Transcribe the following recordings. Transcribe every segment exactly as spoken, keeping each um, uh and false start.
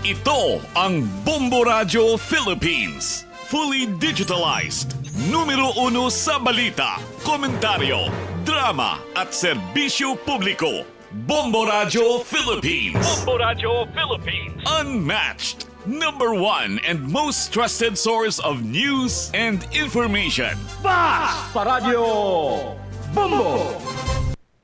Ito ang Bombo Radyo Philippines. Fully digitalized. Numero uno sa balita, komentaryo, drama, at serbisyo publiko. Bombo Radyo Philippines. Bombo Radyo Philippines. Unmatched. Number one and most trusted source of news and information. Bas Paradyo Bombo!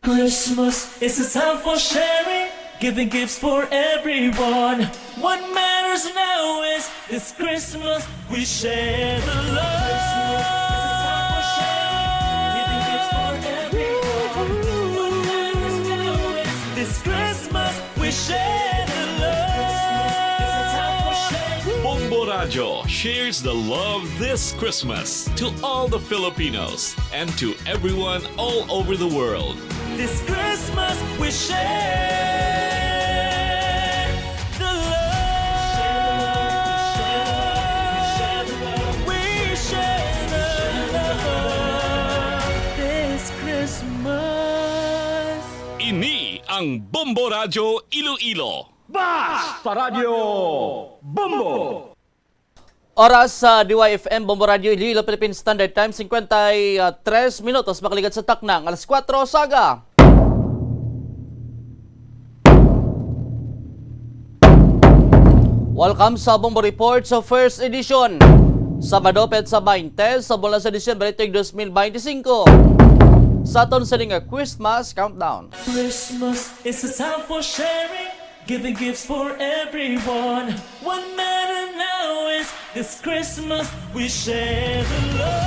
Christmas is a time for sharing, giving gifts for everyone. What matters now is this Christmas we share the love. Christmas is a time for sharing, giving gifts for everyone. What matters now is this Christmas we share the love. Bombo Radyo shares the love this Christmas to all the Filipinos and to everyone all over the world. This Christmas we share the love. We share the love. This Christmas. Ini ang Bombo Radyo Iloilo. Bas Paradyo Bombo! Oras sa D Y F M Bombo Radyo Iloilo Philippine Standard Time, cincuenta y tres minutos makaligat sa takna nga alas kuwatro sa aga. Welcome sa Bombo Report sa first edition. Sabado, petsa bainte sa bulan sa Disyembre, tuig dos mil bainti singko. Sa aton sini nga Christmas countdown. Christmas is a time for sharing, giving gifts for everyone. What matter now is this Christmas we share the love.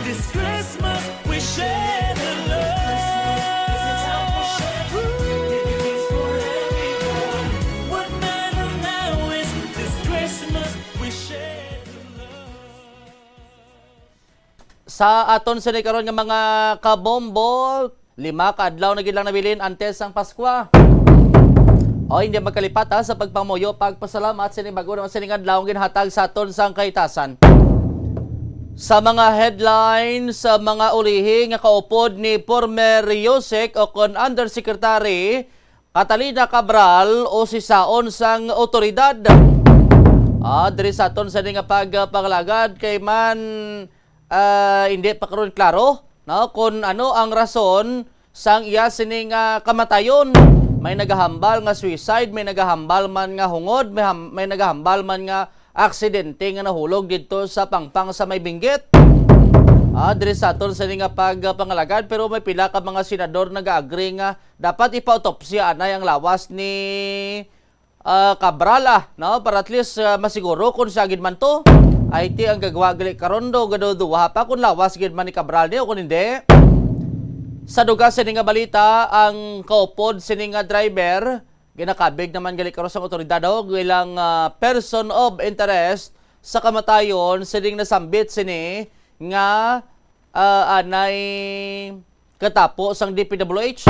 This Christmas we share the love. What matter now is this Christmas we share the love. Sa aton sini karon nga mga kabombo, lima ka adlaw na gid lang nabilin antes ang Paskwa. O, hindi magkalipat, ha, sa pagpamuyo, pagpasalamat sini bag-o naman sining adlaw ang ginhatag sa aton sang kahitasan. Sa mga headlines, sa mga ulihi nga kaupod ni former usec o kon Undersecretary Catalina Cabral o si saon sang otoridad. Ah, diri sa aton sini nga pagpangalagad kay man, ah, hindi pa karon klaro, no, kung ano ang rason sang iya sini nga kamatayon. May nagahambal nga suicide, may nagahambal man nga hungod, may ham-, may nagahambal man nga aksidente nga nahulog didto sa Pangpang sa may Benguet. Ah, diri sa aton sini nga pagpangalagad, pero may pila ka mga senador nag-agree nga dapat ipa-autopsya anay ang lawas ni, ah, Cabral, ah, no? Para at least, ah, masiguro kung siya gid man to. Ay ti ang gagwa gali karon do, gaduduha pa kung lawas gid man ni Cabral ni o kung hindi. Sa dugang sini nga balita, ang kaupod sini nga driver ginakabig naman gali karon sang otoridad, oh, bilang, ah, person of interest sa kamatayon sining nasambit sini nga, ah, anay katapo sang D P W H.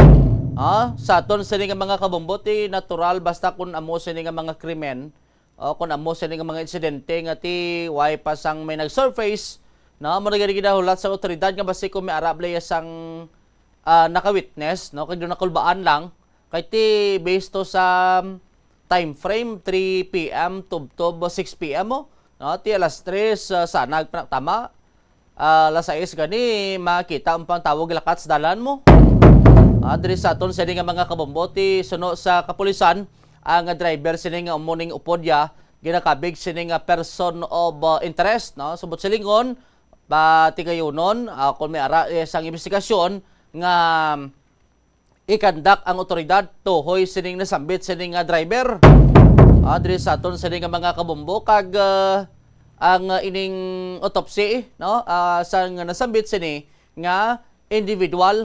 Ah, sa aton sini nga mga kabombo, ti natural basta kun amo sini nga mga krimen, o kun amo sini nga mga insidente nga ti way pa sang may nag-surface, no? Amo na gani ginahulat sa otoridad nga basi kung may ara bala sang, ah, naka-witness, no? Kay doon nakulbaan lang. Kay ti based to sa time frame, three P M tubtob six P M mo, no? Ti alas tres, ah, sana nagpanagtama. Ah, alas sais gani, makita ang pang tawo gilakat sa dalan mo. Ah, diri sa aton sini nga mga kabombo, ti suno sa kapulisan, ang driver sini nga umuning upod ya, ginakabig sini nga person of, ah, interest, no? Subot silingon, patigayunon, ah, kung may ara, eh, sang investigasyon nga ikandak ang otoridad tuhoy sining nasambit sini nga driver. Ah, diri sa aton sini nga mga kabombo kag, ah, ang, ah, ining autopsy, no, ah, sang nasambit sini nga individual,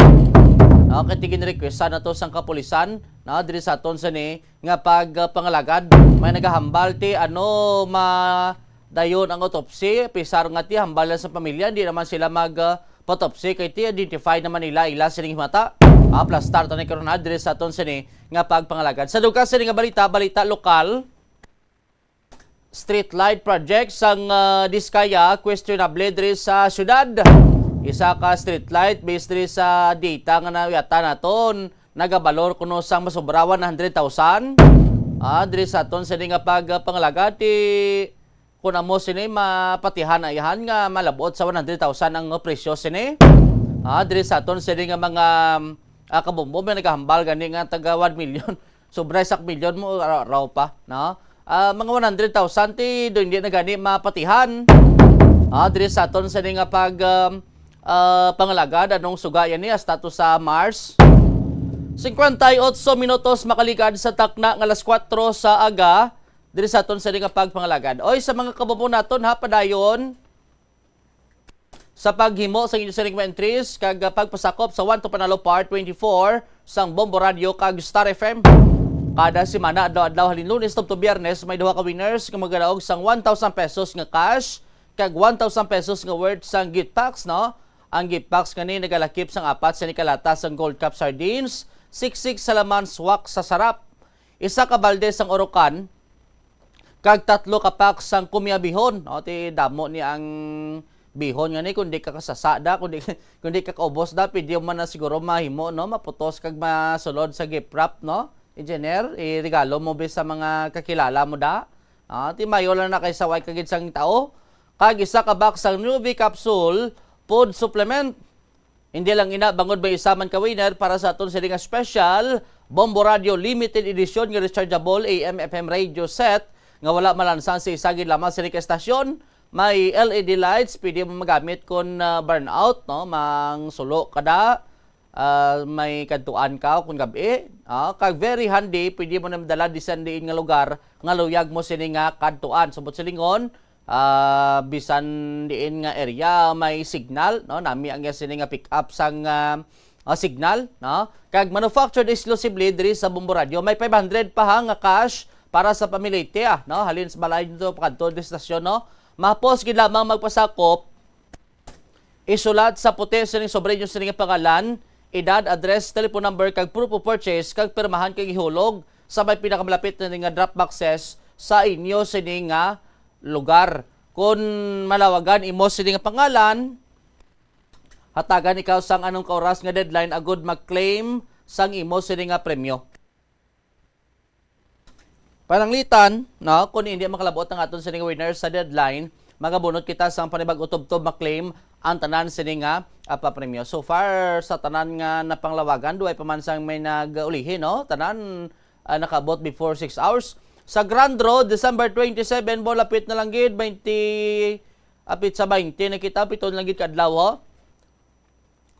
no, kay ti ginrequestan nato sang kapulisan, no, diri sa aton sini nga pagpangalagad. May nagahambal ti ano ma dayon ang autopsy, pisar nga ti hambal lang sa pamilya, hindi naman sila mag, ah, patopsy kay ti identify naman nila ila sining himata. Aplastar ta ni karon, ha, diri sa aton sini nga pagpangalagad. Sa dugang sini nga balita, balita lokal, street light project sang, ah, Diskaya, questionable diri sa syudad. Isa ka street light, based diri sa data nga nayatan naton, nagabalor kuno sang masobra one hundred thousand. Ah, diri sa aton sini nga pagpangalaga, ti kun amo sini mapatihan, ayahan nga malabot sa one hundred thousand ang presyo sini. Ah, diri sa aton sini nga mga, ah, kabombo, may nagahambal gani nga taga one million. Sobra sa milyon mo, ra-, raw pa, no? Ah, mga one hundred thousand ti do hindi na gani mapatihan. Ah, diri sa aton sini nga pag, um, ah, pangalagad, anong suga yan ni, hasta to sa Mars? Cincuenta y ocho minutos makaligad sa takna nga alas kuwatro sa aga, diri sa aton sini nga pagpangalagad. Oy, sa mga kabubo naton, ha, padayon sa paghimo sa inyo sining mga entries kag, ah, pagpasakop sa One to Panalo Part twenty-four sang Bombo Radio kag Star F M. Kada semana, adlaw-adlaw, halin Lunes tubtob Biyernes, may duha ka winners nga magadaog sang one thousand pesos nga cash kag one thousand pesos nga worth sang gift packs, no? Ang gift packs nga ni nagalakip sang apat sini ka lata sang Gold Cup sardines, siksik sa laman, swak sa sarap, isa ka balde sang Orocan, kag tatlo ka pack sang kumya bihon. O, ti damo ni ang bihon nga ni, kung di ka kasasa da, kung di, kung di ka kaubos da, pwede man na siguro mahimo, no? Maputos kag masulod sa gift wrap, no? Engineer, iregalo mo bi sa mga kakilala mo da. Ah, ti mayo lang na kay saway ka gid sang tao. Kag isa ka box sang Nuvi Capsule Food Supplement. Hindi lang ina, bangod may isa man ka winner para sa aton sini nga special Bombo Radio Limited Edition nga rechargeable A M F M radio set nga wala malansan sa isa gid lamang sini ka estasyon, may L E D lights, pwede mo magamit kon, ah, brownout, no? Mangsulo ka da, ah, may kadtuan ka kon gab-i, ah, kag very handy, pwede mo na madala bisan diin nga lugar nga luyag mo sini nga kadtuan. Subot silingon, ah, bisan diin nga area may signal, no? Nami ang iya sini nga pick up sang, ah, ah, signal, no? Kag manufactured exclusively diri sa Bombo Radio. May five hundred pa ha nga cash para sa pamilya, ah, no? Halin sa balay nito pakadto sa estasyon, no? Mahapos gid lamang magpasakop, isulat sa puti sining sobra inyo sining pangalan, edad, address, telephone number, kag proof of purchase, kag pirmahan kag ihulog sa may pinakamalapit na nga drop boxes sa inyo sini nga lugar. Kon malawagan imo sini nga pangalan, hatagan ikaw sang anong ka oras nga deadline agud mag-claim sang imo sini nga premyo. Pananglitan, no, kung hindi makalabot ang aton sining winner sa deadline, magabunot kita sang panibag-o tubtob ma-claim ang tanan sini nga, ah, papremyo. So far, sa tanan nga napanglawagan, duway pa man sang may nag-ulihi, no? Tanan, ah, nakaabot before six hours. Sa Grand Draw, December twenty-seven, bo, lapit na lang gid, twenty, apit sa twenty na kita, pito na lang gid ka adlaw, ho.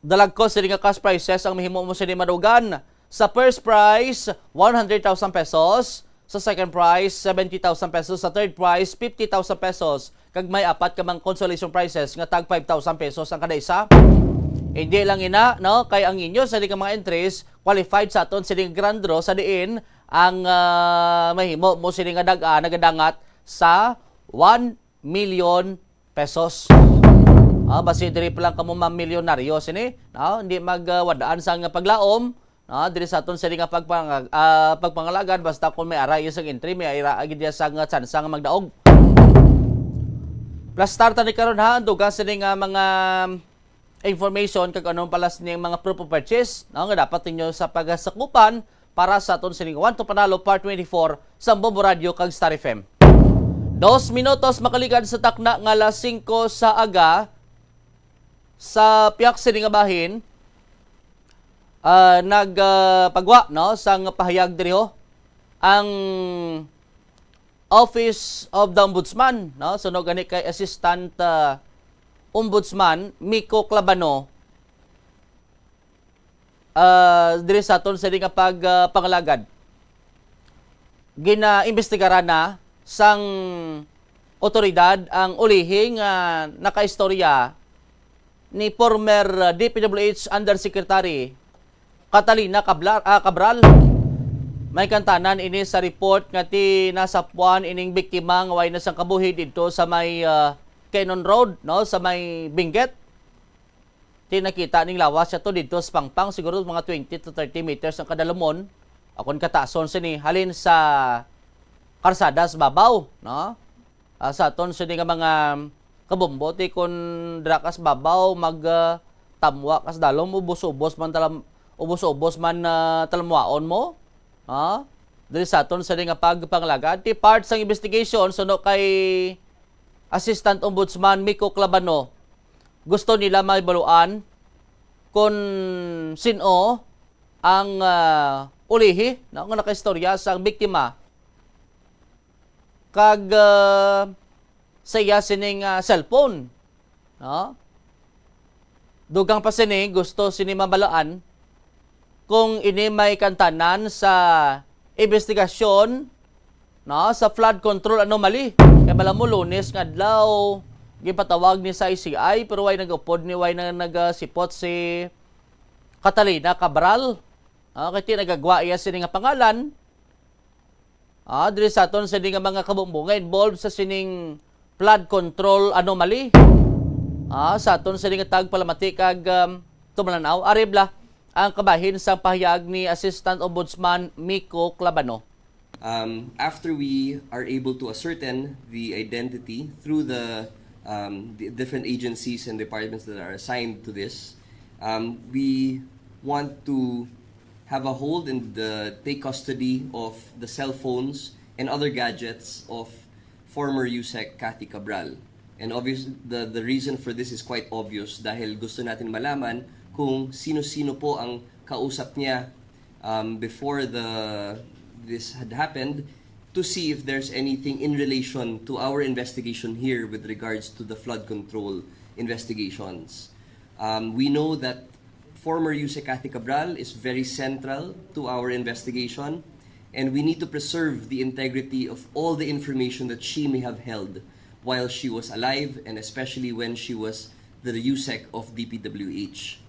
Dalagkos sini nga cash prizes ang mahimo mo sini madugan. Sa first prize, one hundred thousand pesos. Sa second prize, seventy thousand pesos. Sa third prize, fifty thousand pesos. Kag may apat ka mga consolation prizes nga tag five thousand pesos ang kada isa. Hindi lang ina, no? Kay ang inyo sini nga mga entries qualified sa aton sini nga grand draw sa diin ang, ah, mahimo mo sini nga dag-a nagadangat sa one million pesos. Ah, basi diri pa lang kamo mamilyonaryo sini, no? Hindi magwadaan sa nga paglaom, no? Diri sa aton sini nga pagpang-, ah, pagpangalagad, basta kung may ara isang entry, may ara gid iya sa nga tsansa nga magdaog. Plus, start ta ni karon, ha, ang dugang sini nga mga information kag anong pala sini ang mga proof of purchase, no, nga dapat ninyo sa pagasakupan para sa aton sining One to Panalo Part twenty-four sa Bombo Radio kag Star F M. Dos minutos makaligad sa takna nga alas singko sa aga sa piyak sini nga bahin, ah, nag, ah, pagwa, no, sang pahayag diri, ho, ang Office of the Ombudsman, no? Suno gani kay Assistant, ah, Ombudsman Miko Clabano, ah, diri sa aton sini nga pag, ah, pangalagad. Ginaimbestigaran na sang otoridad ang ulihi nga nakaistorya ni former, uh, D P W H Undersecretary Catalina Cabla-, ah, Cabral. May kantanan ini sa report nga ti nasapuan ining biktima nga way na sang kabuhi didto sa may, uh, Cannon Road, no, sa may Benguet. Ti nakita ning lawas siya to didto sa pangpang, siguro mga twenty to thirty meters ang kadalumon, akon kataason sini, halin sa karsada sa babaw, no? Ah, sa aton sini nga mga kabombo, ti kon dira ka sa babaw, mag, ah, tamwa ka sa dalom, ubos-ubos man talam-, ubos-ubos man, ah, talamwaon mo. Ha? Diri sa aton sini nga pagpangalagad, ti part sang investigation suno kay Assistant Ombudsman Miko Clabano, gusto nila mahibaluan kon sin-o ang, ah, ulihi, no, nga nakaistorya sang biktima kag, ah, sa iya sining, ah, cellphone, no? Dugang pa sini, gusto sini mabalaan kung ini may kantanan sa investigasyon, no, sa flood control anomaly. Kay bala mo, Lunes nga adlaw, ginpatawag ni sa I C I, pero way nag-upod ni, way na nagasipot si Catalina Cabral. Ah, kay ti nagagwa iya sini nga pangalan. Ah, diri sa aton sini nga mga kabombo nga involved sa sining flood control anomaly. Ah, sa aton sini nga tagpalamati kag, um, tumalanaw, ari bala ang kabahin sang pahayag ni Assistant Ombudsman Miko Clabano. Um, after we are able to ascertain the identity through the, um, the different agencies and departments that are assigned to this, um, we want to have a hold and, uh, take custody of the cell phones and other gadgets of former USEC Kathy Cabral. And obvious, the, the reason for this is quite obvious dahil gusto natin malaman kung sino-sino po ang kausap niya, um, before the, this had happened, to see if there's anything in relation to our investigation here with regards to the flood control investigations. Um, we know that former USEC Kathy Cabral is very central to our investigation, and we need to preserve the integrity of all the information that she may have held while she was alive, and especially when she was the USEC of DPWH.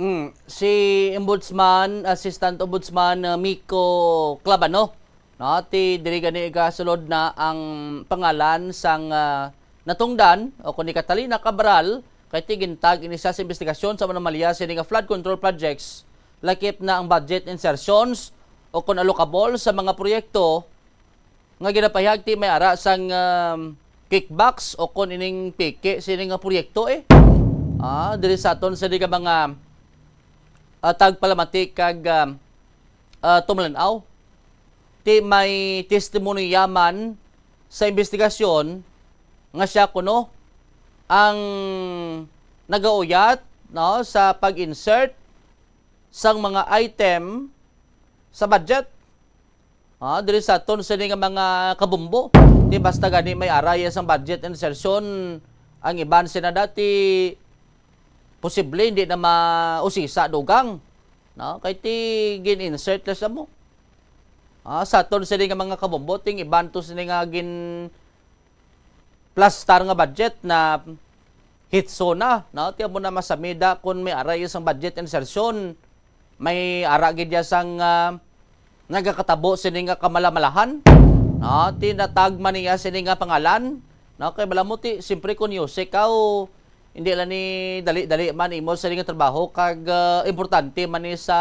Mm, si Ombudsman, Assistant Ombudsman, uh, Miko Clabano, no, ti diri gani gasulod na ang pangalan sang, uh, natungdan o kuno ni Catalina Cabral, kay ti gintag ini siya sa investigasyon sa anomalya sini nga flood control projects, lakip na ang budget insertions o kon allocable sa mga proyekto nga ginapahayag ti may ara sang, um, kickbacks o kon ining peke sini nga proyekto, eh. Ah, diri sa aton sini nga mga, ah, tagpalamati kag, um, ah, tumalanaw. Ti may testimonya man sa investigasyon nga siya kuno ang nagauyat, no, sa pag-insert sang mga item sa budget. Ah, diri sa aton sini nga mga kabombo. Di basta gani may ara iya sang budget insertion, ang iban sina dati posible hindi na mausisa dugang, no? Kay ti gin-insert na sa mo. Ah, sa aton sini nga mga kabombo, ting iban to sini nga gin plastar nga budget na hitso na, no? Ti amo na masamida kung may ara iya sang budget insertion, may ara gid iya sang, ah, nagakatabo sini nga kamalamalahan, no? Ti natag man niya sini nga pangalan, no? Kay bala mo ti, siyempre, kung USEC ka, o, hindi lang ni dali-dali man imo sini nga trabaho kag, ah, importante man ni sa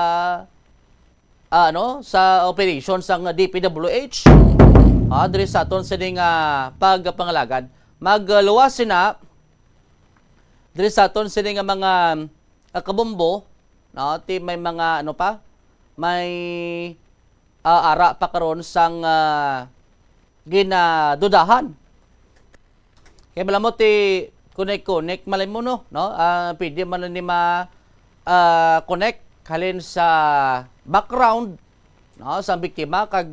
ah, ano, sa operation sang DPWH. Ah, diri sa aton sini nga pagpangalagad. Magluwas sina diri sa aton sini nga mga, ah, kabombo, no? Ti may mga, ano pa, may, ah, ara pa karon sang, ah, ginadudahan. Kay bala mo ti connect-connect malay mo, no, no? Ah, pwede man ni ma, ah, connect halin sa background, no, sa biktima kag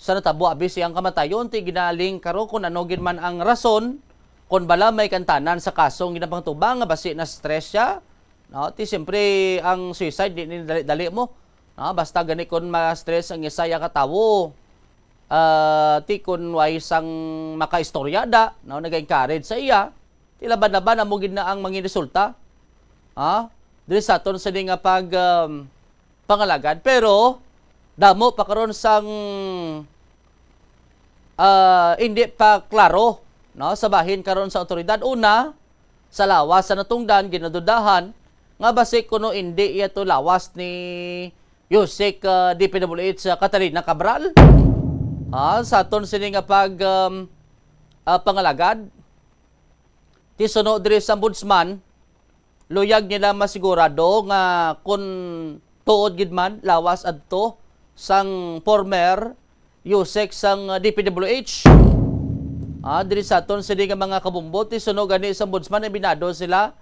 sa natabo abi siyang kamatayon, ti ginaling karo kung ano gid man ang rason, kung bala may kantanan sa kasong ginapangtubang nga basi na-stress siya, no? Ti siyempre ang suicide di ni dali-dali mo, no? Basta gani kung ma-stress ang isa ya ka tawo, ah, ti kun way sang makaistorya da, no, naga-encourage sa iya, ti laban-laban amo gid na ang mangin resulta, ha, diri sa aton sini nga pag, um, pangalagad. Pero damo pa karon sang, ah, hindi pa klaro, no, sa bahin karon sa awtoridad. Una, sa lawas sa natungdan, ginadudahan nga basi kuno indi iya to lawas ni USEC, ah, DPWH, ah, Catalina Cabral. Ah, sa aton sini nga pag, um, ah, pangalagad. Ti suno diri sa Ombudsman, luyag nila masigurado nga kon tuod gid man lawas adto sang former usec sang D P W H. Ah, diri sa aton sini nga mga kabumbo, ti suno gani sa Ombudsman, aminado sila,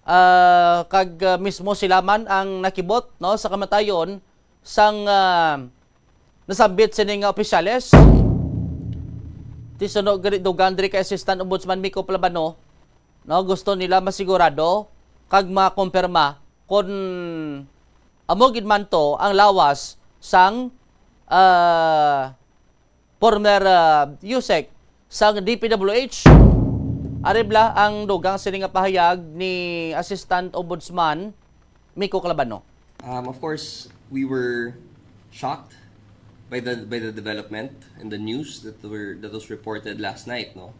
ah, kag, ah, mismo sila man ang nakibot, no, sa kamatayon sang, ah, nasambit sini nga opisyales. Ti suno gani dugang diri kay Assistant Ombudsman Miko Plabano, no, gusto nila masigurado kag makumpirma kon amo gid man to ang lawas sang, ah, former, ah, usec sang D P W H. Ari bala ang dugang sini nga pahayag ni Assistant Ombudsman Miko Calabano. Um, of course, we were shocked by the by the development and the news that were that was reported last night. No,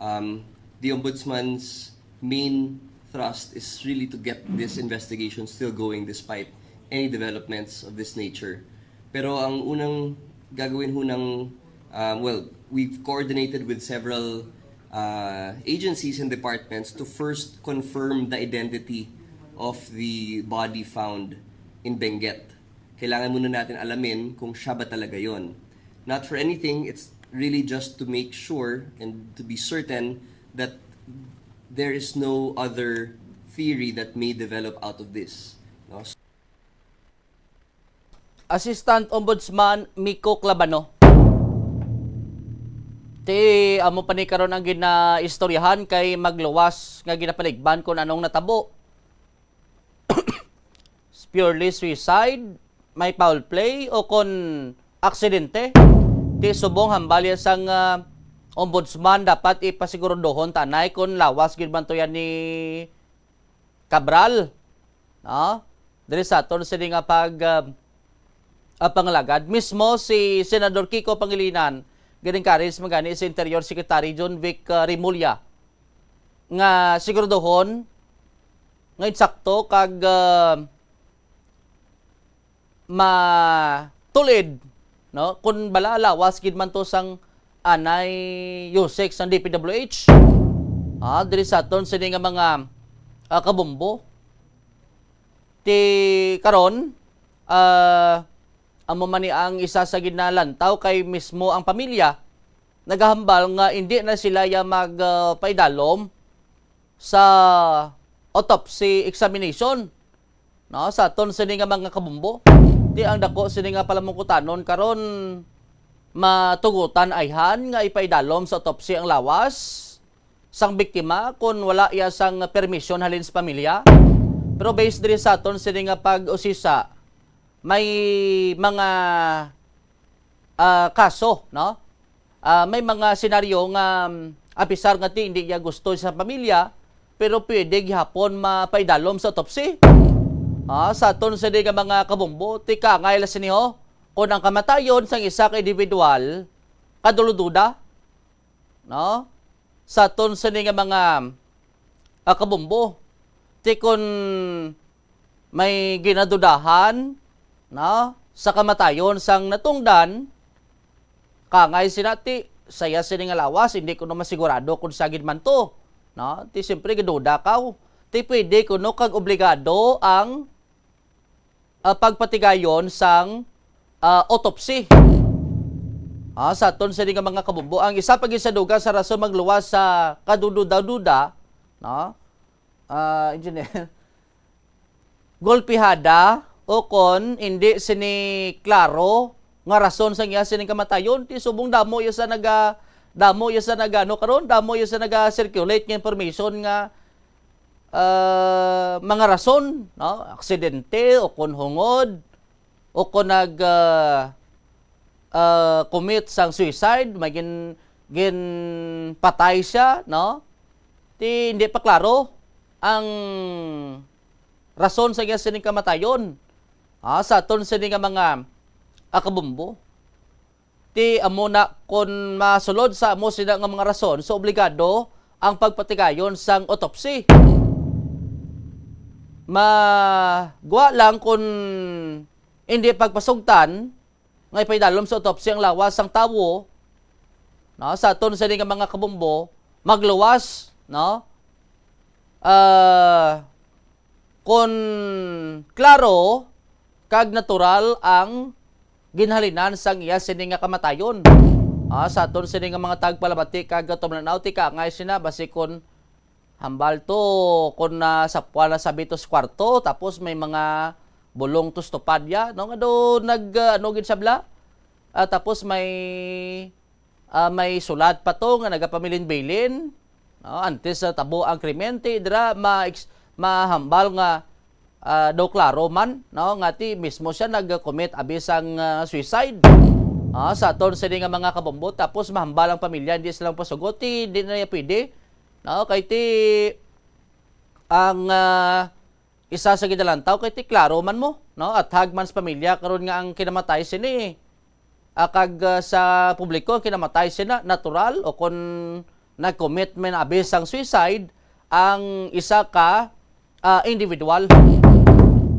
um, the ombudsman's main thrust is really to get this investigation still going despite any developments of this nature. Pero ang unang gagawin ho ng, um, well, we've coordinated with several uh, agencies and departments to first confirm the identity of the body found in Benguet. Kailangan muna natin alamin kung siya ba talaga yon. Not for anything, it's really just to make sure and to be certain that there is no other theory that may develop out of this. No? Assistant Ombudsman Miko Clabano. Ti amo pa ni karon ang ginaistoryahan kay magluwas nga ginapaligban kung anong natabo. Purely suicide, may foul play, o kon aksidente. Ti subong hambal ya sang, ah, ombudsman, dapat ipasiguraduhon ta anay kon lawas gid man to yan ni Cabral, no? Diri sa aton sini nga pag, ah, ah, pangalagad, mismo si Senador Kiko Pangilinan gin-encourage man gani si Interior Secretary John Vic, ah, Remulla nga siguraduhon nga insakto kag, ah, matulid, no? Kung bala lawas gid man to sang anay usec sang D P W H, ah, diri sa aton sini nga mga, ah, kabumbo. Ti karon, ah, amo man ni ang isa sa ginalantaw kay mismo ang pamilya nagahambal nga indi na sila ya mag, ah, paidalom sa autopsy examination, no, sa aton sini nga mga kabumbo. Ti ang dako sini nga palamungkutanon karon, matugutan ayhan nga ipaidalom sa autopsy ang lawas sang biktima kon wala iya sang permisyon halin sa pamilya. Pero based diri sa aton sini nga pag-usisa, may mga, ah, kaso, no? Ah, may mga senaryo nga, um, apisar nga ti hindi niya gusto sa pamilya, pero pwede gihapon mapaidalom sa autopsy. Ah, sa aton sini nga mga kabumbo, ti kaangay la sini, ho, kung ang kamatayon sang isa ka individual kadulududa, no? Sa aton sini nga mga, ah, kabumbo, ti kon may ginadudahan, no, sa kamatayon sang natungdan, kaangay sina ti saya sini nga lawas, hindi ko na masigurado kung sagid man to, no? Ti siyempre giduda kaw. Ti pwede kuno kag obligado ang, ah, pagpatigayon sang, ah, autopsy. Ah, sa aton sini nga mga kabumbo, ang isa pa gid sa dugang sa rason magluwas sa kadududa-duda, no? Ah, engineer, golpihada o kon hindi sini klaro nga rason sang iya sining kamatayon, ti subong damo iya sa naga-, damo iya sa nagano karon, damo iya sa naga-circulate nga information nga, ah, mga rason, no? Aksidente o kon hungod o kon nag, ah, ah, commit sang suicide, may gin-, ginpatay siya, no? Ti hindi pa klaro ang rason sa iya sining kamatayon. Ah, sa aton sini nga mga, ah, kabumbo. Ti amo na, kon masulod sa amo sina nga mga rason, so obligado ang pagpatigayon sang autopsy. Magwa lang kon hindi pagpasugtan nga ipaidalom sa autopsy ang lawas sang tawo, no, sa aton sini nga mga kabombo, magluwas, no? Ah, kon klaro kag natural ang ginhalinan sang iya sini nga kamatayon. Ah, sa aton sini nga mga tagpalabati kag tumlanaw, ti kaangay sina, basi kon hambal to, kon nasapwan na sa bitos kwarto, tapos may mga bulong to stupadya, no, nga do nag, ah, ano gid siya bala? Ah, tapos may, ah, may sulat pa to nga nagapabilin-bilin, no? Antes sa tabo ang krimen, ti dira ma-, mahambal nga, ah, daw klaro man, no, nga ti mismo siya nag-commit abi sang, ah, suicide. Ah, sa aton sini nga mga kabombo, tapos mahambal ang pamilya, hindi sila pasugot, ti di na niya pwede, no? Kay ti ang, ah, isa sa ginalantaw kay ti klaro man mo, no? Athag man sa pamilya karon nga ang kinamatay sini, ah, kag, ah, sa publiko ang kinamatay sina natural o kon nag-commit man abi sang suicide ang isa ka, ah, individual.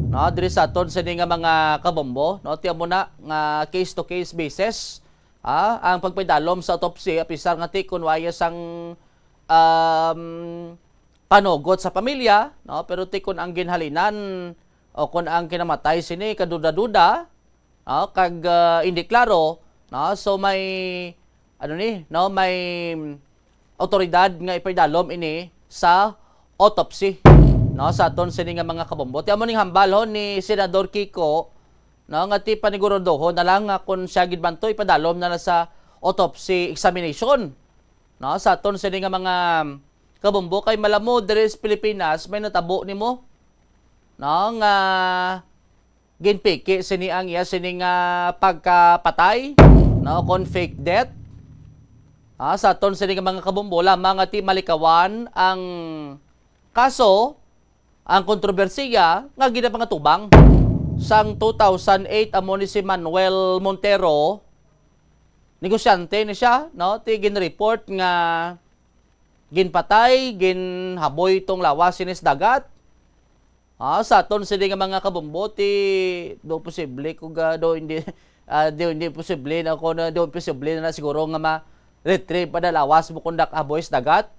No, diri sa aton sini nga mga kabombo, no, ti amo na nga case to case basis, ah, ang pagpaidalom sa autopsy, apisar nga ti kun waya sang, um, panugot sa pamilya, no, pero ti kun ang ginhalinan o kun ang kinamatay sini kaduda-duda, no, kag, ah, hindi klaro, no, so may, ano ni, no, may awtoridad nga ipaidalom ini sa autopsy, no, sa aton sini nga mga kabombo. Ti amo ning hambalhon ni Senador Kiko, no, nga ti paniguraduhon na lang nga kung siya gid man to ipadalom na lang sa autopsy examination, no, sa aton sini nga mga kabombo, kay malamo diri sa Pilipinas may natabo nimo, no, nga ginpiki sini ang iya sini nga pagkapatay, no, kon fake death. Ah, sa aton sini nga mga kabombo, lamang nga ti malikawan ang kaso, ang kontrobersiya nga ginapangatubang sang two thousand eight, amo ni si Manuel Montero. Negosyante ni siya, no? Ti ginreport nga ginpatay, ginhaboy tong lawas sinis dagat. Ah, sa aton sini nga mga kabombo, ti do posible ko ga, do hindi, ah, do hindi posible na ko na, do posible na siguro nga ma-retrieve pa na lawas mo kung dak-, haboy sa dagat.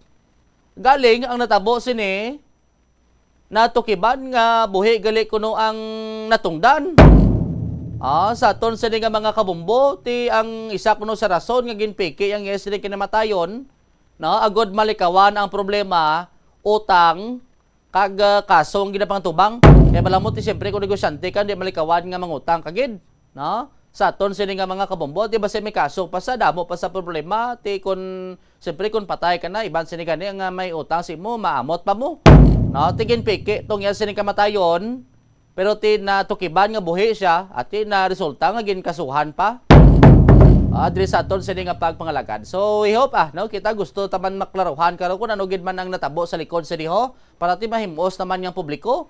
Galing ang natabo sini, natukiban nga buhi gali kuno ang natungdan. Ah, sa aton sini nga mga kabombo, ti ang isa kuno sa rason nga ginpiki ang iya sini kinamatayon, no, agod malikawan ang problema, utang, kag, ah, kaso ang ginapangtubang. Kay malamot ti siyempre kung negosyante ka, di malikawan nga mangutang ka gid, no? Sa aton sini nga mga kabombo, di ba, si may kaso pa sa damo pa sa problema, ti kun, siyempre kun patay ka na, iban sini gani nga may utang si mo, maamot pa mo. No, ti ginpiki tong iya sini kamatayon, pero ti natukiban nga buhi siya, at ti na resulta nga ginkasuhan pa. Ah, diri sa aton sini nga pagpangalagad. So, we hope, ah, no, kita gusto taman maklaruhan karon kung ano gid man ang natabo sa likod sini, ho, para ti mahimos naman nga publiko.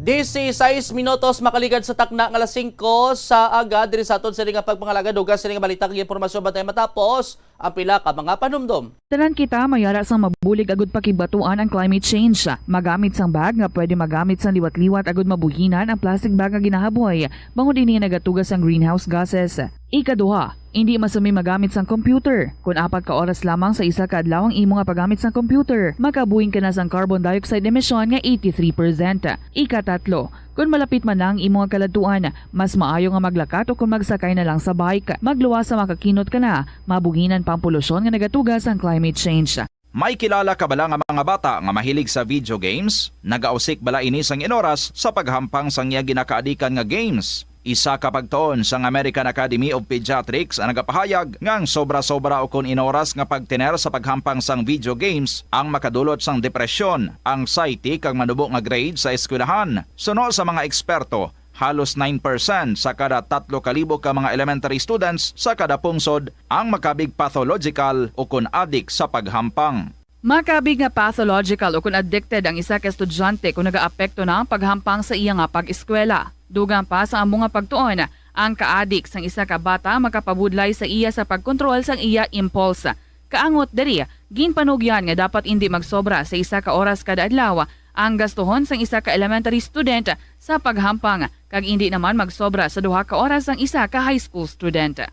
Dise sais minutos makaligad sa takna nga alas singko sa aga, diri sa aton sini nga pagpangalagad. Dugang sini nga balita kag impormasyon bantay matapos ang pila ka mga panumdom. Tanan kita may ara sang mabulig agud pakigbatuan ang climate change. Magamit sang bag nga pwede magamit sang liwat-liwat agud mabuhinan ang plastic bag nga ginahaboy, bangod ini nagatuga sang greenhouse gases. Ikaduha, indi masumi magamit sang computer. Kon apat ka oras lamang sa isa ka adlaw ang imo nga paggamit sang computer, makabuhin ka na sang carbon dioxide emission nga eighty-three percent. Ikatatlo, kon malapit man na ang imo nga kaladtuan, mas maayo nga maglakat o kon magsakay na lang sa bike. Magluwas sa makakinot ka na, mabuhinan pa ang polusyon nga nagatuga sang climate change. May kilala ka bala nga mga bata nga mahilig sa video games? Nagausik bala ini sang inoras sa paghampang sang iya ginakaadikan nga games? Isa ka pagtuon sang American Academy of Pediatrics ang nagapahayag nga ang sobra-sobra ukon inoras nga pagtener sa paghampang sang video games ang makadulot sang depresyon, anxiety, kag manubo nga grade sa eskwelahan. Suno sa mga eksperto, halos nine percent sa kada tatlo ka libo ka mga elementary students sa kada pungsod ang makabig pathological ukon adik sa paghampang. Makabig nga pathological ukon addicted ang isa ka estudyante kon nagaapekto na ang paghampang sa iya nga pag-eskwela. Dugang pa sa amo nga pagtuon, ang kaadik sang isa ka bata makapabudlay sa iya sa pagkontrol sang iya impulse. Kaangot diri, ginpanugyan nga dapat indi magsobra sa isa ka oras kada adlaw ang gastuhon sang isa ka elementary student sa paghampang, kag indi naman magsobra sa duha ka oras ang isa ka high school student.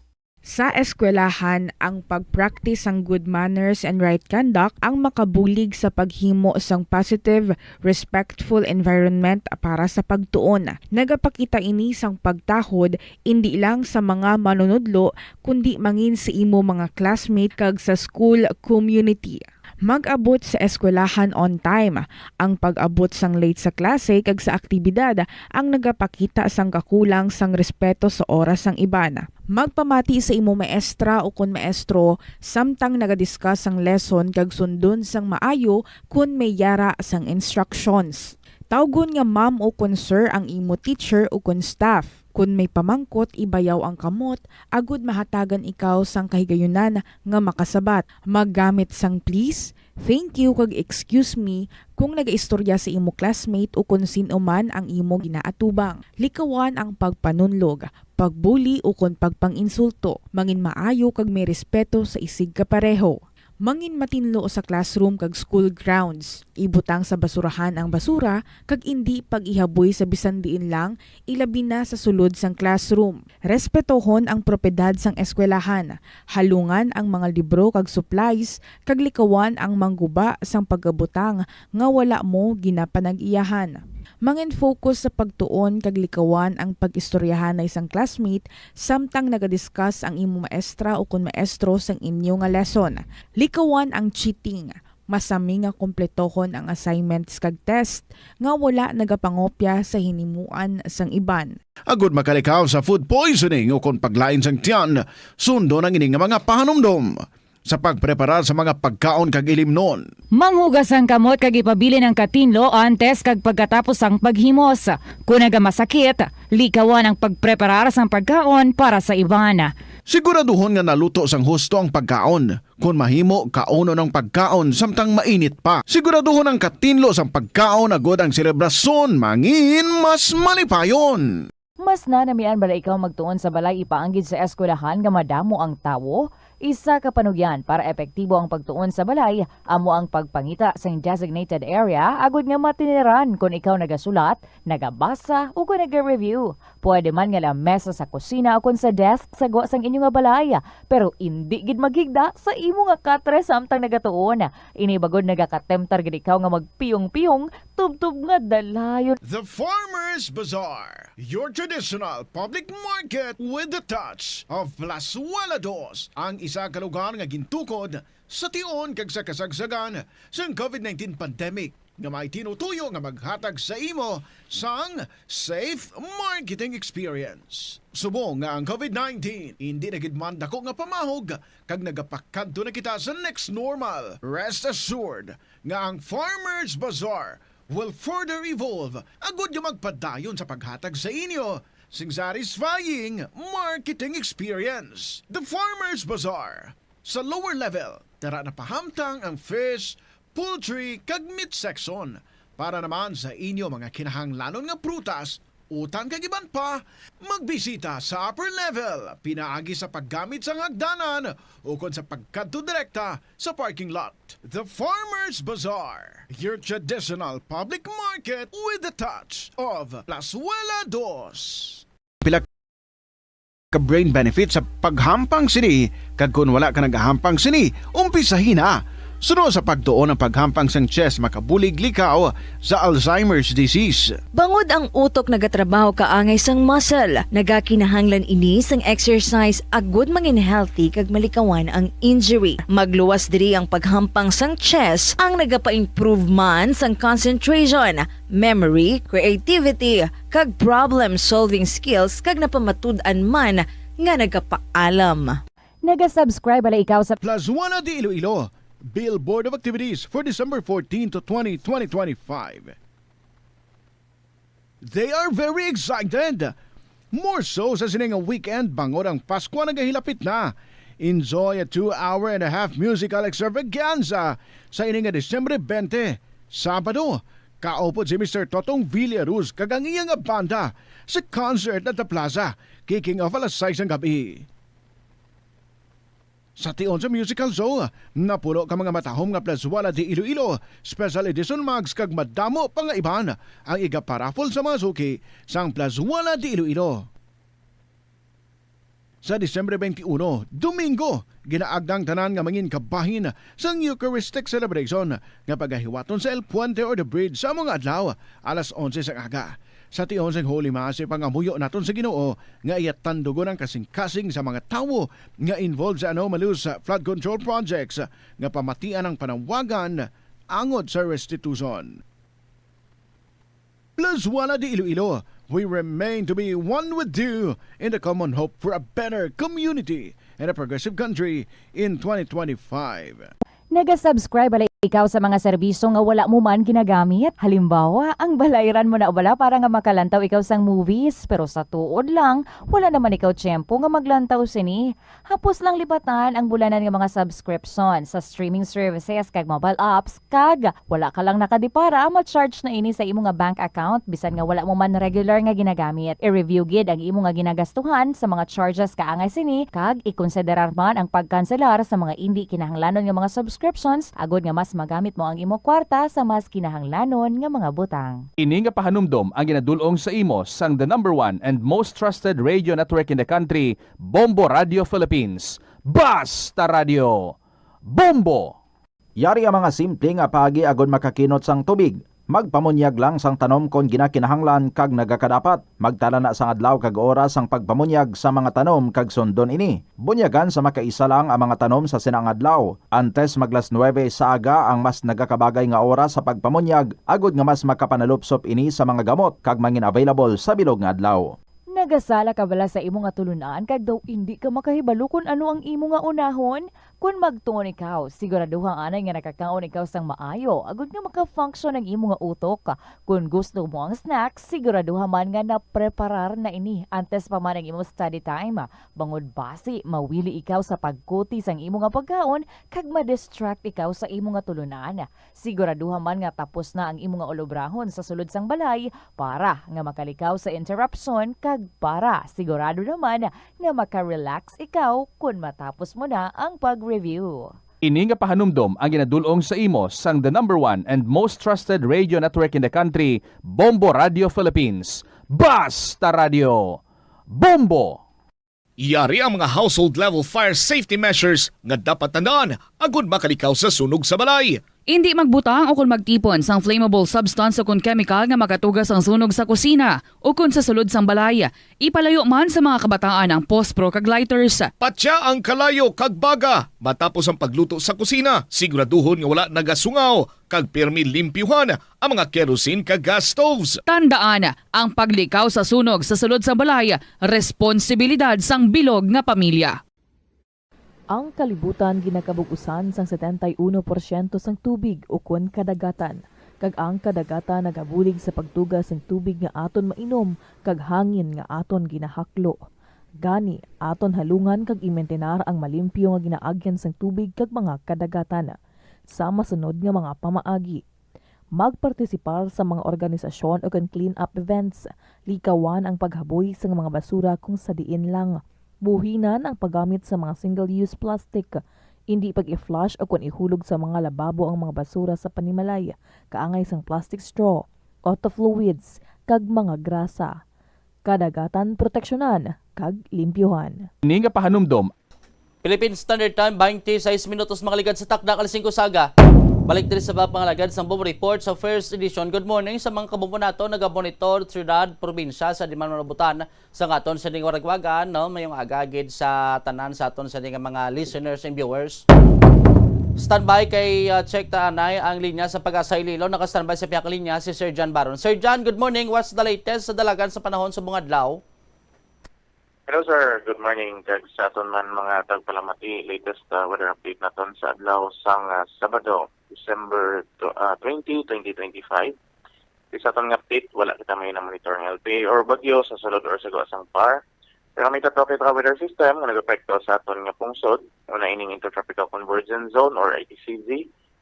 Sa eskwelahan, ang pag-practice sang good manners and right conduct ang makabulig sa paghimo sang positive, respectful environment para sa pagtuon. Nagapakita ini sang pagtahod indi lang sa mga manunudlo, kundi mangin sa imo mga classmate kag sa school community. Mag-abot sa eskwelahan on time. Ang pag-abot sang late sa klase kag sa aktibidad ang nagapakita sang kakulang sang respeto sa oras sang iban. Magpamati sa imo maestra ukon maestro samtang nagadiscuss sang lesson kag sundon sang maayo kon may yara sang instructions. Tawgon nga ma'am ukon sir ang imo teacher ukon staff. Kon may pamangkot, ibayaw ang kamot agud mahatagan ikaw sang kahigayunan nga makasabat. Maggamit sang please, thank you, kag excuse me kung nagaistorya sa imo classmate ukon sin-o man ang imo ginaatubang. Likawan ang pagpanunlog, pagbuli ukon pagpang-insulto. Mangin maayo kag may respeto sa isigkapareho. Mangin matinlo sa classroom kag school grounds. Ibutang sa basurahan ang basura kag indi pag-ihaboy sa bisan diin lang, ilabi na sa sulod sang classroom. Respetohon ang propiedad sang eskwelahan. Halungan ang mga libro kag supplies kag likawan ang mangguba sang pagabutang nga wala mo ginapanag-iyahan. Mangin-focus sa pagtuon kag likawan ang pag-istoryahanay sang classmate samtang nagadiscuss ang imo maestra ukon maestro sang inyo nga lesson. Likawan ang cheating. Masami nga kumpletohon ang assignments kag test nga wala nagapangopya sa hinimuan sang iban. Agud makalikaw sa food poisoning ukon paglain sang tiyan, sundon ang ini nga mga pahanumdom sa pagpreparar sa mga pagkaon kag ilimnon. Manghugas ang kamot kag ipabilin ang katinlo antes kag pagkatapos sang paghimos. Kon nagamasakit, likawan ang pagpreparar sang pagkaon para sa iban. Siguraduhon nga naluto sang husto ang pagkaon. Kon mahimo, kaunon ang pagkaon samtang mainit pa. Siguraduhon ang katinlo sang pagkaon agud ang selebrasyon mangin mas malipayon. Mas nanamian bala ikaw magtuon sa balay ipaanggid sa eskwelahan nga madamo ang tawo? Isa ka panugyan para epektibo ang pagtuon sa balay amo ang pagpangita sang designated area agud nga matiniran kon ikaw nagasulat, nagabasa, o kon naga-review. Pwede man nga lamesa sa kusina o kon sa desk sa gwa sang inyo nga balay, pero indi gid maghigda sa imo nga katre samtang nagatuon. Ini bagod nagakatemtar gid ikaw nga magpiyong-piyong tubtob nga dalayon. The Farmers Bazaar, your traditional public market with the touch of Plazuela Dos, ang isa ka lugar nga gintukod sa tion kag sa kasagsagan sang covid nineteen pandemic, nga may tinutuyo nga maghatag sa imo sang safe marketing experience. Subong nga ang covid nineteen indi na gid man dako nga pamahog kag nagapakadto na kita sa next normal, rest assured nga ang Farmers Bazaar will further evolve agud nga magpadayon sa paghatag sa inyo sing satisfying marketing experience. The Farmers Bazaar. Sa lower level, tara na pahamtang ang fish, poultry, kag meat section. Para naman sa inyo mga kinahanglanon nga prutas, utan kag iban pa, magbisita sa upper level pinaagi sa paggamit sang hagdanan ukon sa pagkadto direkta sa parking lot. The Farmers Bazaar, your traditional public market with the touch of Plazuela Dos. Pila ka brain benefits sa paghampang sini, kag kon wala ka nagahampang sini, umpisahi na. Suno sa pagtuon, ang paghampang sang chess makabulig likaw sa Alzheimer's disease. Bangod ang utok nagatrabaho kaangay sang muscle, nagakinahanglan ini sang exercise agud mangin healthy kag malikawan ang injury. Magluwas diri ang paghampang sang chess, ang nagapa-improve man sang concentration, memory, creativity, kag problem-solving skills, kag napamatud-an man nga nagapaalam. Naga-subscribe bala ikaw sa Plazuela de Iloilo, Bill Board of Activities for December fourteen to twenty, twenty twenty-five. They are very excited. More so sa sini nga weekend, bangod ang Pasko nagahilapit na. Enjoy a two-hour and a half musical extravaganza sa ini nga Disyembre twenty, Sabado. Kaupod si Mister Totong Villaruz kag ang iya nga banda sa Concert at the Plaza, kicking off alas sais sang gab-i. Sa tion sa musical show, napulo ka mga matahom nga Plazuela de Iloilo Special Edition mugs kag madamo pa nga iban ang igaparaffle sa mga suki sang Plazuela de Iloilo. Sa Disyembre twenty-one, Domingo, ginaagda ang tanan nga mangin kabahin sang Eucharistic celebration nga pagahiwaton sa El Puente or the Bridge sa mga adlaw alas onse sang aga. Sa tion sang Holy Mass, ipangamuyo naton sa Ginoo nga iya tandugon ang kasing-kasing sa mga tawo nga involved sa anomalous flood control projects nga pamatian ang panawagan angod sa restitution. Plus, wala di Iloilo, we remain to be one with you in the common hope for a better community and a progressive country in twenty twenty-five. Naga-subscribe bala ikaw sa mga serbisyo nga wala mo man ginagamit? Halimbawa, ang balayran mo na bala para nga makalantaw ikaw sang movies, pero sa tuod lang, wala naman ikaw tiyempo nga maglantaw sini. Hapos lang lipatan ang bulanan nga mga subscription sa streaming services kag mobile apps, kag wala ka lang nakadipara, ma-charge na ini sa imo nga bank account bisan nga wala mo man regular nga ginagamit. I-review gid ang imo nga ginagastuhan sa mga charges kaangay sini, kag ikonsiderar man ang pagkanselar sa mga indi kinahanglanon nga mga subscriptions agod nga mas magamit mo ang imo kwarta sa mas kinahanglanon nga mga butang. Ini nga pahanumdom ang ginadul-ong sa imo sang the number one and most trusted radio network in the country, Bombo Radio Philippines. Basta Radio Bombo! Yari ang mga simple nga paagi agod makakinot sang tubig. Magpamunyag lang sang tanom kon ginakinahanglan kag nagakadapat. Magtala na sang adlaw kag oras sang pagpamunyag sa mga tanom kag sundon ini. Bunyagan sa makaisa lang ang mga tanom sa sina nga adlaw. Antes mag las nuebe sa aga ang mas nagakabagay nga oras sa pagpamunyag, agod nga mas makapanalupsop ini sa mga gamot kag mangin available sa bilog nga adlaw. Nagasala ka bala sa imo nga tulunan kag daw indi ka makahibalo kon ano ang imo nga unahon? Kon magtuon ikaw, siguraduha anay nga nakakaon ikaw sang maayo, agud nga maka-function ang imo nga utok. Kon gusto mo ang snack, siguraduha man nga napreparar na ini antes pa man ang imo study time. Bangod basi, mawili ikaw sa pagkuti sang imo nga pagkaon kag ma-distract ikaw sa imo nga tulunan. Siguraduha man nga tapos na ang imo nga ulobrahon sa sulod sang balay para nga makalikaw sa interruption kag para sigurado naman nga maka-relax ikaw kon matapos mo na ang pag-review. Ini nga pahanumdom ang ginadul-ong sa imo sang the number one and most trusted radio network in the country, Bombo Radio Philippines. Basta Radio Bombo! Yari ang mga household level fire safety measures nga dapat tandaan agud makalikaw sa sunog sa balay. Indi magbutang o kon magtipon sang flammable substance o kon chemical nga makatuga sang sunog sa kusina o kon sa sulod sang balay. Ipalayo man sa mga kabataan ang pospro kag lighters. Patya ang kalayo kag baga matapos ang pagluto sa kusina. Siguraduhon nga wala nagasungaw kag pirmi limpyuhan ang mga kerosene kag gas stoves. Tandaan, ang paglikaw sa sunog sa sulod sang balay, responsibilidad sang bilog nga pamilya. Ang kalibutan ginakabug-usan sang setenta y uno porsyento sang tubig ukon kadagatan, kag ang kadagatan nagabulig sa pagtuga sang tubig nga aton mainom kag hangin nga aton ginahaklo. Gani, aton halungan kag imintenar ang malimpyo nga ginaagyan sang tubig kag mga kadagatan. Sa masunod nga mga pamaagi, magpartisipar sa mga organisasyon ukon clean-up events. Likawan ang paghaboy sang mga basura kung sa diin lang. Buhinan ang paggamit sa mga single-use plastic. Indi pag-i-flush ukon ihulog sa mga lababo ang mga basura sa panimalay, kaangay sang plastic straw, auto fluids, kag mga grasa. Kadagatan proteksyonan kag limpyuhan. Ini nga pahanumdom. Philippine Standard Time, twenty-six minutos makaligad sa takna alas singko sa aga. Balik diri sa mga pangalagad sa Bombo Report sa first edition. Good morning sa mga kabombo nato nagamonitor syudad, probinsya sa diman manubutan sa aton sining waragwagan, no? Mayong aga gid sa tanan sa aton sining mga listeners and viewers. Standby kay, uh, check ta anay ang linya sa Pag-asa Iloilo. Naka-standby sa pihak linya si Sir John Baron. Sir John, good morning. What's the latest sa dalagan sa panahon sa bungad adlaw? Hello, sir. Good morning. Kag sa aton man mga tagpalamati, latest, uh, weather update naton sa adlaw sang, uh, Sabado, December tw-, uh, twenty, twenty twenty-five. Sa aton nga update, wala kita may na-monitor nga L P A or bagyo sa sulod or sa gawas sang par. Pero may tatlo ka weather system nga nag-epekto sa aton nga pungsod. Una ining Intertropical Convergence Zone or I T C Z.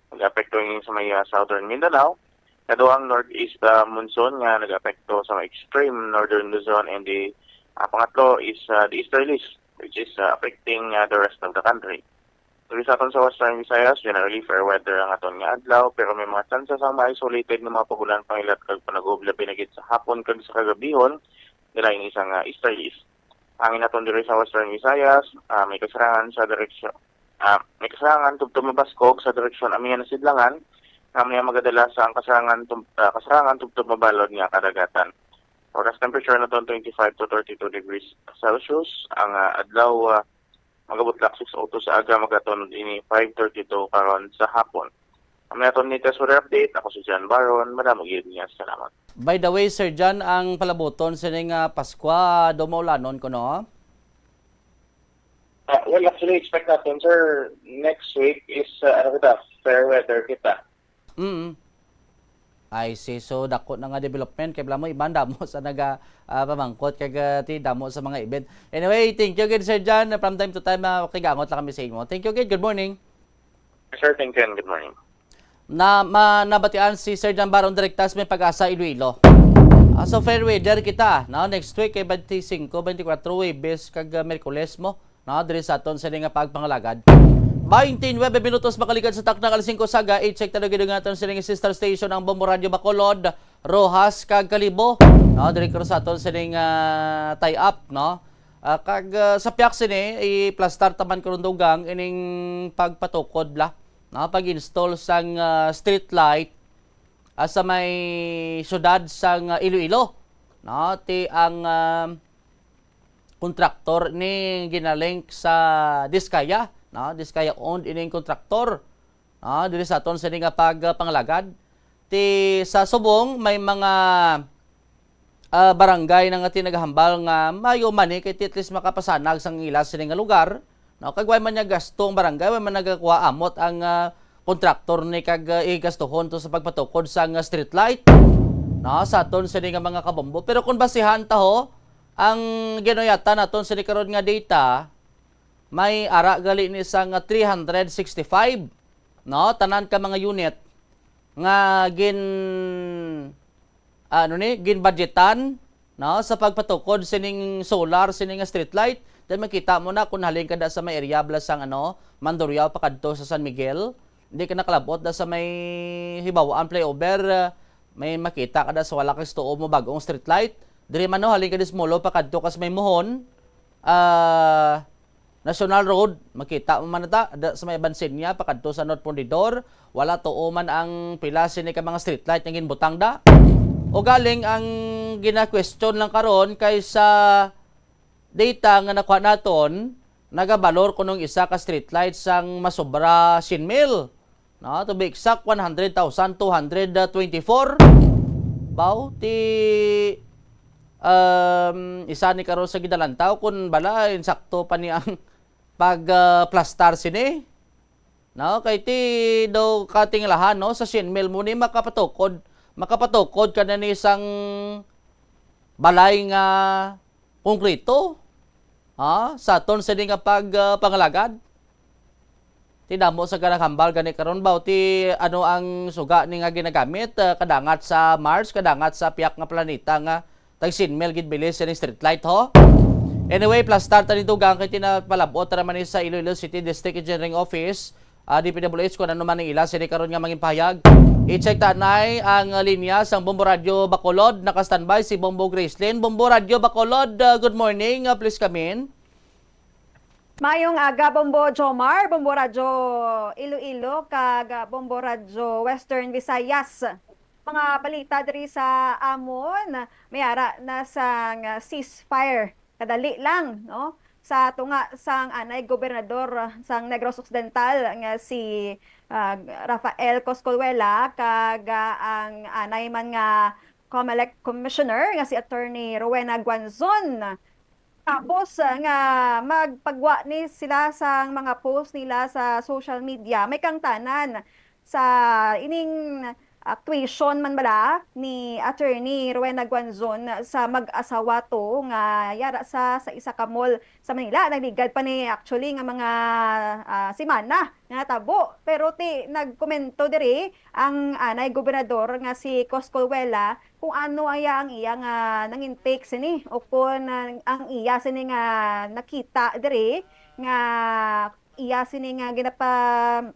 Nag-epekto ini sa may, ah, Southern Mindanao. Kaduhang northeast, ah, monsoon nga nag-epekto sa may extreme northern Luzon, and the, ah, pangatlo is, ah, the easterlies, which is, ah, affecting, ah, the rest of the country. Diri sa aton sa Western Visayas, generally fair weather ang aton nga adlaw, pero may mga tsansa sang mga isolated nga mga pag-ulan pangilat kag panagob, labi na gid sa hapon kag sa kagabihon, dala ini sang, ah, easterlies. Hangin naton diri sa Western Visayas, ah, may kasarangan sa direksyon, ah, may kasarangan tubtob mabaskog sa direksyon Amihan, Sidlangan, nga may magadala sa ang kasarangan tum-, ah, kasarangan tubtob mabalod nga kadagatan. Forecast temperature naton twenty-five to thirty-two degrees Celsius. Ang, ah, adlaw, ah, magabutlak six oh two sa aga, magatunod ini five thirty-two karon sa hapon. Ang naton latest weather update, ako si John Baron. Madamo gyud nga salamat. By the way, Sir John, ang palabuton sini nga Paskwa, daw maulanon kuno? Ah, well, actually, expect natin, sir, next week is, ah, ano kita, fair weather kita. Mm. I see. So, dako na nga development. Kay bala mo, iban damo sa naga, ah, pamangkot kag, ah, ti damo sa mga event. Anyway, thank you again, Sir John. From time to time, ah, kigangot lang kami sa imo. Thank you again. Good morning. Sir, thank you and good morning. Na, ma-, nabatian si Sir John Baron direkta sa may Pag-asa, Iloilo. Ah, so, fair weather kita, no? Next week, kay twenty-five, twenty-four, Huwebes, kag, ah, Miyerkules mo, no? Diri sa aton sini nga pagpangalagad. Twenty-nine minutos makaligad sa takna alas singko sa aga, i-check ta gid ang aton sini nga sister station, ang Bombo Radio Bacolod, Roxas, kag Kalibo, no? Diri karon sa aton sini nga tie-up, no? Ah, kag, ah, sa piyak sini, i-plastar ta man karon dugang ining pagpatukod bala, no? Pag-install sang, ah, street light, ah, sa may siyudad sang, ah, Iloilo, no? Ti ang, ah, kontraktor ni ginalink sa Diskaya, no? Diskaya owned ining kontraktor, no? Diri sa aton sini nga pagpangalagad. Ti sa subong may mga, ah, barangay na nga ti nagahambal nga maayo man ni kay ti at least makapasanag sang ila sini nga lugar, no? Kag way man niya gasto ang barangay, way man nagakuha amot ang, ah, kontraktor ni kag, ah, igastuhon to sa pagpatukod sang, ah, street light, no? Sa aton sini nga mga kabombo. Pero kung basihan ta ho, ang ginuyatan naton sini karon nga data, may ara gali ni sang, ah, three hundred sixty-five, no? Tanan ka mga unit nga gin, ano ni, ginbudgetan, no, sa pagpatukod sining solar, sining nga street light. Then makita mo na kung halin ka da sa may area bala sang, ano, Mandurriao pakadto sa San Miguel. Hindi ka nakalabot da sa may Hibawaan flyover, ah, may makita ka da sa wala kay tuo mo bag-ong street light. Diri man, no, halin ka di sa Molo pakadto ka sa may Mohon. Ah, National Road, makita mo man ta, da, sa may Abansinya, pakadto sa North Fundidor, wala tuo man ang pila sini ka mga street light nga ginbutang da. O galing ang gina-question lang karon kay sa data nga nakuha naton, nagabalor kunong isa ka street light sang masobra cien mil. No, to be exact, one hundred thousand two hundred twenty-four. Baw, ti, um, isa ni karon sa gidalantaw kun bala, insakto pa ni ang pag, ah, plastar sini. No, kay ti daw katingalahan, no, sa cien mil mo ni makapatukod, makapatukod ka na ni sang balay nga konkreto, ha, sa aton sini nga pag, ah, pangalagad. Ti damo sa ganaghambal gani karon ba, ti ano ang suga ni nga ginagamit, ah, kadangat sa Mars, kadangat sa piyak nga planeta nga tag cien mil gid bilis sining street light, ho? Anyway, plastar ta ni dugang kay ti napalab-ot ra man ni sa Iloilo City District Engineering Office, ah, D P W H, kung ano man ang ila sini karon nga mangin pahayag. I-check ta anay ang linya sang Bombo Radyo Bacolod. Naka-standby si Bombo Gracelyn. Bombo Radyo Bacolod, ah, good morning. Ah, please come in. Mayong aga, Bombo Jomar, Bombo Radyo Iloilo, kag, ah, Bombo Radyo Western Visayas. Mga balita diri sa amon, may ara na sang, ah, ceasefire. Kadali lang, no? Sa tunga sang anay gobernador sang Negros Occidental nga si, ah, Rafael Coscolwela kag, ah, ang anay man nga Comelec Commissioner nga si Attorney Rowena Guanzon. Tapos, ah, nga magpagwa ni sila sang mga post nila sa social media, may kangtanan sa ining actuation man bala ni Attorney Rowena Guanzon sa mag-asawa to nga yara sa, sa isa ka mall sa Manila. Nagligad pa ni actually nga mga, ah, semana nga natabo. Pero ti nagkomento diri ang anay gobernador nga si Coscolwela kung ano aya ang iya nga nangin take sini o kung, ah, ang iya sini nga nakita diri nga iya sini nga ginapa-,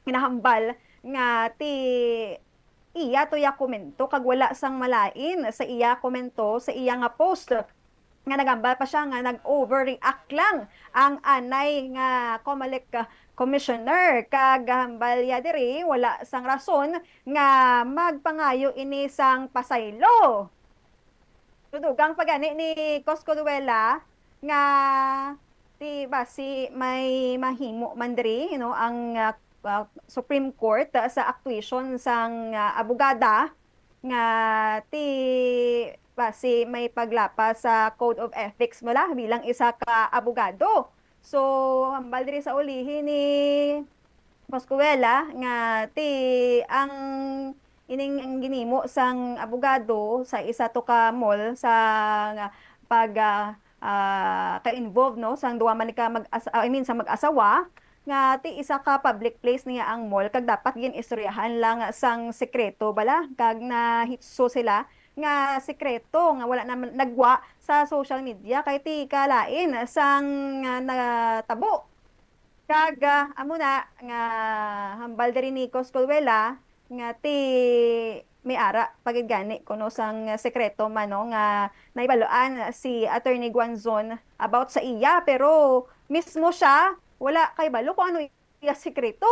ginahambal nga ti iya to iya komento kag wala sang malain sa iya komento sa iya nga post. nga nagambal pa siya nga nag-overreact lang ang anay nga Comelec, ah, commissioner, kag hambal niya diri wala sang rason nga magpangayo ini sang pasaylo. Tudugang pa gani ni Coscoluela nga ti basi may mahimo man diri, you know, ang, ah, ah, Supreme Court, ah, sa actuation sang, ah, abogada nga ti basi may paglapas sa Code of Ethics mo la bilang isa ka abogado. So, hambal diri sa ulihi ni Pascuela nga ti ang ining ginhimo sang abogado sa isa to ka mall sa nga pag, ah, ah, ka-involve, no, sang duha man ka mag-as-, I mean, sa mag-asawa, nga ti isa ka public place niya ang mall, kag dapat gin-istoryahan lang sang sekreto bala, kag nahitso sila nga sekreto nga wala naman nagwa sa social media, kay ti kalain sang, ah, natabo. Kag, ah, amo na nga hambal diri ni Coscoluela nga ti may ara pa gid gani kuno sang sekreto man, no, nga nahibaluan si Attorney Guanzon about sa iya, pero mismo siya wala kahibalo kung ano iya sekreto.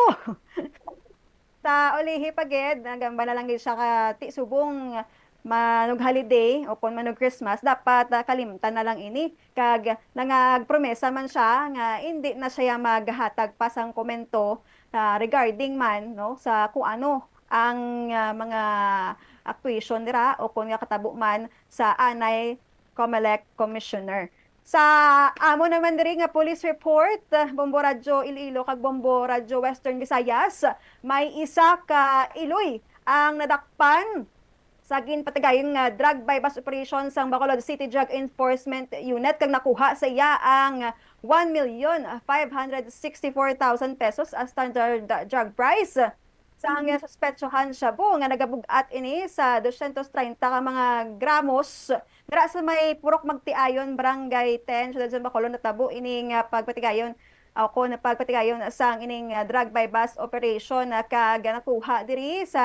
Sa ulihi pa gid, nagamba na lang gid siya ka ti subong manog holiday o kon manog Christmas, dapat, ah, kalimtan na lang ini. Kag nangagpromesa man siya nga hindi na siya maghatag pa sang komento, ah, regarding man, no, sa kung ano ang, ah, mga actuation dira o kung nakatabo man sa anay Comelec Commissioner. Sa amo naman diri nga police report, ah, Bombo Radyo Iloilo kag Bombo Radyo Western Visayas, may isa ka iloy ang nadakpan sa ginpatigayon nga drug buy-bust operation sang Bacolod City Drug Enforcement Unit, kag nakuha sa iya ang one million five hundred sixty-four thousand pesos as standard drug price. Sa ang suspetsohan shabu nga nagabug-at ini sa dosyentos treinta ka mga gramos dira sa may Purok Magtiayon, Barangay ten, Siyudad sa Bacolod, natabo ini nga pagpatigayon o kon pagpatigayon sang ining, ah, drug buy-bust operation, ah, kag nakuha diri sa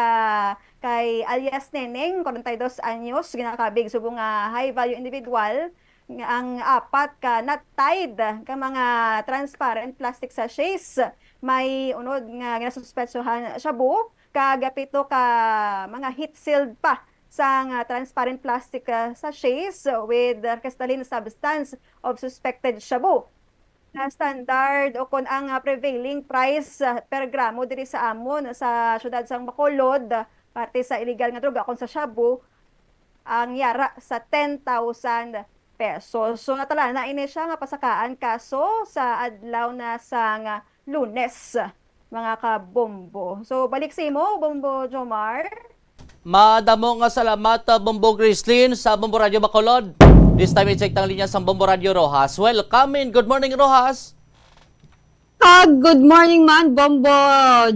kay alias Neneng, kwarenta y dos anyos, ginakabig subong nga high value individual nga ang apat ka knot-tied ka mga transparent plastic sachets. May unod nga ginasuspetsohan shabu kag pito ka mga heat-sealed pa sang, ah, transparent plastic, ah, sachets with, ah, crystalline substance of suspected shabu. Nga standard o kon ang, ah, prevailing price, ah, per gramo diri sa amon sa siyudad sang Bacolod, ah, parte sa illegal nga droga kon sa shabu, ang yara sa ten thousand pesos. So, natalana ini siya nga pasakaan kaso sa adlaw na sang Lunes, mga kabombo. So, balik sa imo, Bombo Jomar. Madamo nga salamat, uh, Bombo Grislin sa Bombo Radyo Bacolod. This time, i-check tang linya sang Bombo Radyo Roxas. Well, come in. Good morning, Roxas. Kag good morning man, Bombo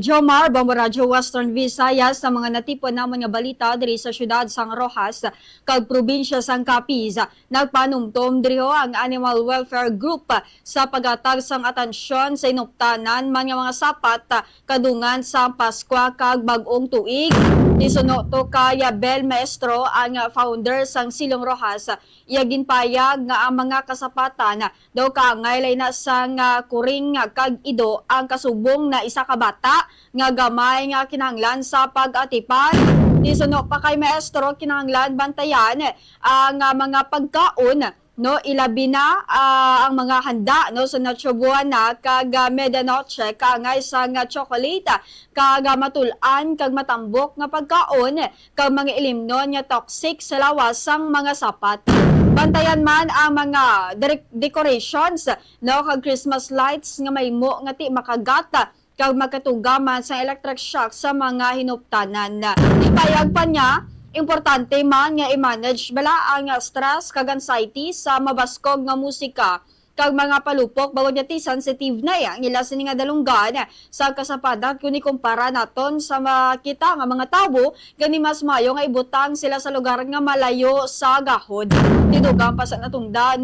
Jomar, Bombo Radyo Western Visayas, sa mga natipon namon nga balita diri sa siyudad sang Roxas kag probinsya sang Capiz. Nagpanumtom diri ho ang Animal Welfare Group sa paghatag sang atensyon sa inuptanan man nga mga sapat kadungan sa Paskwa kag Bag-ong Tuig. Tisuno to kay Bel Maestro, ang founder sang Silong Roxas, iya ginpayag nga ang mga kasapatan daw kaangay lay na sang kuring kag ido ang kasubong na isa ka bata nga gamay nga kinahanglan sa pag-atipan. Tisuno pa kay Maestro, kinahanglan bantayan ang, ah, mga pagkaon, no, ilabi na, ah, ang mga handa, no, sa Noche Buena kag, ah, Medianoche, kaangay sang chocolate, kag, ah, matul-an kag matambok nga pagkaon, kag mga ilimnon nga toxic sa lawas sang mga sapat. Bantayan man ang mga dere-, decorations, no, kag Christmas lights nga mahimo nga ti makagat kag makatuga man sa electric shock sa mga hinuptanan. Ipayag pa niya, importante man nga i-manage bala ang stress kag anxiety sa mabaskog nga musika kag mga palupok, bangod nga ti sensitive na ang ila sini nga dalunggan sa kasapadan kon ikumpara naton sa makita nga mga tawo, gani mas maayo nga ibutang sila sa lugar nga malayo sa gahod. Tidugang pa sa natungdan,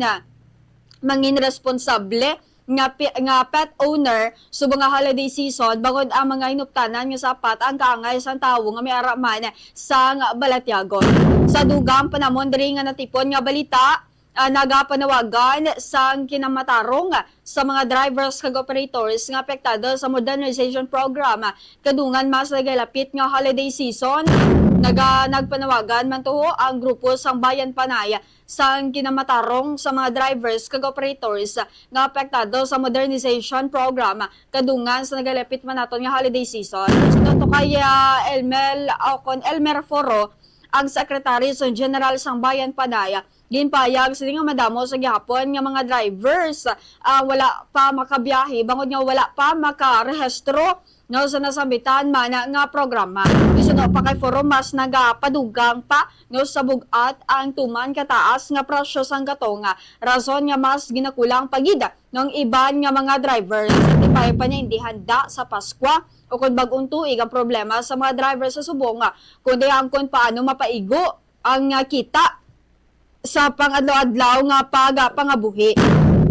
mangin responsable nga pi-, nga pet owner subong nga holiday season, bangod ang mga hinuptanan nga sapat ang kaangay sang tawo nga may ara man sang balatyagon. Sa dugang pa namon diri nga natipon nga balita, ah, nagapanawagan sang kinamatarong sa mga drivers kag operators nga apektado sa modernization program. Kadungan mas nagalapit nga holiday season, naga-, nagpanawagan man tuho ang grupo sang Bayan Panay sang kinamatarong sa mga drivers kag operators nga apektado sa modernization program kadungan sa nagalapit man naton nga holiday season. Suno to kay, ah, Elmel, o kon Elmer Foro, ang Secretary sa General sang Bayan Panay, ginpahayag sini nga madamo sa gihapon nga mga drivers ang wala pa makabiyahe bangod nga wala pa makarehistro, no, sa nasambitan man nga programa. Isuno pa kay Foro, mas nagapadugang pa, no, sa bug-at ang tuman kataas nga presyo sang gatong, rason nga mas ginakulang pa gid ng iban nga mga drivers. Tipay pa niya hindi handa sa Paskwa o kon bag-ong tuig ang problema sa mga driver sa subong, kundi ang kon paano mapaigo ang, ah, kita sa pang-adlaw-adlaw nga pagpangabuhi.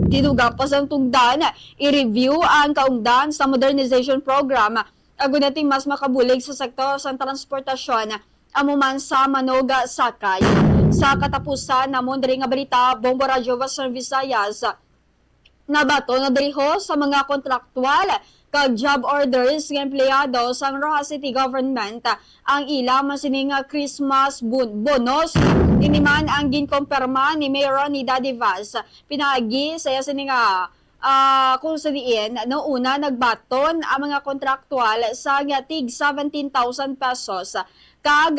Tinuga pa sang tugdan, i-review ang kaungdan sa modernization program, agod natin mas makabulig sa sektor sa transportasyon, amo man sa manog sakay. Sa katapusan namon diri nga balita, Bombo Radyo Western Visayas, nabaton na diri ho sa mga kontraktual kag job orders nga empleyado sang Roxas City Government ang ila man sini nga Christmas bon-, bonus. Ini man ang ginkumpirma ni Mayor Ronnie Dadivas pinaagi sa iya sini nga, ah, kung sa diin, no, una nagbaton ang mga kontraktual sa nga tig seventeen thousand pesos kag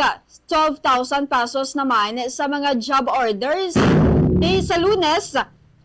twelve thousand pesos naman sa mga job orders. Di sa Lunes,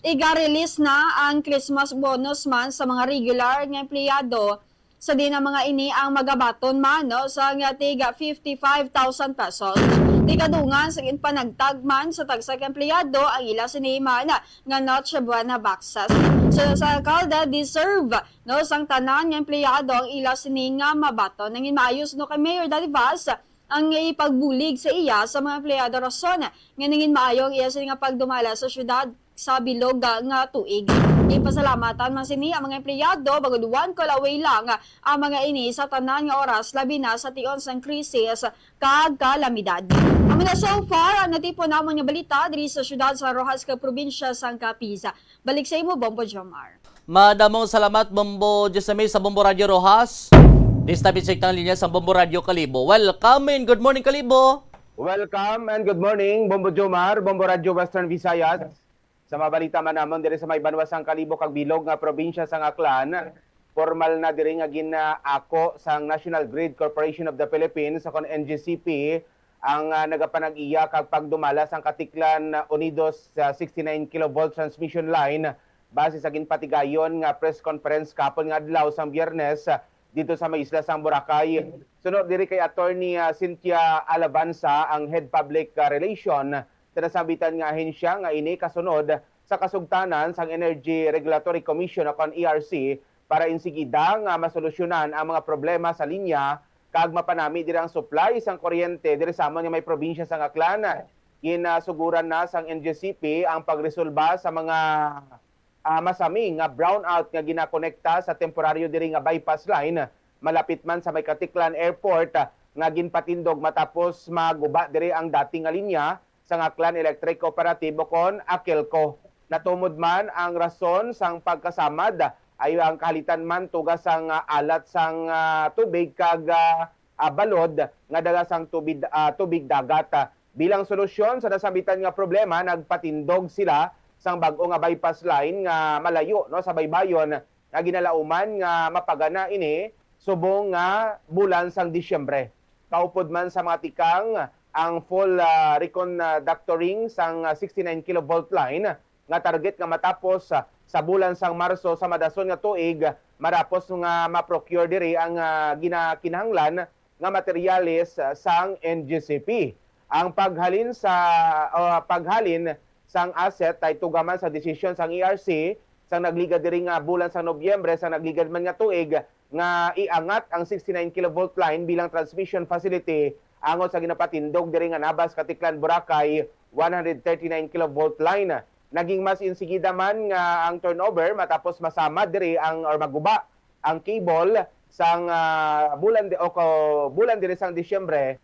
iga-release na ang Christmas bonus man sa mga regular nga empleyado, sa diin ang mga ini ang magabaton man, no, sa nga tiga fifty-five thousand pesos. Di kadungan sa ginpanagtag man sa tagsa ka empleyado ang ila sini man nga Noche Buena boxes. So, sa alkalde, deserve, no, sang tanan nga empleyado ang ila sini nga mabaton. Nangin maayo, no, kay Mayor Dadivas, ang ipagbulig sa iya sa mga empleyado, rason nga nangin maayo ang iya sini nga pagdumala sa syudad sa bilog nga, nga tuig. Gipasalamatan man sini ang mga empleyado, bangod one call away lang ang mga ini sa tanan nga oras, labi na sa tion sang krisis kag kalamidad. Amo na so far ang natipon namon nga balita diri sa syudad sa Roxas kag probinsya sang Capiz. Balik sa imo, Bombo Jomar. Madamong salamat, Bombo Jessamy sa Bombo Radyo Roxas. This time, i-check ang linya sa Bombo Radyo Kalibo. Welcome and good morning, Kalibo. Welcome and good morning, Bombo Jomar, Bombo Radyo Western Visayas. Sa mga balita man namon diri sa may banwa sang Kalibo kag bilog nga probinsya sang Aklan, formal na diri nga gin-, ah, ako sang National Grid Corporation of the Philippines, o kon N G C P, ang, ah, nagapanag-iya kag pagdumala sang katiklan, ah, unidos sa sixty-nine kilovolt transmission line, base sa ginpatigayon nga press conference kahapon nga adlaw sang Biyernes, ah, dito sa may isla sang Boracay. Suno diri kay Attorney, ah, Cynthia Alabanza, ang Head Public, ah, Relation sa nasambitan nga ahensya, nga ini kasunod sa kasugtanan sang Energy Regulatory Commission o kon E R C para insigida nga masolusyonan ang mga problema sa linya kag mapanami diri ang supply sang kuryente diri sa amon nga may probinsya sang Aklan. Ginasuguran na sang N G C P ang pagresolba sa mga, ah, masami nga brownout nga ginakonekta sa temporaryo diri nga bypass line malapit man sa may Caticlan Airport, ah, nga ginpatindog matapos maguba diri ang dati nga linya sang Aklan Electric Cooperative o kon Akelco. Natumod man ang rason sang pagkasamad ay ang kahalitan man tuga sang, ah, alat sang, ah, tubig kag, ah, ah, balod nga dala sang tubig, ah, tubig dagat. Bilang solusyon sa nasambitan nga problema, nagpatindog sila sang bag-o nga bypass line nga malayo, no, sa baybayon nga ginalauman nga mapagana ini subong nga bulan sang Disyembre. Kaupod man sa mga tikang ang full, ah, reconductoring sang, ah, sixty-nine kilovolt line nga target nga matapos, ah, sa bulan sang Marso sa madason nga tuig, matapos nga ma-procure diri ang, ah, ginakinahanglan nga materyales, ah, sang N G C P. Ang paghalin sa, ah, paghalin sang asset ay tuga man sa desisyon sang E R C sang nagligad diri nga bulan sang Nobyembre sang nagligad man nga tuig nga iangat ang sixty-nine kilovolt line bilang transmission facility angot sa ginapatindog diri nga Nabas, Caticlan, Boracay, one hundred thirty-nine kilovolt line. Naging mas insigida man nga ang turnover matapos masamad diri ang, or maguba ang cable sang, ah, bulan di-, o ko-, bulan diri sang Disyembre,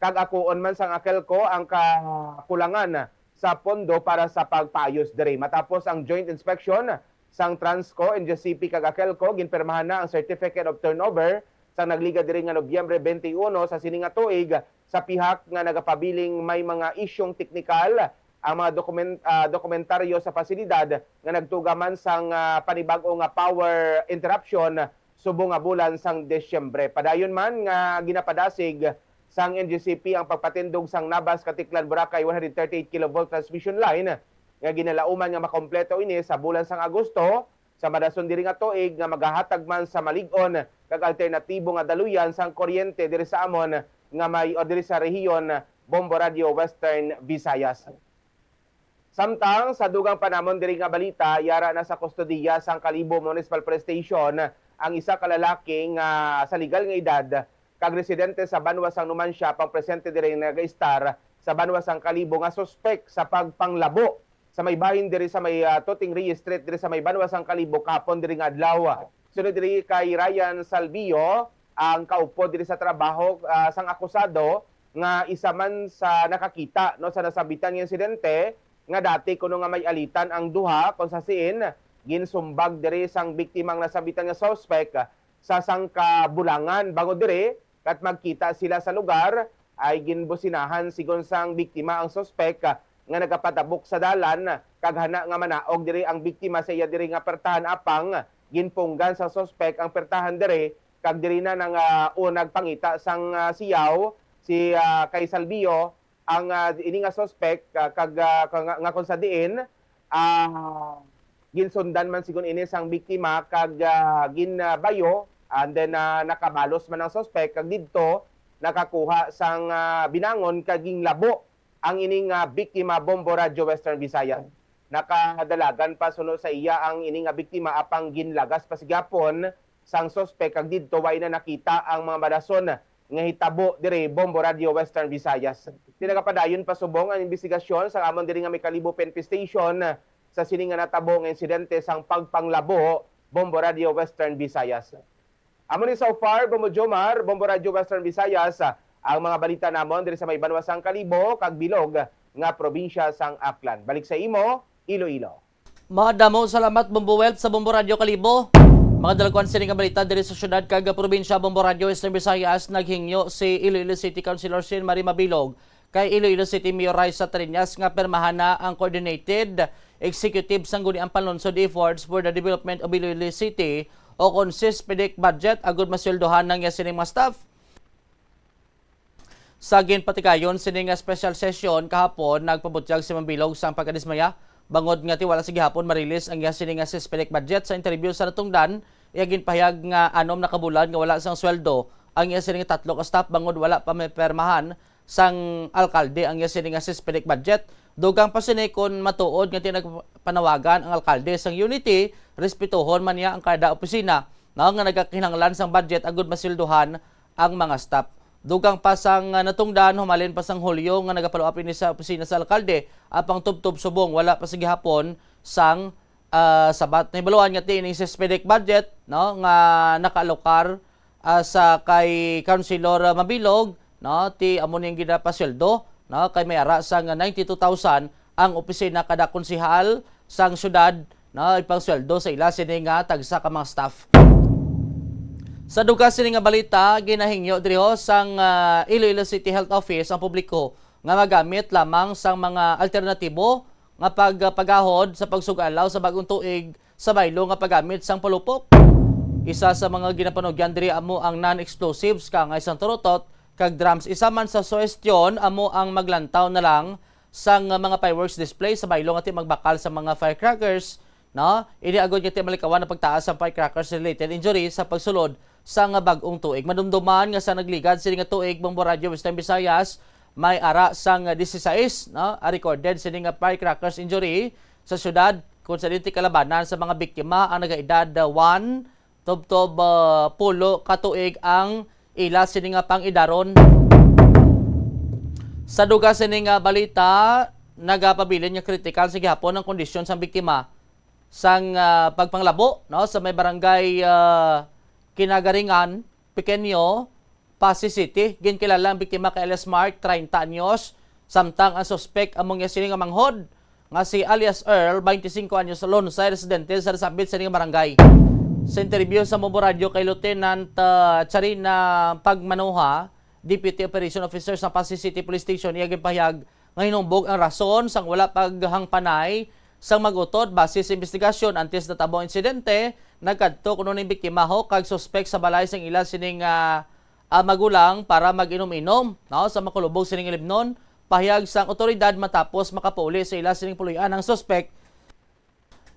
kag akuon man sang Akelco ang kakulangan sa pondo para sa pagpaayos diri. Matapos ang joint inspection sang Transco, N G C P kag Akelco, ginpirmahan na ang Certificate of Turnover sa nagligad diri nga Nobyembre twenty-one sa sini nga tuig sa pihak nga nagapabiling may mga isyung teknikal ang mga dokumen-, ah, dokumentaryo sa pasilidad nga nagtuga man sang, ah, panibag-o nga power interruption subong nga bulan sang Disyembre. Padayon man nga ginapadasig sang N G C P ang pagpatindog sang Nabas, Caticlan, Boracay one hundred thirty-eight kilovolt transmission line nga ginalauman nga makompleto ini sa bulan sang Agosto, sa madason diri nga tuig, nga magahatag man sa malig-on kag alternatibo nga daluyan sang kuryente diri sa amon nga may, o diri sa rehiyon, Bombo Radio Western Visayas. Samtang sa dugang pa namon diri nga balita, yara na sa kustodiya sang Kalibo Municipal Police Station ang isa ka lalaki nga sa legal nga edad kag residente sa banwa sang Numancia, pang presente diri nga nagaistar sa banwa sang Kalibo, nga suspek sa pagpanglabo sa may bahin diri sa may, ah, Tuting Reyes Street diri sa may banwa sang Kalibo kahapon diri nga adlaw. Sunod diri kay Ryan Salvio, ang kaupod diri sa trabaho, ah, sang akusado, nga isa man sa nakakita, no, sa nasambitan nga insidente, nga dati kuno nga may alitan ang duha, kung sa siin ginsumbag diri sang biktima ang nasambitan nga suspek sa sangka bulangan. Bangod diri, kat magkita sila sa lugar, ay ginbusinahan sigon sang biktima ang suspek, ah, nga nagapatabok sa dalan, kag hana nga manaog diri ang biktima sa iya diri nga pertahan, apang ginpunggan sa suspek ang pertahan diri, kag diri na nang, ah, unag pangita sang, ah, siyaw si, ah, kay Salvio ang, ah, ini nga suspek, ah, kag, ah, ka-, nga, nga kung sa diin, ah, ginsundan man sigon ini sang biktima kag, ah, ginbayo, and then, ah, nakabalos man ang suspek kag didto nakakuha sang, ah, binangon kag ginlabo ang ining, ah, biktima, Bombo Radyo Western Visayas. Nakadalagan pa suno sa iya ang ini nga biktima, apang ginlagas pa sa gihapon sang suspek kag didto way na nakita ang mga balason nga hitabo diri, Bombo Radyo Western Visayas. Di nagapadayon pa subong ang imbestigasyon sa amon diri nga may Kalibo P N P Station sa sini nga natabo nga insidente sang pagpanglabo, Bombo Radyo Western Visayas. Amo ni so far, Bombo Jomar, Bombo Radyo Western Visayas, ang mga balita namon diri sa may banwa sang Kalibo kag bilog nga probinsya sang Aklan. Balik sa imo, Iloilo. Madamo salamat, Bombo Welt, sa Bombo Radyo Kalibo. Mga dalagwan sini nga balita diri sa syudad kag probinsya, Bombo Radyo Western Visayas, naghingyo si Iloilo City Councilor Shane Marie Mabilog kay Iloilo City Mayor Raisa Triñas nga pirmahan na ang coordinated executive sang Sangguniang Panlungsod Efforts for the Development of Iloilo City o kon CESPEDEC budget agud masweldohan ang iya sining mga staff. Sa ginpatigayon sini nga special session kahapon, nagpabutyag si Mabilog sang pagkadismaya bangod nga ti wala sa gihapon marilis ang iya sini nga CESPEDEC budget. Sa interview sa natungdan, iya ginpahayag nga anom na ka bulan nga wala sang sweldo ang iya sini nga tatlo ka staff bangod wala pa mapermahan sang alkalde ang iya sini nga CESPEDEC budget. Dugang pa sini, kon matuod nga ti nagpanawagan ang alkalde sang unity, respetuhon man niya ang kada opisina, no, nga nagakinahanglan sang budget agud masweldohan ang mga staff. Dugang pa sang, ah, natungdan, humalin pa sang Hulyo nga nagapalo-up ini sa opisina sa alkalde, apang tubtob subong wala pa sa gihapon sang, ah, sabat. Nahibaluan nga ti ining CESPEDEC budget, no, nga nakaalokar, ah, sa kay Councilor, ah, Mabilog, no, ti amo ning ginapasweldo, no, kay may ara sang ninety-two thousand ang opisina kada konsehal sang syudad, no, ipangsweldo sa ila sini nga tagsa ka mga staff. Sa dugang sini nga balita, ginahingyo diri ho sang, ah, Iloilo City Health Office ang publiko nga magamit lamang sang mga alternatibo nga pagpagahod sa pagsug-alaw sa bag-ong tuig sa baylo nga paggamit sang palupok. Isa sa mga ginapanugyan diri amo ang non-explosives, kaangay sang turutot, kag drums. Isa man sa suhestyon amo ang maglantaw na lang sang mga fireworks display sa baylo nga ti magbakal sa mga firecrackers, no? Ini agud nga ti malikawan ang pagtaas sang firecrackers related injury sa pagsulod sang bag-ong tuig. Madumduman nga sa nagligad sini nga tuig, Bombo Radyo Western Visayas, may ara sang dieciséis, no, a recorded sini nga firecrackers injury sa syudad, kung sa dinti kalabanan sa mga biktima ang nagaedad, ah, one tubtob, ah, pulo ka tuig ang ila sini nga pang-idaron. Sa dugang sini nga balita, nagapabilin nga kritikal sa gihapon ang kondisyon sang biktima sang, ah, pagpanglabo, no, sa may barangay, ah, Kinagaringan, Pequeño, Passi City. Ginkilala ang biktima kay Elias Mark, treinta anyos, Samtang ang suspek amo nga sini nga manghod nga si alias Earl, twenty-cinco anyos, lonsay residente sa nasambit sini nga barangay. Sa interview sa Bombo Radio kay Lieutenant, ah, Charina Pagmanuha, Deputy Operation Officer sa Passi City Police Station, iya ginpahayag nga hinumbog ang rason sang wala paghangpanay sang mag-utod. Base sa investigasyon, antes natabo ang insidente, nagkadto kuno ning biktimaho kag suspek sa balay sang ila sining, ah, ah, magulang para mag-inom-inom, no, sa makulubog sining ilibnon. Pahayag sang otoridad, matapos makapauli sa ila sining puloy-an ang suspek,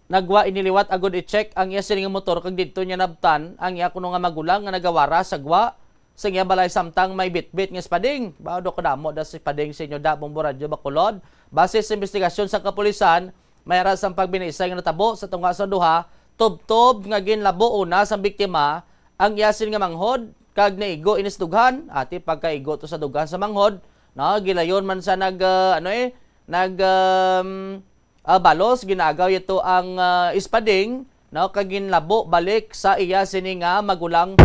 nagwa ini liwat agud i-check ang iya sining motor kag didto niya nabtan ang iya kuno nga magulang nga nagawara sa gwa sa iya balay samtang may bitbit nga espading. Ba, do kadamo da si espading sa inyo da, Bombo Radyo Bacolod. Base sa investigasyon sa kapulisan, may ara sang pagbinaysay nga natabo sa tunga sa duha, tubtob nga ginlabo una sang biktima ang iya sin nga manghod kag naigo ini sa dughan. Ati pagkaigo to sa dughan sa manghod, no, gilayon man sa nag, ah, ano eh, nag, um, ah, balos, ginaagaw ito ang, ah, espading, no, kag ginlabo balik sa iya sini nga magulang.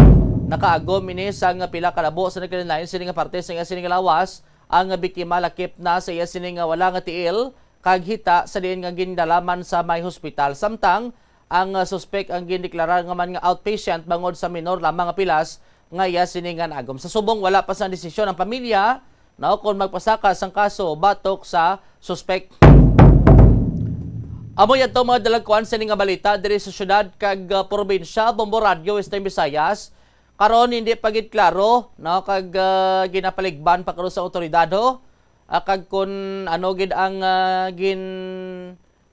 Nakaagom ini sang pila ka labo sa nagkalain-lain sini nga parte sa iya sini nga lawas. Ang biktima lakip na sa iya sini nga wala nga tiil kag hita sa diin nga gindala man sa may hospital, samtang ang, ah, suspek ang gindeklara nga man nga outpatient bangod sa minor lamang nga pilas nga iya sini nga naagom. Sa subong, wala pa sang desisyon ang pamilya, no, kon magpasaka sang kaso batok sa suspek. Amo yadto mga dalagkuan sini nga balita diri sa syudad kag, ah, probinsya. Bombo Radyo, Western Visayas. Karon hindi pa gid klaro, no, kag, ah, ginapaligban pa karon sa otoridad, ho. Ah, kag kun ano gid ang, ah, gin,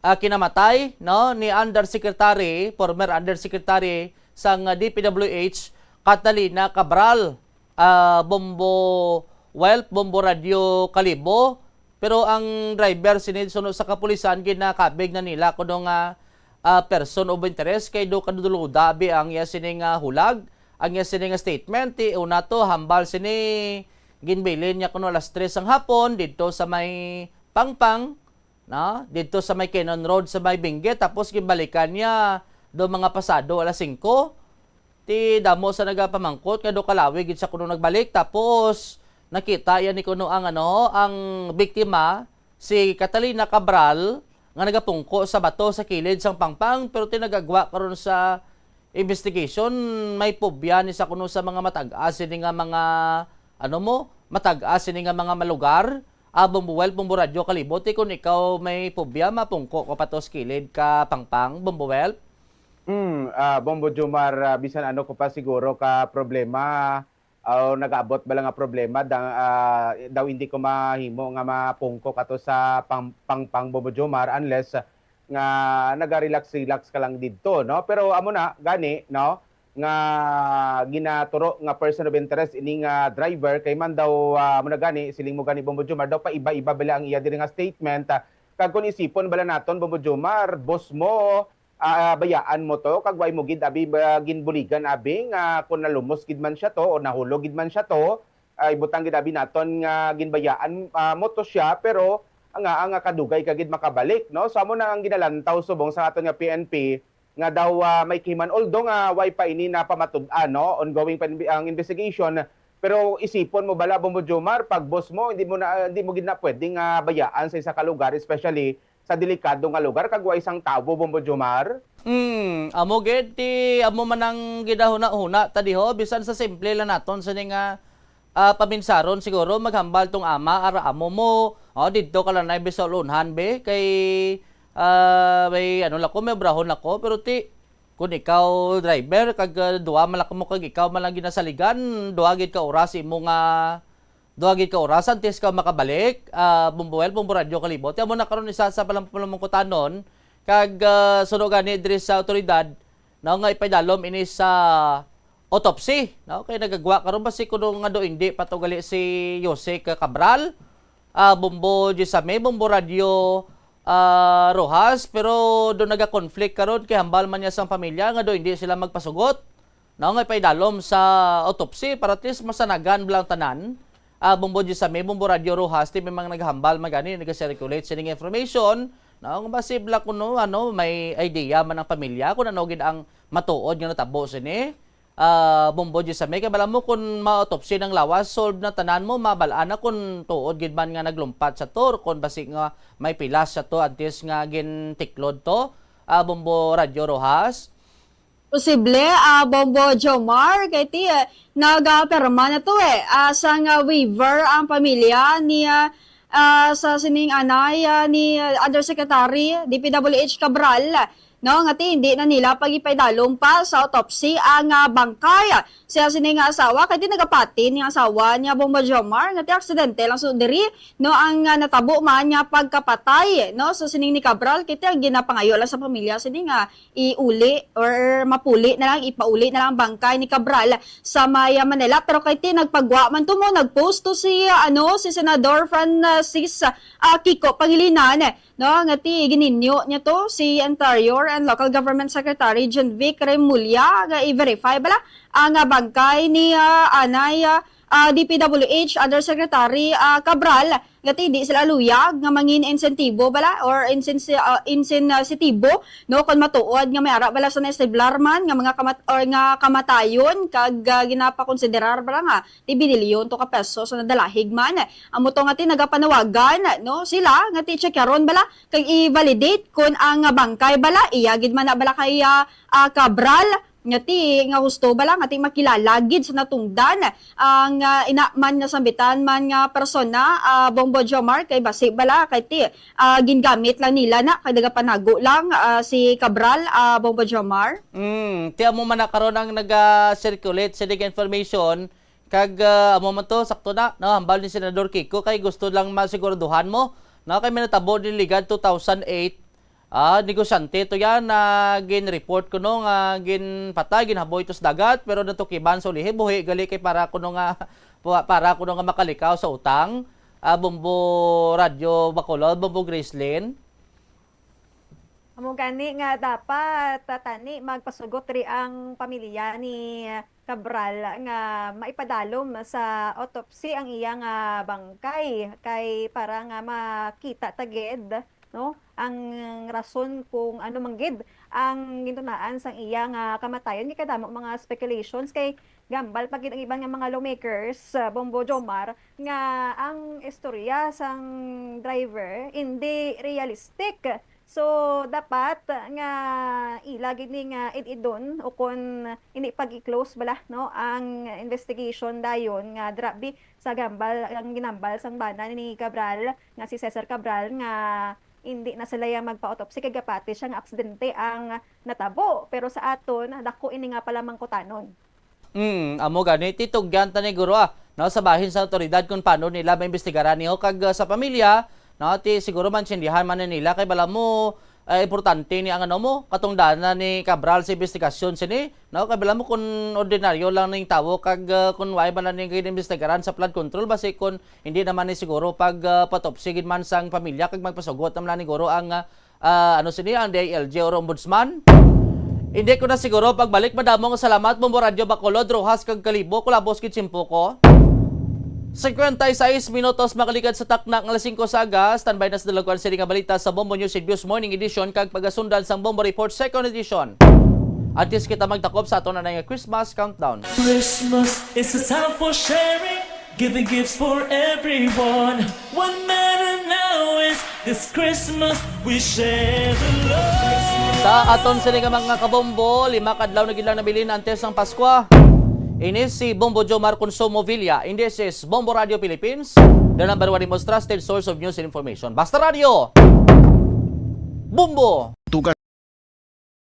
ah, kinamatay, no, ni Undersecretary, former Undersecretary sang, ah, D P W H, Catalina Cabral, ah, Bombo Wealth, Bombo Radyo Kalibo. Pero ang driver sini, suno sa kapulisan, ginakabig na nila kuno nga, ah, person of interest kay do kaduduluda abi ang iya sini nga hulag, ang iya sini nga statement. Ti una to, hambal sini, ginbilin niya kuno alas tres sang hapon didto sa may Pangpang, no? Didto sa may Cannon Road sa may Benguet, tapos ginbalikan niya do mga pasado alas singko. Ti damo sa nagapamangkot nga do kalawi gid siya kuno nagbalik, tapos nakita yan ni kuno ang, ano, ang biktima, si Catalina Cabral, nga nagapungko sa bato sa kilid sang Pangpang, pero ti nagagwa karon sa investigation, may pobya ni sa kuno sa mga matag-as sini nga mga, ano mo, matag-as sini nga mga malugar. Ah, Bombo Wealth, Bombo Radyo Kalibo, ti kun ikaw may pobya, mapungko ka pa to sa kilid ka Pangpang, Bombo Wealth? Hmm, ah, Bombo Jomar, ah, bisan ano ko pa siguro ka problema, ah, o nagaabot bala nga problema, da-, ah, daw hindi ko mahimo nga mapungko kato sa pang-, pangpang, Bombo Jomar, unless nga naga-relax-relax ka lang didto, no? Pero amo na gani, no, nga ginaturo nga person of interest ini nga driver, kay man daw, ah, amo na gani, siling mo gani, Bombo Jomar, daw paiba-iba bala ang iya diri nga statement, ah, kag kung isipon bala naton, Bombo Jomar, boss mo, ah, bayaan mo to, kag why mo gid abi ba ginbuligan abi nga kung nalumos gid man siya to o nahulog gid man siya to, ah, ibutang gid abi naton nga ginbayaan, ah, mo to siya, pero nga, nga kadugay ka gid makabalik, no? So, amo na ang ginalantaw subong sa aton nga P N P nga daw, ah, may kahiman, although nga way pa ini napamatud-an, no? Ongoing pa in-, ang investigation, pero isipon mo bala, Bombo Jomar, pag boss mo, hindi mo na, hindi mo gid na pwedeng, ah, bayaan sa isa ka lugar, especially sa delikado nga lugar kag way sang tawo, Bombo Jomar? Hmm, amo gid ti amo man ang ginahuna-huna ta diho, bisan sa simple lang naton sini nga, ah, paminsaron siguro, maghambal tong ama ara amo mo, oh, didto ka lang na bisan ulunhan be kay, ah, may ano lang ko, may obrahon lang ko, pero ti kun ikaw driver kag, ah, duha man lang mo kag ikaw man lang ginasaligan, duha gid ka oras imo nga duha gid ka oras antes ka makabalik, ah, Bombo Wealth, Bombo Radyo Kalibo. Ti amo na karon isa sa palam-, palamungkutanon, kag, ah, suno gani diri sa awtoridad, no, nga ipaidalom ini sa autopsy, no? Kay nagagwa karon basi kuno nga do hindi pa to gali si Jose Cabral, ah, Bombo Gisame, Bombo Radyo, ah, Rojas, pero do naga-conflict karon kay hambal man niya sang pamilya nga do hindi sila magpasugot. No, nga ipaidalom sa autopsy para at least masanagan bala ang tanan. Ah, Bombo Gisame, Bombo Radyo Rojas, ti may mga naghambal man gani, naga-circulate sining information. No, nga basi bala kuno, ano, may idea man ang pamilya kung ano gid ang matuod nga natabo sini. Ah, Bombo Jisame, kay bala mo kun ma-autopsy ng lawas, solve na tanan mo, mabal-an na kun tuod gid man nga naglumpat sa to, kun basi nga may pilas sa to antes nga gintiklod to. Ah, Bombo Radyo Rojas. Posible, ah, Bombo Jomar, kay ti, eh, nagapirma na to, eh, ah, sang, ah, waiver ang pamilya ni, ah, ah, sa sining anay, ah, ni, ah, Undersecretary D P W H Cabral, no, nga ti hindi na nila pagipaidalom pa sa autopsy ang, ah, bangkay sa sining nga asawa, kay ti nagapati ni asawa niya, Bombo Jomar, nga ti aksidente lang so diri, no, ang, ah, natabo man nga pagkapatay, no, sa sining ni Cabral, kay ti ang ginapangayo lang sa pamilya sini nga iuli or mapuli na lang, ipauli na lang ang bangkay ni Cabral sa may, ah, Manila. Pero kay ti nagpagwa man to mo, nagpost to si, ah, ano, si Senador Francis, ah, Kiko Pangilinan, no, nga ti gininyo niya to si Interior and Local Government Secretary Jonvic Remulla nga i-verify bala ang, ah, bangkay ni, ah, anay, ah, ah, D P W H Undersecretary, ah, Cabral, nga ti di sila luyag nga mangin insentibo bala or insensi-, ah, insensitibo, no, kon matuod nga may ara bala sa naistiblar man nga mga kamat-, or nga kamatayon kag, ah, ginapakonsiderar bala nga ti binilyon to ka pesos sa nadalahig man. Amo to nga ti nagapanawagan, no, sila nga ti tsekyaron bala kag i-validate kon ang bangkay bala iya gid man na bala kay, ah, ah, Cabral nga ti, nga husto bala nga ti makilala gid sa natungdan ang, ah, ina man nga sambitan man nga persona, ah, Bombo Jomar, kay basi bala kay ti, ah, gingamit lang nila na kay nagapanago lang, ah, si Cabral, ah, Bombo Jomar. Mm, ti amo man na karon ang naga-circulate sa information kag, ah, amo man to sakto na, no, hambal ni Senador Kiko kay gusto lang masiguraduhan mo, no, kay may natabo ni ligad two thousand eight. Ah, negosyante to yan na gin-report kuno nga ginpatay, ginhaboy to sa dagat, pero natukiban sa ulihi, buhi gali kay para kuno nga, pa-, para kuno nga makalikaw sa utang. Ah, Bombo Radyo Bacolod, Bombo Gracelyn. Amo gani nga dapat, ah, tani magpasugot ri ang pamilya ni Cabral nga maipadalom sa autopsy ang iya nga bangkay kay para nga makita ta gid, no, ang rason kung ano man gid ang gintunaan sang iya nga kamatayon. Kay kadamo mga speculations kay gambal pa gid ang iban nga mga lawmakers, ah, Bombo Jomar, nga ang istorya sang driver indi realistic. So, dapat nga ila gid ni nga id-idon o kon hindi pag-i-close bala, no, ang investigation dayon nga grabe sa gambal, ang ginambal sang bana ni Cabral nga si Cesar Cabral nga hindi na sila yang magpa-autopsy kay gapati siya nga aksidente ang natabo. Pero sa aton, dako ini nga palamangkutanon. Mm, amo gani, titugyan ta ni guro, ah, no, sa bahin sa awtoridad kung paano nila maimbestigaran niyo kag, ah, sa pamilya, no, ti siguro maintindihan man na nila kay bala mo, ah, importante ni ang ano mo, katungdanan ni Cabral sa investigasyon sini, no, kay bala mo kung ordinaryo lang ning tawo kag, ah, kung wala man lang ning ginaimbestigaran sa flood control, basi kung hindi naman ni siguro pag, ah, patupsi gid man sang pamilya kag magpasugot naman ni guro ang, ah, ah, ano sini, ang D I L G or ombudsman. Hindi ko na siguro pagbalik. Madamo nga salamat, Bombo Radyo Bacolod, Rojas kag Kalibo, Kulabos kid Simpuko. Cincuenta y seis minutos makaligad sa takna nga alas singko sa aga. Standby na sa dalagwan sini nga balita sa Bombo News and Views Morning Edition kag pagasundan sang Bombo Report Second Edition. Antes kita magtakop sa aton anay nga Christmas countdown. Christmas is a time for sharing, giving gifts for everyone. What matter now is this Christmas we share the love. Sa aton sini nga mga kabombo, lima ka adlaw na gid lang nabilin antes ang Paskwa. Ini si Bombo Jomar Consumo Villa. And this is Bombo Radio Philippines, the number one most trusted source of news and information. Basta Radio, Bombo! Tuga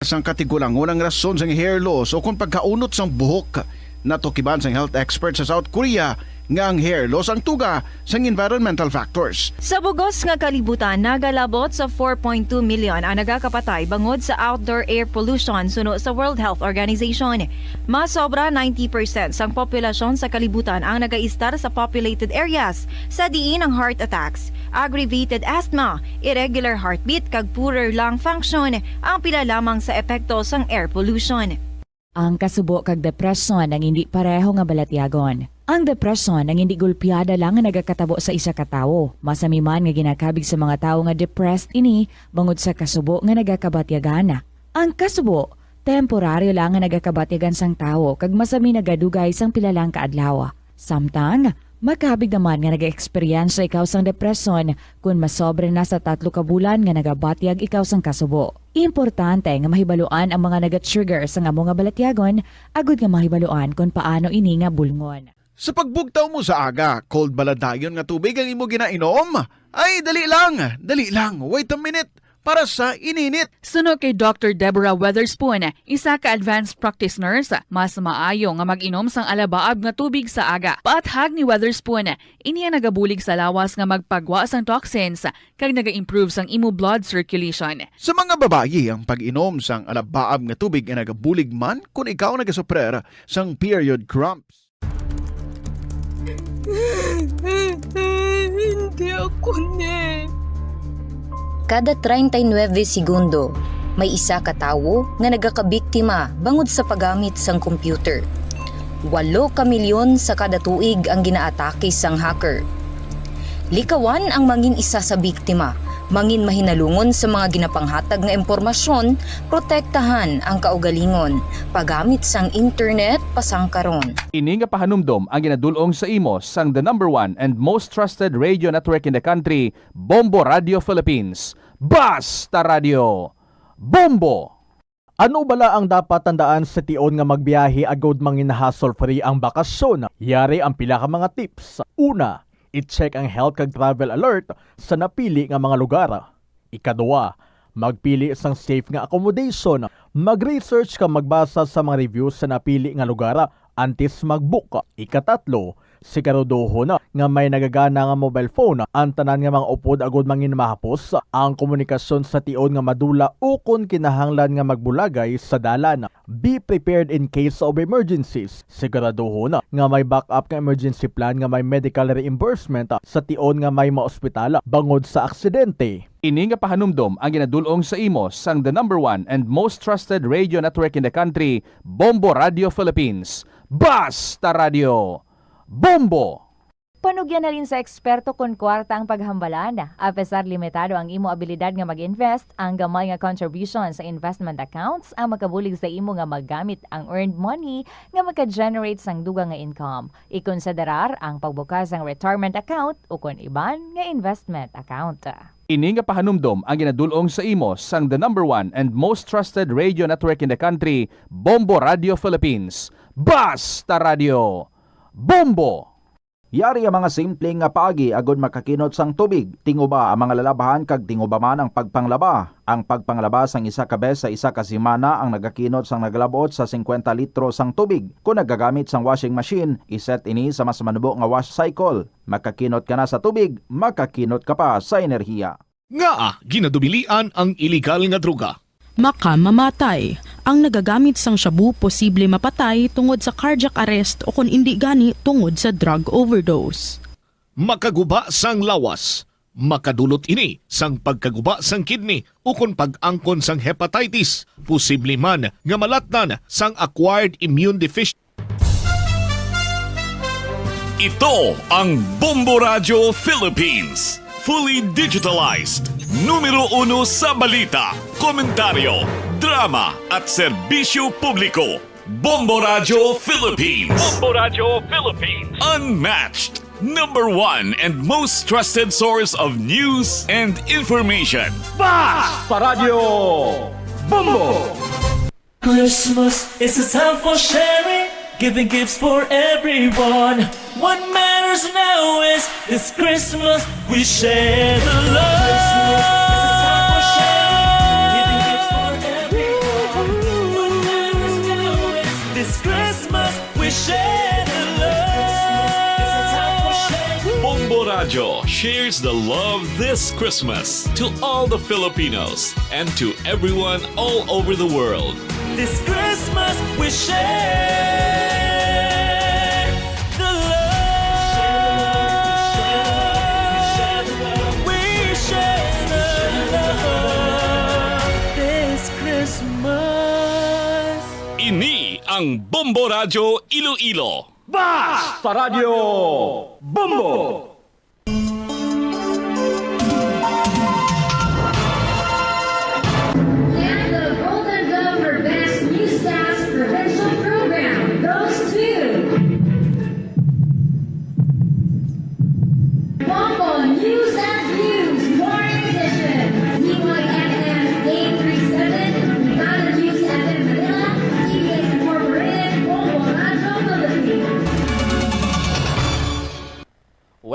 sang katigulangon ang rason sang hair loss o kon pagkaunot sang buhok. Natukiban sang health expert sa South Korea nga ang hair loss ang tuga sang environmental factors. Sa bugos nga kalibutan, nagalabot sa four point two million ang nagakapatay bangod sa outdoor air pollution suno sa World Health Organization. Mas sobra ninety percent sang populasyon sa kalibutan ang nagaistar sa populated areas, sa diin ang heart attacks, aggravated asthma, irregular heartbeat, kag poorer lung function ang pila lamang sa epekto sang air pollution. Ang kasubo kag depresyon ang indi pareho nga balatyagon. Ang depresyon ang indi golpeada lang nga nagakatabo sa isa ka tawo. Masami man nga ginakabig sa mga tawo nga depressed ini bangod sa kasubo nga nagakabatyagan. Ang kasubo, Temporaryo lang nga nagakabatyagan sang tawo kag masami nagadugay sang pila lang ka adlaw. Samtang, makabig naman nga nag-eksperyensya ikaw sang depresyon kon masobra na sa tatlo ka bulan nga nagabatyag ikaw sang kasubo. Importante nga mahibaluan ang mga naga-trigger sang amo nga balatyagon agud nga mahibaluan kon paano ini nga bulngon. Sa pagbugtaw mo sa aga, cold bala dayon nga tubig ang imo ginainom? Ay, dali lang, dali lang, wait a minute, para sa ininit. Suno kay Doctor Deborah Weatherspoon, isa ka advanced practice nurse, mas maayo nga mag-inom sang alabaab nga tubig sa aga. Paathag ni Weatherspoon, ini ang nagabulig sa lawas nga magpagwa sang toxins kag naga-improve sang imo blood circulation. Sa mga babayi, ang pag-inom sang alabaab nga tubig ay nagabulig man kon ikaw nagasuprer sang period cramps. Hindi ako ni. Kada treinta y nueve segundo, may isa ka tawo nga nagakabiktima bangod sa paggamit sang computer. Walo ka milyon sa kada tuig ang ginaatake sang hacker. Likawan ang mangin isa sa biktima, mangin mahinalungon sa mga ginapanghatag nga impormasyon, protektahan ang kaugalingon, paggamit sang internet pasangkaron. Ini nga pahanumdom ang ginadul-ong sa imo sang the number one and most trusted radio network in the country, Bombo Radio Philippines. Basta Radio Bombo! Ano bala ang dapat tandaan sa tion nga magbiyahe agud mangin hassle-free ang bakasyon? Yari ang pila ka mga tips. Una, i-check ang health kag travel alert sa napili nga mga lugar. Ikaduha, magpili sang safe nga accommodation. Mag-research kag magbasa sa mga reviews sa napili nga lugar antes mag-book. Ikatatlo, siguraduhon nga may nagagana nga mobile phone ang tanan nga mga upod agud mangin mahapos ang komunikasyon sa tion nga madula ukon kinahanglan nga magbulagay sa dalan. Be prepared in case of emergencies. Siguraduhon nga may backup nga emergency plan nga may medical reimbursement sa tion nga may maospital bangod sa aksidente. Ini nga pahanumdom ang ginadul-ong sa imo sang the number one and most trusted radio network in the country, Bombo Radio Philippines. Basta Radio Bombo! Panugyan halin sa eksperto kon kwarta ang paghambalan. Apesar limitado ang imo abilidad nga mag-invest, ang gamay nga contribution sa investment accounts ang makabulig sa imo nga magamit ang earned money nga maka-generate sang dugang nga income. Ikonsiderar ang pagbukas sang retirement account ukon iban nga investment account. Ini nga pahanumdom ang ginadul-ong sa imo sang the number one and most trusted radio network in the country, Bombo Radio Philippines. Basta Radio Bombo! Yari ang mga simple nga paagi agud makakinot sang tubig. Tinguba ang mga lalabhan kag tinguba man ang pagpanglaba. Ang pagpanglaba sang isa ka bes sa isa ka semana ang nagakinot sang nagalabot sa singkwenta litro sang tubig. Kon nagagamit sang washing machine, iset ini sa mas manubo nga wash cycle. Makakinot ka na sa tubig, makakinot ka pa sa enerhiya. Ngaa ginadubilian ang iligal nga droga? Makamamatay. Ang nagagamit sang shabu posible mapatay tungod sa cardiac arrest o kon indi gani tungod sa drug overdose. Makaguba sang lawas. Makadulot ini sang pagkaguba sang kidney ukon pag-angkon sang hepatitis. Posible man nga malatnan sang acquired immune deficiency. Ito ang Bombo Radyo Philippines. Fully digitalized. Numero uno sa balita, komentaryo, drama, at serbisyo publiko. Bombo Radyo Philippines. Bombo Radyo Philippines. Unmatched. Number one and most trusted source of news and information. Basta Radyo Bombo! Christmas is a time for sharing, giving gifts for everyone. What matters now is this Christmas we share the love. This Christmas we share the love. Bombo Radyo shares the love this Christmas to all the Filipinos and to everyone all over the world. This Christmas we share the love. We share the love this Christmas. Ini ang Bombo Radyo Iloilo. Basta Radyo Bombo! And the Golden Glove for Best New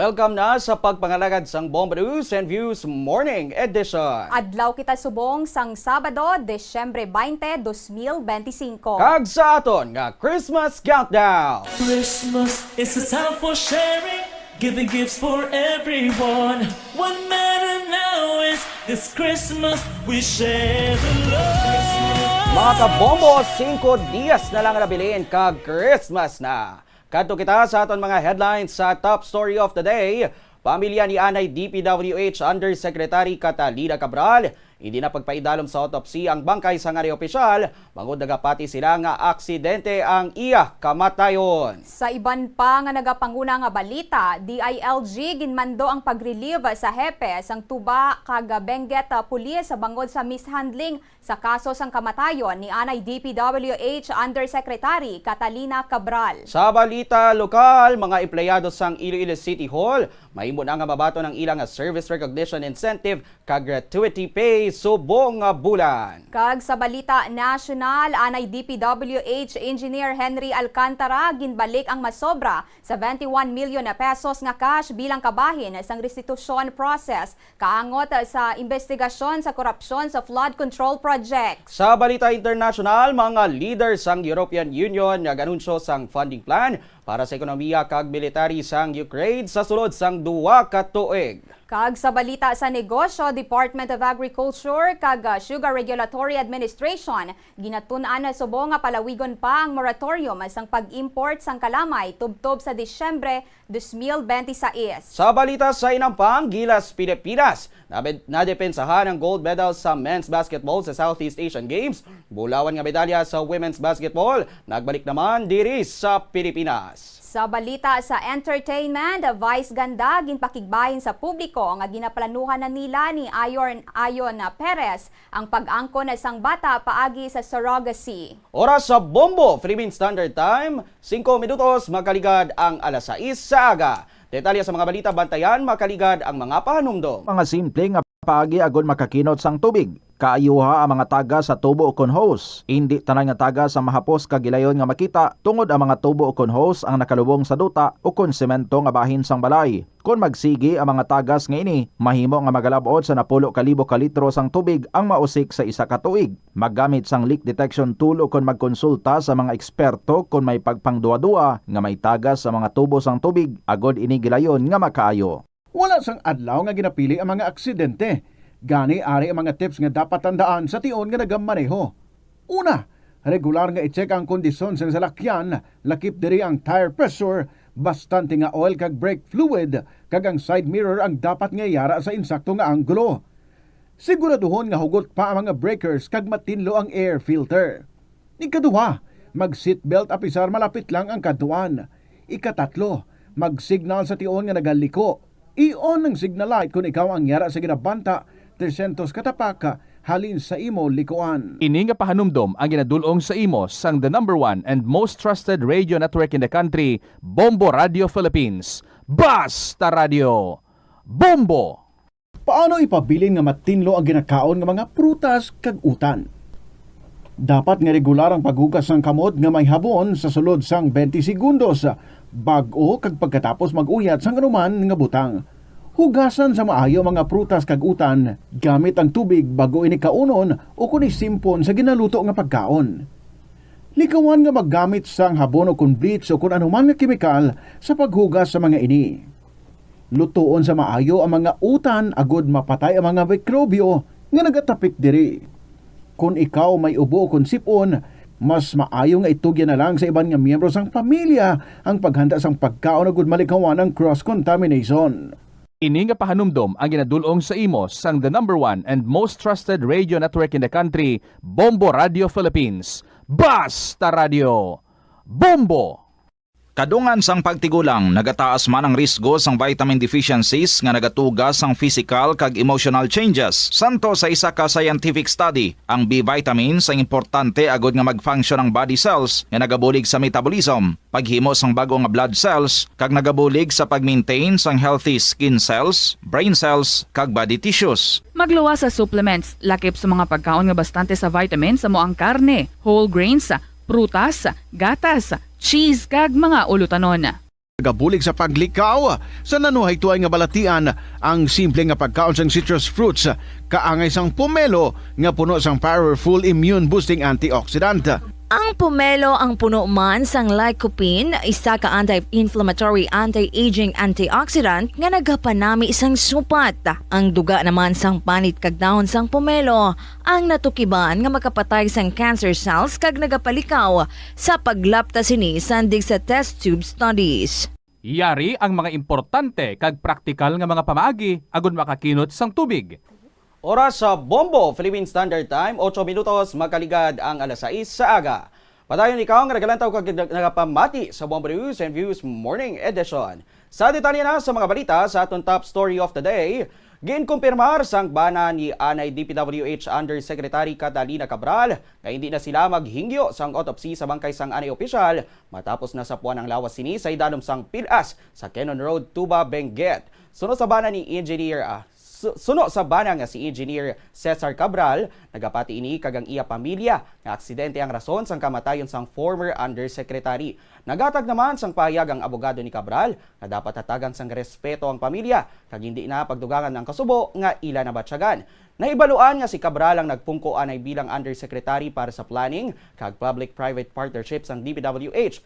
Welcome na sa pagpangalagad sang Bombo News and Views Morning Edition. Adlaw kita subong sang Sabado, Disyembre twenty, dos mil benti singko. Kag sa aton nga Christmas Countdown. Christmas is a time for sharing, giving gifts for everyone. What matter now is this Christmas we share the love. Mga kabombo, singko diyas na lang nabilin kag Christmas na. Kadto kita sa aton mga headlines sa top story of the day. Pamilya ni anay D P W H Undersecretary Catalina Cabral, hindi na pagpaidalom sa autopsy ang bangkay sang anay opisyal, bangod nagapati sila nga aksidente ang iya kamatayon. Sa iban pa nga nagapanguna nga balita, D I L G ginmando ang pag-relieve sa hepe sang Tuba kag Benguet, ah, Police bangod sa mishandling sa kaso sang kamatayon ni anay D P W H Undersecretary Catalina Cabral. Sa balita lokal, mga empleyado sang Iloilo City Hall mahimo na nga mabaton ang ila nga service recognition incentive kag gratuity pay subong nga bulan. Kag sa balita nasyonal, anay D P W H Engineer Henry Alcantara ginbalik ang masobra sa twenty-one million na pesos nga cash bilang kabahin sang restitusyon process kaangot sa imbestigasyon sa korupsyon sa flood control projects. Sa balita internasyonal, mga leader sang European Union nag-anunsyo sang funding plan para sa ekonomiya kag military sang Ukraine sa sulod sang duha ka tuig. Kag sa balita sa negosyo, Department of Agriculture kag, ah, Sugar Regulatory Administration ginatun-an na subong nga palawigon pa ang moratorium sang pag-import sang kalamay tubtob sa Disyembre dos mil benti sais. Sa balita sa inampang, Gilas Pilipinas, nabe-, nadepensahan ang gold medal sa men's basketball sa Southeast Asian Games. Bulawan nga medalya sa women's basketball, nagbalik naman diri sa Pilipinas. Sa balita sa entertainment, Vice Ganda ginpakigbahin sa publiko nga ginaplanuhan na nila ni Ayon, Ayon Perez ang pag-angkon sang bata paagi sa surrogacy. Oras sa Bombo, Philippine Standard Time, singko minutos makaligad ang alas sais sa aga. Detalye sa mga balita, bantayan makaligad ang mga pahanumdom. Mga simple nga paagi agod makakinot sang tubig. Kaayuha ang mga tagas sa tubo ukon hose. Indi tanan nga tagas ang mahapos kag gilayon nga makita, tungod ang mga tubo ukon hose ang nakalubong sa duta ukon semento nga bahin sang balay. Kon magsigi ang mga tagas nga ini, mahimo nga magalab-ot sa napulo ka libo ka litro sang tubig ang mausik sa isa ka tuig. Maggamit sang leak detection tool ukon magkonsulta sa mga eksperto kon may pagpangduha-duha nga may tagas sa mga tubo sang tubig, agod ini gilayon nga makaayo. Wala sang adlaw nga ginapili ang mga aksidente. Gani, ari ang mga tips nga dapat tandaan sa tion nga nagamaneho. Una, regular nga i-check ang kondisyon sang salakyan, lakip diri ang tire pressure, bastante nga oil kag brake fluid, kag ang side mirror ang dapat nga yara sa insakto nga anggulo. Siguraduhon nga hugot pa ang mga breakers kag matinlo ang air filter. Ikaduha, mag-seatbelt apisar malapit lang ang kadtuan. Ikatatlo, mag-signal sa tion nga nagaliko. I-on ang signal light kon ikaw ang yara sa ginabanta tresyentos ka tapak halin sa imo likuan. Ini nga pahanumdom ang ginadul-ong sa imo sang the number one and most trusted radio network in the country, Bombo Radio Philippines. Basta Radio, Bombo! Paano ipabilin nga matinlo ang ginakaon nga mga prutas kag utan? Dapat nga regular ang paghugas sang kamot nga may habon sa sulod sang twenty segundos, bag-o kag pagkatapos mag-uyat sang anuman nga butang. Hugasan sa maayo ang mga prutas kag utan gamit ang tubig bag-o ini kaunon ukon isimpon sa ginaluto nga pagkaon. Likawan nga maggamit sang habon ukon bleach ukon anuman nga kemikal sa paghugas sa mga ini. Lutoon sa maayo ang mga utan agod mapatay ang mga mikrobyo nga nagatapik diri. Kon ikaw may ubo ukon sip-on, mas maayo nga itugyan na lang sa iban nga miyembro sang pamilya ang paghanda sang pagkaon agud malikawan ang cross-contamination. Ini nga pahanumdom ang ginadul-ong sa imo sang the number one and most trusted radio network in the country, Bombo Radio Philippines. Basta Radio, Bombo! Kadungan sang pagtigulang, nagataas man ang risgo sang vitamin deficiencies nga nagatuga sang physical kag emotional changes. Santo sa isa ka scientific study, ang B vitamins ang importante agud nga mag-function ang body cells nga nagabulig sa metabolism, paghimo sang bag-o nga blood cells, kag nagabulig sa pag-maintain sang healthy skin cells, brain cells, kag body tissues. Magluwas sa supplements, lakip sa mga pagkaon nga bastante sa vitamins amo ang karne, whole grains, prutas, gatas, cheese, kag mga ulutanon. Gabulig sa paglikaw sa nanuhay tuay nga balatian, ang simple nga pagkaon sang citrus fruits kaangay sang pomelo nga puno sang powerful immune boosting antioxidant. Ang pomelo ang puno man sang lycopene, isa ka anti-inflammatory, anti-aging antioxidant nga nagapanami sang supat. Ang duga naman sang panit kag dahon sang pomelo ang natukiban nga makapatay sang cancer cells kag nagapalikaw sa paglapta sini sandig sa test tube studies. Yari ang mga importante kag praktikal nga mga pamaagi agud makakinot sang tubig. Oras sa Bombo Philippine Standard Time, otso minutos makaligad ang alas sais sa aga. Padayon ikaw nga nagalantaw kag nag-, nagapamati sa Bombo News and Views Morning Edition. Sa detalye na sa mga balita sa aton top story of the day, ginkumpirmar sang bana ni anay D P W H Undersecretary Catalina Cabral nga hindi na sila maghingyo sang autopsy sa bangkay sang anay opisyal matapos nasapuan ang lawas sini sa idalom sang pil-as sa Cannon Road, Tuba, Benguet. Suno sa bana ni Engineer, ah, su-, suno sa bana nga si Engineer Cesar Cabral, nagapati ini kag ang iya pamilya nga aksidente ang rason sang kamatayon sang former undersecretary. Naghatag naman sang pahayag ang abogado ni Cabral nga dapat hatagan sang respeto ang pamilya kag hindi na pagdugangan ang kasubo nga ila nabatyagan. Nahibaluan nga si Cabral ang nagpungko anay bilang undersecretary para sa planning kag public-private partnership sang D P W H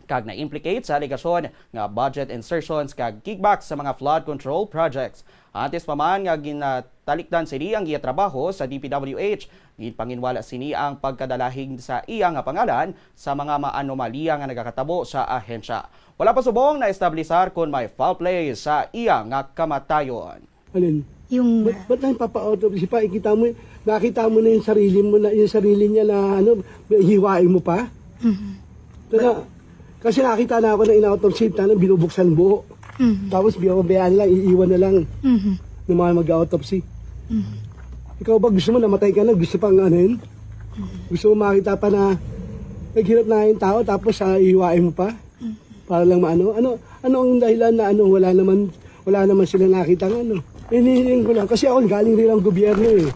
kag na-implicate sa alegasyon nga budget insertions kag kickbacks sa mga flood control projects. Antes pa man nga ginatalikdan sini ang iya trabaho sa D P W H, ginpanginwala sini ang pagkadalahig sa iya nga pangalan sa mga maanomalya nga nagakatabo sa ahensya. Wala pa subong na-establisar kon may foul play sa iya nga kamatayon. Alin? Yung Ba't, ba't nang papa-autopsy pa? Ikita mo, nakita mo na yung sarili mo na, yung sarili niya na, ano, hiwain mo pa? Mhm. Kaya, kasi nakita na ako na in-autopsy, tanang binubuksan buo. Mhm. Tapos binabayaan lang, iiwan na lang Mhm. ng mga mag-autopsy. Mhm. Ikaw ba gusto mo namatay ka na? Gusto pang ano yun? Mhm. Gusto mo makita pa na naghirap na yung tao tapos, ah, iiwain mo pa? Mhm. Para lang maano? Ano, ano ang dahilan na ano, wala naman, wala naman sila nakita ng ano? Hinihiling ko lang kasi ako galing rin ang gobyerno eh.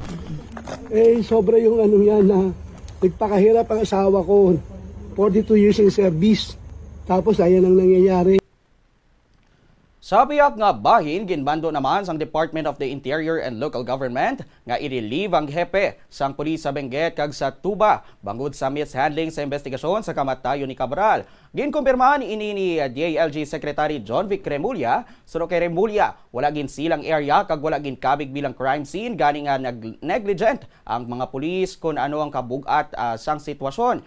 Eh, sobra yung ano yan na nagpakahirap ang asawa ko. Forty-two years in service. Tapos ayan ang nangyayari. Sa biyak nga bahin, ginmando naman sang Department of the Interior and Local Government nga i-relieve ang hepe sang pulis sa Benguet kag sa Tuba bangod sa mishandling sa investigasyon sa kamatayon ni Cabral. Ginkumpirma ini ni D I L G Secretary John Vic Remulla. Suno kay Remulla, wala ginsilang area kag wala ginkabig bilang crime scene, gani nga nag-, negligent ang mga pulis kon ano ang kabug-at, ah, sang sitwasyon.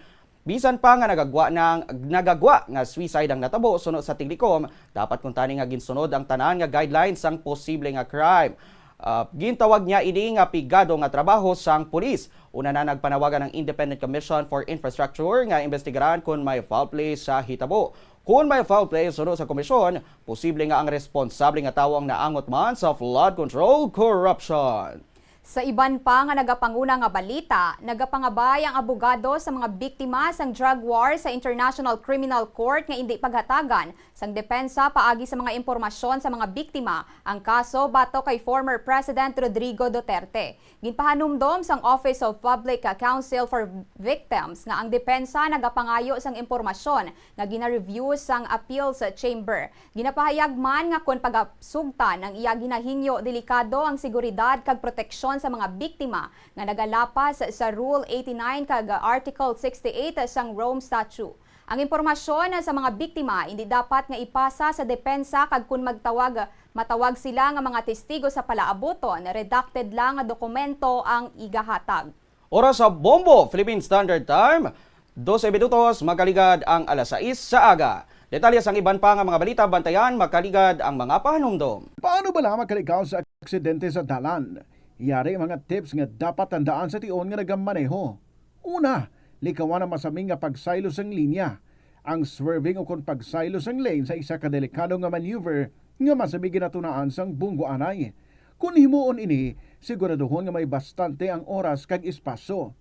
Bisan pa nga nagagwa nang, nagagwa nga suicide ang natabo, suno sa Tiglikom, dapat kuntani nga ginsunod ang tanan nga guidelines sang posible nga crime. Ah, gintawag niya ini nga pigado nga trabaho sang pulis. Una na nagpanawagan ang Independent Commission for Infrastructure nga imbestigaran kon may foul play sa hitabo. Kon may foul play, suno sa komisyon, posible nga ang responsable nga tawo ang naangot man sa flood control corruption. Sa iban pa nga nagapanguna nga balita, nagapangabay ang abogado sa mga biktima sang drug war sa International Criminal Court nga indi paghatagan sang depensa paagi sa mga impormasyon sa mga biktima ang kaso batok kay former President Rodrigo Duterte. Ginpahanumdom sang Office of Public Counsel for Victims nga ang depensa nagapangayo sang impormasyon nga gina-review sang Appeals Chamber. Ginapahayag man nga kon pagasugtan ang iya ginahingyo, delikado ang seguridad kag proteksyon sa mga biktima nga nagalapas sa Rule eighty-nine kag Article sixty-eight sang Rome Statute. Ang impormasyon sa mga biktima indi dapat nga ipasa sa depensa kag kon magtawag, matawag sila nga mga testigo sa palaabuton, redacted lang nga dokumento ang igahatag. Oras sa Bombo Philippine Standard Time, dose minutos makaligad ang alas sais sa aga. Detalye sang iban pa nga mga balita, bantayan makaligad ang mga pahanumdom. Paano bala makaligaw sa aksidente sa dalan? Yari mga tips nga dapat tandaan sa tion nga nagamaneho. Una, likawan ang masami nga pagsaylo sang linya. Ang swerving ukon pagsaylo sang lane sa isa ka delikado nga maneuver nga masami ginatunaan sang bunggo anay. Kon himuon ini, siguraduhon nga may bastante ang oras kag espasyo.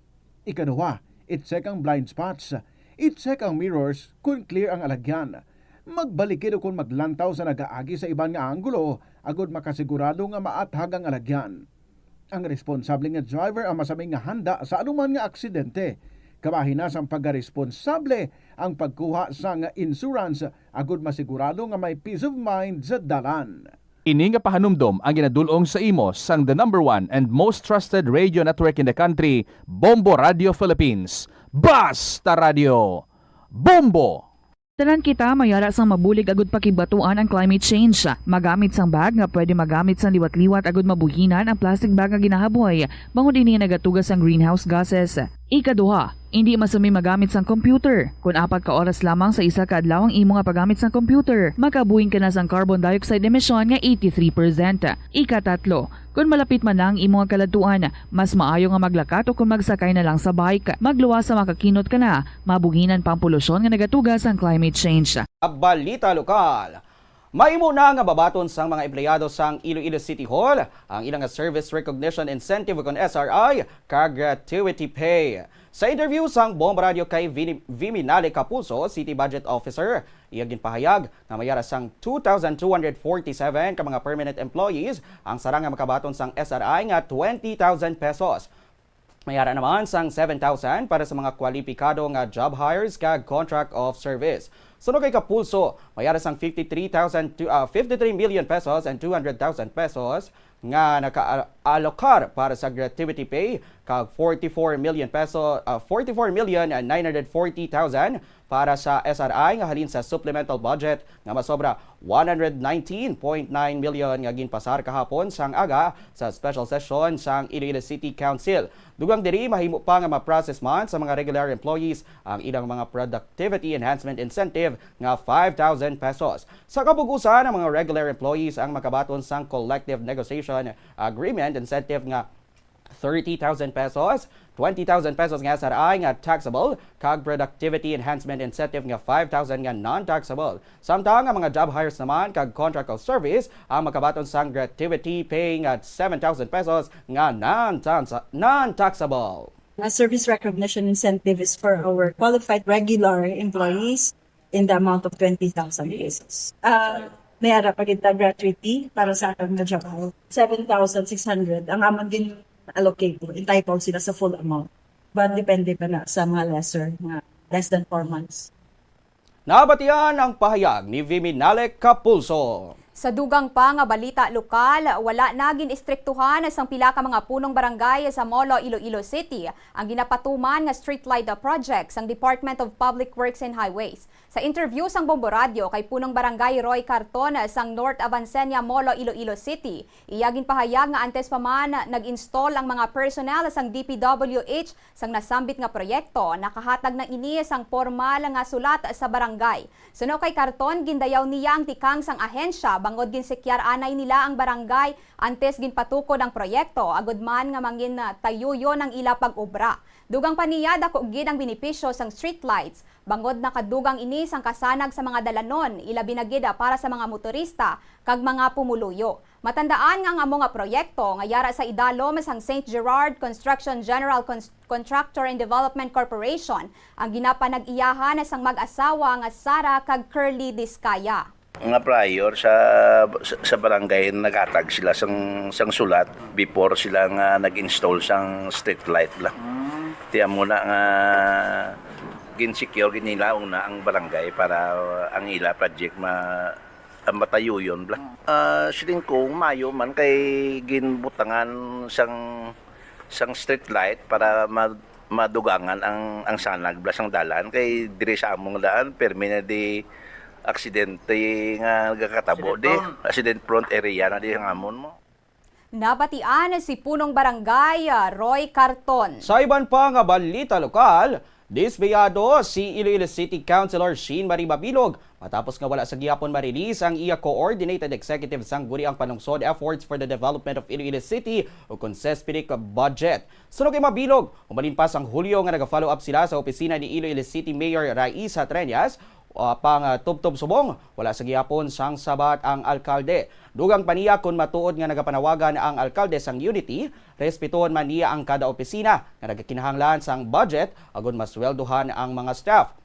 Ikaduha, i-check ang blind spots. I-check ang mirrors kon clear ang alagyan. Magbalikid ukon maglantaw sa nagaagi sa iban nga anggulo agod makasigurado nga maathag ang alagyan. Ang responsable nga driver ang masami nga handa sa anuman nga aksidente. Kabahin na sang pagkaresponsable ang pagkuha sang insurance agud masigurado nga may peace of mind sa dalan. Ini nga pahanumdom ang ginadul-ong sa imo sang the number one and most trusted radio network in the country, Bombo Radio Philippines. Basta Radio! Bombo! Tanan kita may ara sang mabulig agud pakigbatuan ang climate change. Magamit sang bag nga pwede magamit sang liwat-liwat agud mabuhinan ang plastic bag nga ginahaboy, bangod ini nagatuga sang greenhouse gases. Ikaduha, indi masumi magamit sang computer. Kon apat ka oras lamang sa isa ka adlaw ang imo nga paggamit sang computer, makabuhing ka na sang carbon dioxide emission nga eighty-three percent. Ikatatlo, kon malapit man na ang imo nga kaladtuan, mas maayo nga maglakat o kon magsakay na lang sa bike. Magluwas sa makakinot ka na, mabuhinan pa ang polusyon nga nagatuga sang climate change. Balita lokal. Mahimo na nga mabaton sang mga empleyado sang Iloilo City Hall ang ilang nga Service Recognition Incentive, kon S R I, kag gratuity pay. Sa interview sang Bombo Radio kay Vini- Viminale Capulso, City Budget Officer, iya ginpahayag nga may ara sang two thousand two hundred forty-seven ka mga permanent employees ang sarang nga makabaton sang S R I nga twenty thousand pesos. May ara naman sang seven thousand para sa mga kwalipikado nga job hires kag contract of service. Suno kay Capulso, may ara sang fifty-three thousand to, ah, fifty-three million pesos and two hundred thousand pesos nga naka-alokar para sa gratuity pay, kag forty-four million peso, ah, forty-four million nine hundred forty thousand para sa S R I nga halin sa supplemental budget nga masobra one hundred nineteen point nine million nga ginpasar kahapon sang aga sa special session sang Iloilo City Council. Dugang diri, mahimo pa nga ma-process man sa mga regular employees ang ilang mga productivity enhancement incentive nga five thousand pesos. Sa kabug-usan, ang mga regular employees ang makabaton sang collective negotiation agreement incentive nga thirty thousand pesos, twenty thousand pesos nga S R I nga taxable, kag productivity enhancement incentive nga five thousand nga non-taxable. Samtang ang mga job hires naman kag contract of service ang makabaton sang gratuity pay nga seven thousand pesos nga non-, non-taxable. A service recognition incentive is for our qualified regular employees in the amount of twenty thousand pesos. Ah, may ara pa kita gratuity para sa atong nga job, seven thousand six hundred ang amon gin-allocate, entitled sila sa full amount. But depende pa na sa mga lesser, mga less than four months. Nabatian ang pahayag ni Viminale Capulso. Sa dugang pa nga balita lokal, wala na gin-istriktuhan sang pila ka mga punong barangay sa Molo, Iloilo City ang ginapatuman nga streetlight project sang Department of Public Works and Highways. Sa interview sang Bombo Radyo kay Punong Barangay Roy Carton sang North Avancenia, Molo, Iloilo City, iya ginpahayag nga antes pa man nag-install ang mga personnel sang D P W H sang nasambit nga proyekto, nakahatag na ini sang pormal nga sulat sa barangay. Suno kay Carton, gindayaw niya ang tikang sang ahensya bangod ginsekyar anay nila ang barangay antes ginpatukod ang proyekto, agud man nga mangin tayuyon ang ila pag-obra. Dugang pa niya, dako gid ang benepisyo sang streetlights, bangod nakadugang ini sang kasanag sa mga dalanon, ilabi na gid para sa mga motorista kag mga pumuluyo. Matandaan nga ang amo nga proyekto nga yara sa idalom sang Saint Gerard Construction General Cons-, Contractor and Development Corporation ang ginapanag-iyahan sang mag-asawa nga Sara kag Curly Discaya. Nga prior sa, sa, sa barangay, naghatag sila sang, sang sulat before sila nga nag-install sang street light la. Ti amo na nga gin-secure gid nila una ang barangay para ang ila project ma-, ah, matayuyon bla. Ah, siling ko, maayo man kay ginbutangan sang, sang street light para ma-, madugangan ang, ang sanag bla sang dalan, kay diri sa among daan permi na di aksidente nga nagakatabo di. Accident prone. Accident prone area na di ang amon mo. Nabatian si Punong Barangay, ah, Roy Carton. Sa iban pa nga balita lokal, dismayado si Iloilo City Councilor Sheen Marie Mabilog matapos nga wala sa gihapon ma-release ang iya Coordinated Executive Sangguniang Panlungsod Efforts for the Development of Iloilo City o kon CESPIDEC budget. Suno kay Mabilog, humalin pa sang Hulyo nga naga-follow up sila sa opisina ni Iloilo City Mayor Raisa Treñas, ah, pang, ah, tubtob subong, wala sa gihapon sang sabat ang alkalde. Dugang pa niya, kon matuod nga nagapanawagan ang alkalde sang unity, respetuhon man niya ang kada opisina nga nagakinahanglan sang budget agud masweldohan ang mga staff.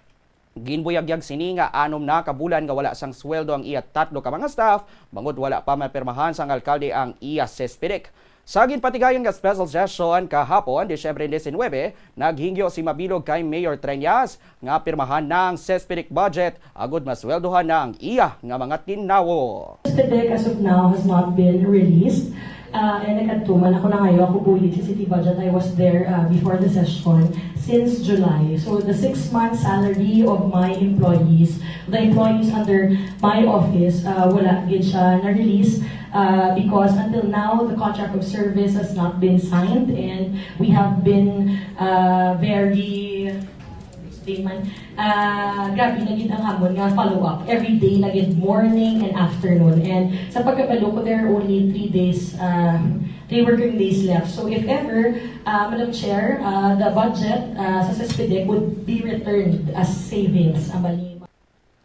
Ginbuyagyag sini nga anom na ka bulan nga wala sang sweldo ang iya tatlo ka mga staff, bangod wala pa mapirmahan sang alkalde ang iya CESPIDEC. Sa ginpatigayon nga special session kahapon, Disyembre diecinuebe, naghingyo si Mabilog kay Mayor Treñas nga pirmahan na ang CESPIDEC budget agud masweldohan na ang iya nga mga tinawo. CESPIDEC as of now has not been released. Uh, and nagkadto man ako, nangayo ako bulig sa city budget. I was there uh, before the session since July. So the six months salary of my employees, the employees under my office, uh, wala gid siya na-release uh, because until now the contract of service has not been signed, and we have been uh, very, explain man, uh, grabe na gid ang hamon nga follow up every day na gid, morning and afternoon. And sa pagkabalo ko, there are only three days, uh, three working days left. So if ever, uh, Madam Chair, uh, the budget uh, sa CESPIDEC would be returned as savings. Ang bali,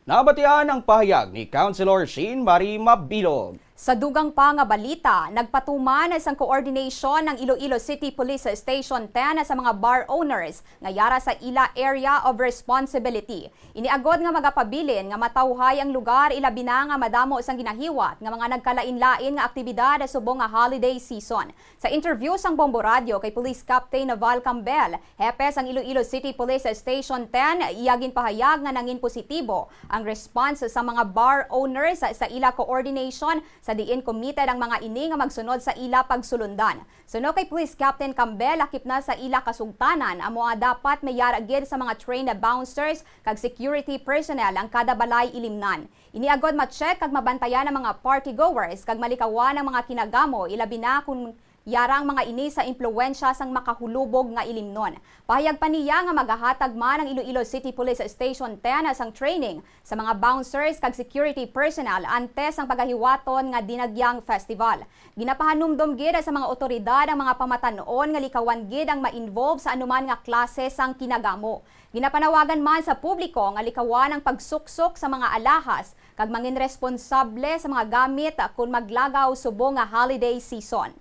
Nabatian ang pahayag ni Councilor Sheen Marie Mabilog. Sa dugang pa nga balita, nagpatuman sang coordination ang Iloilo City Police Station ten sa mga bar owners nga yara sa ila area of responsibility. Ini agod nga magapabilin nga matawhay ang lugar, ilabi na nga madamo sang ginahiwat nga mga nagkalain-lain nga aktibidad subong nga holiday season. Sa interview sang Bombo Radio kay Police Captain Val Cambel, hepe sang Iloilo City Police Station ten, iya ginpahayag nga nangin positibo ang response sa mga bar owners sa ila coordination, sa diin committed ang mga ini nga magsunod sa ila pagsulundan. Suno kay Police Captain Cambel, lakip na sa ila kasugtanan amo nga dapat may yara gid sa mga trained bouncers kag security personnel ang kada balay ilimnan. Ini agod ma-check kag mabantayan ang mga party goers kag malikawan ang mga kinagamo, ilabi na kon yara ang mga ini sa impluwensya sang makahulubog nga ilimnon. Pahayag pa niya nga magahatag man ang Iloilo City Police Station ten sang training sa mga bouncers kag security personnel antes sang pagahiwaton nga Dinagyang Festival. Ginapahanumdom gid sa mga otoridad ang mga pamatan-on nga likawan gid ang ma-involve sa anuman nga klase sang kinagamo. Ginapanawagan man sa publiko nga likawan ang pagsuksok sa mga alahas kag mangin responsable sa mga gamit kon maglagaw subong nga holiday season.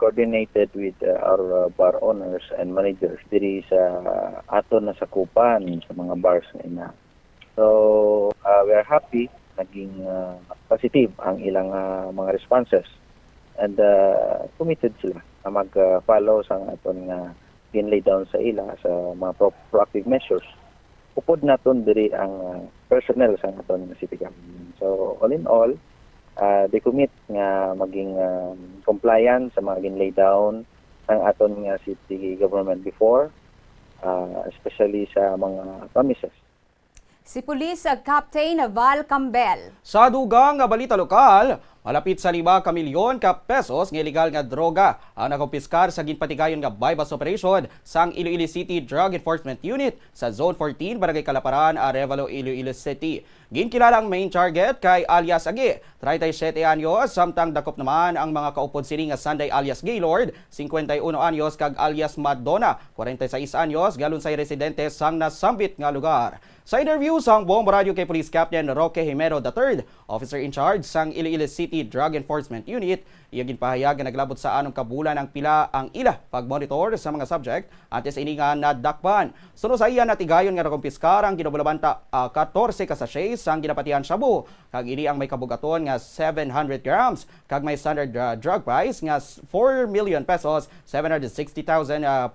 Coordinated with uh, our uh, bar owners and managers diri sa aton nasakupan sa mga bars nga ina. So uh, we are happy, naging uh, positive ang ilang uh, mga responses, and uh, committed sila na mag-follow sa aton nga gin-lay down sa ila sa mga pro- proactive measures. Upod naton diri ang uh, personnel sa aton nga city government. So all in all, uh, they commit nga maging uh, compliant sa mga gin-lay down ang aton nga city government before, uh, especially sa mga promises. Si Police Captain Val Cambel. Sa dugang nga balita lokal, malapit sa lima ka milyon ka pesos nga iligal nga droga ang nakumpiskar sa ginpatigayon nga buy-bust operation sang Iloilo City Drug Enforcement Unit sa Zone fourteen, Barangay Kalaparan, Arevalo, Iloilo City. Ginkilala ang main target kay alias Agi, treinta y siete anyos, samtang dakop naman ang mga kaupod sini nga sanday alias Gaylord, cincuenta y uno anyos, kag alias Madonna, cuarenta y seis anyos, nga lunsay residente sang nasambit nga lugar. Sa interview sang Bombo Radio kay Police Captain Roque Jimeno the third, officer in charge sang Iloilo City Drug Enforcement Unit, iya ginpahayag nga naglabot sa anom ka bulan ang pila ang ila pagmonitor sa mga subject antes ini nga nadakpan. Suno sa iya, natigayon nga nakumpiskar ang ginabulabanta, ah, katorse ka sachet sang ginapatihan shabu, kag ini ang may kabugaton nga seven hundred grams kag may standard, ah, drug price nga s- four million pesos, seven hundred sixty thousand, ah,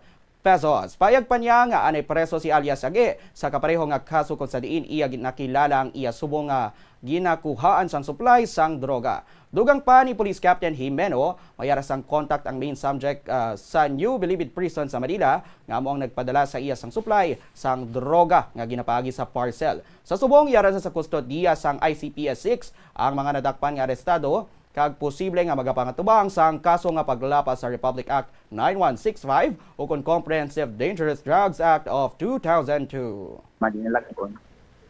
pesos. Payag pa niya nga anay preso si alias Agi sa kapareho nga kaso kon sa diin iya gin- nakilala ang iya subong nga ginakuhaan sang supply sang droga. Dugang pa ni Police Captain Jimeno, may ara sang contact ang main subject, ah, sa New Bilibid Prison sa Manila, nga amo ang nagpadala sa iya sang supply sang droga nga ginapaagi sa parcel. Sa subong, yara sa kustodiya sang I C P S six ang mga nadakpan nga arestado, kag posible nga magapangatubang sang kaso nga paglapas sa Republic Act nine one six five ukon Comprehensive Dangerous Drugs Act of two thousand two. Madinalagon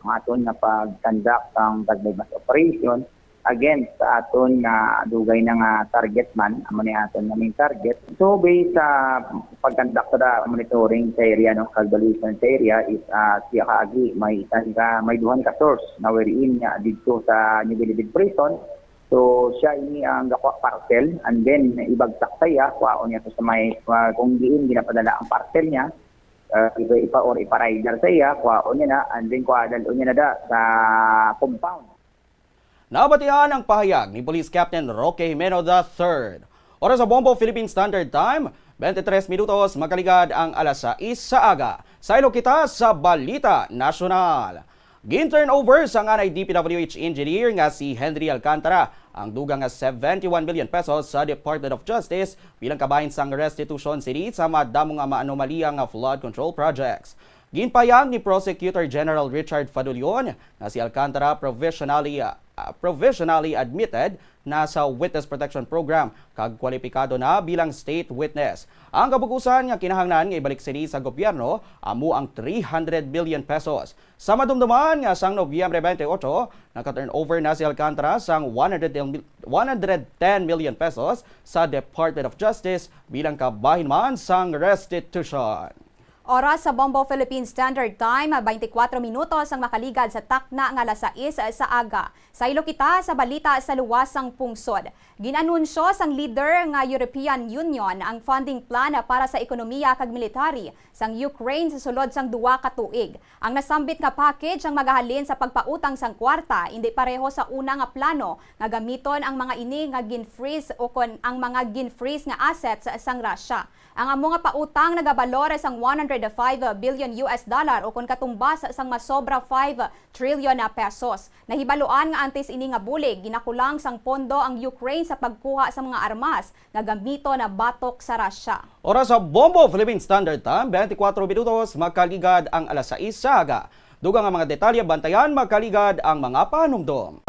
ang aton nga pag-conduct sang drug buy-bust operation against sa aton nga dugay na nga target man, amo ni aton nga main target. So, based sa pag-conduct sa monitoring sa area, no, kag evaluation sa area is, ah, siya kaagi may isan ka, may duhan ka source na wherein nga didto sa New Bilibid Prison. So, siya ini ang gakuha parcel, and then ibagsak sa iya, kuhaon niya to sa may, ah, kung diin ginapadala ang parcel niya, ah, ipa, ipa, or ipa-rider sa iya, kuhaon niya na, and then kuha, dalon niya na da sa compound. Nabatian ang pahayag ni Police Captain Roque Jimeno the third. Oras sa Bombo Philippine Standard Time, twenty-three minutos, makaligad ang alas sais sa aga. Saylo kita sa Balita Nasyonal. Gin-turnover sang anay D P W H engineer nga si Henry Alcantara ang dugang nga seventy-one million pesos sa Department of Justice bilang kabahin sang restitution sini sa madamo nga maanomalya nga flood control projects. Ginpahayag ni Prosecutor General Richard Fadulion nga si Alcantara provisionally, ah, provisionally admitted na sa Witness Protection Program kag kwalipikado na bilang state witness. Ang kabug-usan nga kinahanglan nga ibalik sini sa gobyerno amo ang three hundred million pesos. Sa madumduman nga sang Nobyembre twenty-eight, naka-turnover na si Alcantara sang one hundred ten mil-, one hundred ten million pesos sa Department of Justice bilang kabahin man sang restitution. Oras sa Bombo Philippine Standard Time, twenty-four minutos ang makaligad sa takna nga alas sais sa aga. Saylo kita sa balita sa luwas sang pungsod. Gin-anunsyo sang leader nga European Union ang funding plan para sa ekonomiya kag military sang Ukraine sa sulod sang duha ka tuig. Ang nasambit nga package ang magahalin sa pagpautang sang kwarta, indi pareho sa una nga plano nga gamiton ang mga ini nga gin-freeze o kon ang mga gin-freeze nga assets sang Russia. Ang amo nga pautang nagabalor sang one hundred five billion U S dollar o kon katumbas sang masobra five trillion na pesos. Nahibaluan nga antes ini nga bulig, ginakulang sang pondo ang Ukraine sa pagkuha sa mga armas nga gamiton na batok sa Russia. Oras sa Bombo Philippine Standard Time, twenty-four minutos, makaligad ang alas sais sa aga. Dugang nga mga detalye, bantayan, makaligad ang mga panumdom.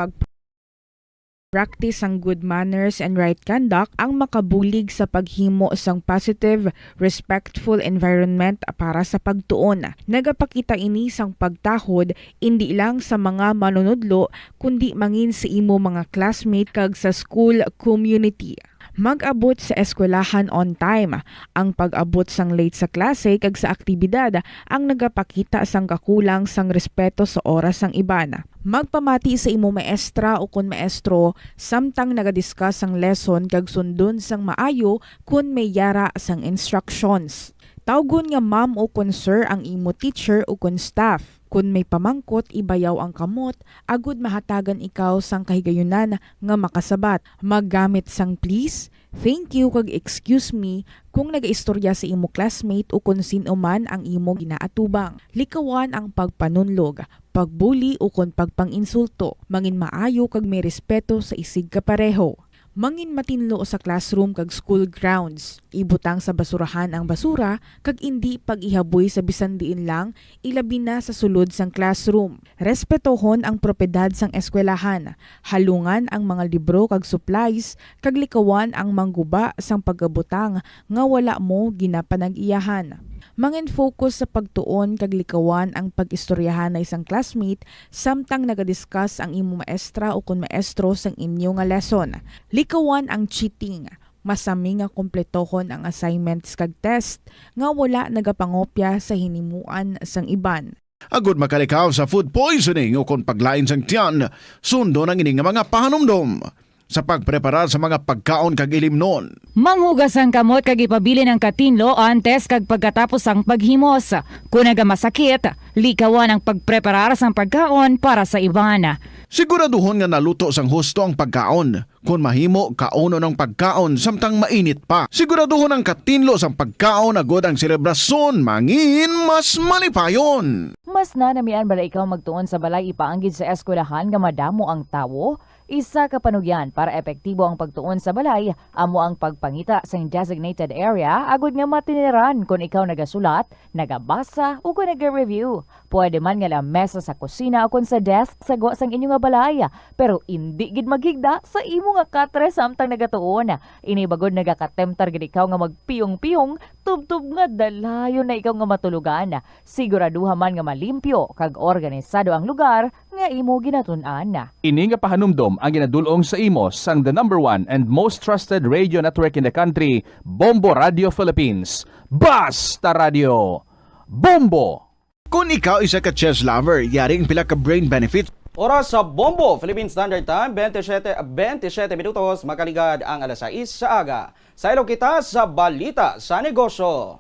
Practice sang good manners and right conduct ang makabulig sa paghimo sang positive, respectful environment para sa pagtuon. Nagapakita ini sang pagtahod indi lang sa mga manunudlo, kundi mangin sa imo mga classmate kag sa school community. Mag-abot sa eskwelahan on time. Ang pag-abot sang late sa klase kag sa aktibidad ang nagapakita sang kakulang sang respeto sa oras sang iban. Magpamati sa imo maestra o kon maestro samtang nagadiscuss sang lesson kag sundon sang maayo kon may yara sang instructions. Tawgon nga ma'am o kon sir ang imo teacher o kon staff. Kon may pamangkot, ibayaw ang kamot agud mahatagan ikaw sang kahigayunan nga makasabat. Maggamit sang please, thank you, kag excuse me kung nagaistorya sa imo classmate o kon sin-o man ang imo ginaatubang. Likawan ang pagpanunlog, pagbuli, o kon pagpang-insulto. Mangin maayo kag may respeto sa isigkapareho. Mangin matinlo sa classroom kag school grounds. Ibutang sa basurahan ang basura kag indi pag-ihaboy sa bisan diin lang, ilabi na sa sulod sang classroom. Respetohon ang propiedad sang eskwelahan. Halungan ang mga libro kag supplies, kag likawan ang mangguba sang pagkabutang nga wala mo ginapanag-iyahan. Mangin-focus sa pagtuon kag likawan ang pag-istoryahanay sang classmate samtang nagadiscuss ang imo maestra o kon maestro sang inyo nga lesson. Likawan ang cheating. Masami nga kumpletohon ang assignments kag test nga wala nagapangopya sa hinimuan sang iban. Agud makalikaw sa food poisoning o kon paglain sang tiyan, sundon ang ini nga mga pahanumdom sa pagpreparar sa mga pagkaon kag ilimnon. Manghugas ang kamot kag ipabilin ang katinlo antes kag pagkatapos sang paghimos. Kon nagamasakit, likawan ang pagpreparar sang pagkaon para sa iban. Siguraduhon nga naluto sang husto ang pagkaon. Kon mahimo, kaunon ang pagkaon samtang mainit pa. Siguraduhon ang katinlo sang pagkaon agud ang selebrasyon mangin mas malipayon. Mas nanamian bala ikaw magtuon sa balay ipaanggid sa eskwelahan nga madamo ang tawo? Isa ka panugyan para epektibo ang pagtuon sa balay amo ang pagpangita sang designated area agud nga matiniran kon ikaw nagasulat, nagabasa, o kon naga-review. Pwede man nga lamesa sa kusina o kon sa desk sa gwa sang inyo nga balay, pero indi gid maghigda sa imo nga katre samtang nagatuon. Ini bagod nagakatemtar gid ikaw nga magpiyong-piyong tubtob nga dalayon na ikaw nga matulogan. Siguraduha man nga malimpyo kag organisado ang lugar nga imo ginatun-an. Ini nga pahanumdom ang ginadul-ong sa imo sang the number one and most trusted radio network in the country, Bombo Radio Philippines. Basta Radio Bombo! Kon ikaw isa ka chess lover, yari ang pila ka brain benefits. Oras sa Bombo Philippine Standard Time, twenty-seven, twenty-seven minutos, makaligad ang alas sais sa aga. Saylo kita sa balita sa negosyo.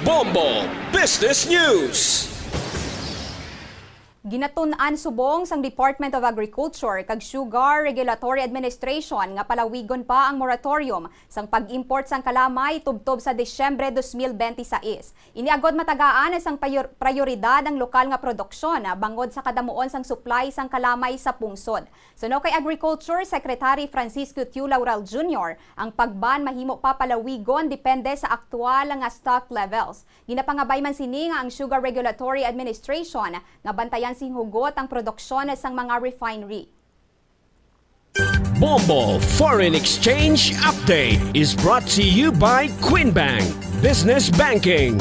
Bombo Business News. Ginatun-an subong sang Department of Agriculture kag Sugar Regulatory Administration nga palawigon pa ang moratorium sang pag-import sang kalamay tubtob sa Disyembre dos mil benti sais. Ini agod matagaan sang payor-, prayoridad ang lokal nga produksyon, ah, bangod sa kadamuon sang supply sang kalamay sa pungsod. Suno kay Agriculture Secretary Francisco Tiu Laurel Junior, ang pag-ban mahimo pa palawigon depende sa aktual nga stock levels. Ginapangabay man sini nga ang Sugar Regulatory Administration nga bantayan sing hugot ang produksyon sang mga refinery. Bombo Foreign Exchange Update is brought to you by Queen Bank Business Banking.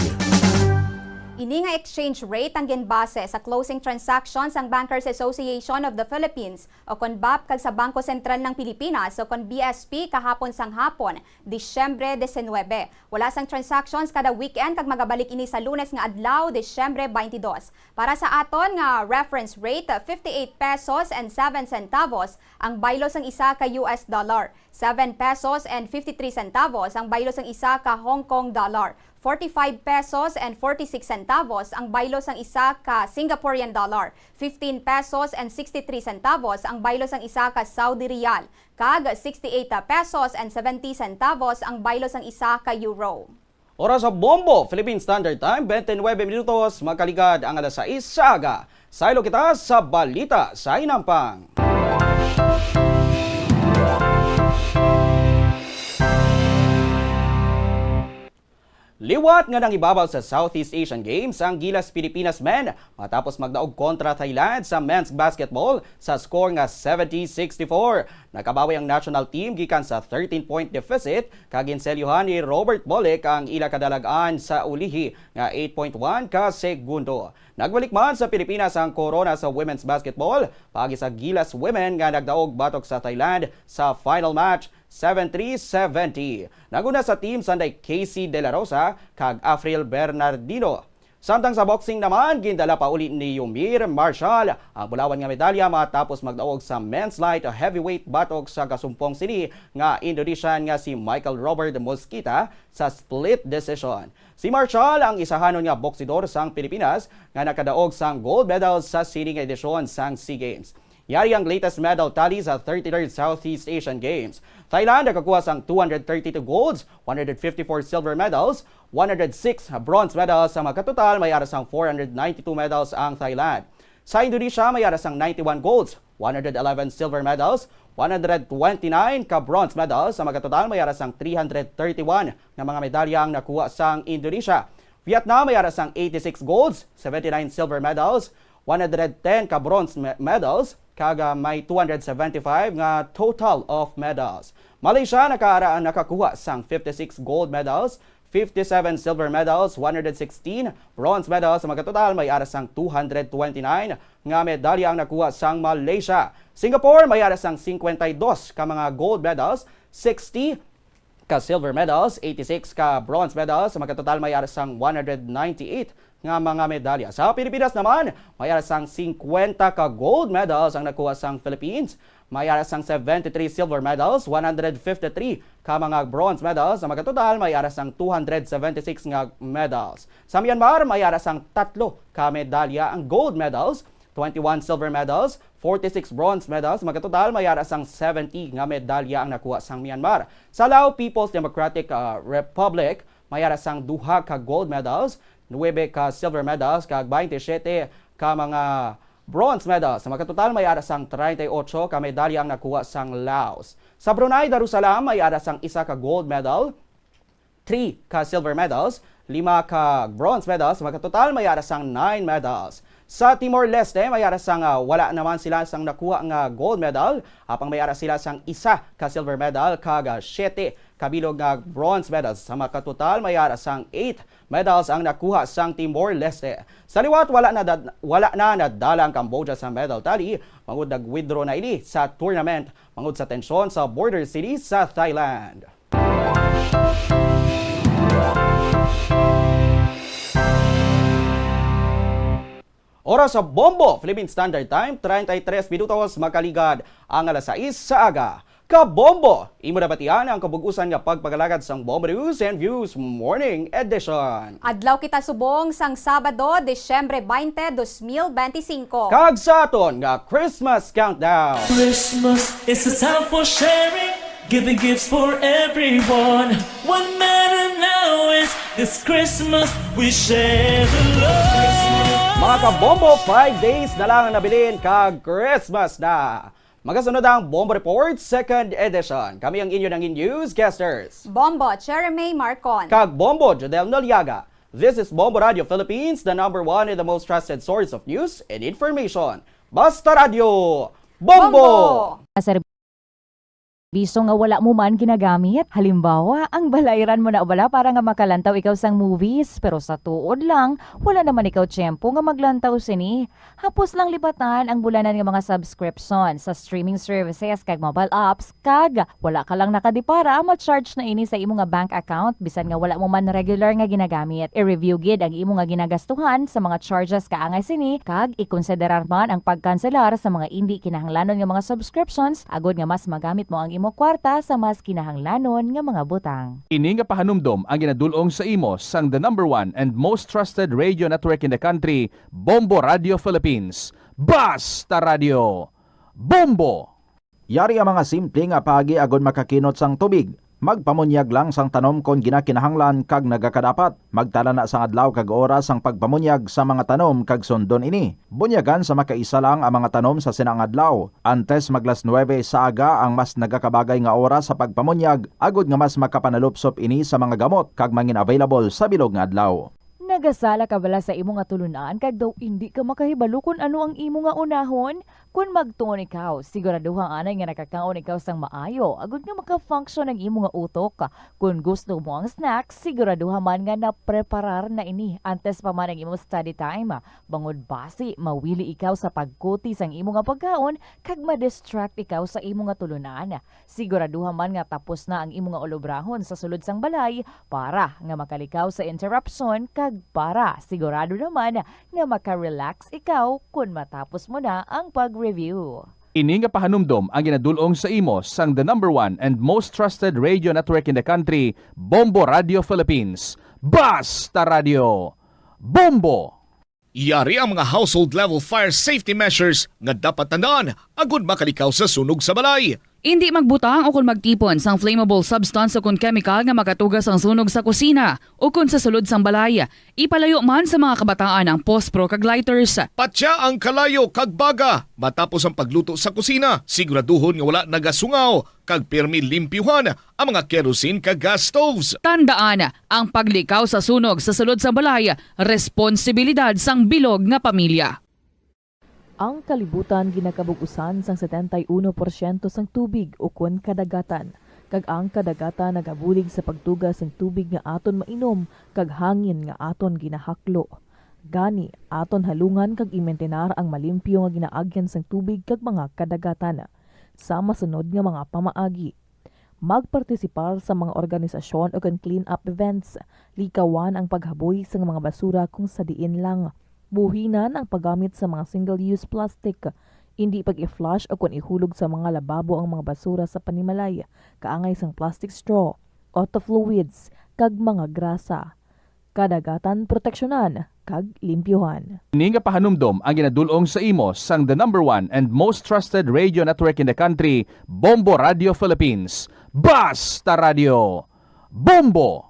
Ini nga exchange rate ang ginbase sa closing transactions sang Bankers Association of the Philippines o kon bap kag sa Bangko Sentral ng Pilipinas o kon B S P kahapon sang hapon, Disyembre diecinuebe. Wala sang transactions kada weekend kag magabalik ini sa Lunes nga adlaw, Disyembre twenty-two. Para sa aton nga reference rate, fifty-eight pesos and seven centavos ang baylo sang isa ka U S dollar, seven pesos and fifty-three centavos ang baylo sang isa ka Hong Kong dollar, forty-five pesos and forty-six centavos ang baylo sang isa ka Singaporean dollar, fifteen pesos and sixty-three centavos ang baylo sang isa ka Saudi riyal, kag sixty-eight pesos and seventy centavos ang baylo sang isa ka euro. Oras sa Bombo, Philippine Standard Time, twenty-nine minutos, makaligad ang alas sais sa aga. Saylo kita sa balita sa Inampang. Liwat nga nangibabaw sa Southeast Asian Games ang Gilas Pilipinas men matapos magdaog kontra Thailand sa men's basketball sa score nga seventy sixty-four. Nakabawi ang national team gikan sa thirteen-point deficit kag ginselyuhan ni Robert Bolick ang ila kadalag-an sa ulihi nga eight point one ka segundo. Nagbalik man sa Pilipinas ang korona sa women's basketball paagi sa Gilas Women nga nagdaog batok sa Thailand sa final match seven three seventy. Nag-una sa team sanday Casey De La Rosa kag Afriel Bernardino. Samtang sa boxing naman, gindala pa uli ni Yomir Marshall ang bulawan nga medalya matapos magdaog sa men's light heavyweight batok sa gasumpong sini nga Indonesian nga si Michael Robert Mosquita sa split decision. Si Marshall ang isahanon nga boksidor sang Pilipinas nga nakadaog sang gold medal sa sini nga edisyon sang SEA Games. Yari ang latest medal tally sa thirty-third Southeast Asian Games. Thailand nakakuha sang two hundred thirty-two golds, one hundred fifty-four silver medals, one hundred six bronze medals. Sa magkatotal, may ara sang four hundred ninety-two medals ang Thailand. Sa Indonesia, may ara sang ninety-one golds, one hundred eleven silver medals, one hundred twenty-nine ka bronze medals. Sa magkatotal, may ara sang three hundred thirty-one nga mga medalya ang nakuha sang Indonesia. Vietnam may ara sang eighty-six golds, seventy-nine silver medals, one hundred ten ka bronze me- medals, kag ah, may two hundred seventy-five nga total of medals. Malaysia nakaara nakakuha sang fifty-six gold medals, fifty-seven silver medals, one hundred sixteen bronze medals. Sa magkatotal, may ara sang two hundred twenty-nine nga medalya ang nakuha sang Malaysia. Singapore may ara sang cincuenta y dos ka mga gold medals, sixty ka silver medals, eighty-six ka bronze medals, sa magkatotal may ara sang one hundred ninety-eight nga mga medalya. Sa Pilipinas naman, may ara sang cincuenta ka gold medals ang nakuha sang Philippines, may ara sang seventy-three silver medals, one hundred fifty-three ka mga bronze medals, sa magkatotal may ara sang two hundred seventy-six nga medals. Sa Myanmar, may ara sang tatlo ka medalya ang gold medals, twenty-one silver medals, forty-six bronze medals, magkatotal may ara sang seventy nga medalya ang nakuha sang Myanmar. Sa Lao People's Democratic, ah, Republic, may ara sang duha ka gold medals, nuebe ka silver medals, kag twenty-siyete ka mga bronze medals. Sa magkatotal may ara sang treinta y ocho ka medalya ang nakuha sang Laos. Sa Brunei Darussalam, may ara sang isa ka gold medal, three ka silver medals, lima ka bronze medals, magkatotal may ara sang nine medals. Sa Timor-Leste, may ara sang, ah, wala naman sila sang nakuha nga gold medal, apang may ara sila sang isa ka silver medal kag, ah, siyete ka bilog nga bronze medals. Sa makatotal, may ara sang eight medals ang nakuha sang Timor-Leste. Sa liwat, wala na dad- wala na nadala ang Cambodia sa medal tally, mangod nag-withdraw na ini sa tournament mangod sa tensyon sa border city sa Thailand. Oras sa Bombo, Philippine Standard Time, treinta y tres minutos, makaligad ang alas sais sa aga. Kabombo! Imo nabatian ang kabug-usan nga pagpagalagad sang Bombo News and Views Morning Edition. Adlaw kita subong sang Sabado, Disyembre twenty, dos mil benti singko. Kag sa aton nga Christmas Countdown. Christmas is a time for sharing, giving gifts for everyone. What matter now is this Christmas we share the love. Mga kabombo, five days na lang ang nabilin kag Christmas na. Magasunod ang Bombo Report Second Edition. Kami ang inyo nangin newscasters. Bombo Cherry May Marcon. Kag Bombo Jodel Noliaga. This is Bombo Radio Philippines, the number one and the most trusted source of news and information. Basta Radio, Bombo! Bombo! Serbisyo nga wala mo man ginagamit. Halimbawa, ang balayran mo na bala para nga makalantaw ikaw sang movies, pero sa tuod lang, wala naman ikaw tiyempo nga maglantaw sini. Hapos lang lipatan ang bulanan nga mga subscription sa streaming services kag mobile apps, kag wala ka lang nakadipara, ma-charge na ini sa imo nga bank account bisan nga wala mo man regular nga ginagamit. I-review gid ang imo nga ginagastuhan sa mga charges kaangay sini, kag ikonsiderar man ang pagkanselar sa mga indi kinahanglanon nga mga subscriptions agod nga mas magamit mo ang imo kwarta sa mas kinahanglanon nga mga butang. Ini nga pahanumdom ang ginadul-ong sa imo sang the number one and most trusted radio network in the country, Bombo Radio Philippines. Basta Radio, Bombo! Yari ang mga simple nga paagi agod makakinot sang tubig. Magpamunyag lang sang tanom kon ginakinahanglan kag nagakadapat. Magtala na sang adlaw kag oras sang pagpamunyag sa mga tanom kag sundon ini. Bunyagan sa makaisa lang ang mga tanom sa sina nga adlaw. Antes mag las nuebe sa aga ang mas nagakabagay nga oras sa pagpamunyag, agod nga mas makapanalupsop ini sa mga gamot kag mangin-available sa bilog nga adlaw. Nagasala ka bala sa imo nga tulunan kag daw indi ka makahibalo kon ano ang imo nga unahon? Kon magtuon ikaw, siguraduha anay nga nakakaon ikaw sang maayo agod nga maka-function ang imo nga utok. Kon gusto mo ang snack, siguraduha man nga napreparar na ini antes pa man ang imo study time, bangod basi mawili ikaw sa pagkuti sang imo nga pagkaon kag ma-distract ikaw sa imo nga tulunan. Siguraduha man nga tapos na ang imo nga ulobrahon sa sulod sang balay para nga makalikaw sa interruption kag para sigurado naman nga maka-relax ikaw kon matapos mo na ang pag-review. Ini nga pahanumdom ang ginadul-ong sa imo sang the number one and most trusted radio network in the country, Bombo Radio Philippines. Basta Radio, Bombo! Yari ang mga household level fire safety measures nga dapat tandaan agud makalikaw sa sunog sa balay. Indi magbutang ukon magtipon sang flammable substance ukon kemikal nga makatuga sang sunog sa kusina ukon sa sulod sang balay. Ipalayo man sa mga kabataan ang pospro kag lighters. Patya ang kalayo kag baga matapos ang pagluto sa kusina. Siguraduhon nga wala nagasungaw kag pirmi limpyuhan ang mga kerosene kag gas stoves. Tandaan, ang paglikaw sa sunog sa sulod sang balay, responsibilidad sang bilog nga pamilya. Ang kalibutan ginakabug-usan sang setenta y uno porsyento sang tubig ukon kadagatan, kag ang kadagatan nagabulig sa pagtuga sang tubig nga aton mainom kag hangin nga aton ginahaklo. Gani, aton halungan kag imintinar ang malimpyo nga ginaagyan sang tubig kag mga kadagatan. Sa masunod nga mga pamaagi, magpartisipar sa mga organisasyon ukon clean-up events. Likawan ang paghaboy sang mga basura kung sa diin lang. Buhinan ang paggamit sa mga single-use plastic. Indi pag-i-flush ukon ihulog sa mga lababo ang mga basura sa panimalay, kaangay sang plastic straw, auto fluids, kag mga grasa. Kadagatan proteksyonan kag limpyuhan. Ini nga pahanumdom ang ginadul-ong sa imo sang the number one and most trusted radio network in the country, Bombo Radio Philippines. Basta Radio, Bombo!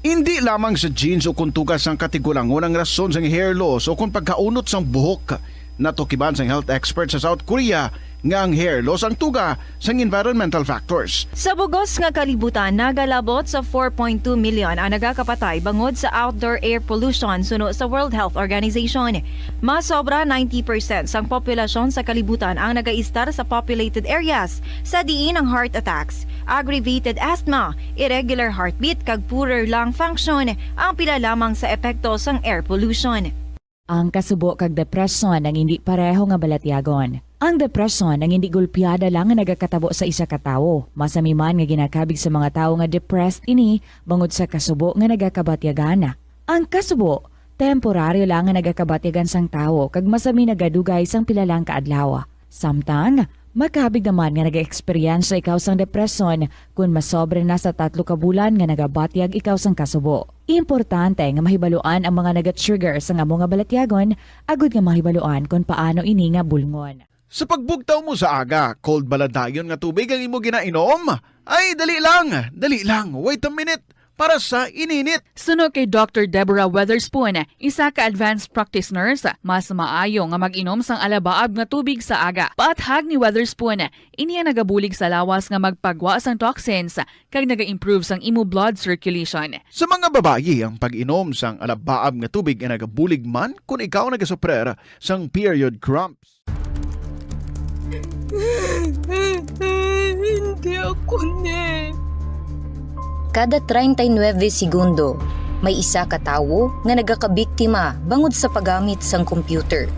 Indi lamang sa genes o kon tuga sang katigulangon ang rason sang hair loss o kon pagkaunot sang buhok. Natukiban sang health expert sa South Korea nga ang hair loss ang tuga sang environmental factors. Sa bugos nga kalibutan, nagalabot sa four point two million ang nagakapatay bangod sa outdoor air pollution, suno sa World Health Organization. Mas sobra ninety percent sang populasyon sa kalibutan ang nagaistar sa populated areas, sa diin ang heart attacks, aggravated asthma, irregular heartbeat, kag poorer lung function ang pila lamang sa epekto sang air pollution. Ang kasubo kag depresyon ang indi pareho nga balatyagon. Ang depresyon ang indi gulpiada lang nga nagakatabo sa isa ka tawo. Masami man nga ginakabig sa mga tawo nga depressed ini bangod sa kasubo nga nagakabatyagan. Ang kasubo, temporaryo lang nga nagakabatyagan sang tawo kag masami nagadugay sang pila lang ka adlaw. Samtang, Makabig naman nga nag-eksperyensya ikaw sang depresyon kon masobra na sa tatlo ka bulan nga nagabatyag ikaw sang kasubo. Importante nga mahibaluan ang mga naga-trigger sang amo nga balatyagon agud nga mahibaluan kon paano ini nga bulngon. Sa pagbugtaw mo sa aga, cold bala dayon nga tubig ang imo ginainom? Ay, dali lang, dali lang, wait a minute, para sa ininit. Suno kay Doctor Deborah Weatherspoon, isa ka advanced practice nurse, mas maayo nga mag-inom sang alabaab nga tubig sa aga. Paathag ni Weatherspoon, ini ang nagabulig sa lawas nga magpagwa sang toxins kag naga-improve sang imo blood circulation. Sa mga babayi, ang pag-inom sang alabaab nga tubig ay nagabulig man kon ikaw nagasuprer sang period cramps. Hindi ako ni. Kada treinta y nueve segundo, may isa ka tawo nga nagakabiktima bangod sa paggamit sang computer.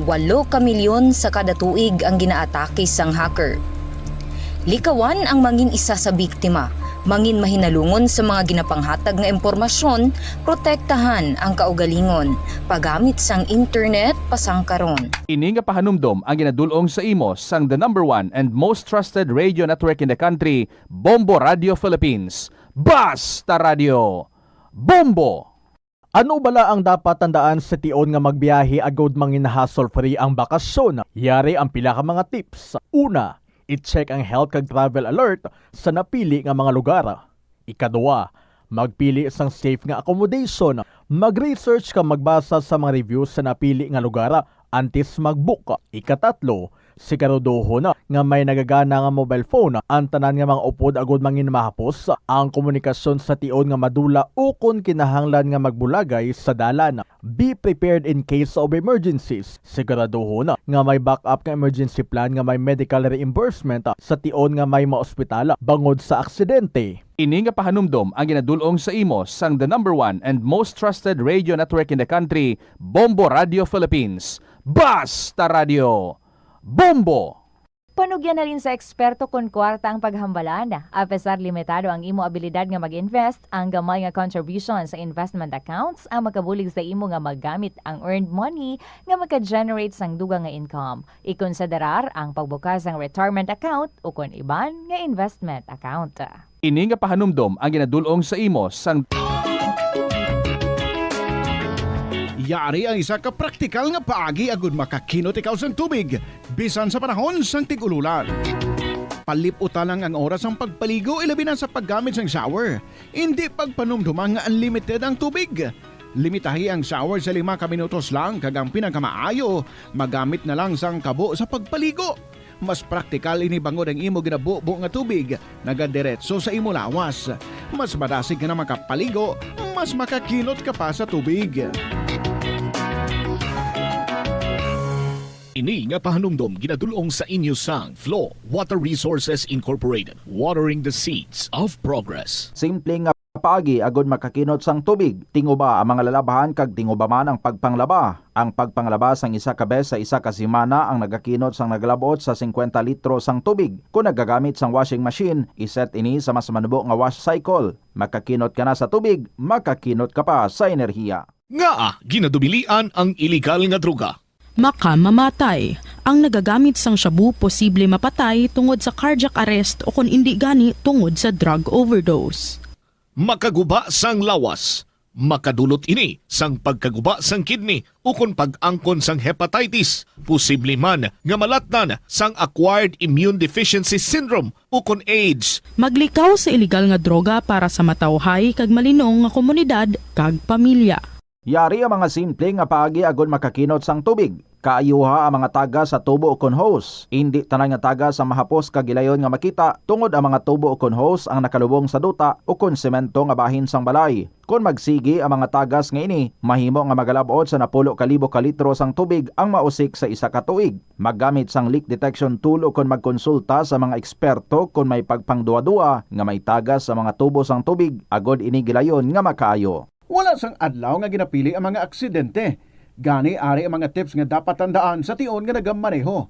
Walo ka milyon sa kada tuig ang ginaatake sang hacker. Likawan ang mangin isa sa biktima, mangin mahinalungon sa mga ginapanghatag nga impormasyon, protektahan ang kaugalingon, paggamit sang internet pasangkaron. Ini nga pahanumdom ang ginadul-ong sa imo sang the number one and most trusted radio network in the country, Bombo Radio Philippines. Basta Radio! Bombo! Ano bala ang dapat tandaan sa tion nga magbiyahe agud mangin hassle-free ang bakasyon? Yari ang pila ka mga tips. Una, i-check ang health kag travel alert sa napili nga mga lugar. Ikaduha, magpili sang safe nga accommodation. Mag-research kag magbasa sa mga reviews sa napili nga lugar antes mag-book. Ikatatlo, siguraduhon nga may nagagana nga mobile phone ang tanan nga mga upod agud mangin mahapos ang komunikasyon sa tion nga madula ukon kinahanglan nga magbulagay sa dalan. Be prepared in case of emergencies. Siguraduhon nga may backup nga emergency plan nga may medical reimbursement sa tion nga may maospital bangod sa aksidente. Ini nga pahanumdom ang ginadul-ong sa imo sang the number one and most trusted radio network in the country, Bombo Radio Philippines. Basta Radio! Bombo! Panugyan halin sa eksperto kon kwarta ang paghambalan. Apesar limitado ang imo abilidad nga mag-invest, ang gamay nga contribution sa investment accounts ang makabulig sa imo nga magamit ang earned money nga maka-generate sang dugang nga income. Ikonsiderar ang pagbukas sang retirement account ukon iban nga investment account. Ini nga pahanumdom ang ginadul-ong sa imo sang Yari ang isa ka praktikal nga paagi agud makakinot ikaw sang tubig, bisan sa panahon sang tig-ululan. Palip-uta lang ang oras sang pagpaligo, ilabi na sa paggamit sang shower. Indi pagpanumduma nga unlimited ang tubig. Limitahi ang shower sa lima ka minutos lang, kag ang pinakamaayo, magamit na lang sang kabo sa pagpaligo. Mas praktikal ini bangod ang imo ginabubo nga tubig nagadiretso sa imo lawas. Mas madasig ka na makapaligo, mas makakinot ka pa sa tubig. Ini nga pahanumdom ginadul-ong sa inyo sang Flow Water Resources Incorporated, watering the seeds of progress. Simple nga paagi agud makakinot sang tubig. Tinguba ang mga lalabhan kag tinguba man ang pagpanglaba. Ang pagpanglaba sang isa ka bes sa isa ka semana ang nagakinot sang nagalab-ot sa singkwenta litro sang tubig. Kon nagagamit sang washing machine, iset ini sa mas manubo nga wash cycle. Makakinot ka na sa tubig, makakinot ka pa sa enerhiya. Ngaa ginadubilian ang iligal nga droga? Makamamatay. Ang nagagamit sang shabu posible mapatay tungod sa cardiac arrest o kon indi gani tungod sa drug overdose. Makaguba sang lawas. Makadulot ini sang pagkaguba sang kidney ukon pag-angkon sang hepatitis, posible man nga malatnan sang acquired immune deficiency syndrome ukon AIDS. Maglikaw sa iligal nga droga para sa matawhay kag malinong nga komunidad kag pamilya. Yari ang mga simple nga paagi agud makakinot sang tubig. Kaayuha ang mga tagas sa tubo ukon hose. Indi tanan nga tagas ang mahapos kag gilayon nga makita, tungod ang mga tubo ukon hose ang nakalubong sa duta ukon semento nga bahin sang balay. Kon magsigi ang mga tagas nga ini, mahimo nga magalab-ot sa napulo ka libo ka litro sang tubig ang mausik sa isa ka tuig. Maggamit sang leak detection tool ukon magkonsulta sa mga eksperto kon may pagpangduha-duha nga may tagas sa mga tubo sang tubig, agod ini gilayon nga makaayo. Wala sang adlaw nga ginapili ang mga aksidente. Gani, ari ang mga tips nga dapat tandaan sa tion nga nagamaneho.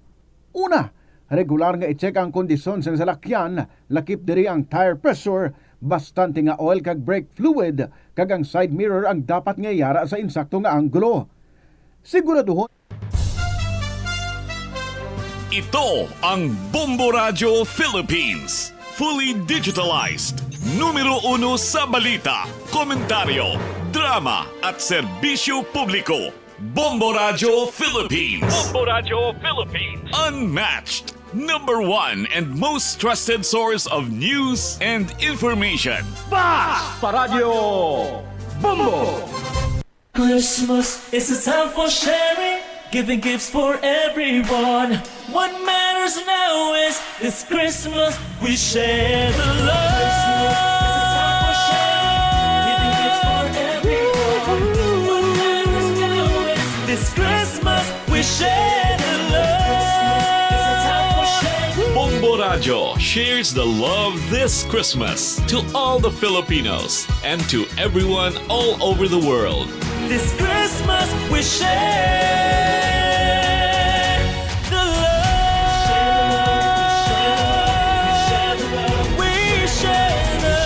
Una, regular nga i-check ang kondisyon sang salakyan, lakip diri ang tire pressure, bastante nga oil kag brake fluid, kag ang side mirror ang dapat nga yara sa insakto nga anggulo. Siguraduhon Ito ang Bombo Radyo Philippines. Fully digitalized. Numero uno sa balita, komentaryo, drama, at serbisyo publiko. Bombo Radyo Philippines. Bombo Radyo Philippines. Unmatched. Number one and most trusted source of news and information. Basta Radyo Bombo! Christmas is a time for sharing, giving gifts for everyone. What matters now is this Christmas we share the love. Christmas is a time for sharing, giving gifts for everyone. What matters now is this Christmas we share the love. Bombo Radyo shares the love this Christmas to all the Filipinos and to everyone all over the world. This Christmas we share the love. We share the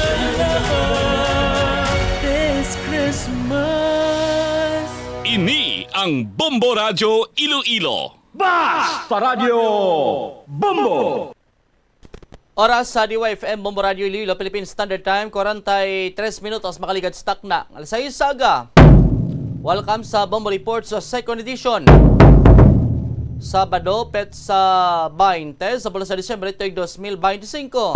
love. This Christmas. Ini ang Bombo Radyo Iloilo. Basta Radyo Bombo! Oras sa D Y F M Bombo Radyo Iloilo, Philippine Standard Time, kwarenta y tres minutos makaligad sa takna nga alas sais sa aga. Welcome sa Bombo Report sa second edition. Sabado, petsa baynte sa bulan sa Disyembre, tuig dos mil bente singko.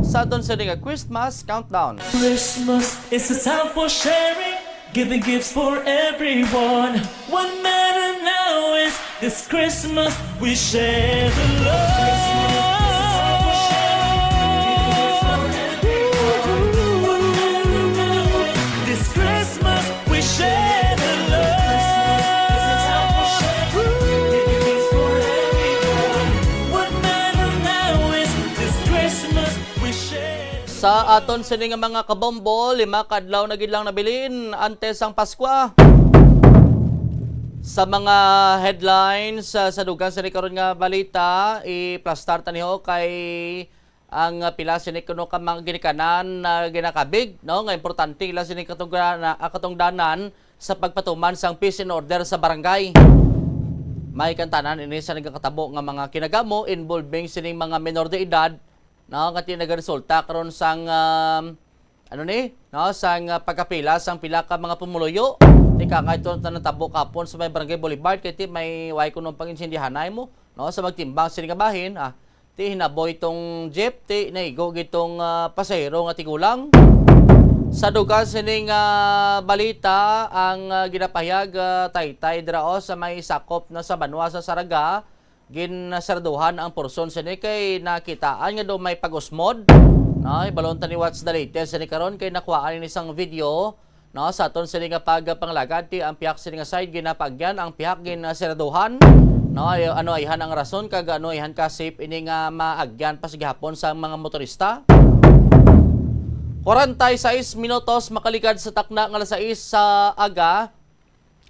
Sa aton sini nga Christmas Countdown. Christmas is a time for sharing, giving gifts for everyone. What matter now is this Christmas we share the love. This Christmas we share the love. What matter now is this Christmas we share. Sa aton sini nga mga kabombo, lima ka adlaw na gid lang nabilin antes ang Paskwa. Sa mga headlines, sa, sa dugang sini karon nga balita, iplastar ta niho kay ang, ah, pila sini kuno ka mga ginikanan na ginakabig, no, nga importante ila sini katungdana-, ah, katungdanan sa pagpatuman sang peace and order sa barangay. May kantanan ini sa nagakatabo nga mga kinagamo involving sining mga menor de edad, no, nga ti nagaresulta karon sang, um, ano ni, no, sang, uh, pagkapila sang pila ka mga pumuluyo. Tika nga ito na natabo kapon sa may Barangay Boulevard, kay ti may way kuno pag-insindihanay mo, no, sa magtimbang sini nga bahin, ah, ti hinaboy tong jeep, ti naigo gid tong, ah, pasahero nga tigulang. Sa dugang sining, ah, balita, ang, ah, ginapahayag, ah, taytay dira, oh, sa may sakop na sa banwa sa Saraga, ginsarduhan ang porson sini kay nakitaan nga daw may pag-usmod. No, hibalon ta ni what's the latest sini karon kay nakuhaan ini sang video, no, sa aton sini nga pagpangalagad ti ang pihak sini nga side ginapaagyan, ang pihak ginsarduhan. No, ay, ano ayhan ang rason kag ano ayhan ka safe ini nga maagyan pa sa gihapon sa mga motorista. Kwarenta y seis minutos makaligad sa takna nga alas sais sa aga.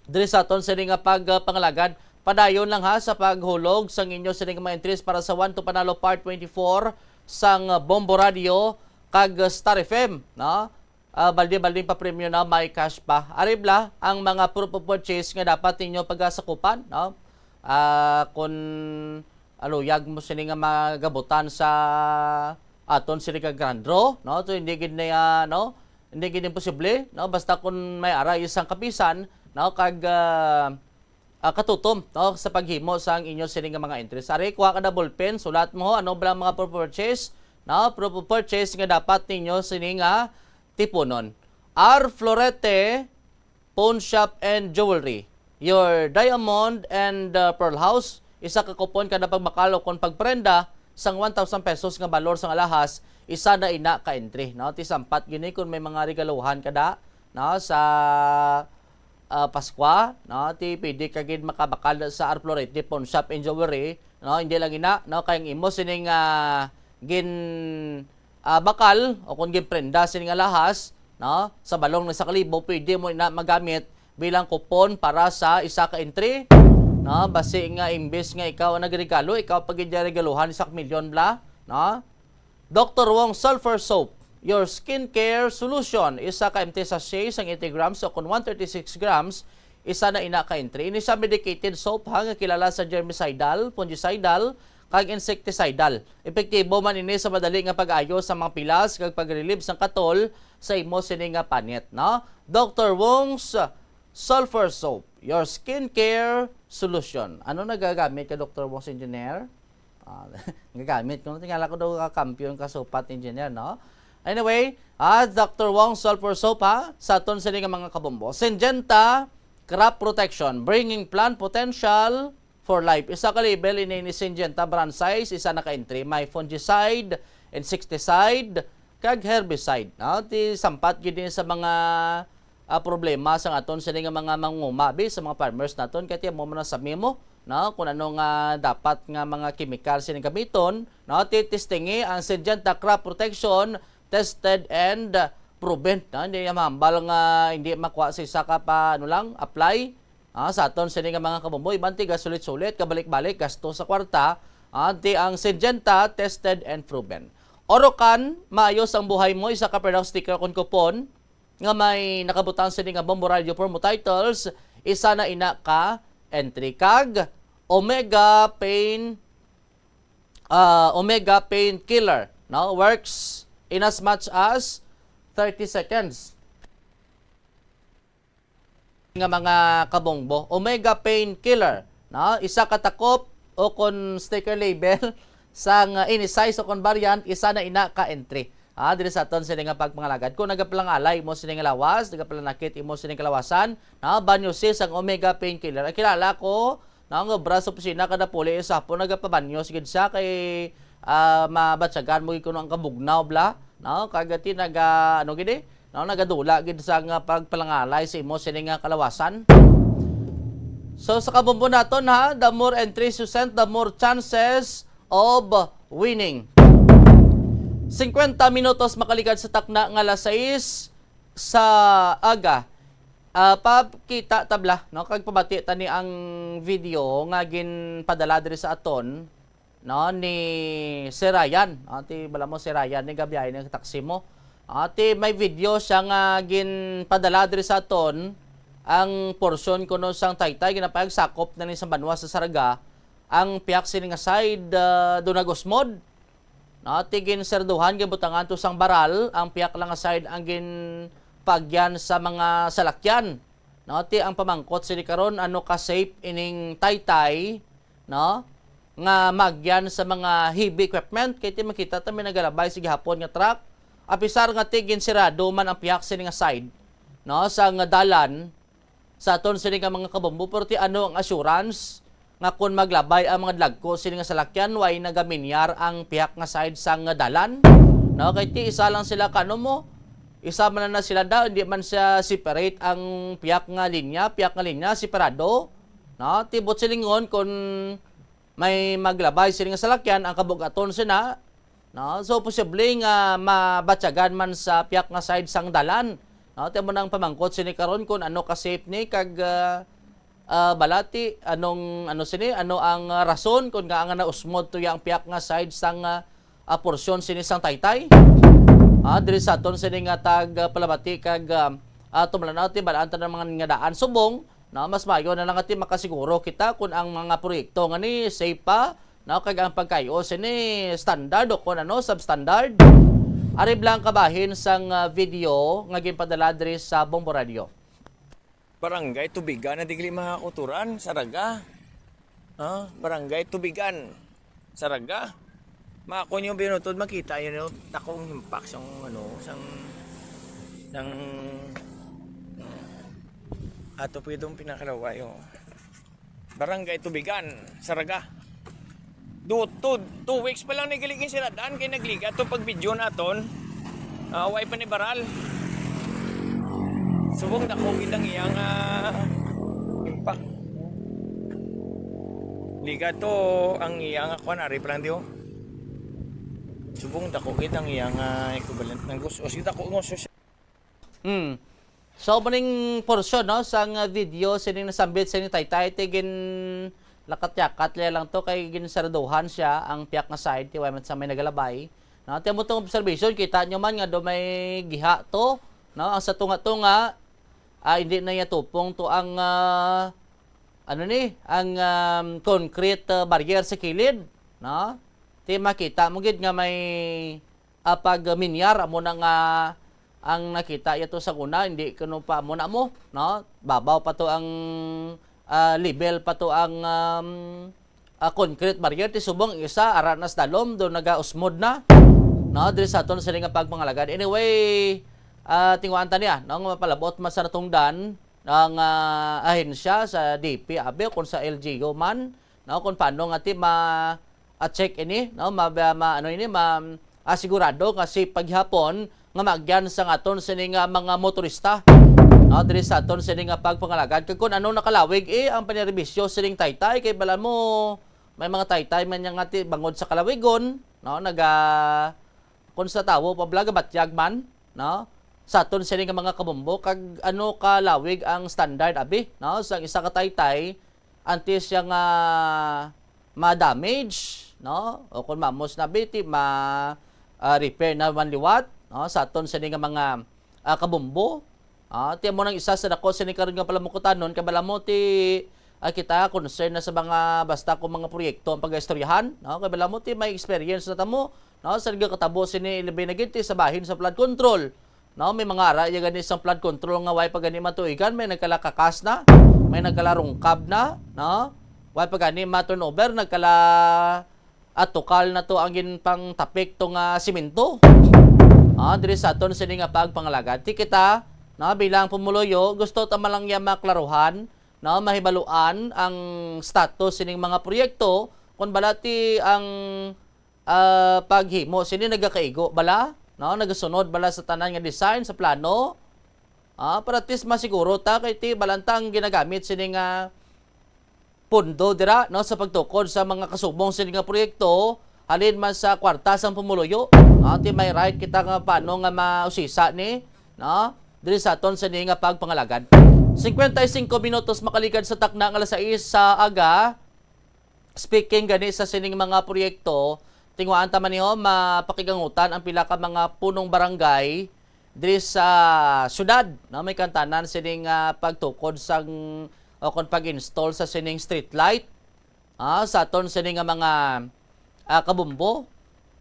Diri sa aton sini nga pagpangalagad, padayon lang ha sa paghulog sang inyo sini nga mga entries para sa One to Panalo Part twenty-four sang Bombo Radio kag Star F M, no? Ah, balde-balding papremyo na may cash pa. Ari bala ang mga proof of purchase nga dapat ninyo pagasakupan, no? Ah, kun aluyag mo sini nga magabutan sa aton sini ka grand draw, no? So, hindi gid na, ah, no? Hindi gid imposible, no? Basta kun may ara isang kapisan, no? Kag, ah, ah, katutom, no? Sa paghimo sang inyo sini nga mga entries. Ari, kuha ka na ballpen, sulat mo, ano ba ang mga proof of purchase, no? Proof of purchase nga dapat ninyo sini nga tipunon. R Florete, Pawn Shop and Jewelry. Your Diamond and, uh, Pearl House, isa ka kupon kada pagbakal o kon pagprenda sang one thousand pesos nga balor sang alahas, isa na ina ka entry, no? Ti sampat gini kung may mga regaluhan kada, no, sa, uh, Paskwa, no? Ti pwede ka gid makabakal sa R Florete Pawn Shop and Jewelry, no? Hindi lang ina, no? Kay ang imo sining, ah, gin ah, bakal o kon ginprenda sini nga alahas, no, sa balor nga isa ka libo, pwede mo ina magamit bilang kupon para sa isa ka entry, no? Basi nga imbes nga ikaw ang nagregalo, ikaw pa gid ang regaluhan isa ka milyon bala, no? Doctor Wong Sulfur Soap, your skincare solution, isa ka empty sachet sang eighty grams o kon one thirty-six grams, isa na ina ka entry. Ini siya medicated soap, ha, nga kilala sa germicidal, fungicidal, kag insecticidal. Epektibo man ini sa madali nga pag-ayo sa mga pilas kag pag-relieve sang katol sa imo sini nga panit, no? Doctor Wong's Sulfur Soap, your skincare solution. Ano nagagamit ka, Doctor Wong's Engineer? Ah, gagamit ko. Tingala ko daw ka kampiyon ka supat, Engineer, no? Anyway, ah, Doctor Wong Sulfur Soap, ha? Sa aton sini nga mga kabombo. Syngenta Crop Protection, bringing plant potential for life. Isa ka label ini ni Syngenta brand size, isa na ka entry. May fungicide, insecticide, kag herbicide, no? Ti sampat gid ni sa mga, ah, problema sang aton sini nga mga manguma, bi, sa mga farmers naton, kay ti amo man ang sabi mo, no? Kung ano nga dapat nga mga kemikal sini gamiton, no? Ti testingi ang Syngenta Crop Protection, tested and proven, no? Hindi niya mahambal nga hindi makuha sa isa ka pa, ano lang, apply. Ah, sa aton sini nga mga kabombo, iban ti gasulit-sulit, kabalik-balik, gasto sa kwarta, ah, ti ang Syngenta, tested and proven. Orocan, maayos ang buhay mo, isa ka Perdao sticker kon coupon nga may nakabutang sini nga Bombo Radio promo titles, isa na ina ka entry. Kag Omega Pain, ah, Omega Pain Killer, no? Works in as much as thirty seconds. Nga mga kabombo, Omega Pain Killer, no? Isa ka takop o kon sticker label sang, uh, any size o kon variant, isa na ina ka entry. Ah, diri sa aton sini nga pagpangalagad. Kung nagapalangalay imo sini nga lawas, nagapalanakit imo sini kalawasan, no? Banyo si sang Omega Pain Killer. Ay, kilala ko, no, nga obra sa opisina kada puli sa hapon nagapabanyos gid siya kay, ah, mabatyagan mo gid kuno ang kabugnaw bla, no? Kag ti naga, ano gid eh, no, nagadula gid sa nga pagpalangalay sa imo sini nga kalawasan. So sa kabombo naton ha, the more entries you send, the more chances of winning. Singkwenta minutos makaligad sa takna nga alas sais sa aga. Ah, pakita tabla, no, kag pabati tani ang video nga ginpadala diri sa aton, no, ni Sir Ryan. Ah, ti bala mo si Ryan ni gabiyahe ni taxi mo. Ah, ti may video siya nga ginpadala diri sa aton, ang porsyon kuno sang Taytay, ginapayag sakop na ni sa banwa sa Saraga, ang pihak sini nga side, ah, dunag usmod. No, ti ginserduhan, gibutangan to sang baral, ang pihak lang nga side ang ginpagyan sa mga salakyan. No, ti ang pamangkot sini karon, ano ka safe ining Taytay, no, nga magyan sa mga heavy equipment, kay ti makita ta may nagalabay sa gihapon nga truck. Apisar nga ti ginsirado man ang pihak sini nga side, no, sa nga dalan, sa aton sini nga mga kabombo, pero ti ano ang assurance nga kon maglabay ang mga dlagko sini nga salakyan, way nagaminyar ang pihak nga side sang dalan? No, kay ti isa lang sila, kano mo, isa man na sila daw, hindi man siya separate ang pihak nga linya, pihak nga linya separado. No, ti buot silingon, kon may maglabay sini nga salakyan, ang kabug-aton sina, no? So, posible nga mabatyagan man sa pihak nga side sang dalan, no? Ti amo nang pamangkot sini karon kung ano ka safe ni kag, ah, ah, balati, anong, ano sini, ano ang, ah, rason kung nga nga nausmod to yang pihak nga side sang, ah, ah, porsyon sini sang Taytay? Ah, diri sa aton sini nga tag, ah, palabati kag, ah, ah, tumlanaw ti balaan ta ng mga nga daan subong, no, mas maayo na lang ati makasiguro kita kung ang mga proyekto nga ni safe pa, no, kag ang pagkayo sini standard o kung ano, substandard. Ari bala ang kabahin sang, ah, video nga ginpadala diri sa Bombo Radio. Barangay Tubigan na digli mga kuturan, Saraga. Ha? Barangay Tubigan, Saraga. Mako nyo binutod, makita nyo, no? Takong himpak sang, ano, sang, sang, ato po itong pinakalaway, oh. Barangay Tubigan, Saraga. Do, two, two weeks pa lang nagiligin sila daan kay nagliga to pag video naton. Ah, way pa ni baral. Subong dako gid ang iyang, ah, impact. Liga to ang iyang, kuan, ari pa lang di, oh. Subong dako gid ang iyang, ah, equivalent ng gus-, o sige, dako ng sus-, Hmm. So, muning porsyon, no, sang, ah, video sining nasambit sining Taytay, ti gin lakat-yakat lang to kay ginsaraduhan siya ang piyak nga side, ti way man sa may nagalabay. No, ti amo tong observation, kita nyo man nga do may giha to, no, ang sa tunga-tunga, ah, hindi na niya tupong to ang, ah, ano ni, ang, um, concrete, ah, barrier sa kilid. no? Ti makita mo gid nga may, ah, pag-minyar, amo na nga ang nakita yato sa una, hindi kuno pa amo na mo, no? Babaw pa to ang, ah, level pa to ang, um, ah, concrete barrier, ti subong ang isa ara na sa dalom, do nagausmod na, no? Diri sa aton sini nga pagpangalagad. Anyway, ah, tinguhaan ta niya, no, nga mapalabot man sa natungdan ang, ah, ahensya sa D P abi o kung sa L G U man, no, kung paano nga ti ma-, ah, check ini, no, ma-, ma-, ano ini, ma-, ah, sigurado nga safe paghapon nga maagyan sa aton sini nga mga motorista, no, diri sa aton sini nga pagpangalagad. Kag kung ano nakalawig, eh, ang panirbisyo sining taytay, kay bala mo, may mga taytay man niya nga ti-, bangod sa kalawigon, no, naga-, kung sa tawo pa bala, gabatyag man, no, sa aton sini nga mga kabombo, kag ano kalawig ang standard, abi, no, sa isa ka taytay, antes siya nga ma-damage, no? O kung mamos na, biti, ma, ah, repair na man liwat, no? Sa aton sini nga mga, ah, kabombo. Ah, ti amo nang isa sa dako sini karon nga palamukutanon, kay bala mo ti, ah, kita concern na sa mga basta kung mga proyekto ang pagaistoryahan, no? Kay bala mo ti may experience na tamo, no? Sa nagakatabo sini, ilabi na gid ti sa bahin sa flood control. No, may mga ara iya gani sang flood control nga way pa gani matuigan, may nagkala kakas na, may nagkala rungkab na, no? Way pa gani ma-turnover, nagkala atukal na to ang ginpangtapik to nga simento. Ah, diri sa aton sini nga pagpangalagad. Ti kita, no, bilang pumuluyo, gusto ta man lang ya maklaruhan, no, mahibaluan ang status sining mga proyekto, kung bala ti ang ah, paghimo sini nagakaigo bala, no? Nagasunod bala sa tanan nga design sa plano? Ah, para at least masiguro ta kay ti balantang ginagamit sini nga pondo dira, no, sa pagtukod sa mga kasubong sini nga proyekto, halin man sa kwarta sang pumuluyo. Ah, ti may right kita nga paano nga mausisa ni, no? Diri sa aton sini nga pagpangalagad. Cincuenta y cinco minutos makaligad sa takna nga alas sais sa aga. Speaking gani sa sining mga proyekto, tinguhaan ta man niyo, mapakigangutan ang pila ka mga punong barangay diri sa syudad, no? May kantanan sining, ah, pagtukod sang, o kon pag-install sa sining street light, ah, sa aton sini nga mga, ah, kabumbo.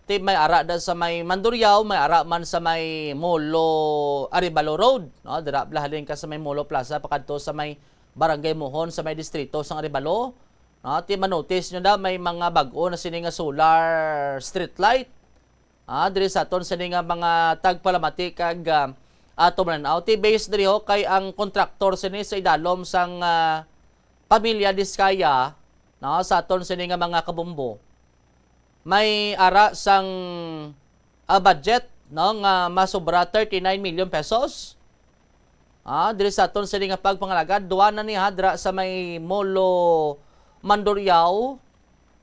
Ti may ara da sa may Mandurriao, may ara man sa may Molo Arevalo Road, no? Dira bala halin ka sa may Molo Plaza pakadto sa may Barangay Mohon sa may distrito sang Arevalo. Ah, ti manotice nyo na may mga bag-o na sini nga solar street light. Ah, diri sa aton sini nga mga tagpalamati kag, ah, ato man-aw. Ti base diri ho kay ang kontraktor sini sa idalom sang, ah, Pamilya Diskaya, no, sa aton sini nga mga kabumbo. May ara sang, ah, budget, no, nga masobra thirty-nine million pesos. Ah, diri sa aton sini nga pagpangalagad, duwa na ni ha, dira sa may Molo Mandurriao,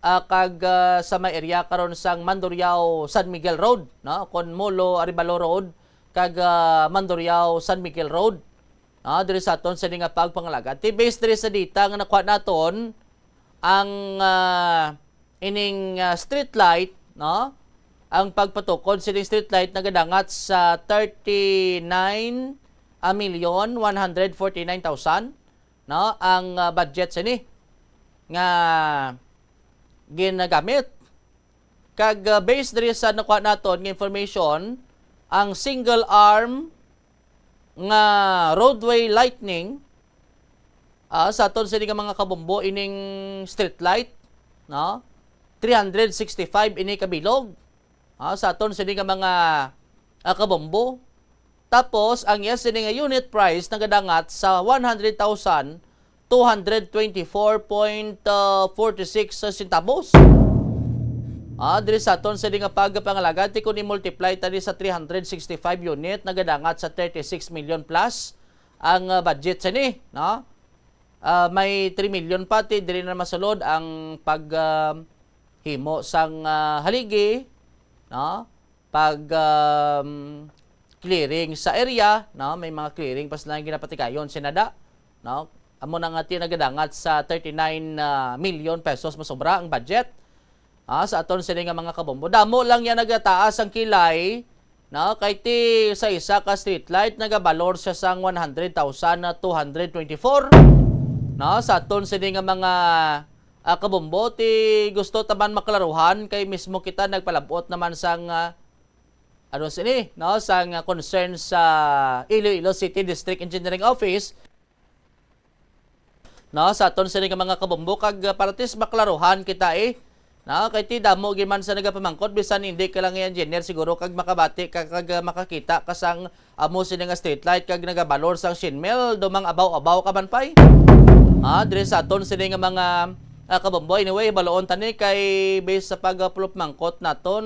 ah, kag, ah, sa may area karon sang Mandurriao San Miguel Road, no? Kon Molo Arevalo Road, kag, ah, Mandurriao San Miguel Road. Ah, diri sa aton sini nga pagpangalagad. Ti based diri sa data nga nakuha naton, ang, ah, ining, ah, street light, no? Ang pagpatukod sining street light nagadangat sa thirty-nine, ah, million one hundred forty-nine thousand, no? Ang, ah, budget sini nga ginagamit. Kag, ah, based diri sa nakuha naton nga information, ang single arm nga roadway lightning, ah, sa aton sini nga mga kabombo ining street light, no? Three hundred sixty-five ini ka bilog, ah, sa aton sini nga mga, ah, kabombo. Tapos ang iya sini nga unit price nagadangat sa one hundred thousand two hundred twenty-four point forty-six centavos. Ah, diri sa aton sini nga pagpangalagad, ti kung i-multiply ta ni sa three hundred sixty-five unit, nagadangat sa thirty-six million plus ang, ah, budget sini, no? Ah, may three million pa, ti diri na masulod ang pag, ah, himo sang, ah, haligi, no? Pag, um, clearing sa area, no? May mga clearing pa sila nga ginapatigayon, sinada, no? Amo na nga ti nagadangat sa thirty-nine, ah, million pesos masobra ang budget. Ah, sa aton sini nga mga kabombo. Damo lang yan nagataas ang kilay, no? Kay ti sa isa ka street light, nagabalor siya sang one hundred thousand na two hundred twenty-four. No? Sa aton sini nga mga, ah, kabombo, ti gusto ta man maklaruhan kay mismo kita nagpalabot naman sang, ah, ano sini, no, sang, ah, concern sa Iloilo City District Engineering Office, no, sa aton sini nga mga kabombo, kag, ah, para at least maklaruhan kita, eh, no, kay ti damo gid man sa nagapamangkot, bisan hindi ka lang engineer siguro, kag makabati ka, kag, ah, makakita ka sang amo sini nga street light kag nagabalor sang shin mil, dumang abaw-abaw ka man pay. Ah, diri sa aton sini nga mga, ah, kabombo. Anyway, baloon tani kay based sa pagpulop mangkot naton,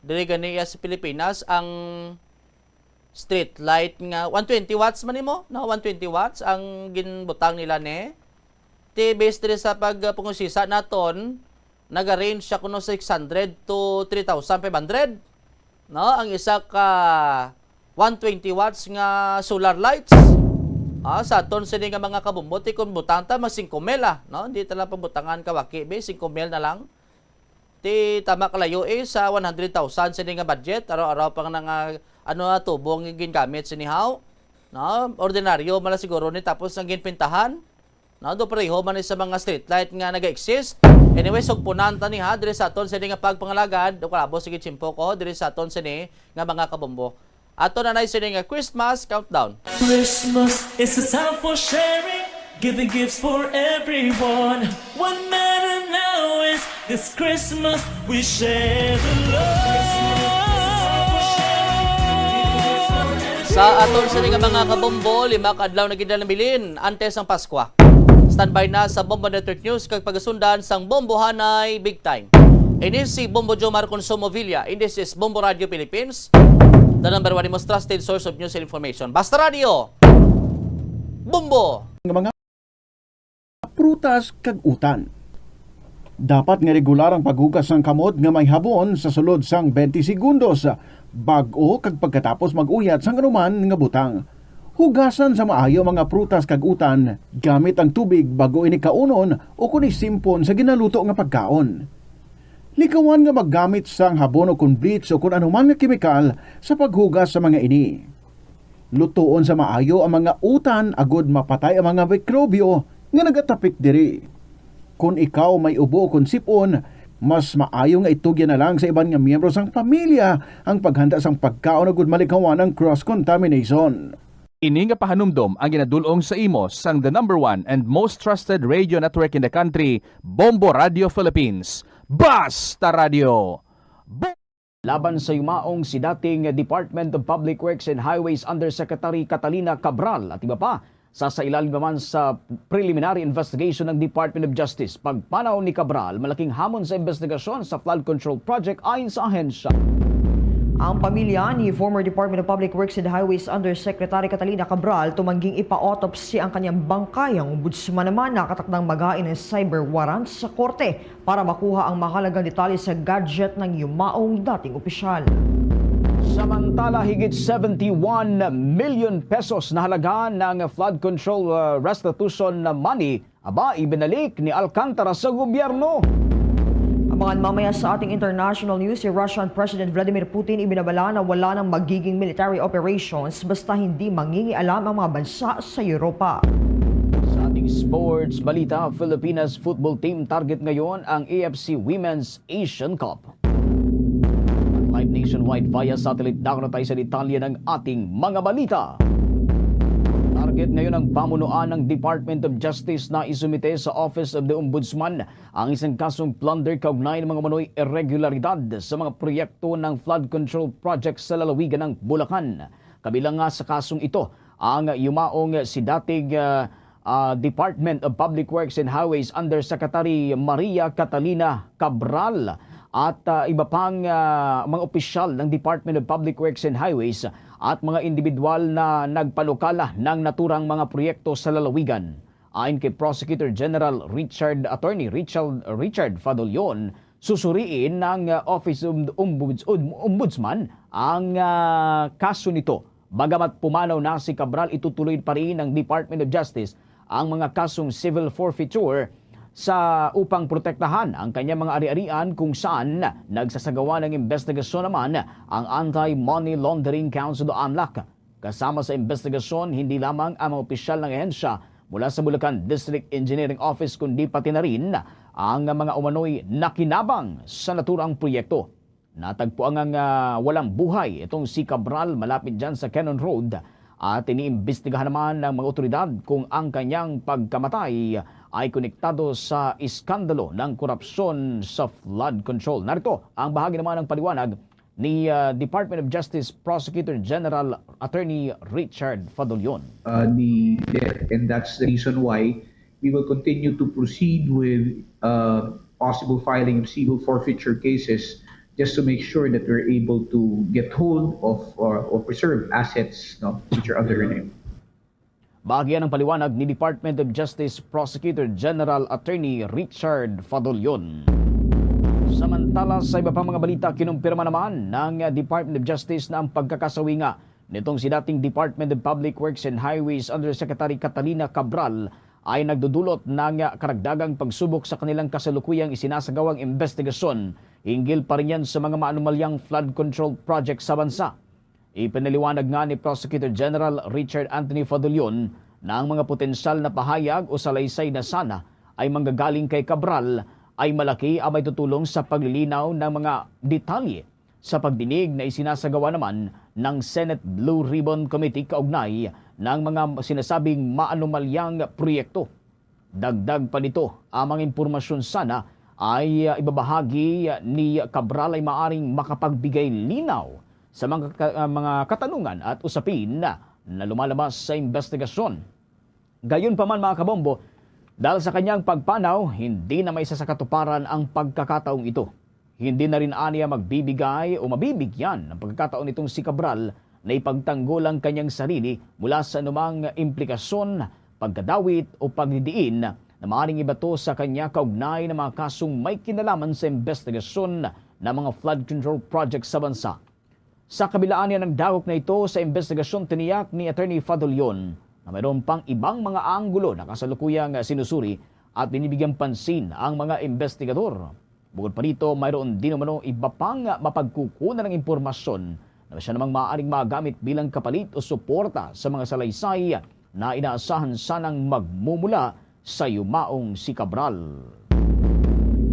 diri gani iya sa Pilipinas ang street light nga one twenty watts man nimo, no? One twenty watts ang ginbutang nila ni. Ti based diri sa pagpangusisa naton, naga-range siya kuno six hundred to three thousand five hundred, no? Ang isa ka one twenty watts nga solar lights. Ah, sa aton sini nga mga kabombo, ti kung butang ta, mag singko mil, ah, no? Hindi ta lang pabutangan kawaki, be, singko mil na lang. Ti tama kalayo, eh, sa one hundred thousand sini nga budget, araw-araw pa nga nga, ano, ah, tubo nga gingamit sini haw, no? Ordinaryo man lang siguro ni, tapos ang ginpintahan, no? Do pareho man ni sa mga street light nga naga-exist. Anyway, sugpunan ta ni ha, diri sa aton sini nga pagpangalagad, o kalabos sige tiyempo ko, diri sa aton sini nga mga kabombo. Ato na na sini nga Christmas countdown. Christmas is a time for sharing, giving gifts for everyone. What matter now is this Christmas we share the love. Sa aton sini nga mga kabombo, lima ka adlaw na gid na nabilin antes ang Paskwa. Standby na sa Bombo Network News kag pagasundan sang Bombohanay Big Time. Ini si Bombo Jomar Consumo Villa, and this is Bombo Radio Philippines, the number one most trusted source of news and information. Basta Radio, Bombo! Nga mga prutas kag utan. Dapat nga regular ang paghugas sang kamot nga may habon sa sulod sang twenty segundos, bag-o kag pagkatapos mag-uyat sang anuman nga butang. Hugasan sa maayo ang mga prutas kag utan gamit ang tubig bag-o ini kaunon o kon isimpon sa ginaluto nga pagkaon. Likawan nga maggamit sang habon o kon bleach o kon anuman nga kemikal sa paghugas sa mga ini. Lutoon sa maayo ang mga utan agod mapatay ang mga mikrobyo nga nagatapik diri. Kon ikaw may ubo o kon sip-on, mas maayo nga itugyan na lang sa iban nga miyembro sang pamilya ang paghanda sang pagkaon agud malikawan ang cross-contamination. Ini nga pahanumdom ang ginadul-ong sa imo sang the number one and most trusted radio network in the country, Bombo Radio Philippines. Basta Radio! Bo- Laban sa yumaong si dating Department of Public Works and Highways Undersecretary Catalina Cabral at iba pa, sa, sa ilalim naman sa preliminary investigation ng Department of Justice. Pagpanaw ni Cabral, malaking hamon sa investigasyon sa flood control project ayon sa ahensya. Ang pamilya ni former Department of Public Works and Highways Undersecretary Catalina Cabral tumangging ipa-autopsy ang kanyang bangkay. Ang ombudsman naman nakatakdang maghain ng cyber warrant sa korte para makuha ang mahalagang detalye sa gadget ng yumaong dating opisyal. Samantala, higit seventy-one million pesos na halaga ng flood control, uh, restitution money, aba, ibinalik ni Alcantara sa gobyerno. Abangan mamaya sa ating international news, si Russian President Vladimir Putin ibinabala na wala nang magiging military operations basta hindi mangingialam ang mga bansa sa Europa. Sa ating sports balita, Filipinas football team target ngayon ang A F C Women's Asian Cup. At live nationwide via satellite, dako na tayo sa detalye ng ating mga balita. Target ngayon ang pamunuan ng Department of Justice na isumite sa Office of the Ombudsman ang isang kasong plunder kaugnay ng mga umano'y irregularidad sa mga proyekto ng flood control project sa lalawigan ng Bulacan. Kabilang nga sa kasong ito ang yumaong si dating, ah, ah, Department of Public Works and Highways Undersecretary Maria Catalina Cabral at, ah, iba pang, ah, mga opisyal ng Department of Public Works and Highways at mga individual na nagpanukala ng naturang mga proyekto sa lalawigan. Ayon kay Prosecutor General Richard, Attorney Richard, Richard Fadolion, susuriin ng, ah, Office of Ombuds-, Om-, Ombudsman ang, ah, kaso nito. Bagamat pumanaw na si Cabral, itutuloy pa rin ng Department of Justice ang mga kasong civil forfeiture sa upang protektahan ang kanyang mga ari-arian kung saan nagsasagawa ng investigasyon naman ang Anti-Money Laundering Council o anlac. Kasama sa investigasyon, hindi lamang ang mga opisyal ng ahensya, mula sa Bulacan District Engineering Office, kundi pati na rin ang mga umano'y nakinabang sa naturang proyekto. Natagpuan nga, nga walang buhay itong si Cabral malapit dyan sa Cannon Road, at iniimbestigahan naman ng mga otoridad kung ang kanyang pagkamatay ay konektado sa iskandalo ng korupsyon sa flood control. Narito ang bahagi naman ng paliwanag ni, ah, Department of Justice Prosecutor General Attorney Richard Fadolion. Uh, the death, and that's the reason why we will continue to proceed with, uh, possible filing of civil forfeiture cases just to make sure that we're able to get hold of or, or preserve assets, no, which are under her name. Bahagi ang paliwanag ni Department of Justice Prosecutor General Attorney Richard Fadolion. Samantala, sa iba pang mga balita, kinumpirma naman ng Department of Justice na ang pagkakasawi nga nitong si dating Department of Public Works and Highways Undersecretary Catalina Cabral ay nagdudulot ng karagdagang pagsubok sa kanilang kasalukuyang isinasagawang investigasyon hinggil pa rin yan sa mga maanomalyang flood control project sa bansa. Ipinaliwanag nga ni Prosecutor General Richard Anthony Fadolion na ang mga potensyal na pahayag o salaysay na sana ay manggagaling kay Cabral ay malaki ang may tutulong sa paglilinaw ng mga detalye sa pagdinig na isinasagawa naman ng Senate Blue Ribbon Committee kaugnay ng mga sinasabing maanomalyang proyekto. Dagdag pa dito, ang mga impormasyon sana ay, ah, ibabahagi ni Cabral ay maaring makapagbigay linaw sa mga ka-, ah, mga katanungan at usapin na lumalabas sa investigasyon. Gayon pa man, mga kabombo, dahil sa kanyang pagpanaw, hindi na maisasakatuparan ang pagkakataong ito. Hindi na rin aniya magbibigay o mabibigyan ng pagkakataon itong si Cabral na ipagtanggol ang kanyang sarili mula sa anumang implikasyon, pagkadawit o pagdidiin na maaaring ibato sa kanya kaugnay ng mga kasong may kinalaman sa investigasyon ng mga flood control project sa bansa. Sa kabilaan niya, nagdagok na ito sa investigasyon, tiniyak ni Attorney Fadolion na mayroon pang ibang mga anggulo na kasalukuyang sinusuri at binibigyan pansin ang mga investigador. Bukod pa dito, mayroon din umano iba pang mapagkukunan ng impormasyon na siya namang maaaring magamit bilang kapalit o suporta sa mga salaysay na inaasahan sanang magmumula sa yumaong si Cabral.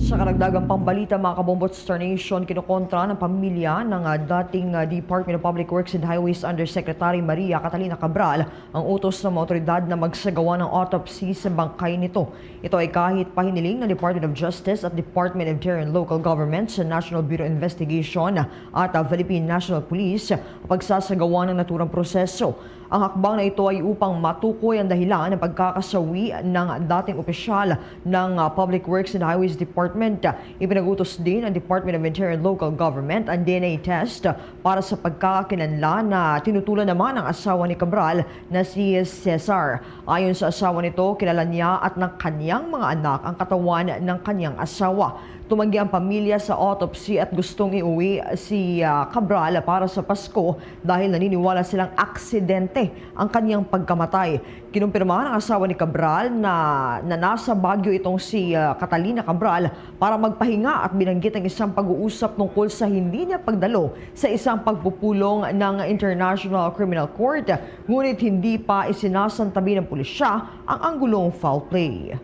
Sa karagdagang pambalita, mga kabombo, Star Nation, kinokontra ng pamilya ng, ah, dating, ah, Department of Public Works and Highways Undersecretary Maria Catalina Cabral ang utos ng mga otoridad na magsagawa ng autopsy sa bangkay nito. Ito ay kahit pa hiniling ng Department of Justice at Department of Interior and Local Government, sa National Bureau of Investigation at, ah, Philippine National Police ang pagsasagawa ng naturang proseso. Ang hakbang na ito ay upang matukoy ang dahilan ng pagkakasawi ng dating opisyal ng, ah, Public Works and Highways Department. Ipinag-utos din ng Department of Interior and Local Government ang D N A test para sa pagkakakilanlan na tinutulan naman ang asawa ni Cabral na si Cesar. Ayon sa asawa nito, kilala niya at ng kanyang mga anak ang katawan ng kanyang asawa. Tumanggi ang pamilya sa autopsy at gustong iuwi si, ah, Cabral para sa Pasko dahil naniniwala silang aksidente ang kanyang pagkamatay. Kinumpirma ng asawa ni Cabral na, na nasa Baguio itong si, ah, Catalina Cabral para magpahinga at binanggit ang isang pag-uusap tungkol sa hindi niya pagdalo sa isang pagpupulong ng International Criminal Court, ngunit hindi pa isinasantabi ng pulisya ang anggulong foul play.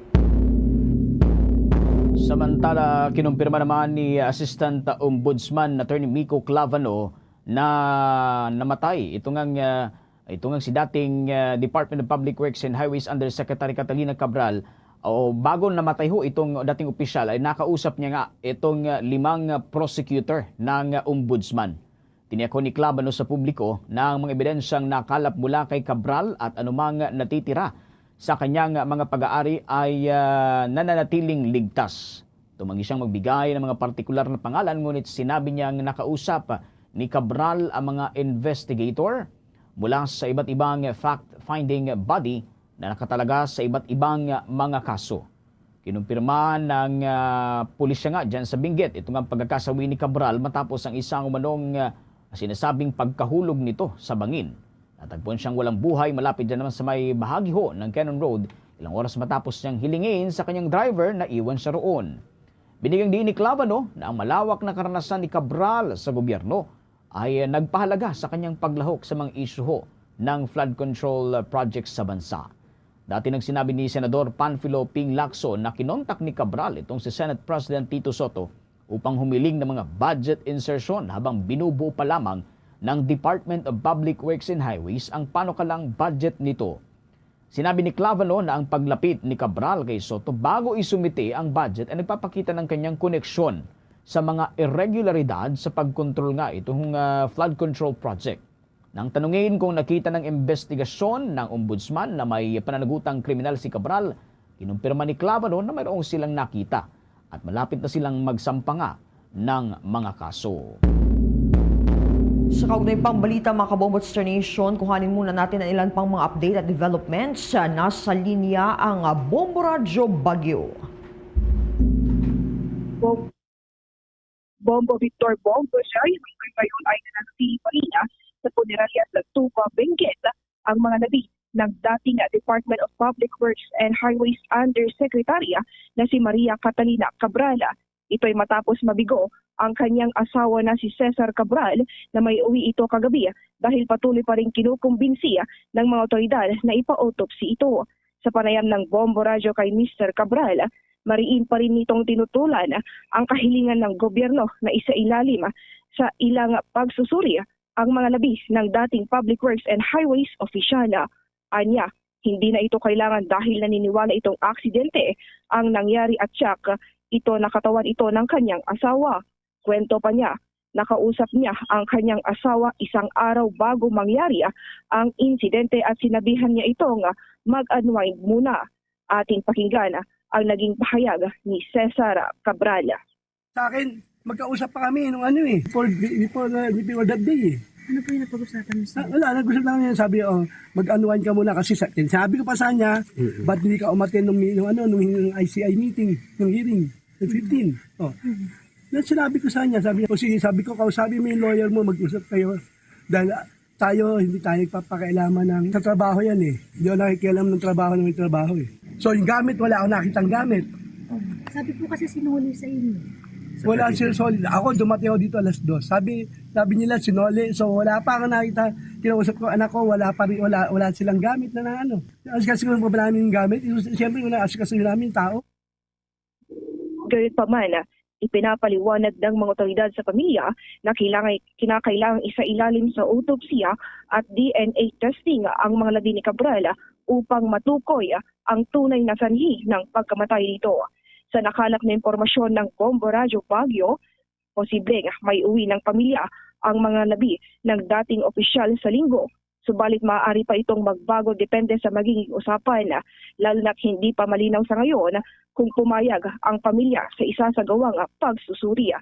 Samantala, kinumpirma naman ni Assistant Ombudsman Attorney Miko Clavano na namatay ito ngang, ah, ito ngang si dating, ah, Department of Public Works and Highways Undersecretary Catalina Cabral. O, bago namatay ho itong dating opisyal, ay nakausap niya nga itong, ah, limang, ah, prosecutor ng, ah, ombudsman. Tiniyak ni Clavano sa publiko na ang mga ebidensyang nakalap mula kay Cabral at anumang natitira sa kanyang mga pag-aari ay, ah, nananatiling ligtas. Tumanggi siyang magbigay ng mga partikular na pangalan, ngunit sinabi niyang nakausap ni Cabral ang mga investigator mula sa iba't ibang fact-finding body na nakatalaga sa iba't ibang mga kaso. Kinumpirma ng, ah, pulisya nga dyan sa Benguet ito nga pagkakasawi ni Cabral matapos ang isang umanong, ah, sinasabing pagkahulog nito sa bangin. Natagpuan siyang walang buhay malapit dyan naman sa may bahagi ho ng Cannon Road ilang oras matapos niyang hilingin sa kanyang driver na iwan siya roon. Binigyang diin ni Clavano na ang malawak na karanasan ni Cabral sa gobyerno ay nagpahalaga sa kanyang paglahok sa mga isyu ho ng flood control projects sa bansa. Dati nang sinabi ni Senador Panfilo Ping Lacson na kinontak ni Cabral itong si Senate President Tito Soto upang humiling ng mga budget insertion habang binubuo pa lamang ng Department of Public Works and Highways ang panukalang budget nito. Sinabi ni Clavano na ang paglapit ni Cabral kay Soto bago isumite ang budget ay nagpapakita ng kanyang koneksyon sa mga irregularidad sa pagkontrol nga itong, ah, flood control project. Nang tanungin kung nakita ng investigasyon ng Ombudsman na may pananagutang kriminal si Cabral, kinumpirma ni Clavano na mayroong silang nakita at malapit na silang magsampa nga ng mga kaso. Sa kaugnay pang balita, mga ka-Bombo Star Nation, kuhanin muna natin ang ilan pang mga update at developments. Nasa linya ang Bombo Radyo Baguio. Bom-, Bombo Victor, Bombo Shay, hanggang ngayon ay nananatili pa rin, ah, sa punerarya sa Tuba, Benguet ang mga nabi ng dating, ah, Department of Public Works and Highways Undersecretary, ah, na si Maria Catalina Cabral. Ito'y matapos mabigo ang kanyang asawa na si Cesar Cabral, na may uwi ito kagabi, dahil patuloy pa rin kinukumbinsi ng mga otoridad na ipa-autopsy ito. Sa panayam ng Bombo Radyo kay Mister Cabral, mariin pa rin nitong tinutulan ang kahilingan ng gobyerno na isailalim sa ilang pagsusuri ang mga labi ng dating Public Works and Highways official. Anya, hindi na ito kailangan dahil naniniwala itong aksidente ang nangyari at tiyak ito nakatawan ito ng kanyang asawa. Kwento pa niya, nakausap niya ang kanyang asawa isang araw bago mangyari ang insidente at sinabihan niya itong mag-unwind muna. Ating pakinggan ang naging pahayag ni Cesar Cabral. Sa akin, magkausap pa kami nung ano eh, before, before, uh, before that day eh. Ano po yung napag-usapan niyo, sir? Ah, wala, nag-usap lang yun. Sabi, "Oh, mag-unwind ka muna," kasi sa, sinabi ko pa sa niya, Mm-mm. "Ba't hindi ka umattend nung, nung ano, nung, nung I C I meeting, nung hearing, nung fifteen?" Oh. Mm-hmm. Yan sinabi ko sa niya, sabi niya, "O sige," sabi ko, "kausapin mo yung lawyer mo, mag-usap kayo. Dahil, ah, tayo, hindi tayo nagpapakailaman ng, sa trabaho yan eh. Hindi ako nakikialam ng trabaho ng may trabaho eh." So, yung gamit, wala akong nakitang gamit. Sabi po kasi sinuli sa inyo. Wala, sir, solid. Ako, dumating ako dito alas dos. Sabi, sabi nila, sinuli. So, wala pa ako nakita. Kinausap ko, anak ko, wala pa rin, wala, wala silang gamit na, na ano. Asikaso ko pa namin yung gamit. Siyempre, wala, asikaso namin yung tao. Gayunpaman, ipinapaliwanag ng mga otoridad sa pamilya na kailangan, kinakailangang isailalim sa autopsya at D N A testing ang mga labi ni Cabral upang matukoy ang tunay na sanhi ng pagkamatay nito. Sa nakalap na impormasyon ng Bombo Radyo Baguio, posibleng may uwi ng pamilya ang mga labi ng dating opisyal sa Linggo. Subalit maaari pa itong magbago depende sa magiging usapan, lalo na't hindi pa malinaw sa ngayon kung pumayag ang pamilya sa isasagawang pagsusuri.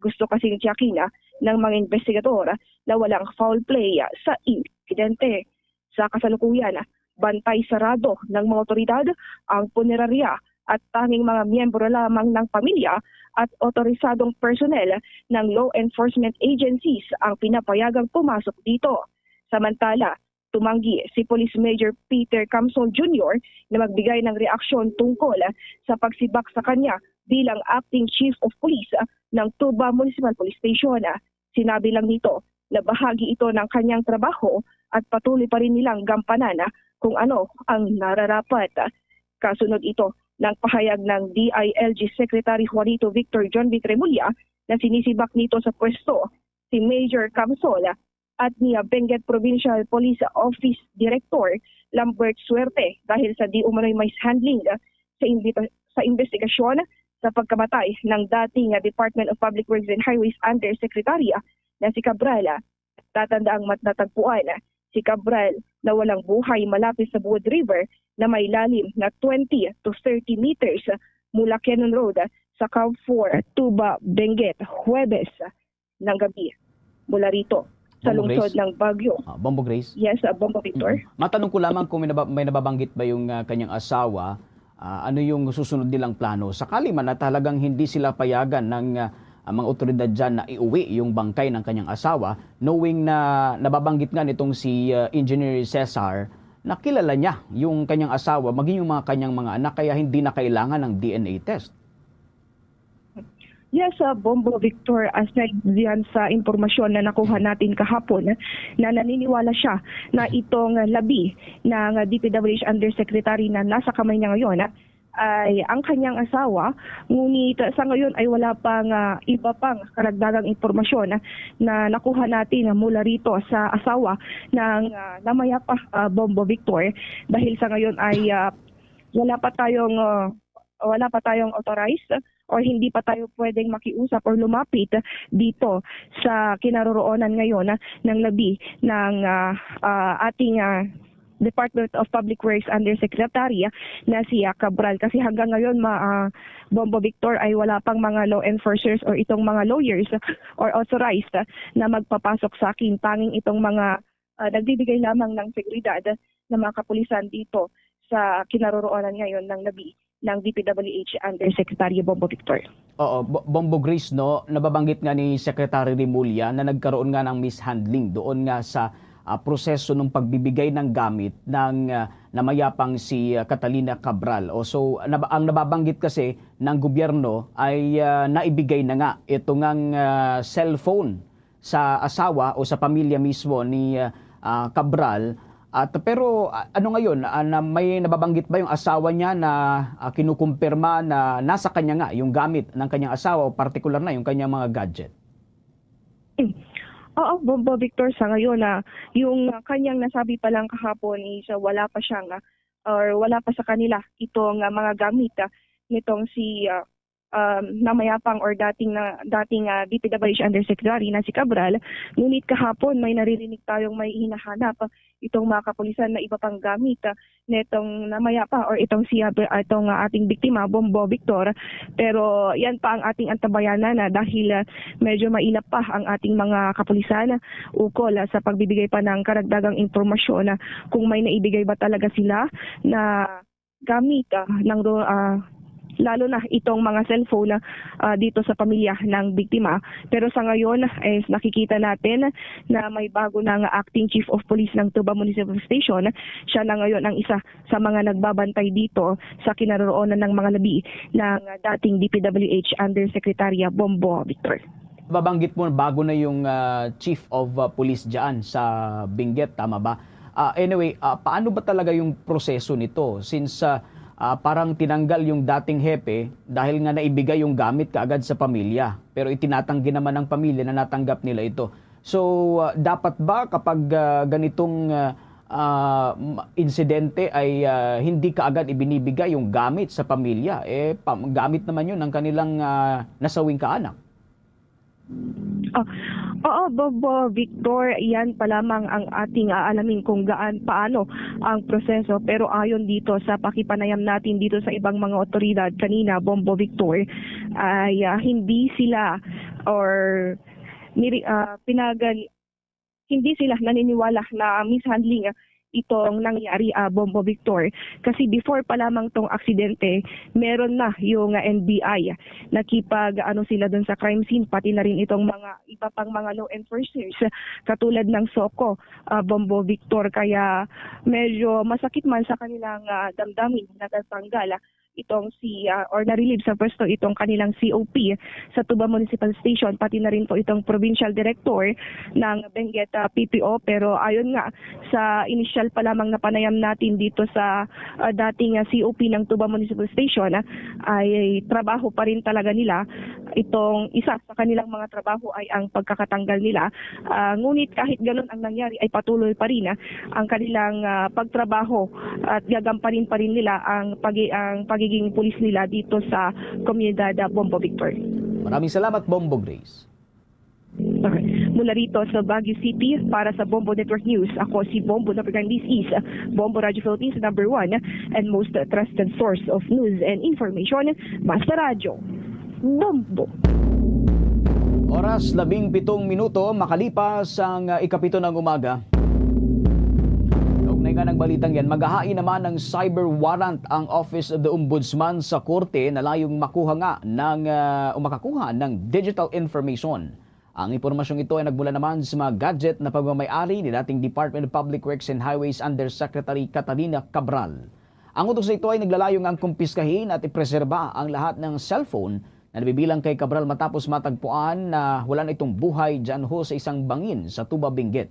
Gusto kasing tiyakin ng mga investigador na walang foul play sa insidente. Sa kasalukuyan, bantay sarado ng mga otoridad ang punerarya at tanging mga miyembro lamang ng pamilya at otorisadong personnel ng law enforcement agencies ang pinapayagang pumasok dito. Samantala, tumanggi si Police Major Peter Camsol Junior na magbigay ng reaksyon tungkol sa pagsibak sa kanya bilang Acting Chief of Police ng Tuba Municipal Police Station. Sinabi lang nito na bahagi ito ng kanyang trabaho at patuloy pa rin nilang gampanan kung ano ang nararapat. Kasunod ito ng pahayag ng D I L G Secretary Juanito Victor John B. Remulla na sinisibak nito sa pwesto si Major Camsol at ni Benguet Provincial Police Office Director Lambert Suerte dahil sa di umano'y mishandling sa imbita-, sa investigasyon sa pagkamatay ng dating Department of Public Works and Highways Undersecretary na si Cabral. Tatanda ang mat-, natagpuan si Cabral na walang buhay malapit sa Buod River na may lalim na twenty to thirty meters mula Quenon Road sa Cov four, Tuba, Benguet, Huwebes ng gabi. Mula rito, sa Bombo lungsod Grace? ng Baguio. Ah, Bombo Grace? Yes, ah, Bombo Victor. Mm-mm. Matanong ko lamang kung may naba-, may nababanggit ba yung, ah, kanyang asawa, ah, ano yung susunod nilang plano? Sakali man na talagang hindi sila payagan ng, ah, ang mga otoridad dyan na iuwi yung bangkay ng kanyang asawa, knowing na nababanggit nga nitong si, ah, Engineer Cesar, na kilala niya yung kanyang asawa, maging yung mga kanyang mga anak, kaya hindi na kailangan ng D N A test. Yes, uh, Bombo Victor, aside diyan sa impormasyon na nakuha natin kahapon, na naniniwala siya na itong labi ng D P W H Undersecretary na nasa kamay niya ngayon, ah, ay ang kanyang asawa. Ngunit, ah, sa ngayon ay wala pang, ah, iba pang karagdagang impormasyon, ah, na nakuha natin mula rito sa asawa ng, ah, namayapa, ah, Bombo Victor. Dahil sa ngayon ay, ah, wala pa tayong, ah, wala pa tayong authorized or hindi pa tayo pwedeng makiusap or lumapit dito sa kinaroroonan ngayon, ah, ng labi ng, ah, ah, ating, ah, Department of Public Works Undersecretary, ah, na si, ah, Cabral. Kasi hanggang ngayon, ma-, ah, Bombo Victor, ay wala pang mga law enforcers or itong mga lawyers or authorized, ah, na magpapasok sa akin. Tanging itong mga, ah, nagbibigay lamang ng seguridad na mga kapulisan dito sa kinaroroonan ngayon ng labi ng D P W H Undersecretary Bombo Victor. Oo, Bo-, Bombo Grace, no, nababanggit nga ni Secretary Remulla na nagkaroon nga ng mishandling doon nga sa, ah, proseso ng pagbibigay ng gamit ng, ah, namayapang si, ah, Catalina Cabral. O, so, nab-, ang nababanggit kasi ng gobyerno ay, ah, naibigay na nga ito ngang, ah, cellphone sa asawa o sa pamilya mismo ni, ah, ah, Cabral. At, pero, ah, ano ngayon, ah, na may nababanggit ba yung asawa niya na, ah, kinukumpirma na nasa kanya nga yung gamit ng kanyang asawa o partikular na yung kanyang mga gadget? Hmm. Oo, Bombo Victor, sa ngayon na yung kanyang nasabi pa lang kahapon is, ah, wala pa siyang, ah, or wala pa sa kanila itong, ah, mga gamit, ah, nitong si, ah, um, namayapang or dating na, dating, ah, D P W H Undersecretary na si Cabral. Ngunit kahapon may naririnig tayong may hinahanap, ah, itong mga kapulisan na iba pang gamit, ah, netong namayapa or itong siya, ah, itong, ah, ating biktima, Bombo Victor. Pero yan pa ang ating antabayanan na dahil, ah, medyo mailap pa ang ating mga kapulisan ukol, ah, sa pagbibigay pa ng karagdagang impormasyon, ah, kung may naibigay ba talaga sila na gamit, ah, ng ro-, ah, lalo na itong mga cellphone, ah, dito sa pamilya ng biktima. Pero sa ngayon, eh, nakikita natin na may bago ng acting chief of police ng Tuba Municipal Station. Siya na ngayon ang isa sa mga nagbabantay dito sa kinaroroonan ng mga labi ng dating D P W H Undersecretary Bombo Victor. Babanggit mo, bago na yung, ah, chief of, ah, police dyan sa Benguet, tama ba? Ah, anyway, ah, paano ba talaga yung proseso nito? Since, ah, ah, parang tinanggal yung dating hepe dahil nga naibigay yung gamit kaagad sa pamilya, pero itinatanggi naman ng pamilya na natanggap nila ito. So, ah, dapat ba kapag, ah, ganitong, ah, ah, ma-, insidente ay, ah, hindi kaagad ibinibigay yung gamit sa pamilya? Eh, pa-, gamit naman yun ng kanilang, ah, nasawing kaanak. Ah, oo, Bobo Victor, yan pa lamang ang ating aalamin kung gaan, paano ang proseso. Pero ayon dito sa pakipanayam natin dito sa ibang mga otoridad kanina, Bombo Victor, ay, ah, hindi sila or niri-, ah, pinagal-, hindi sila naniniwala na mishandling itong nangyari, ah, Bombo Victor. Kasi before pa lamang tong aksidente, meron na yung, ah, N B I. Nakipag, ano, sila dun sa crime scene, pati na rin itong mga iba pang mga law enforcers, katulad ng SOCO, ah, Bombo Victor. Kaya medyo masakit man sa kanilang, ah, damdamin na natanggal, ah, itong si, ah, or na-relieve sa pwesto itong kanilang C O P sa Tuba Municipal Station, pati na rin po itong provincial director ng Benguet, ah, P P O. Pero ayon nga sa initial pa lamang na panayam natin dito sa, ah, dating, ah, C O P ng Tuba Municipal Station, ah, ay trabaho pa rin talaga nila itong isa sa kanilang mga trabaho ay ang pagkakatanggal nila. Ah, ngunit kahit ganun ang nangyari, ay patuloy pa rin, ah, ang kanilang, ah, pagtrabaho at gagampanin pa rin nila ang pagi-, ang pagiging pulis nila dito sa komunidad, ah, Bombo Victor. Maraming salamat, Bombo Grace. Okay. Mula rito sa Baguio City, para sa Bombo Network News, ako si Bombo Napaganlis is Bombo Radio Philippines number one and most trusted source of news and information. Basta Radyo, Bombo. Oras, labing pitong minuto makalipas ang, ah, ikapito ng umaga. Kaugnay nga ng balitang yan, maghahain naman ng cyber warrant ang Office of the Ombudsman sa korte na layong makuha nga ng, ah, o makakuha ng digital information. Ang impormasyong ito ay nagmula naman sa mga gadget na pagmamay-ari ni dating Department of Public Works and Highways Undersecretary Catalina Cabral. Ang utos na ito ay naglalayo nga kumpiskahin at ipreserba ang lahat ng cellphone na nabibilang kay Cabral matapos matagpuan na wala na itong buhay dyan ho sa isang bangin sa Tuba, Benguet.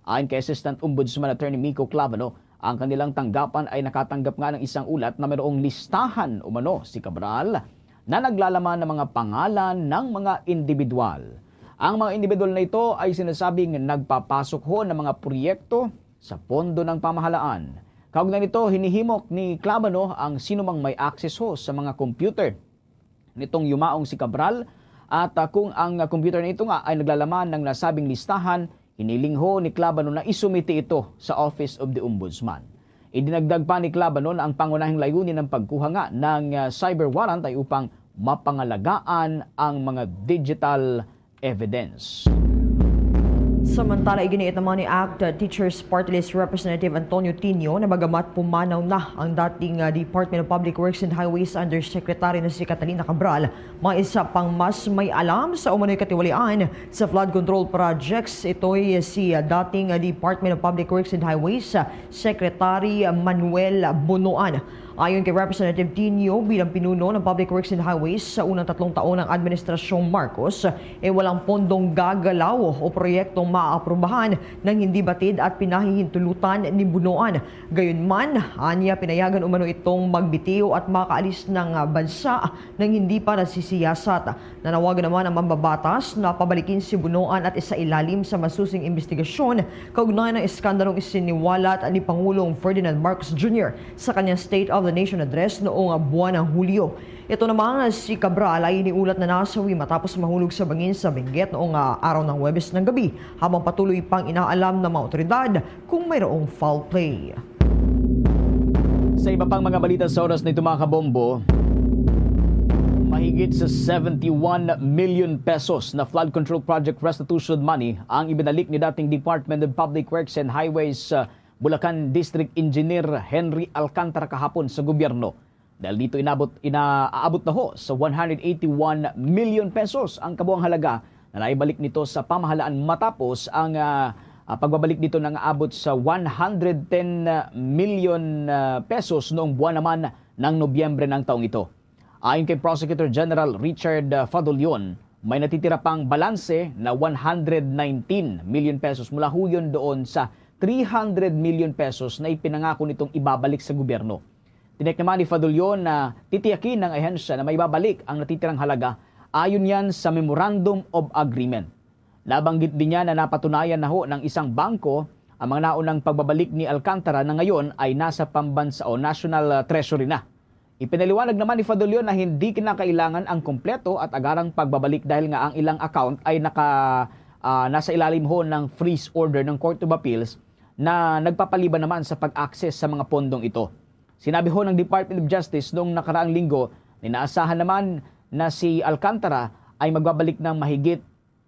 Ayon kay Assistant Ombudsman Attorney Miko Clavano, ang kanilang tanggapan ay nakatanggap nga ng isang ulat na mayroong listahan umano si Cabral na naglalaman ng mga pangalan ng mga individual. Ang mga individual na ito ay sinasabing nagpapasok ho ng mga proyekto sa pondo ng pamahalaan. Kaugnay nito, hinihimok ni Clavano ang sinumang may access ho sa mga computer nitong yumaong si Cabral, at, ah, kung ang, ah, computer na ito nga ay naglalaman ng nasabing listahan, hiniling ho ni Clavano na isumiti ito sa Office of the Ombudsman. Idinagdag pa ni Clavano na ang pangunahing layunin ng pagkuha nga ng, ah, cyber warrant ay upang mapangalagaan ang mga digital evidence. Samantala, iginiit naman ni ACT Teachers Party List Representative Antonio Tinio na magamat pumanaw na ang dating, ah, Department of Public Works and Highways Undersecretary na si Catalina Cabral. May isa pang mas may alam sa umano'y katiwalian sa flood control projects. Ito'y si, ah, dating, ah, Department of Public Works and Highways, ah, Secretary Manuel Bonoan. Ayon kay Representative Tinio, bilang pinuno ng Public Works and Highways sa unang tatlong taon ng Administrasyong Marcos, eh, walang pondong gagalaw o proyektong maaprubahan nang hindi batid at pinahihintulutan ni Bonoan. Gayunman, anya pinayagan umano itong magbitiw at makaalis ng, ah, bansa nang hindi pa nasisiyasat. Nanawagan naman ang mambabatas na pabalikin si Bonoan at isailalim sa masusing imbestigasyon kaugnay ng eskandalong isiniwalat ni Pangulong Ferdinand Marcos Junior sa kanyang State of the Nation Address noong buwan ng Hulyo. Ito namang si Cabral ay iniulat na nasawi matapos mahulog sa bangin sa Benguet noong, ah, araw ng Huwebes ng gabi, habang patuloy pang inaalam ng mga otoridad kung mayroong foul play. Sa iba pang mga balita sa oras na ito, mga kabombo, mahigit sa seventy-one million pesos na flood control project restitution money ang ibinalik ni dating Department of Public Works and Highways, uh, Bulacan District Engineer Henry Alcantara kahapon sa gobyerno. Dahil dito, inabot, inaaabot na ho sa one hundred eighty-one million pesos ang kabuang halaga na naibalik nito sa pamahalaan matapos ang, ah, ah, pagbabalik dito na aabot sa one hundred ten million, ah, pesos noong buwan naman ng Nobyembre ng taong ito. Ayon kay Prosecutor General Richard, ah, Fadolion, may natitira pang balanse na one hundred nineteen million pesos mula huyon doon sa three hundred million pesos na ipinangako nitong ibabalik sa gobyerno. Tiniyak naman ni Fadolion na titiyakin ng ahensya na maibabalik ang natitirang halaga ayon yan sa Memorandum of Agreement. Nabanggit din niya na napatunayan na ho ng isang bangko ang mga naunang pagbabalik ni Alcantara na ngayon ay nasa pambansa o national, ah, treasury na. Ipinaliwanag naman ni Fadolion na hindi kinakailangan ang kompleto at agarang pagbabalik dahil nga ang ilang account ay naka, ah, nasa ilalim ho ng freeze order ng Court of Appeals na nagpapaliban naman sa pag-access sa mga pondong ito. Sinabi ho ng Department of Justice noong nakaraang linggo na inaasahan naman na si Alcantara ay magbabalik ng mahigit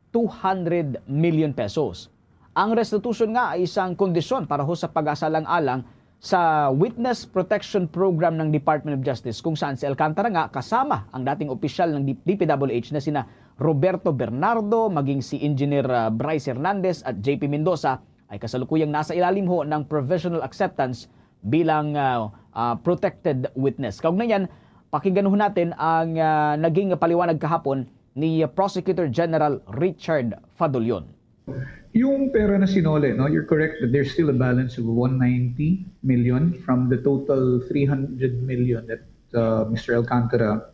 two hundred million pesos. Ang restitution nga ay isang kondisyon para ho sa pag-asalang-alang sa Witness Protection Program ng Department of Justice, kung saan si Alcantara nga kasama ang dating opisyal ng D P W H na sina Roberto Bernardo, maging si Engineer, ah, Bryce Hernandez at J P Mendoza ay kasalukuyang nasa ilalim ho ng provisional acceptance bilang, ah, ah, protected witness. Kaugnay niyan, pakinggan ho natin ang, ah, naging paliwanag kahapon ni Prosecutor General Richard Fadolion. Yung pera na sinole, no, you're correct that there's still a balance of one ninety million from the total three hundred million that, uh, Mister Alcantara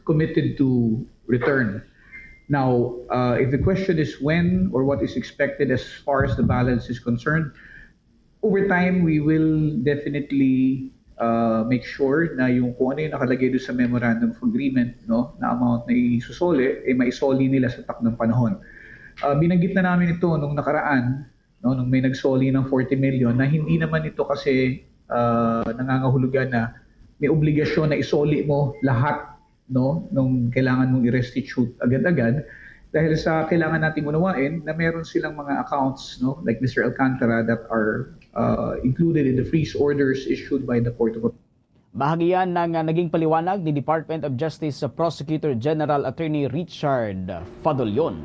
committed to return. Now, uh, if the question is when or what is expected as far as the balance is concerned, over time, we will definitely, uh, make sure na yung kung ano yung nakalagay doon sa Memorandum of Agreement, no, na amount na isusoli, eh, maisoli nila sa takdang panahon. Uh, binanggit na namin ito nung nakaraan, no, nung may nagsoli ng forty million, na hindi naman ito kasi, uh, nangangahulugan na may obligasyon na isoli mo lahat, no, nung kailangan mong i-restitute agad-agad. Dahil sa kailangan nating unawain na meron silang mga accounts, no, like Mister Alcantara, that are, uh, included in the freeze orders issued by the Court of Appeal. Bahagi yan ng, uh, naging paliwanag ni Department of Justice Prosecutor General Attorney Richard Fadolion.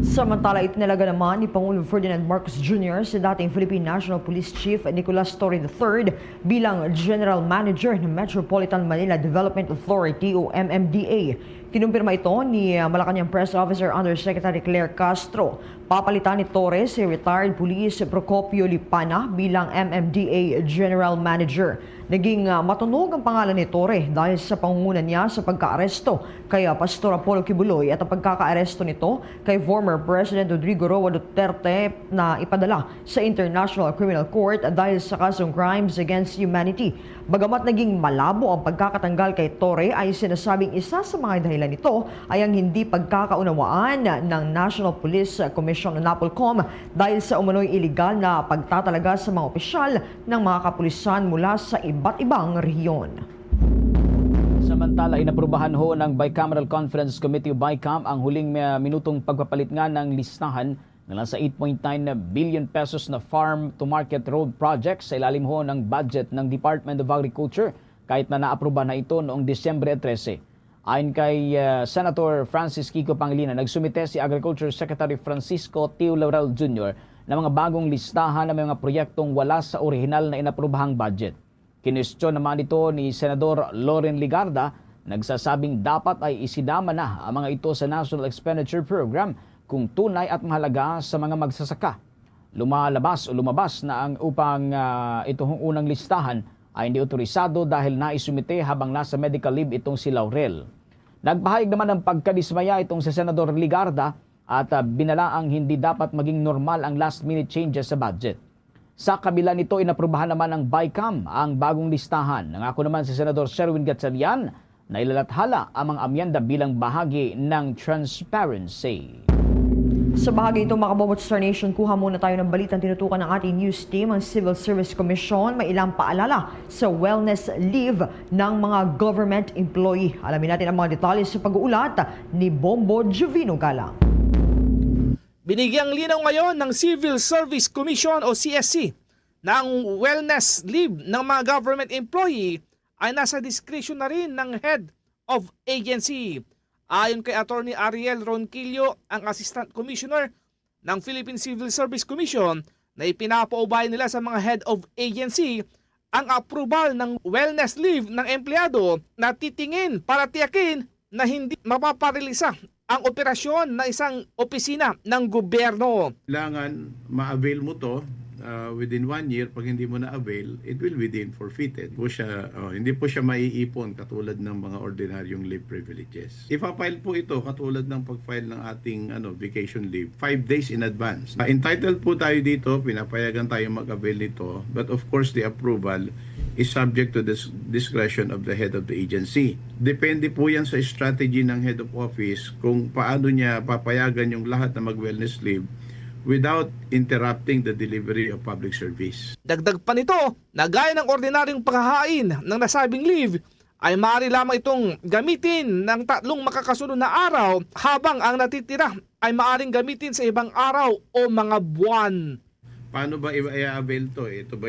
Samantala, itinalaga naman ni Pangulong Ferdinand Marcos Junior si dating Philippine National Police Chief Nicolas Torre the third bilang General Manager ng Metropolitan Manila Development Authority o M M D A. Kinumpirma ito ni, ah, Malacañang Press Officer Undersecretary Claire Castro. Papalitan ni Torre si retired Police Procopio Lipana bilang M M D A General Manager. Naging, ah, matunog ang pangalan ni Torre dahil sa pangunguna niya sa pagkaaresto kay, ah, Pastor Apollo Quiboloy at ang pagkakaaresto nito kay former President Rodrigo Roa Duterte na ipadala sa International Criminal Court dahil sa kasong crimes against humanity. Bagamat naging malabo ang pagkakatanggal kay Torre, ay sinasabing isa sa mga dahilan nito ay ang hindi pagkakaunawaan ng National Police Commission o NAPOLCOM dahil sa umano'y iligal na pagtatalaga sa mga opisyal ng mga kapulisan mula sa iba't ibang rehiyon. Samantala, inaprubahan ho ng Bicameral Conference Committee o BICAM ang huling, ah, minutong pagpapalit nga ng listahan ng nasa eight point nine billion pesos na farm to market road project sa ilalim ho ng budget ng Department of Agriculture, kahit na naaprubahan na ito noong Disyembre trese. Ayon kay, ah, Senator Francis Kiko Pangilinan, nagsumite si Agriculture Secretary Francisco Teo Laurel Junior ng mga bagong listahan ng mga proyektong wala sa orihinal na inaprubahang budget. Kinwestiyon naman ito ni Senador Loren Legarda, nagsasabing dapat ay isinama na ang mga ito sa National Expenditure Program kung tunay at mahalaga sa mga magsasaka. Lumalabas o lumabas na ang upang, ah, itong unang listahan ay hindi otorisado dahil naisumite habang nasa medical leave itong si Laurel. Nagpahayag naman ng pagkadismaya itong si Senador Legarda at, ah, binalaang hindi dapat maging normal ang last-minute changes sa budget. Sa kabila nito, inaprubahan naman ng BICAM ang bagong listahan. Nangako naman si Senador Sherwin Gatchalian na ilalathala ang mga amyenda bilang bahagi ng transparency. Sa bahagi ito, mga kabombo, Star Nation, kuha muna tayo ng balitang tinutukan ng ating news team, ang Civil Service Commission. May ilang paalala sa wellness leave ng mga government employee. Alamin natin ang mga detalye sa pag-uulat ni Bombo Juvino Galang. Binigyang linaw ngayon ng Civil Service Commission o C S C na ang wellness leave ng mga government employee ay nasa diskresyon na rin ng head of agency. Ayon kay Attorney Ariel Ronquillo, ang Assistant Commissioner ng Philippine Civil Service Commission, na ipinapaubaya nila sa mga head of agency ang approval ng wellness leave ng empleyado na titingin para tiyakin na hindi mapaparalisa ang operasyon ng isang opisina ng gobyerno. Kailangan ma-avail mo to, ah, within one year. Pag hindi mo na-avail, it will be deemed forfeited. Po siya, oh, hindi po siya maiipon katulad ng mga ordinaryong leave privileges. Ipa-file po ito katulad ng pag-file ng ating, ano, vacation leave five days in advance. Ah, entitled po tayo dito, pinapayagan tayo mag-avail nito, but of course, the approval is subject to the discretion of the head of the agency. Depende po yan sa strategy ng head of office kung paano niya papayagan yung lahat na mag-wellness leave without interrupting the delivery of public service. Dagdag pa nito, na gaya ng ordinaryong paghahain ng nasabing leave, ay maaari lamang itong gamitin ng tatlong makakasunod na araw, habang ang natitira ay maaaring gamitin sa ibang araw o mga buwan. Paano ba i-, i-avail to? Ito ba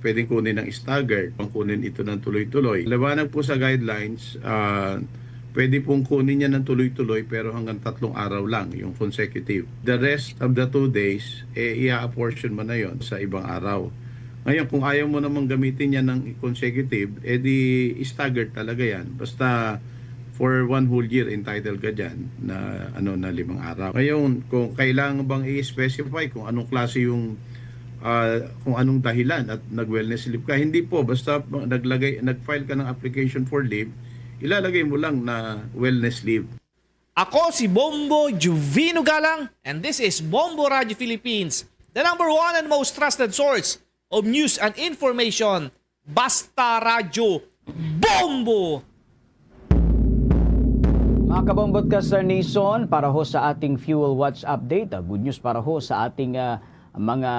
pwedeng kunin ng staggered? Pang kunin ito ng tuloy-tuloy? Labanag po sa guidelines, ah, pwede pong kunin niya ng tuloy-tuloy, pero hanggang tatlong araw lang, yung consecutive. The rest of the two days, eh, i-apportion mo na yon sa ibang araw. Ngayon, kung ayaw mo namang gamitin yan ng consecutive, eh di staggered talaga yan. Basta for one whole year, entitled ka dyan na, ano, na limang araw. Ngayon, kung kailangan bang i-specify kung anong klase yung, ah, kung anong dahilan at nag-wellness leave ka, hindi po. Basta naglagay, nag-file ka ng application for leave, ilalagay mo lang na wellness leave. Ako si Bombo Juvino Galang, and this is Bombo Radio Philippines, the number one and most trusted source of news and information. Basta Radyo, Bombo! Mga kabombo at ka-Star Nation, para ho sa ating fuel watch update, ah, good news para ho sa ating, ah, mga,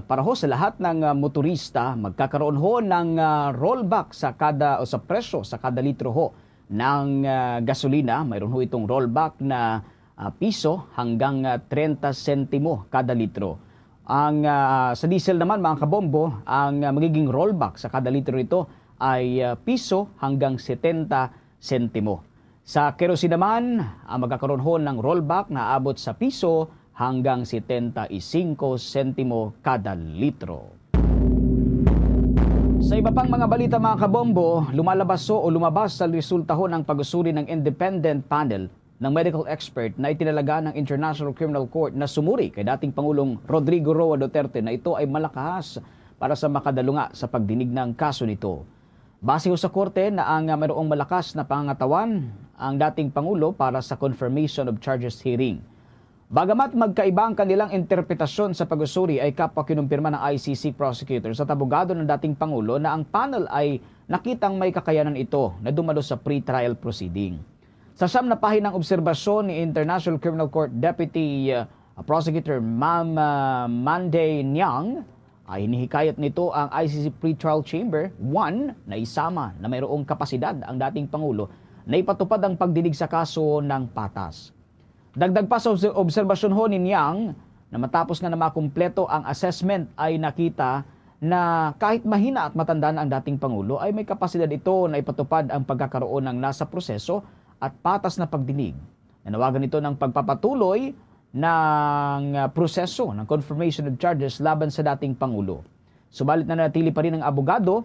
para ho sa lahat ng, ah, motorista, magkakaroon ho ng, ah, rollback sa kada, o sa presyo sa kada litro ho ng, ah, gasolina. Mayroon ho itong rollback na, ah, piso hanggang, ah, treinta sentimo kada litro. Ang, ah, sa diesel naman, mga kabombo, ang, ah, magiging rollback sa kada litro nito ay, ah, piso hanggang setenta sentimo. Sa kerosene naman, ang magkakaroon ho ng rollback na abot sa piso hanggang setenta y cinco sentimo kada litro. Sa iba pang mga balita, mga kabombo, lumalabas o lumabas sa resultaho ng pag-usuri ng independent panel ng medical expert na itinalaga ng International Criminal Court na sumuri kay dating Pangulong Rodrigo Roa Duterte na ito ay malakas para sa makadalunga sa pagdinig ng kaso nito. Base ho sa korte na ang, ah, mayroong malakas na pangangatawan ang dating Pangulo para sa confirmation of charges hearing. Bagamat magkaiba ang kanilang interpretasyon sa pag-usuri, ay kapwa kinumpirma ng I C C prosecutors at abogado ng dating Pangulo na ang panel ay nakitang may kakayanan ito na dumalo sa pre-trial proceeding. Sa siyam na pahinang obserbasyon ni International Criminal Court Deputy, uh, Prosecutor Ma'am, uh, Manday Niang, ay hinihikayat nito ang I C C Pretrial Chamber one na isama na mayroong kapasidad ang dating Pangulo na ipatupad ang pagdinig sa kaso ng patas. Dagdag pa sa obse-, obserbasyon ho ni Niang na matapos nga na makumpleto ang assessment ay nakita na kahit mahina at matanda na ang dating Pangulo, ay may kapasidad ito na ipatupad ang pagkakaroon ng nasa proseso at patas na pagdinig. Nanawagan ito ng pagpapatuloy ng, ah, proseso ng confirmation of charges laban sa dating Pangulo. Subalit nanatili pa rin ang abogado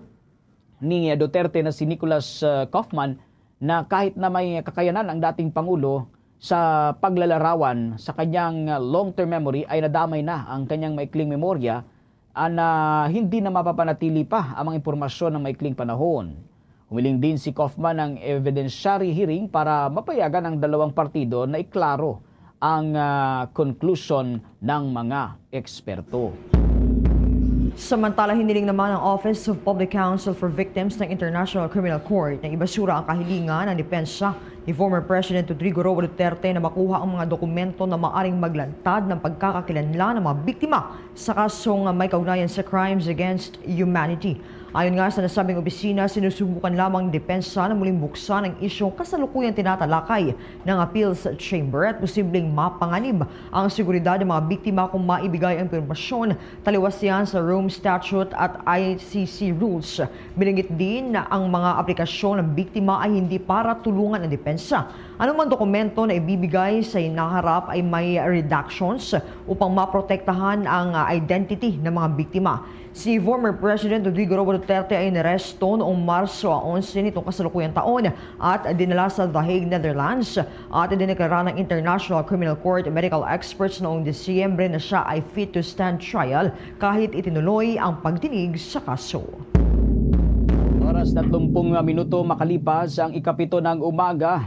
ni Duterte na si Nicolas, ah, Kaufman na kahit na may kakayanan ang dating Pangulo sa paglalarawan sa kanyang, ah, long-term memory, ay nadamay na ang kanyang maikling memorya, ah, na hindi na mapapanatili pa ang mga impormasyon ng maikling panahon. Humiling din si Kaufman ng evidentiary hearing para mapayagan ang dalawang partido na iklaro ang, ah, conclusion ng mga eksperto. Samantala, hiniling naman ang Office of Public Counsel for Victims ng International Criminal Court na ibasura ang kahilingan ng depensa ni former President Rodrigo Roa Duterte na makuha ang mga dokumento na maaring maglantad ng pagkakakilanlan ng mga biktima sa kasong may kaugnayan sa crimes against humanity. Ayon nga sa nasabing opisina, sinusubukan lamang ng depensa na muling buksan ang isyung kasalukuyang tinatalakay ng Appeals Chamber at posibleng mapanganib ang seguridad ng mga biktima kung maibigay ang impormasyon taliwas yan sa Rome Statute at I C C rules. Binanggit din na ang mga aplikasyon ng biktima ay hindi para tulungan ang depensa. Anumang dokumento na ibibigay sa hinaharap ay may redactions upang maprotektahan ang, ah, identity ng mga biktima. Si former President Rodrigo Roa Duterte ay inaresto noong Marso onse nitong kasalukuyang taon at dinala sa The Hague, Netherlands, at idineklara ng International Criminal Court medical experts noong Disyembre na siya ay fit to stand trial kahit itinuloy ang pagdinig sa kaso. Oras, tatlumpung minuto makalipas ang ikapito ng umaga.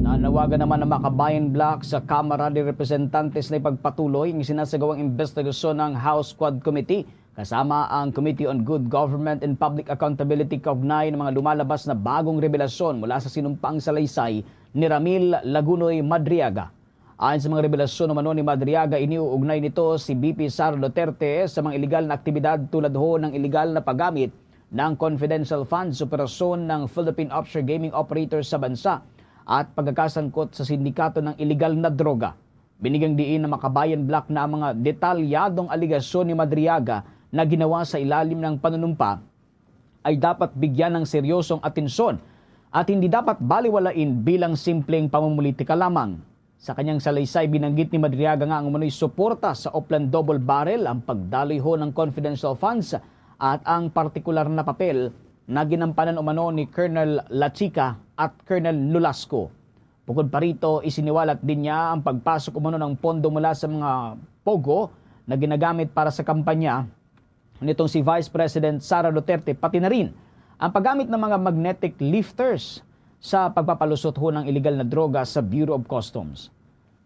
Nanawagan naman ang mga kabayan bloc sa Kamara de Representantes na ipagpatuloy ang sinasagawang investigasyon ng House Quad Committee kasama ang Committee on Good Government and Public Accountability kaugnay ng mga lumalabas na bagong rebelasyon mula sa sinumpaang salaysay ni Ramil Lagunoy Madriaga. Ayon sa mga rebelasyon umano ni Madriaga, iniuugnay nito si V P Sara Duterte sa mga iligal na aktibidad tulad ho ng iligal na paggamit ng confidential funds sa operasyon ng Philippine offshore gaming operators sa bansa at pagkakasangkot sa sindikato ng iligal na droga. Binigyang diin ng mga kabayan bloc na ang mga detalyadong aligasyon ni Madriaga na ginawa sa ilalim ng panunumpa ay dapat bigyan ng seryosong atensyon at hindi dapat baliwalain bilang simpleng pamumulitika lamang. Sa kanyang salaysay, binanggit ni Madriaga nga ang umano'y suporta sa Oplan Double Barrel, ang pagdaloy ho ng confidential funds, at ang partikular na papel na ginampanan umano ni Colonel Lachica at Colonel Nolasco. Bukod pa rito, isiniwalat din niya ang pagpasok umano ng pondo mula sa mga POGO na ginagamit para sa kampanya nitong si Vice President Sara Duterte, pati na rin ang paggamit ng mga magnetic lifters sa pagpapalusot ho ng iligal na droga sa Bureau of Customs.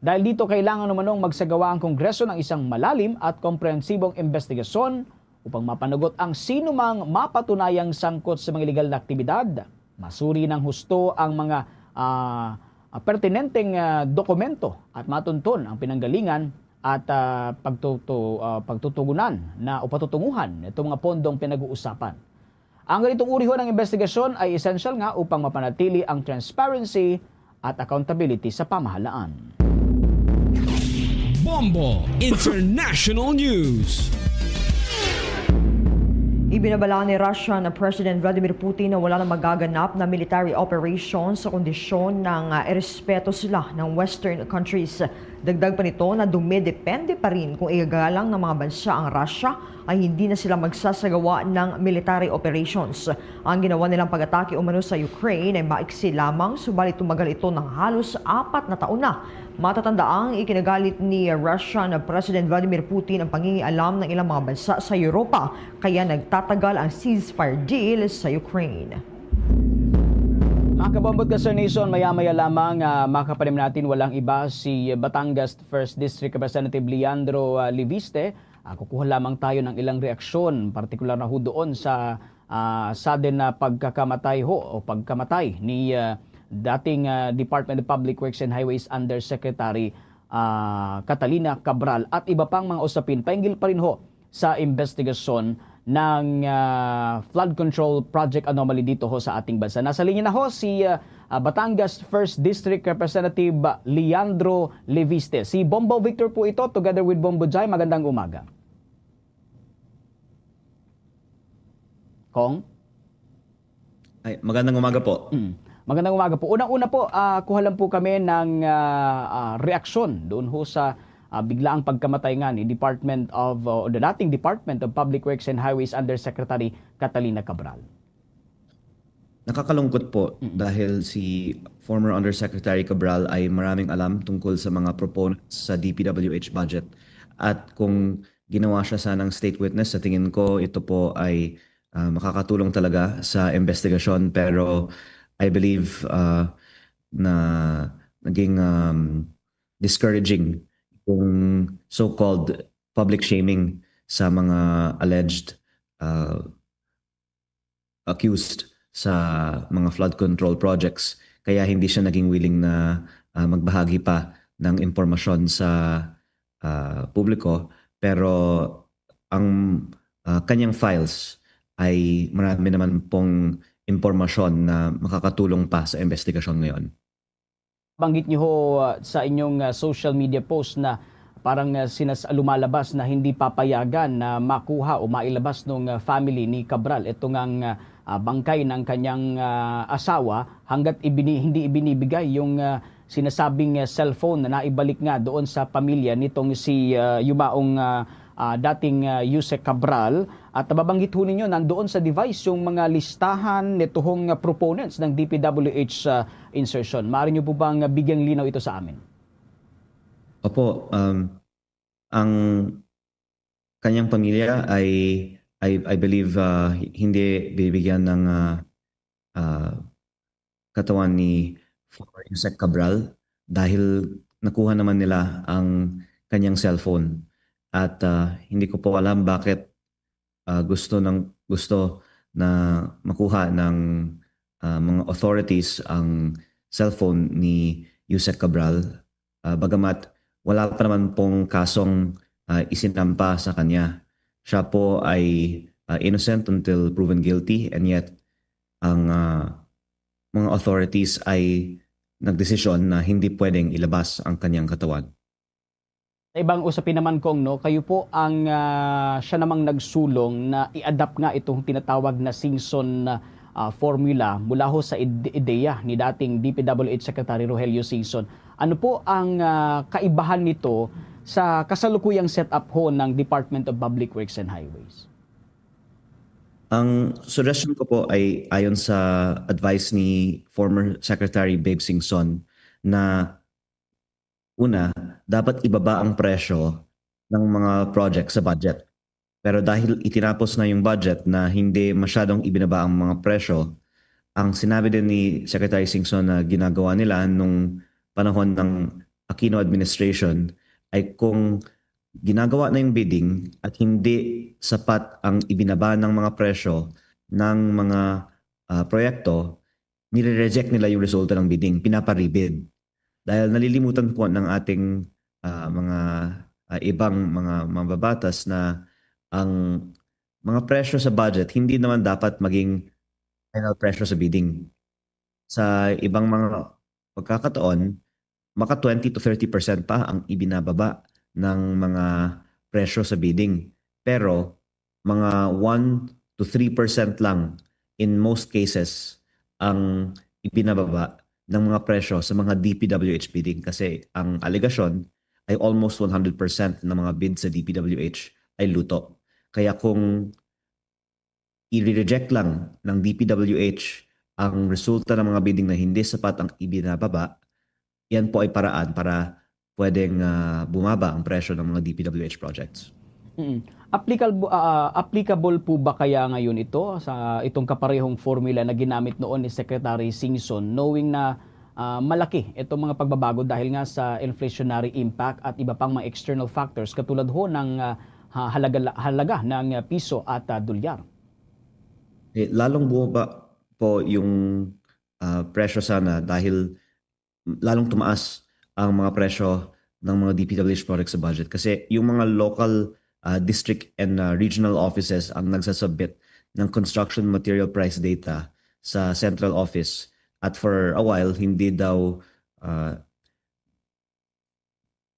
Dahil dito, kailangan umanong magsagawa ang Kongreso ng isang malalim at komprehensibong investigasyon upang mapanagot ang sino mang mapatunayang sangkot sa mga iligal na aktibidad, masuri ng husto ang mga, ah, ah, pertinenteng, ah, dokumento at matunton ang pinanggalingan at, ah, pagtutu-, ah, pagtutugunan na o patutunguhan itong mga pondong pinag-uusapan. Ang ganitong uri ho ng investigasyon ay esensyal nga upang mapanatili ang transparency at accountability sa pamahalaan. Bombo International News. Ibinabala ni Russian President Vladimir Putin na wala na magaganap na military operation sa kondisyon na nga irespeto sila ng Western countries. Dagdag pa nito na dumidepende pa rin kung igagalang ng mga bansa ang Russia ay hindi na sila magsasagawa ng military operations. Ang ginawa nilang pag-atake umano sa Ukraine ay maiksi lamang, subalit tumagal ito ng halos apat na taon na. Matatandaang ikinagalit ni Russian President Vladimir Putin ang pangingialam ng ilang mga bansa sa Europa, kaya nagtatagal ang ceasefire deal sa Ukraine. Mga kabombo at ka-Star Nation, maya-maya lamang, ah, makapanayam natin, walang iba, si Batangas First District Representative Leandro, ah, Leviste. Ah, kukuha lamang tayo ng ilang reaksyon, partikular na ho doon sa, ah, sudden na pagkakamatay ho o pagkamatay ni, ah, dating, ah, Department of Public Works and Highways Undersecretary, ah, Catalina Cabral, at iba pang mga usapin painggil pa rin ho sa investigasyon ng, ah, flood control project anomaly dito ho sa ating bansa. Nasa linya na ho si, ah, ah, Batangas First District Representative Leandro Leviste. Si Bombo Victor po ito, together with Bombo Jai. Magandang umaga. Kong? Ay, magandang umaga po. Mm. Magandang umaga po. Unang-una po, ah, kuha lang po kami ng, ah, ah, reaksyon doon ho sa, ah, biglaang pagkamatay nga ni Department of, o the dating Department of Public Works and Highways Undersecretary Catalina Cabral. Nakakalungkot po Mm. dahil si former Undersecretary Cabral ay maraming alam tungkol sa mga proponents sa D P W H budget. At kung ginawa siya sanang state witness, sa tingin ko, ito po ay, ah, makakatulong talaga sa investigasyon. Pero I believe, ah, na naging, um, discouraging yung so-called public shaming sa mga alleged, ah, accused sa mga flood control projects. Kaya hindi siya naging willing na, ah, magbahagi pa ng impormasyon sa, ah, publiko. Pero ang, ah, kanyang files ay marami naman pong impormasyon na makakatulong pa sa investigasyon ngayon. Banggit niyo ho, ah, sa inyong, ah, social media post na parang, ah, sinas-, lumalabas na hindi papayagan na makuha o mailabas nung, ah, family ni Cabral ito ngang, ah, ah, bangkay ng kanyang, ah, asawa hanggat ibini-, hindi ibinibigay yung, ah, sinasabing, ah, cellphone na naibalik nga doon sa pamilya nitong si, ah, yumaong, ah, ah, dating, ah, Usec Cabral. At nababanggit ho ninyo, nandoon sa device yung mga listahan nituhong, ah, proponents ng D P W H, ah, insertion. Maaari niyo po bang, ah, bigyang linaw ito sa amin? Opo, um, ang kanyang pamilya ay, I, I believe, ah, hindi bibigyan ng, ah, ah, katawan ni former Usec Cabral dahil nakuha naman nila ang kanyang cellphone. At, ah, hindi ko po alam bakit, ah, gusto ng, gusto na makuha ng, ah, mga authorities ang cellphone ni Usec Cabral. Ah, bagamat wala pa naman pong kasong, ah, isinampa sa kanya. Siya po ay, ah, innocent until proven guilty, and yet ang, ah, mga authorities ay nagdesisyon na hindi pwedeng ilabas ang kanyang katawan. Sa ibang usapin naman, Kong, no, kayo po ang, ah, siya namang nagsulong na i-adapt nga itong tinatawag na Singson, ah, formula mula ho sa id-, ideya ni dating D P W H Secretary Rogelio Singson. Ano po ang, ah, kaibahan nito sa kasalukuyang setup ho ng Department of Public Works and Highways? Ang suggestion ko po ay ayon sa advice ni former Secretary Babe Singson na una, dapat ibaba ang presyo ng mga project sa budget. Pero dahil itinapos na yung budget na hindi masyadong ibinaba ang mga presyo, ang sinabi din ni Secretary Singson na ginagawa nila nung panahon ng Aquino administration ay kung ginagawa na yung bidding at hindi sapat ang ibinaba ng mga presyo ng mga, ah, proyekto, nire-reject nila yung resulta ng bidding, pinapa-rebid. Dahil nalilimutan po ng ating, ah, mga, ah, ibang mga mambabatas na ang mga presyo sa budget hindi naman dapat maging final presyo sa bidding. Sa ibang mga pagkakataon, maka twenty to thirty percent pa ang ibinababa ng mga presyo sa bidding. Pero mga one to three percent lang in most cases ang ibinababa ng mga presyo sa mga D P W H bidding, kasi ang alegasyon ay almost one hundred percent ng mga bid sa D P W H ay luto. Kaya kung i-reject lang ng D P W H ang resulta ng mga bidding na hindi sapat ang ibinababa, yan po ay paraan para pwedeng, ah, bumaba ang presyo ng mga D P W H projects. Mm. Applicable, ah, applicable po ba kaya ngayon ito sa itong kaparehong formula na ginamit noon ni Secretary Singson, knowing na, ah, malaki itong mga pagbabago dahil nga sa inflationary impact at iba pang mga external factors katulad ho ng, ah, ha-, halaga, halaga ng, ah, piso at, ah, dolyar? Eh, lalong bumaba po yung, ah, presyo sana dahil lalong tumaas ang mga presyo ng mga D P W H products sa budget, kasi yung mga local, ah, district and, ah, regional offices ang nagsasubmit ng construction material price data sa central office, at for a while hindi daw, ah,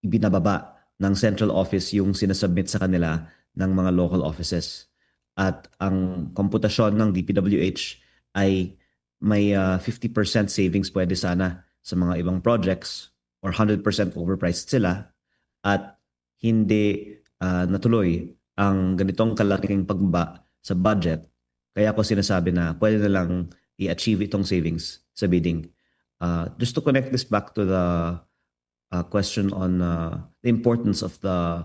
ibinababa ng central office yung sinasubmit sa kanila ng mga local offices. At ang komputasyon ng D P W H ay may, ah, fifty percent savings pwede sana sa mga ibang projects, or hundred percent overpriced sila, at hindi, ah, natuloy ang ganitong kalaking pagbaba sa budget. Kaya ko sinasabi na pwede na lang i-achieve itong savings sa bidding. Ah, just to connect this back to the, ah, question on, ah, the importance of the,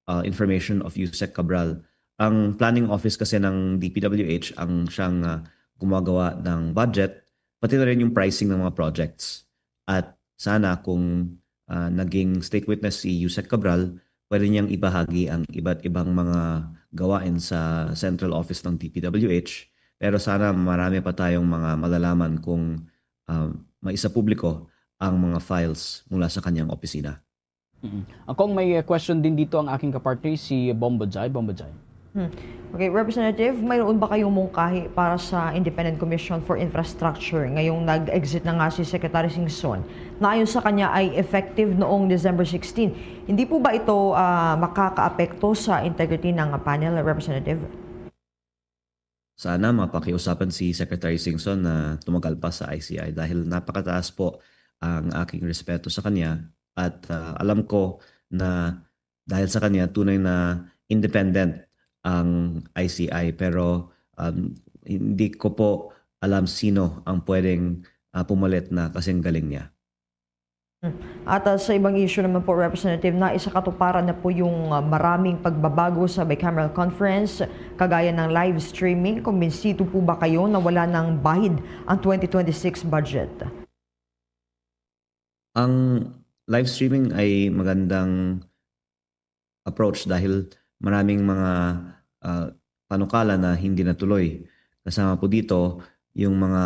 ah, information of Usec Cabral. Ang planning office kasi ng D P W H ang siyang, ah, gumagawa ng budget, pati na rin yung pricing ng mga projects. At sana kung, ah, naging state witness si Usec Cabral, pwede niyang ibahagi ang iba't ibang mga gawain sa central office ng D P W H. Pero sana marami pa tayong mga malalaman kung, ah, maisa publiko ang mga files mula sa kanyang opisina. Mm. Ah, kung may, eh, question din dito ang aking kapartner, si Bombo Jai. Bombo Jai. Hmm. Okay, Representative, mayroon ba kayong mungkahi para sa Independent Commission for Infrastructure ngayong nag-exit na nga si Secretary Singson, na ayon sa kanya ay effective noong December sixteen? Hindi po ba ito, ah, makakaapekto sa integrity ng panel, Representative? Sana mapakiusapan si Secretary Singson na tumagal pa sa I C I, dahil napakataas po ang aking respeto sa kanya, at, ah, alam ko na dahil sa kanya, tunay na independent ang I C I, pero, um, hindi ko po alam sino ang pwedeng, ah, pumalit na kasing galing niya. At, ah, sa ibang issue naman po, Representative, naisakatuparan na po yung, ah, maraming pagbabago sa bicameral conference, kagaya ng live streaming. Kumbinsido po ba kayo na wala nang bahid ang twenty twenty-six budget? Ang live streaming ay magandang approach dahil maraming mga, ah, panukala na hindi natuloy. Kasama po dito yung mga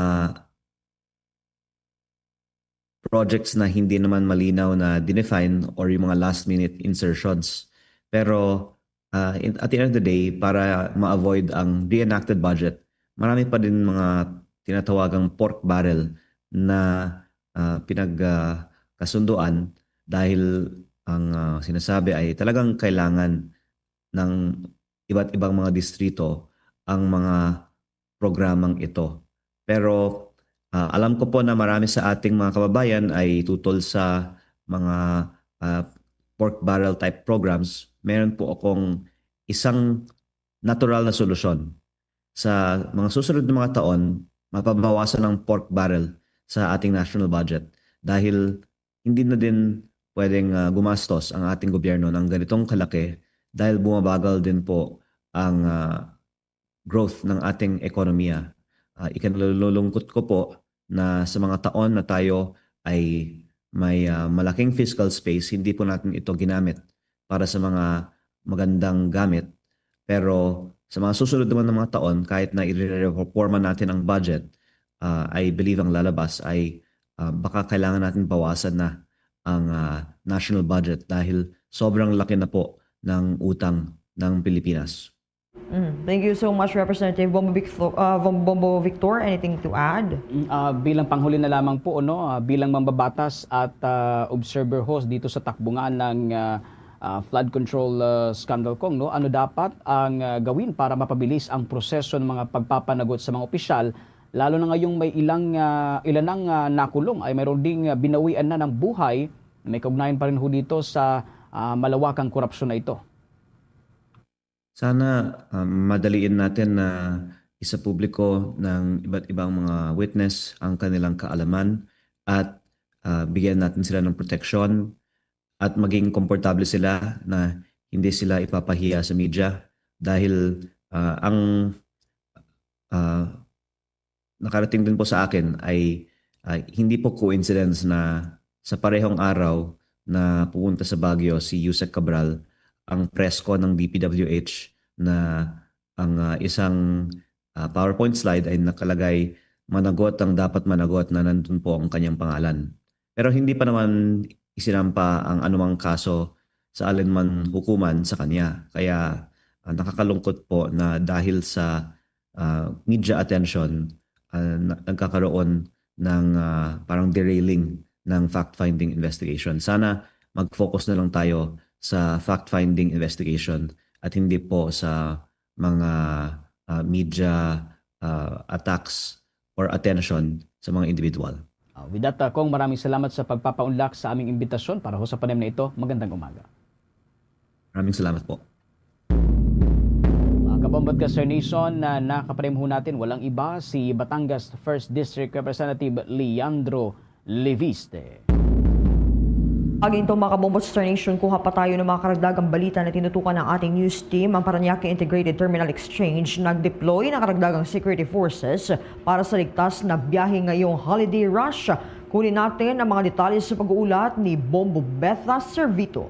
projects na hindi naman malinaw na dinefine, or yung mga last minute insertions. Pero, ah, in, at the end of the day, para ma-avoid ang reenacted budget, marami pa din mga tinatawagang pork barrel na, ah, pinag, ah, kasunduan, dahil ang, ah, sinasabi ay talagang kailangan ng iba't ibang mga distrito ang mga programang ito. Pero, ah, alam ko po na marami sa ating mga kababayan ay tutol sa mga, ah, pork barrel type programs. Meron po akong isang natural na solusyon. Sa mga susunod na mga taon, mapabawasan ang pork barrel sa ating national budget dahil hindi na din pwedeng, ah, gumastos ang ating gobyerno ng ganitong kalaki dahil bumabagal din po ang, ah, growth ng ating ekonomiya. Ah, ikinalulungkot ko po na sa mga taon na tayo ay may, ah, malaking fiscal space, hindi po natin ito ginamit para sa mga magandang gamit. Pero sa mga susunod naman na mga taon, kahit na irereforma natin ang budget, ah, I believe ang lalabas ay, ah, baka kailangan natin bawasan na ang, ah, national budget dahil sobrang laki na po ng utang ng Pilipinas. Mm. Thank you so much, Representative Bombo Victor. Uh, Bom- Bombo Victor, anything to add? Mm, ah, bilang panghuli na lamang po, no, ah, bilang mambabatas at, ah, observer host dito sa takbo nga ng, ah, ah, flood control, ah, scandal, Cong, no? Ano dapat ang, ah, gawin para mapabilis ang proseso ng mga pagpapanagot sa mga opisyal, lalo na ngayong may ilang, ah, ilan ang, ah, nakulong ay mayroon ding, ah, binawian na ng buhay, may kaugnayan pa rin ho dito sa, ah, malawakang korupsyon na ito? Sana, ah, madaliin natin na isapubliko ng iba't ibang mga witness ang kanilang kaalaman at, ah, bigyan natin sila ng proteksyon at maging komportable sila na hindi sila ipapahiya sa media dahil, ah, ang, ah, nakarating din po sa akin ay, ah, hindi po coincidence na sa parehong araw na pumunta sa Baguio si Usec Cabral, ang presko ng D P W H na ang, ah, isang, ah, PowerPoint slide ay nakalagay, "Managot ang dapat managot," na nandun po ang kanyang pangalan. Pero hindi pa naman isinampa ang anumang kaso sa alinman hukuman sa kanya. Kaya, ah, nakakalungkot po na dahil sa, ah, media attention, ah, na-, nagkakaroon ng, ah, parang derailing ng fact-finding investigation. Sana mag-focus na lang tayo sa fact-finding investigation at hindi po sa mga, ah, media, ah, attacks or attention sa mga individual. Ah, with that, ah, Cong, maraming salamat sa pagpapaunlak sa aming imbitasyon para ho sa panayam na ito. Magandang umaga. Maraming salamat po. Mga kabombo at ka-Star Nation, na nakapanayam ho natin, walang iba, si Batangas First District Representative Leandro Leviste. Aginto, mga kabombo at Star Nation, kuha pa tayo ng mga karagdagang balita na tinutukan ng ating news team. Ang Parañaque Integrated Terminal Exchange nag-deploy ng karagdagang security forces para sa ligtas na biyahe ngayong holiday rush. Kunin natin ang mga detalye sa pag-uulat ni Bombo Betha Servito.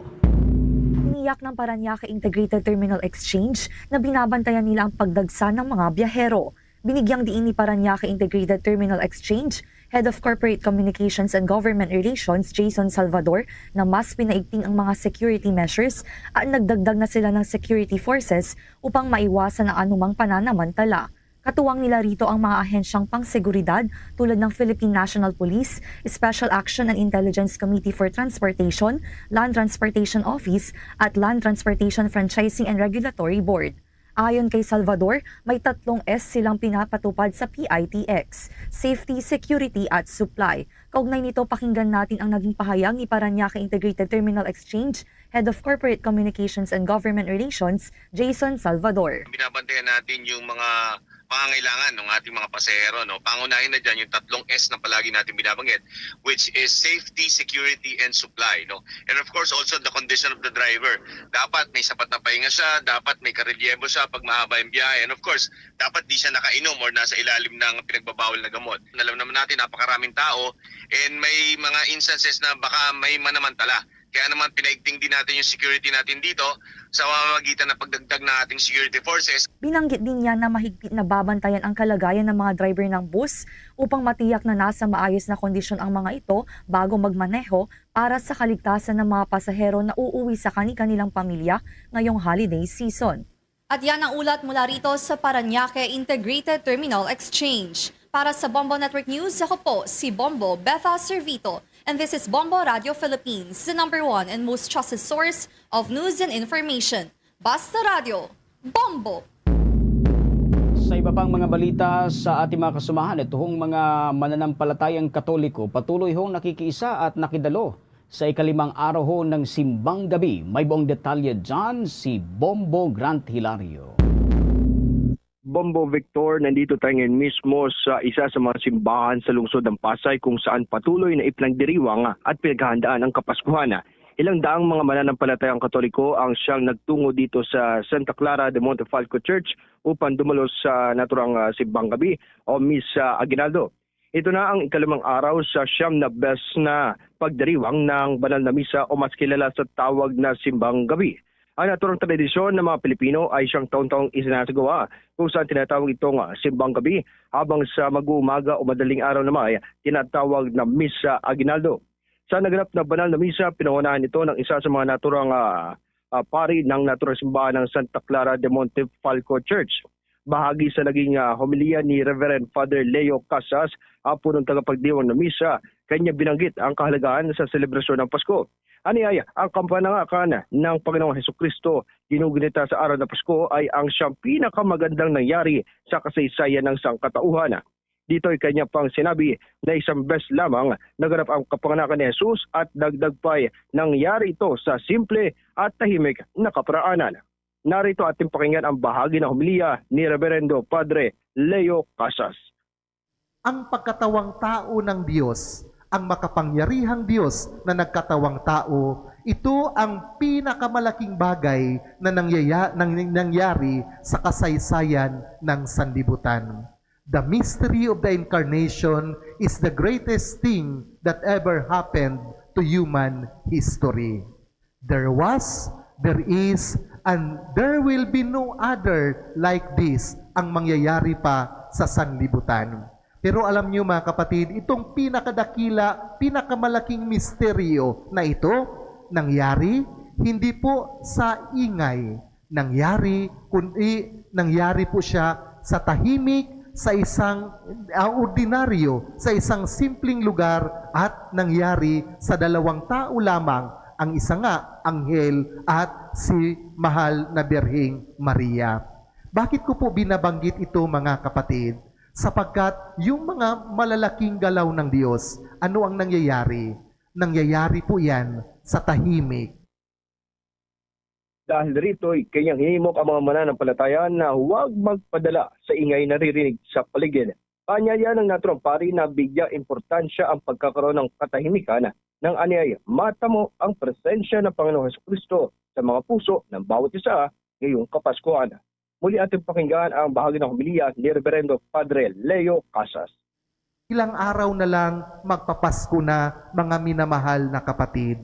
Tiniyak ng Parañaque Integrated Terminal Exchange na binabantayan nila ang pagdagsa ng mga biyahero. Binigyang diin ni Parañaque Integrated Terminal Exchange Head of Corporate Communications and Government Relations, Jason Salvador, na mas pinaigting ang mga security measures at nagdagdag na sila ng security forces upang maiwasan ang anumang pananamantala. Katuwang nila rito ang mga ahensyang pangseguridad tulad ng Philippine National Police, Special Action and Intelligence Committee for Transportation, Land Transportation Office, at Land Transportation Franchising and Regulatory Board. Ayon kay Salvador, may tatlong S silang pinapatupad sa P I T X, safety, security, at supply. Kaugnay nito, pakinggan natin ang naging pahayag ni Parañaque Integrated Terminal Exchange Head of Corporate Communications and Government Relations, Jason Salvador. Binabantayan natin yung mga pangangailangan ng ating mga pasahero, no? Pangunahin na diyan yung tatlong S na palagi natin binabanggit, which is safety, security, and supply, no? And of course, also the condition of the driver. Dapat may sapat na pahinga siya, dapat may karelyebo siya pag mahaba yung biyahe, and of course, dapat di siya nakainom or nasa ilalim ng pinagbabawal na gamot. Alam naman natin, napakaraming tao, and may mga instances na baka may manamantala. Kaya naman, pinaigting din natin yung security natin dito sa pamamagitan ng pagdagdag ng ating security forces. Binanggit din niya na mahigpit na babantayan ang kalagayan ng mga driver ng bus upang matiyak na nasa maayos na kondisyon ang mga ito bago magmaneho para sa kaligtasan ng mga pasahero na uuwi sa kani-kanilang pamilya ngayong holiday season. At yan ang ulat mula rito sa Parañaque Integrated Terminal Exchange. Para sa Bombo Network News, ako po si Bombo Betha Servito. And this is Bombo Radio Philippines, the number one and most trusted source of news and information. Basta Radio, Bombo! Sa iba pang mga balita sa ating mga kasamahan, ito hong mga mananampalatayang Katoliko patuloy hong nakikiisa at nakidalo sa ikalimang araw ho ng Simbang Gabi. May buong detalye dyan si Bombo Grant Hilario. Bombo Victor, nandito tayo ngayon mismo sa isa sa mga simbahan sa lungsod ng Pasay kung saan patuloy na ipinagdiriwang at pinaghahandaan ang Kapaskuhan. Ilang daang mga mananampalatayang Katoliko ang siyang nagtungo dito sa Santa Clara de Montefalco Church upang dumalo sa naturang, ah, Simbang Gabi o Misa Aguinaldo. Ito na ang ikalimang araw sa siyam na bes na pagdiriwang ng banal na misa o mas kilala sa tawag na Simbang Gabi. Ang naturang tradisyon ng mga Pilipino ay siyang taon-taong isinasagawa kung saan tinatawag itong, ah, Simbang Gabi, habang sa mag-uumaga o madaling araw naman ay tinatawag na Misa Aguinaldo. Sa naganap na banal na misa, pinangunahan ito ng isa sa mga naturang, ah, ah, pari ng naturang simbahan ng Santa Clara de Montefalco Church. Bahagi sa naging, ah, homilya ni Reverend Father Leo Casas, ang punong tagapagdiwang ng misa, kanya binanggit ang kahalagahan sa selebrasyon ng Pasko. Aniay, ang kapanangakan ng Panginoong Hesukristo, ginugunita sa araw ng Pasko, ay ang siyang pinakamagandang nangyari sa kasaysayan ng sangkatauhan. Dito'y kanya pang sinabi na isang beses lamang naganap ang kapanganakan ni Jesus at dagdag pa'y nangyari ito sa simple at tahimik na kaparaanan. Narito ating pakinggan ang bahagi ng homilya ni Reverendo Padre Leo Casas. Ang pagkatawang tao ng Dios, ang makapangyarihang Dios na nagkatawang tao, ito ang pinakamalaking bagay na nangyaya-, nang-, nangyari sa kasaysayan ng sanlibutan. The mystery of the incarnation is the greatest thing that ever happened to human history. There was, there is, and there will be no other like this ang mangyayari pa sa sanlibutan. Pero alam niyo, mga kapatid, itong pinakadakila, pinakamalaking misteryo na ito nangyari hindi po sa ingay, nangyari, kundi nangyari po siya sa tahimik, sa isang, ah, ordinaryo, sa isang simpleng lugar, at nangyari sa dalawang tao lamang, ang isa nga anghel at si mahal na Birheng Maria. Bakit ko po binabanggit ito, mga kapatid? Sapagkat yung mga malalaking galaw ng Dios, ano ang nangyayari? Nangyayari po yan sa tahimik. Dahil rito, kanyang hinimok ang mga mananampalataya na huwag magpadala sa ingay naririnig sa paligid. Paanyaya ng naturang pari na bigyan importansya ang pagkakaroon ng katahimikan nang aniay matamo ang presensya ng Panginoong Hesukristo sa mga puso ng bawat isa ngayong Kapaskuhan. Muli ating pakinggan ang bahagi ng homilya ni Reverendo Padre Leo Casas. Ilang araw na lang magpapasko na, mga minamahal na kapatid.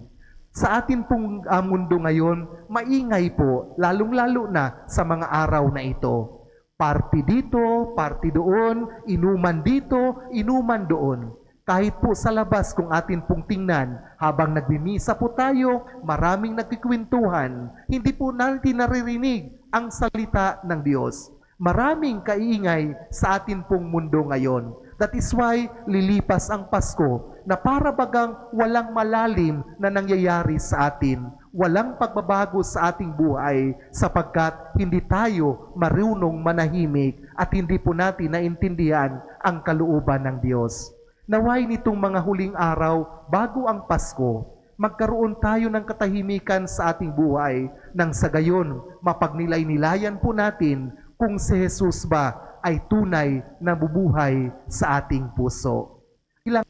Sa atin pong, ah, mundo ngayon, maingay po, lalong-lalo na sa mga araw na ito. Party dito, party doon, inuman dito, inuman doon. Kahit po sa labas, kung atin pong tingnan, habang nagmimisa po tayo, maraming nagkikwentuhan. Hindi po natin naririnig ang salita ng Dios. Maraming kaingay sa atin pong mundo ngayon. That is why lilipas ang Pasko na para bagang walang malalim na nangyayari sa atin, walang pagbabago sa ating buhay, sapagkat hindi tayo marunong manahimik at hindi po natin naintindihan ang kalooban ng Dios. Naway nitong mga huling araw bago ang Pasko, magkaroon tayo ng katahimikan sa ating buhay, nang sa gayon, mapagnilay-nilayan po natin kung si Jesus ba ay tunay nabubuhay sa ating puso. Ilang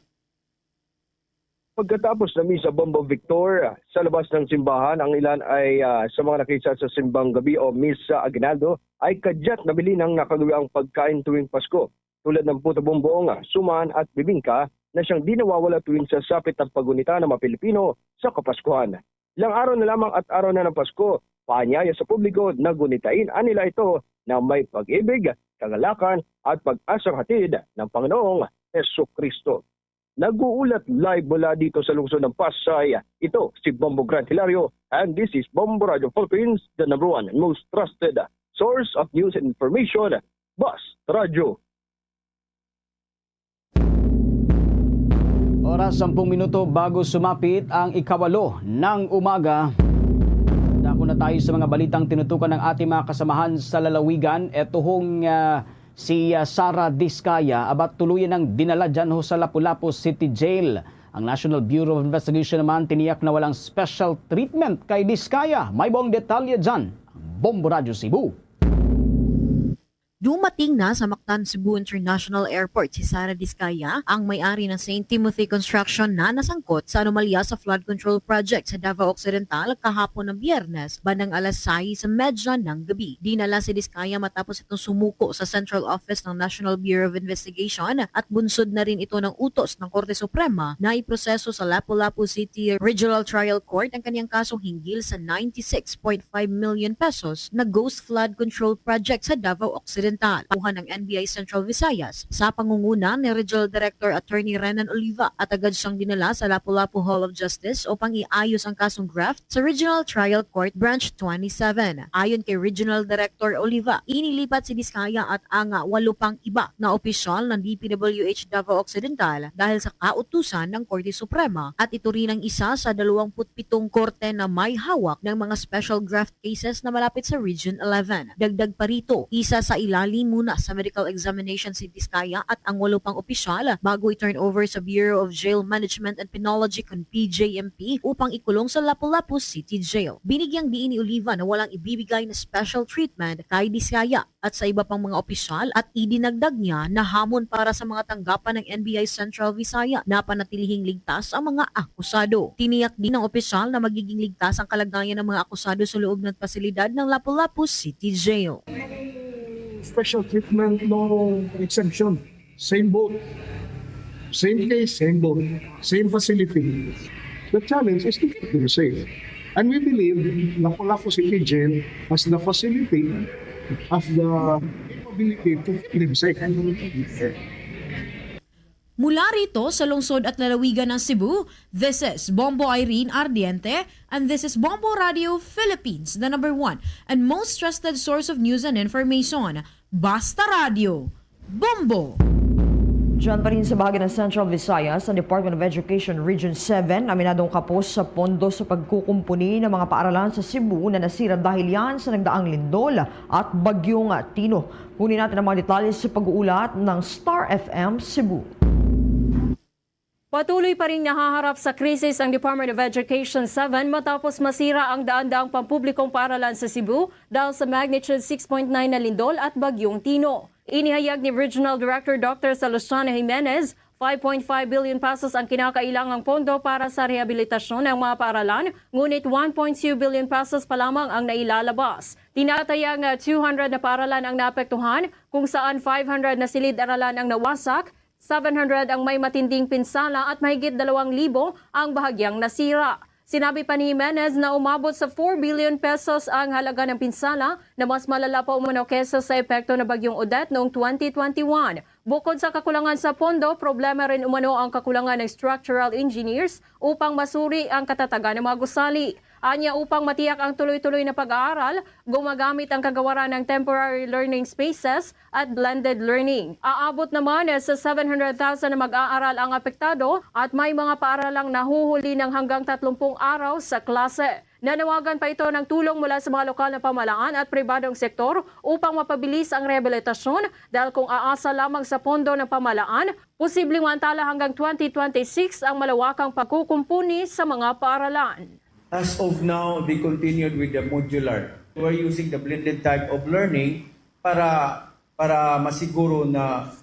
Pagkatapos ng misa, Bombo Victor, sa labas ng simbahan, ang ilan ay, ah, sa mga nakisa sa simbang gabi o misa aguinaldo, ay kadyat na bilinang nakagawiang pagkain tuwing Pasko, tulad ng puto bumbong, suman at bibingka na siyang di nawawala tuwing sasapit ang paggunita ng mga Pilipino sa Kapaskuhan. Ilang araw na lamang at araw na ng Pasko, paanyaya sa publiko na gunitain nila ito na may pag-ibig, kagalakan at pag-asang hatid ng Panginoong Hesukristo. Nag-uulat live mula dito sa lungsod ng Pasay, ito si Bombo Grant Hilario, and this is Bombo Radio Philippines, the number one and most trusted source of news and information. Basta Radyo. Oras, sampung minuto bago sumapit ang ikawalo ng umaga. Dako na tayo sa mga balitang tinutukan ng ating mga kasamahan sa lalawigan. Eto hong, ah, si, ah, Sara Discaya, abat tuluyan ng dinala dyan ho sa Lapu-Lapu City Jail. Ang National Bureau of Investigation naman tiniyak na walang special treatment kay Discaya. May buong detalye dyan ang Bombo Radyo Cebu. Dumating na sa Mactan Cebu International Airport si Sara Discaya, ang may-ari ng Saint Timothy Construction na nasangkot sa anomalya sa flood control project sa Davao Occidental kahapon ng Biyernes, bandang alas sais medya ng gabi. Dinala si Discaya matapos itong sumuko sa Central Office ng National Bureau of Investigation at bunsod na rin ito ng utos ng Korte Suprema na iproseso sa Lapu-Lapu City Regional Trial Court ang kanyang kaso hinggil sa ninety-six point five million pesos na ghost flood control project sa Davao Occidental. Occidental. Kuha ng N B I Central Visayas sa pangunguna ni Regional Director Attorney Renan Oliva at agad siyang dinala sa Lapu-Lapu Hall of Justice upang iayos ang kasong graft sa Regional Trial Court Branch twenty-seven. Ayon kay Regional Director Oliva, inilipat si Discaya at ang walo pang iba na opisyal ng D P W H Davao Occidental dahil sa kautusan ng Korte Suprema at ito rin ang isa sa dalawampu't pitong korte na may hawak ng mga special graft cases na malapit sa Region eleven. Dagdag pa rito, isa sa ilalim muna sa medical examination si Discaya at ang walo pang opisyal bago i-turn over sa Bureau of Jail Management and Penology, kun P J M P, upang ikulong sa Lapu-Lapu City Jail. Binigyang diin ni Oliva na walang ibibigay na special treatment kay Discaya at sa iba pang mga opisyal at idinagdag niya na hamon para sa mga tanggapan ng N B I Central Visaya na panatilihing ligtas ang mga akusado. Tiniyak din ng opisyal na magiging ligtas ang kalagayan ng mga akusado sa loob ng pasilidad ng Lapu-Lapu City Jail. Special treatment, no exemption. Same boat, same case, same boat, same facility. The challenge is to keep them safe. And we believe Lapu-Lapu City Jail has the facility, has the capability to keep them safe. Mula rito sa lungsod at lalawigan ng Cebu, this is Bombo Irene Ardiente and this is Bombo Radio Philippines, the number one and most trusted source of news and information. Basta Radio, Bombo! Diyan pa rin sa bahagi ng Central Visayas, ang Department of Education Region seven aminadong kapos sa pondo sa pagkukumpuni ng mga paaralan sa Cebu na nasira dahil yan sa nagdaang lindol at bagyong Tino. Kunin natin ang mga detalye sa pag-uulat ng Star F M Cebu. Patuloy pa ring nahaharap sa krisis ang Department of Education seven matapos masira ang daan-daang pampublikong paaralan sa Cebu dahil sa magnitude six point nine na lindol at bagyong Tino. Inihayag ni Regional Director Doctor Salustiano Jimenez, five point five billion pesos ang kinakailangang pondo para sa rehabilitasyon ng mga paaralan, ngunit one point two billion pesos pa lamang ang nailalabas. Tinatayang two hundred na paaralan ang naapektuhan, kung saan five hundred na silid-aralan ang nawasak, seven hundred ang may matinding pinsala at mahigit dalawang libo ang bahagyang nasira. Sinabi pa ni Jimenez na umabot sa four billion pesos ang halaga ng pinsala na mas malala pa umano kesa sa epekto ng Bagyong Odette noong twenty twenty-one. Bukod sa kakulangan sa pondo, problema rin umano ang kakulangan ng structural engineers upang masuri ang katatagan ng mga gusali. Anya, upang matiyak ang tuloy-tuloy na pag-aaral, gumagamit ang kagawaran ng temporary learning spaces at blended learning. Aabot naman sa seven hundred thousand na mag-aaral ang apektado at may mga paaralang nahuhuli ng hanggang tatlumpung araw sa klase. Nanawagan pa ito ng tulong mula sa mga lokal na pamahalaan at pribadong sektor upang mapabilis ang rehabilitasyon dahil kung aasa lamang sa pondo ng pamahalaan, posibleng maantala hanggang twenty twenty-six ang malawakang pagkukumpuni sa mga paaralan. As of now, we continued with the modular. We're using the blended type of learning para para masiguro na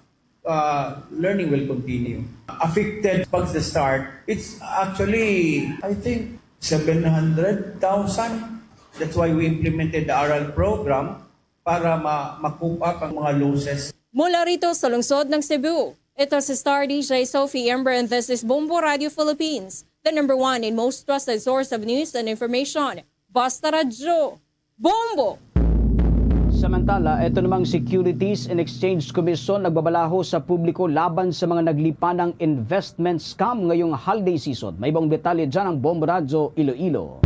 uh, learning will continue. Affected pag the start, it's actually, I think, seven hundred thousand. That's why we implemented the aral program para ma ma-cope up ang mga losses. Mula rito sa lungsod ng Cebu, ito si Star D J Sophie Ember and this is Bombo Radio Philippines, the number one and most trusted source of news and information. Basta Radyo, Bombo! Samantala, ito namang Securities and Exchange Commission nagbabalaho sa publiko laban sa mga naglipanang investment scam ngayong holiday season. May ibang detalye dyan ang Bombo Radyo Iloilo.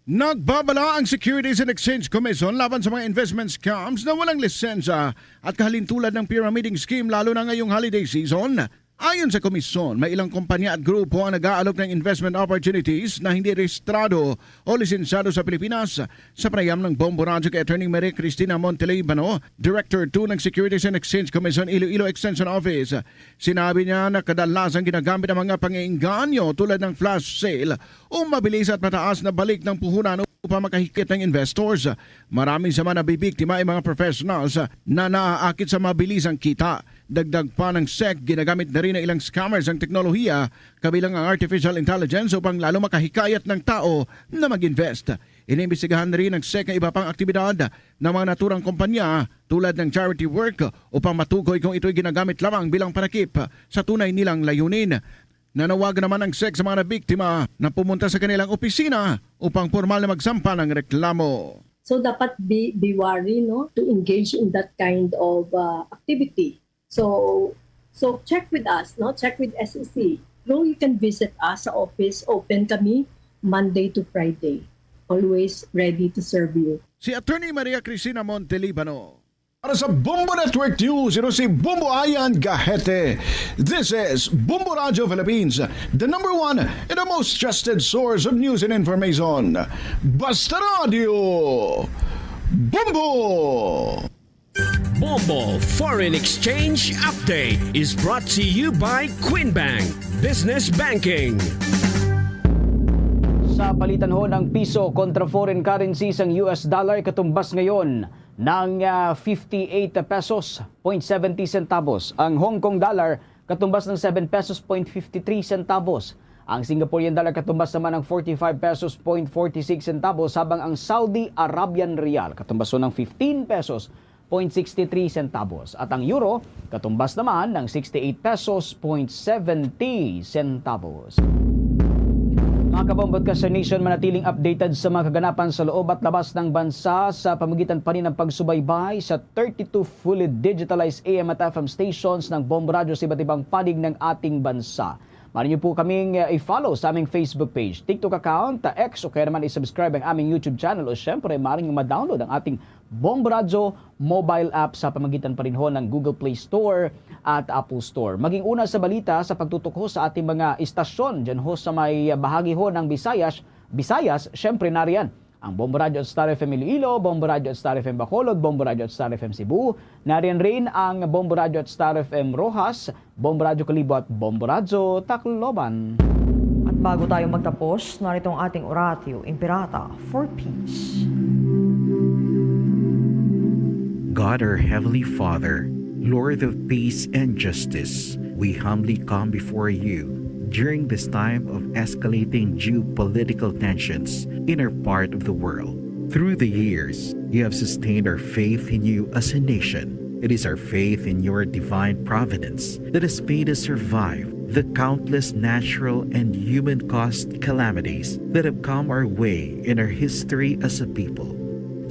Nagbabala ang Securities and Exchange Commission laban sa mga investment scams na walang lisensya at kahalintulad ng pyramiding scheme, lalo na ngayong holiday season. Ayon sa komisyon, may ilang kumpanya at grupo ang nag-aalok ng investment opportunities na hindi rehistrado o lisensyado sa Pilipinas. Sa panayam ng Bombo Radyo kay Attorney Maria Cristina Montelibano, Director two ng Securities and Exchange Commission Iloilo Extension Office, sinabi niya na kadalasang ginagamit ang mga pang-iinganyo tulad ng flash sale o mabilis at mataas na balik ng puhunan upang makahikit ng investors. Marami sa mga nabibiktima ay mga professionals na naaakit sa mabilisang kita. Dagdag pa ng sec, ginagamit na rin ng ilang scammers ang teknolohiya, kabilang ang artificial intelligence, upang lalo makahikayat ng tao na mag-invest. Inimbestigahan na rin ng sec ang iba pang aktibidad ng mga naturang kumpanya tulad ng charity work upang matukoy kung ito'y ginagamit lamang bilang panakip sa tunay nilang layunin. Nanawagan naman ang sec sa mga nabiktima na pumunta sa kanilang opisina upang pormal na magsampa ng reklamo. So dapat be, be wary, no, to engage in that kind of uh, activity. So so check with us, no, check with S E C. Though you can visit us sa office, open kami Monday to Friday. Always ready to serve you. Si Attorney Maria Cristina Montelibano. Para sa Bombo Network News, ito si Bombo Ayan Gahete. This is Bombo Radio Philippines, the number one and the most trusted source of news and information. Basta Radio, Bombo! Bombo Foreign Exchange Update is brought to you by Queen Bank Business Banking. Sa palitan ho ng piso kontra foreign currency sang U S dollar, katumbas ngayon ng ah, fifty-eight pesos point seventy centavos. Ang Hong Kong dollar katumbas ng seven pesos point fifty-three centavos. Ang Singaporean dollar katumbas naman ng forty-five pesos point forty-six centavos, habang ang Saudi Arabian riyal katumbas ho ng fifteen pesos point sixty-three centavos, at ang euro katumbas naman ng sixty-eight pesos point seventy centavos. Mga kabombo at ka-Star Nation, manatiling updated sa mga kaganapan sa loob at labas ng bansa sa pamagitan pa rin ng pagsubaybay sa thirty-two fully digitalized A M at F M stations ng Bombo Radyo sa iba't ibang panig ng ating bansa. Maaari niyo po kaming uh, i-follow sa aming Facebook page, TikTok account, uh, X, o kaya naman i-subscribe ang aming YouTube channel, o syempre, maaari niyo ma-download ang ating Bombo Radyo mobile app sa pamagitan pa rin ho ng Google Play Store at Apple Store. Maging una sa balita sa pagtutok ho sa ating mga istasyon dyan ho sa may bahagi ho ng Visayas, Visayas, syempre nariyan ang Bombo Radyo at Star F M Iloilo, Bombo Radyo at Star F M Bacolod, Bombo Radyo at Star F M Cebu, nariyan rin ang Bombo Radyo at Star F M Roxas, Bombo Radyo Kalibo at Bombo Radyo Tacloban. At bago tayo magtapos, narito ang ating oratio imperata for peace. God, our Heavenly Father, Lord of peace and justice, we humbly come before you during this time of escalating geopolitical tensions in our part of the world. Through the years, you have sustained our faith in you as a nation. It is our faith in your divine providence that has made us survive the countless natural and human caused calamities that have come our way in our history as a people.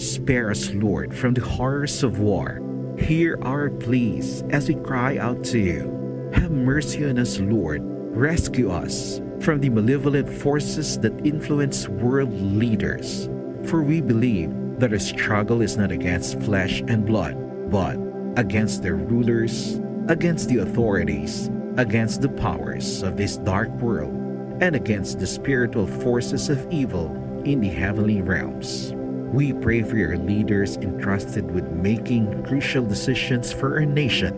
Spare us, Lord, from the horrors of war. Hear our pleas as we cry out to you. Have mercy on us, Lord. Rescue us from the malevolent forces that influence world leaders. For we believe that our struggle is not against flesh and blood, but against the rulers, against the authorities, against the powers of this dark world, and against the spiritual forces of evil in the heavenly realms. We pray for your leaders entrusted with making crucial decisions for our nation.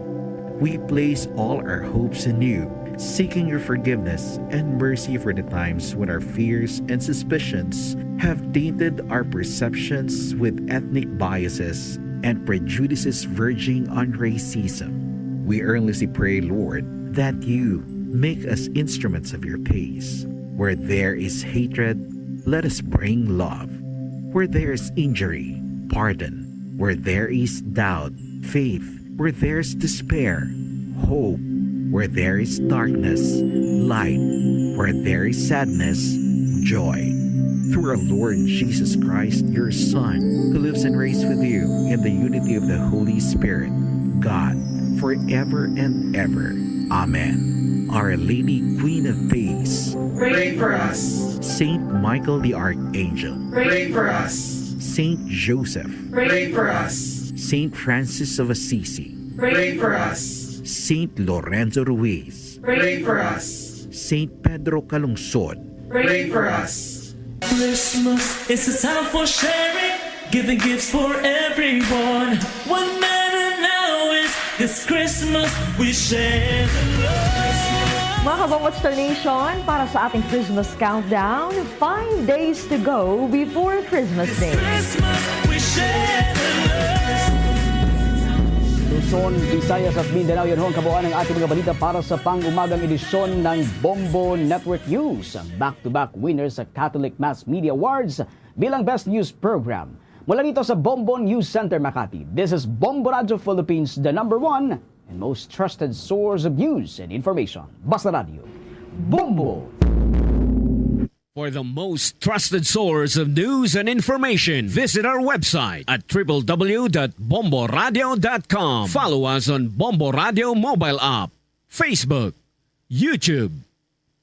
We place all our hopes in you, seeking your forgiveness and mercy for the times when our fears and suspicions have tainted our perceptions with ethnic biases and prejudices verging on racism. We earnestly pray, Lord, that you make us instruments of your peace. Where there is hatred, let us bring love. Where there is injury, pardon. Where there is doubt, faith. Where there is despair, hope. Where there is darkness, light. Where there is sadness, joy. Through our Lord Jesus Christ, your Son, who lives and reigns with you in the unity of the Holy Spirit, God, forever and ever. Amen. Our Lady, Queen of Peace, pray for us. Saint Michael the Archangel, pray for us. Saint Joseph, pray for us. Saint Francis of Assisi, pray for us. Saint Lorenzo Ruiz, pray for us. Saint Pedro Calungsod, pray for us. Christmas is a time for sharing, giving gifts for everyone. What matter now is this Christmas we share the love. Mga kabombo at ka-Star Nation, para sa ating Christmas countdown, five days to go before Christmas Day. Christmas we share the love. Luzon, Visayas at Mindanao, yan ho ang kabuuan ng ating mga balita para sa pang-umagang edisyon ng Bombo Network News. Back-to-back winners sa Catholic Mass Media Awards bilang Best News Program. Mula dito sa Bombo News Center, Makati, this is Bombo Radyo Philippines, the number one and most trusted source of news and information. Basta Radyo, Bombo! For the most trusted source of news and information, visit our website at triple w dot bombo radio dot com. Follow us on Bombo Radio mobile app, Facebook, YouTube,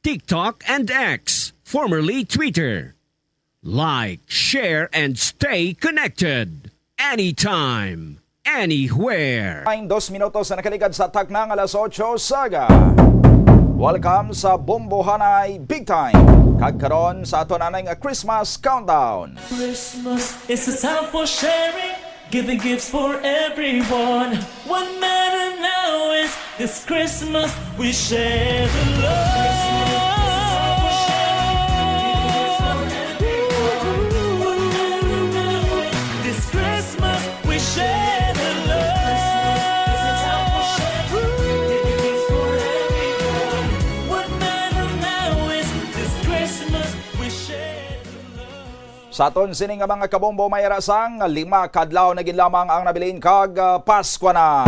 TikTok, and X, formerly Twitter. Like, share, and stay connected. Anytime, anywhere. Time, dos minutos na nakaligad sa takna nga alas otso sa aga. Welcome sa Bombohanay Big Time. Kag karon sa aton anay nga Christmas countdown. Christmas is a time for sharing, giving gifts for everyone. What matter now is this Christmas we share the love. This Christmas we share the love. What matter now is this Christmas we share the love. Sa aton sini nga mga kabombo, may ara sang lima ka adlaw na gid lamang ang nabilin kag, ah, Paskwa na.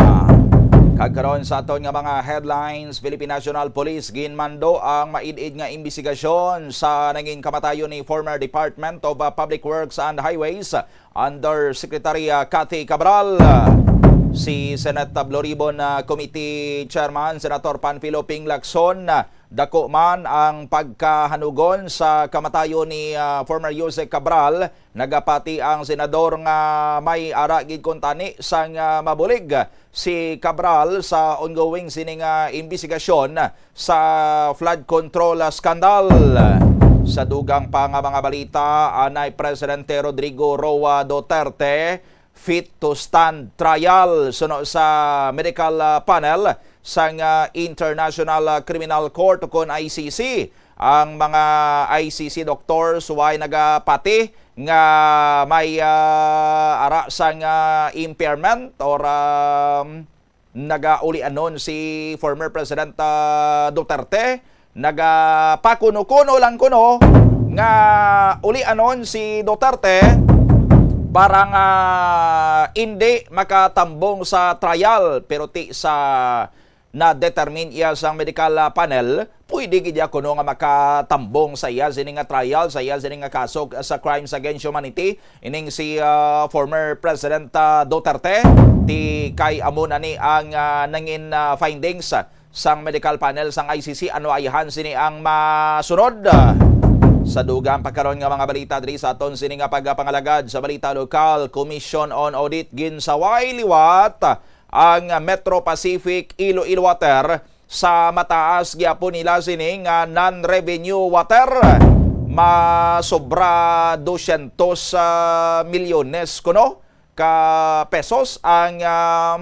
Kag karon sa aton nga mga headlines, Philippine National Police ginmando ang maid-id nga imbestigasyon sa nangin kamatayon ni former Department of, ah, Public Works and Highways Undersecretary, ah, Cathy Cabral. Si Senate Blue Ribbon, ah, Committee Chairman Senator Panfilo Ping Lacson, ah, dako man ang pagkahanugon sa kamatayon ni, ah, former Usec Cabral. Nagapati ang senador nga may ara gid kuntani sang, ah, mabulig si Cabral sa ongoing sini nga imbestigasyon sa flood control scandal. Sa dugang pa nga mga balita, anay Presidente Rodrigo Roa Duterte fit to stand trial suno sa medical, ah, panel sang, ah, International, ah, Criminal Court, kon I C C. Ang mga I C C doctors way nagapati nga may, ah, ara sang, ah, impairment or, um, nagaulianon si former President, ah, Duterte. Nagapakuno-kuno lang kuno nga ulianon si Duterte para nga indi makatambong sa trial, pero ti sa na-determine iya sang medical, ah, panel, pwede gid iya kuno nga makatambong sa iya sini nga trial, sa iya sini nga kaso sa crimes against humanity, ining si, ah, former President, ah, Duterte. Ti kay amo na ni ang, ah, nangin, ah, findings sang medical panel sang I C C, ano ayhan sini ang masunod. Sa dugang pa karon nga mga balita diri sa aton sini nga pagpangalagad sa balita lokal, Commission on Audit ginsaway liwat ang Metro Pacific Iloilo Water sa mataas gyapon nila sini nga non-revenue water. Masobra dosyentos, ah, milyones kuno ka pesos ang, ah,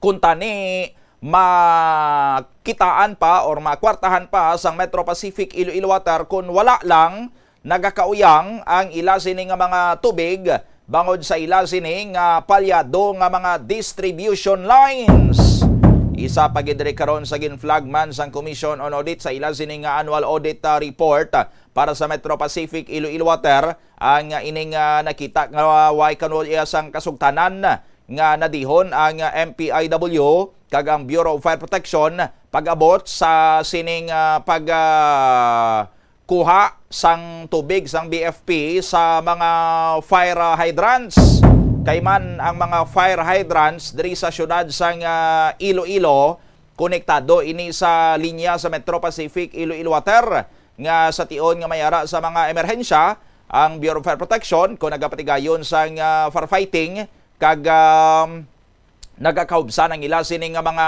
kuntani makitaan pa or makwartahan pa sang Metro Pacific Iloilo Water kon wala lang nagakauyang ang ila sini nga mga tubig bangod sa ila sini nga palyado nga mga distribution lines. Isa pa gid diri karon sa ginflag man sang Commission on Audit sa ila sini nga annual audit, ah, report, ah, para sa Metro Pacific Iloilo Water ang, ah, ining, ah, nakita nga way kanol iya sang kasugtanan nga nadihon ang, ah, M P I W kag ang Bureau of Fire Protection pag-abot sa sining, ah, pag, ah, kuha sang tubig sang B F P sa mga fire hydrants. Kay man ang mga fire hydrants diri sa siyudad sang, ah, Iloilo, konektado ini sa linya sa Metro Pacific Iloilo Water nga sa tion nga may ara sa mga emerhensya ang Bureau of Fire Protection kon nagapatigayon sang, ah, firefighting kag, um, nagakaubsan ang ila sini nga mga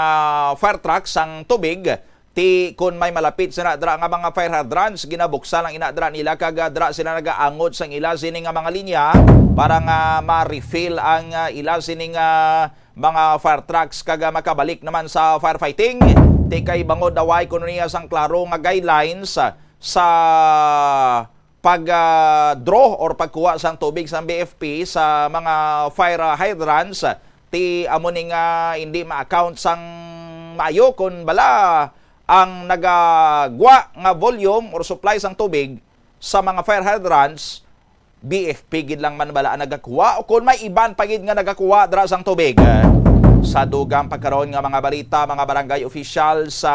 fire truck sang tubig. Ti kon may malapit sila dira nga mga fire hydrants, ginabuksan ang ina dira nila kag, ah, dira sila nagaangot sang ila sini nga mga linya para nga ma-refill ang, ah, ila sini nga mga fire trucks kag, ah, makabalik naman sa firefighting. Ti kay bangod daw way kuno niya sang klaro nga guidelines, ah, sa pag, ah, draw or pagkuha sang tubig sang B F P sa mga fire hydrants, ti amo ni nga hindi ma-account sang maayo kon bala ang nagagwa nga volume or supply sang tubig sa mga fire hydrants, B F P gid lang man bala ang nagakuha o kon may iban pa gid nga nagakuha dira sang tubig. Sa dugang pagkaron nga mga balita, mga barangay official sa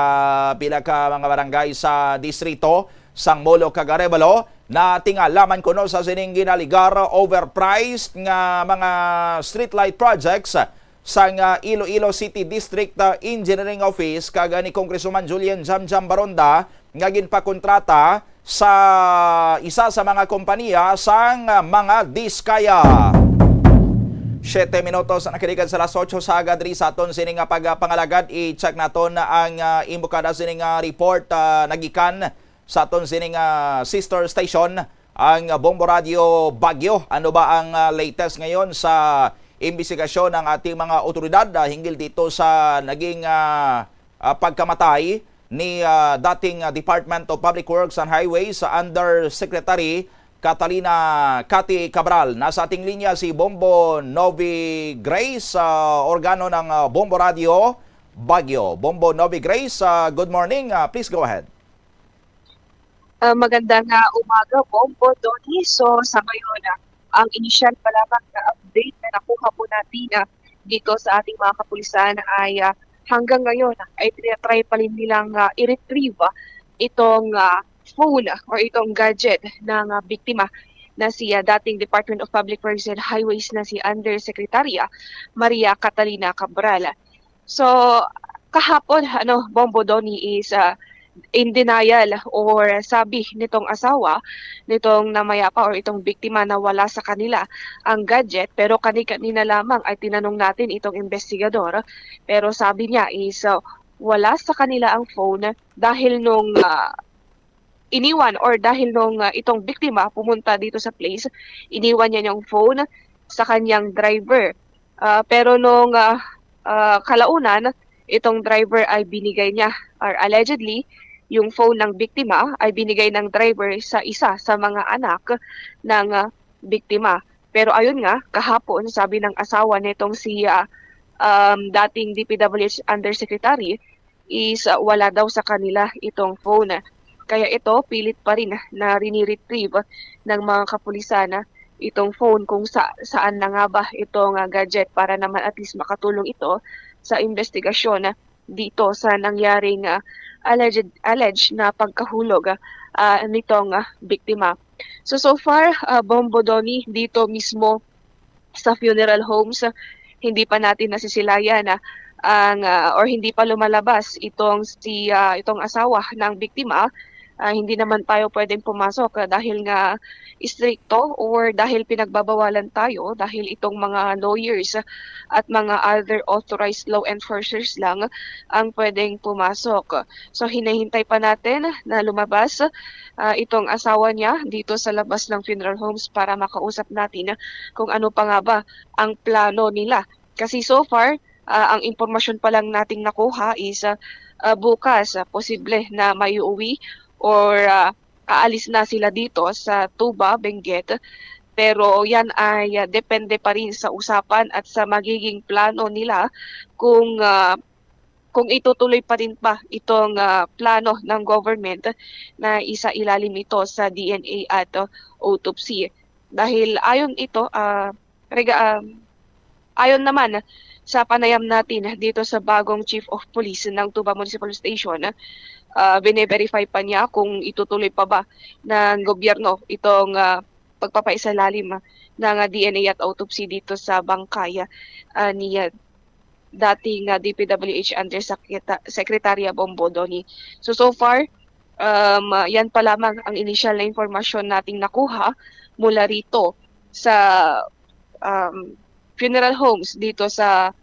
pila ka mga barangay sa distrito sang Molo kag Arevalo Natingala man kuno sa sining ginaligar overpriced nga mga streetlight projects sang, ah, Iloilo City District, ah, Engineering Office kag ni Congresswoman Julian Jamjam Baronda nga ginpakontrata sa isa sa mga kompanya sang, ah, mga Diskaya. Siyete minutos na nakaligad sa las otso sa aga diri sa aton sini nga pagpangalagad. I-check naton ang, ah, imo kada sini nga report, ah, nagikan sa aton sini nga sister station, ang Bombo Radio Baguio. Ano ba ang, ah, latest ngayon sa imbestigasyon ng ating mga otoridad, ah, hinggil dito sa naging, ah, ah, pagkamatay ni, ah, dating, ah, Department of Public Works and Highways, ah, Undersecretary Catalina Cathy Cabral? Nasa ating linya si Bombo Novi Grace, ah, organo ng, ah, Bombo Radio Baguio. Bombo Novi Grace, ah, good morning. Ah, please go ahead. Ah, magandang, ah, umaga, Bombo, Donnie. So, sa ngayon, ah, ang inisyal pa lamang na update na nakuha po natin, ah, dito sa ating mga kapulisan ay, ah, hanggang ngayon, ah, ay tinatry pa rin nilang, ah, i-retrieve, ah, itong, ah, phone, ah, or itong gadget ng, ah, biktima na si, ah, dating Department of Public Works and Highways na si Undersecretary, ah, Maria Catalina Cabral. So, kahapon, ano, Bombo, Donnie, is, ah, in denial or sabi nitong asawa nitong namayapa or itong biktima na wala sa kanila ang gadget, pero kani-kanina lamang ay tinanong natin itong investigador, pero sabi niya is, ah, wala sa kanila ang phone dahil nung, ah, iniwan or dahil nung, ah, itong biktima pumunta dito sa place, iniwan niya yung phone sa kanyang driver. Ah, pero nung, ah, ah, kalaunan, itong driver ay binigay niya, or allegedly, yung phone ng biktima ay binigay ng driver sa isa sa mga anak ng, ah, biktima. Pero ayun nga, kahapon, sabi ng asawa nitong si, ah, um, dating D P W H undersecretary, is, ah, wala daw sa kanila itong phone. Kaya ito, pilit pa rin na riniretrieve ng mga kapulisan, ah, itong phone kung sa-, saan na nga ba itong, ah, gadget para naman at least makatulong ito sa investigasyon, ah, dito sa nangyaring, ah, alleged, alleged na pagkahulog, ah, nitong, ah, biktima. So, so far, ah, Bombo, Donnie, dito mismo sa funeral homes, hindi pa natin nasisilayan, ah, ang, ah, or hindi pa lumalabas itong si, ah, itong asawa ng biktima. Ah, hindi naman tayo pwedeng pumasok, ah, dahil nga istrikto or dahil pinagbabawalan tayo, dahil itong mga lawyers at mga other authorized law enforcers lang ang pwedeng pumasok. So, hinahintay pa natin na lumabas, ah, itong asawa niya dito sa labas ng funeral homes para makausap natin kung ano pa nga ba ang plano nila. Kasi so far, ah, ang impormasyon pa lang nating nakuha is, ah, ah, bukas, ah, posible na maiuwi or, ah, aalis na sila dito sa Tuba, Benguet. Pero yan ay, ah, depende pa rin sa usapan at sa magiging plano nila kung, ah, kung itutuloy pa rin ba itong, ah, plano ng government na isailalim ito sa D N A at, ah, autopsy. Dahil ayon ito, ah, rega-, ah, ayon naman sa panayam natin dito sa bagong Chief of Police ng Tuba Municipal Station, ah, bine-verify pa niya kung itutuloy pa ba ng gobyerno itong, ah, pagpapaisalalim, ah, ng, ah, D N A at autopsy dito sa bangkay, ah, ni, ah, dating, ah, D P W H Undersecreta-, Secretary Bombo, Donnie. So, so far, um, ah, yan pa lamang ang inisyal na impormasyon nating nakuha mula rito sa, um, funeral homes dito sa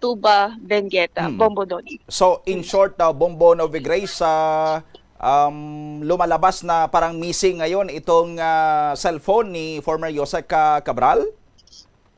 Tuba, Benguet, ah, Hmm. Bombo, Donnie. So, in short, uh, Bombo Novi Grace, uh, um, lumalabas na parang missing ngayon itong, uh, cellphone ni former Yosek, uh, Cabral?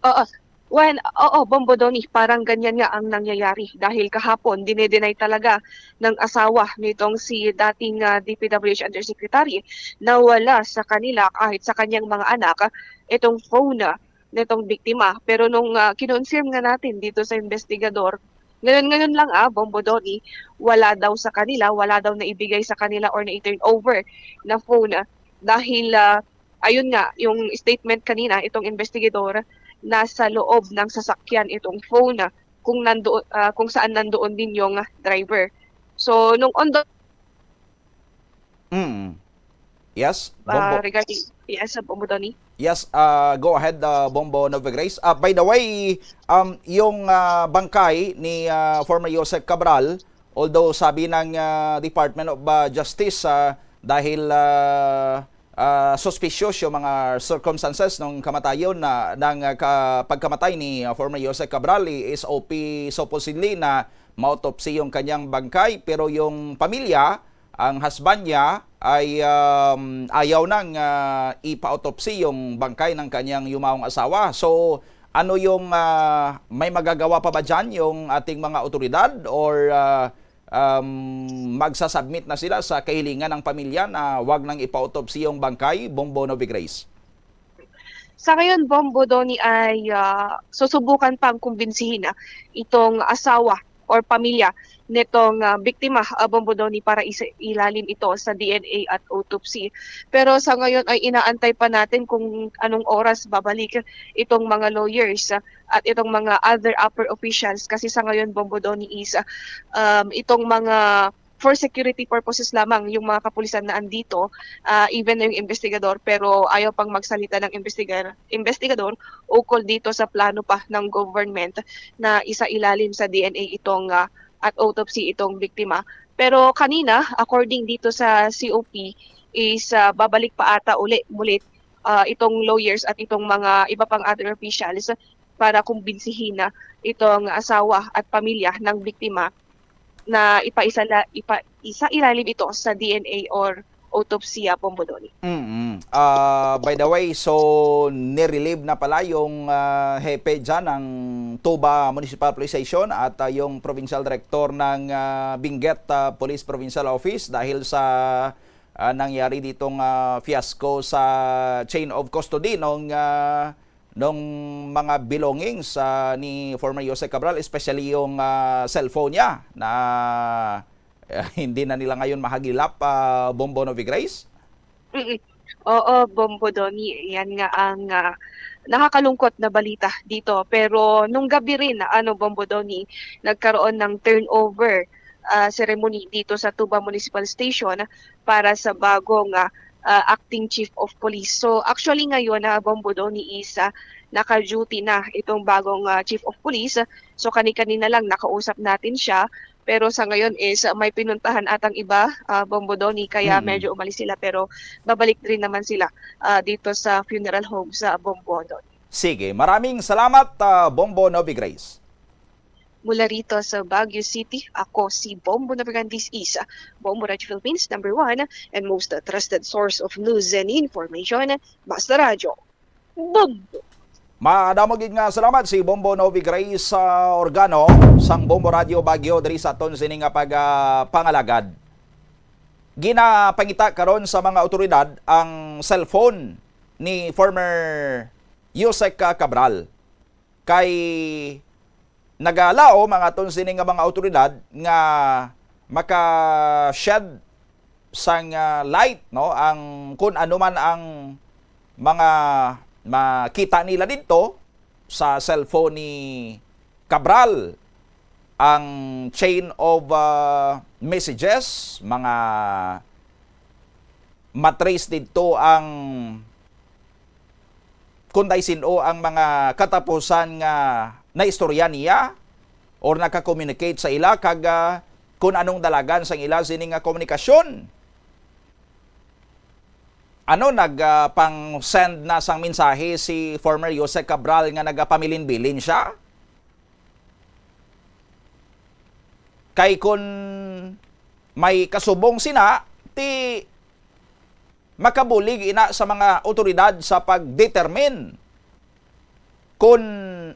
Oo. Well, oo, Bombo, Donnie, parang ganyan nga ang nangyayari dahil kahapon dine-deny talaga ng asawa nitong si dating, ah, D P W H Undersecretary na wala sa kanila kahit sa kanyang mga anak itong phone, ah, nitong biktima. Pero nung, ah, kinonfirm nga natin dito sa investigador, ngayon-ngayon lang, ah, Bombo, Donnie, wala daw sa kanila, wala daw naibigay sa kanila or na-turn over na phone, ah, dahil, ah, ayun nga, yung statement kanina, itong investigador, nasa loob ng sasakyan itong phone, ah, kung nandoon, ah, kung saan nandoon din yung, ah, driver. So, nung on the Mm. Yes, Bombo. Uh, regarding, yes, Bombo Donny. Yes, uh, go ahead, uh, Bombo Novigrace. Uh, by the way, um, yung uh, bangkay ni uh, former Yusek Cabral, although sabi ng uh, Department of uh, Justice, uh, dahil uh, uh, suspicious yung mga circumstances ng kamatayon na ng uh, ka, pagkamatay ni uh, former Yusek Cabral, i-S O P supposedly na mautopsy yung kanyang bangkay, pero yung pamilya, ang husband niya ay um, ayaw nang uh, ipa-autopsy yung bangkay ng kanyang yumawong asawa. So, ano yung uh, may magagawa pa ba dyan yung ating mga otoridad or uh, um, magsasubmit na sila sa kahilingan ng pamilya na wag nang ipa-autopsy yung bangkay, Bombo Novigrace? Sa ngayon, Bombo Donny, ay uh, susubukan pang kumbinsihin na itong asawa or pamilya nitong uh, biktima, uh, Bombo Donny, para isa ilalim ito sa D N A at autopsy. Pero sa ngayon ay inaantay pa natin kung anong oras babalik itong mga lawyers uh, at itong mga other upper officials, kasi sa ngayon, Bombo Donny, is uh, um, itong mga for security purposes lamang yung mga kapulisan na andito, uh, even na yung investigador, pero ayaw pang magsalita ng investigador, investigador ukol dito sa plano pa ng government na isa ilalim sa D N A itong uh, at autopsy itong biktima. Pero kanina, according dito sa C O P, is uh, babalik pa ata uli mulit uh, itong lawyers at itong mga iba pang other officials para kumbinsihin na itong asawa at pamilya ng biktima na ipaisa, ipa, isa ilalim ito sa D N A or autopsya, Bombo Donny. Mm-mm. Uh, by the way, so nirelieve na pala yung uh, hepe dyan ng Tuba Municipal Police Station at uh, yung provincial director ng uh, Benguet uh, Police Provincial Office dahil sa uh, nangyari ditong uh, fiasco sa chain of custody nung uh, nung mga belongings uh, ni former Yusek Cabral, especially yung uh, cellphone niya na uh, hindi na nila ngayon mahagilap, uh, Bombo Novigrace? Mm-mm. Oo, Bombo Donny, yan nga ang uh, nakakalungkot na balita dito. Pero nung gabi rin, ano, Bombo Donny, nagkaroon ng turnover uh, ceremony dito sa Tuba Municipal Station para sa bagong uh, uh, acting chief of police. So actually ngayon na uh, Bombo Donny is uh, naka-duty na itong bagong uh, chief of police. So kani-kanina lang nakausap natin siya, pero sa ngayon is uh, may pinuntahan atang iba, uh, Bombo Donny, kaya mm-hmm. medyo umalis sila, pero babalik rin naman sila uh, dito sa funeral home sa Bombo Donny. Sige, maraming salamat, uh, Bombo Novi Grace. Mula rito sa Baguio City, ako si Bombo Navegantes Isa. Bombo Radyo Philippines, number one and most trusted source of news and information. Basta Radyo, Bombo! Madamo gid nga salamat si Bombo Novi Grace uh, Organo sang Bombo Radio Baguio diri sa aton sini nga pag uh, pangalagad. Ginapangita karon sa mga otoridad ang cellphone ni former Yusek Cabral. Kay nagalaom ang aton sini nga mga awtoridad nga maka-shed sang ah, light, no, ang kun ano man ang mga makita nila didto sa cellphone ni Cabral, ang chain of ah, messages, mga matrace didto ang kung diay sin-o ang mga katapusan nga naistorya niya or naka-communicate sa ila kag ah, kung anong dalagan sang ila sini nga komunikasyon. Ano, nag ah, pang-send na sang mensahe si former Yusek Cabral nga nagapamilinbilin siya? Kay kun may kasubong sina, ti makabulig ina sa mga awtoridad sa pag-determine kun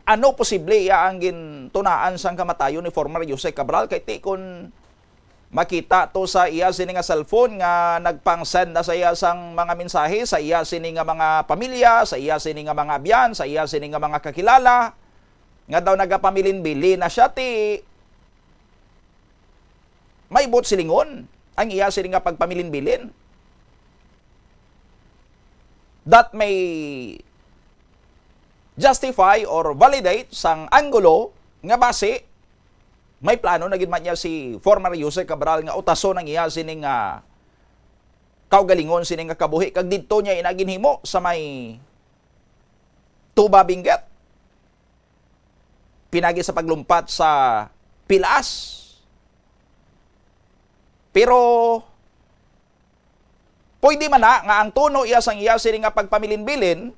ano posible iya ang gintunaan sang kamatayon ni former Yusek Cabral, kay ti kun makita to sa iya sini nga cellphone nga nagpang-send na sa iya sang mga mensahe sa iya sini nga mga pamilya, sa iya sini nga mga abyan, sa iya sini nga mga kakilala, nga daw nagapamilinbilin na siya, ti may buot silingon ang iya sini nga pagpamilinbilin. That may justify or validate sang anggulo nga basi may plano na gid man niya si former Yusek Cabral nga utason ang iya sini nga kaugalingon sini nga kabuhi, kag didto niya ina ginhimo sa may Tuba Benguet, pinagi sa paglumpat sa Pilas. Pero pwede man na nga ang tono iya sang iya sini nga pagpamilin-bilin,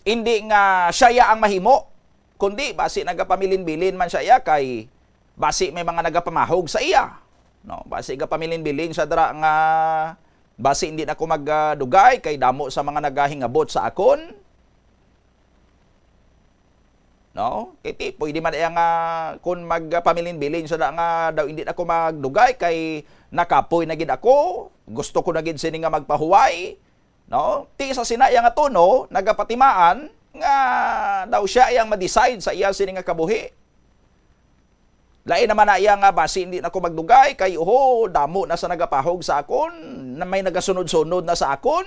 hindi nga siya iya ang mahimo, kundi basi nagapamilin-bilin man siya iya kay basi may mga nagapamahog sa iya. No, basi gapamilin-bilin siya dira nga basi hindi na ako magdugay kay damo sa mga nagahingabot sa akon. No? Kay ti, pwede man iya nga kun magpamilin-bilin siya na nga daw hindi na ako magdugay kay nakapoy na gid ako, gusto ko na gid sini nga magpahuway. No? Ti sa sina iya nga tono, nagapatimaan nga daw siya iyang ma-decide sa iya sini nga kabuhi. Lain naman na iya nga basi hindi na ko magdugay kay, oho, damo na sa nagapahog sa akon, na may nagasunod-sunod na sa akon,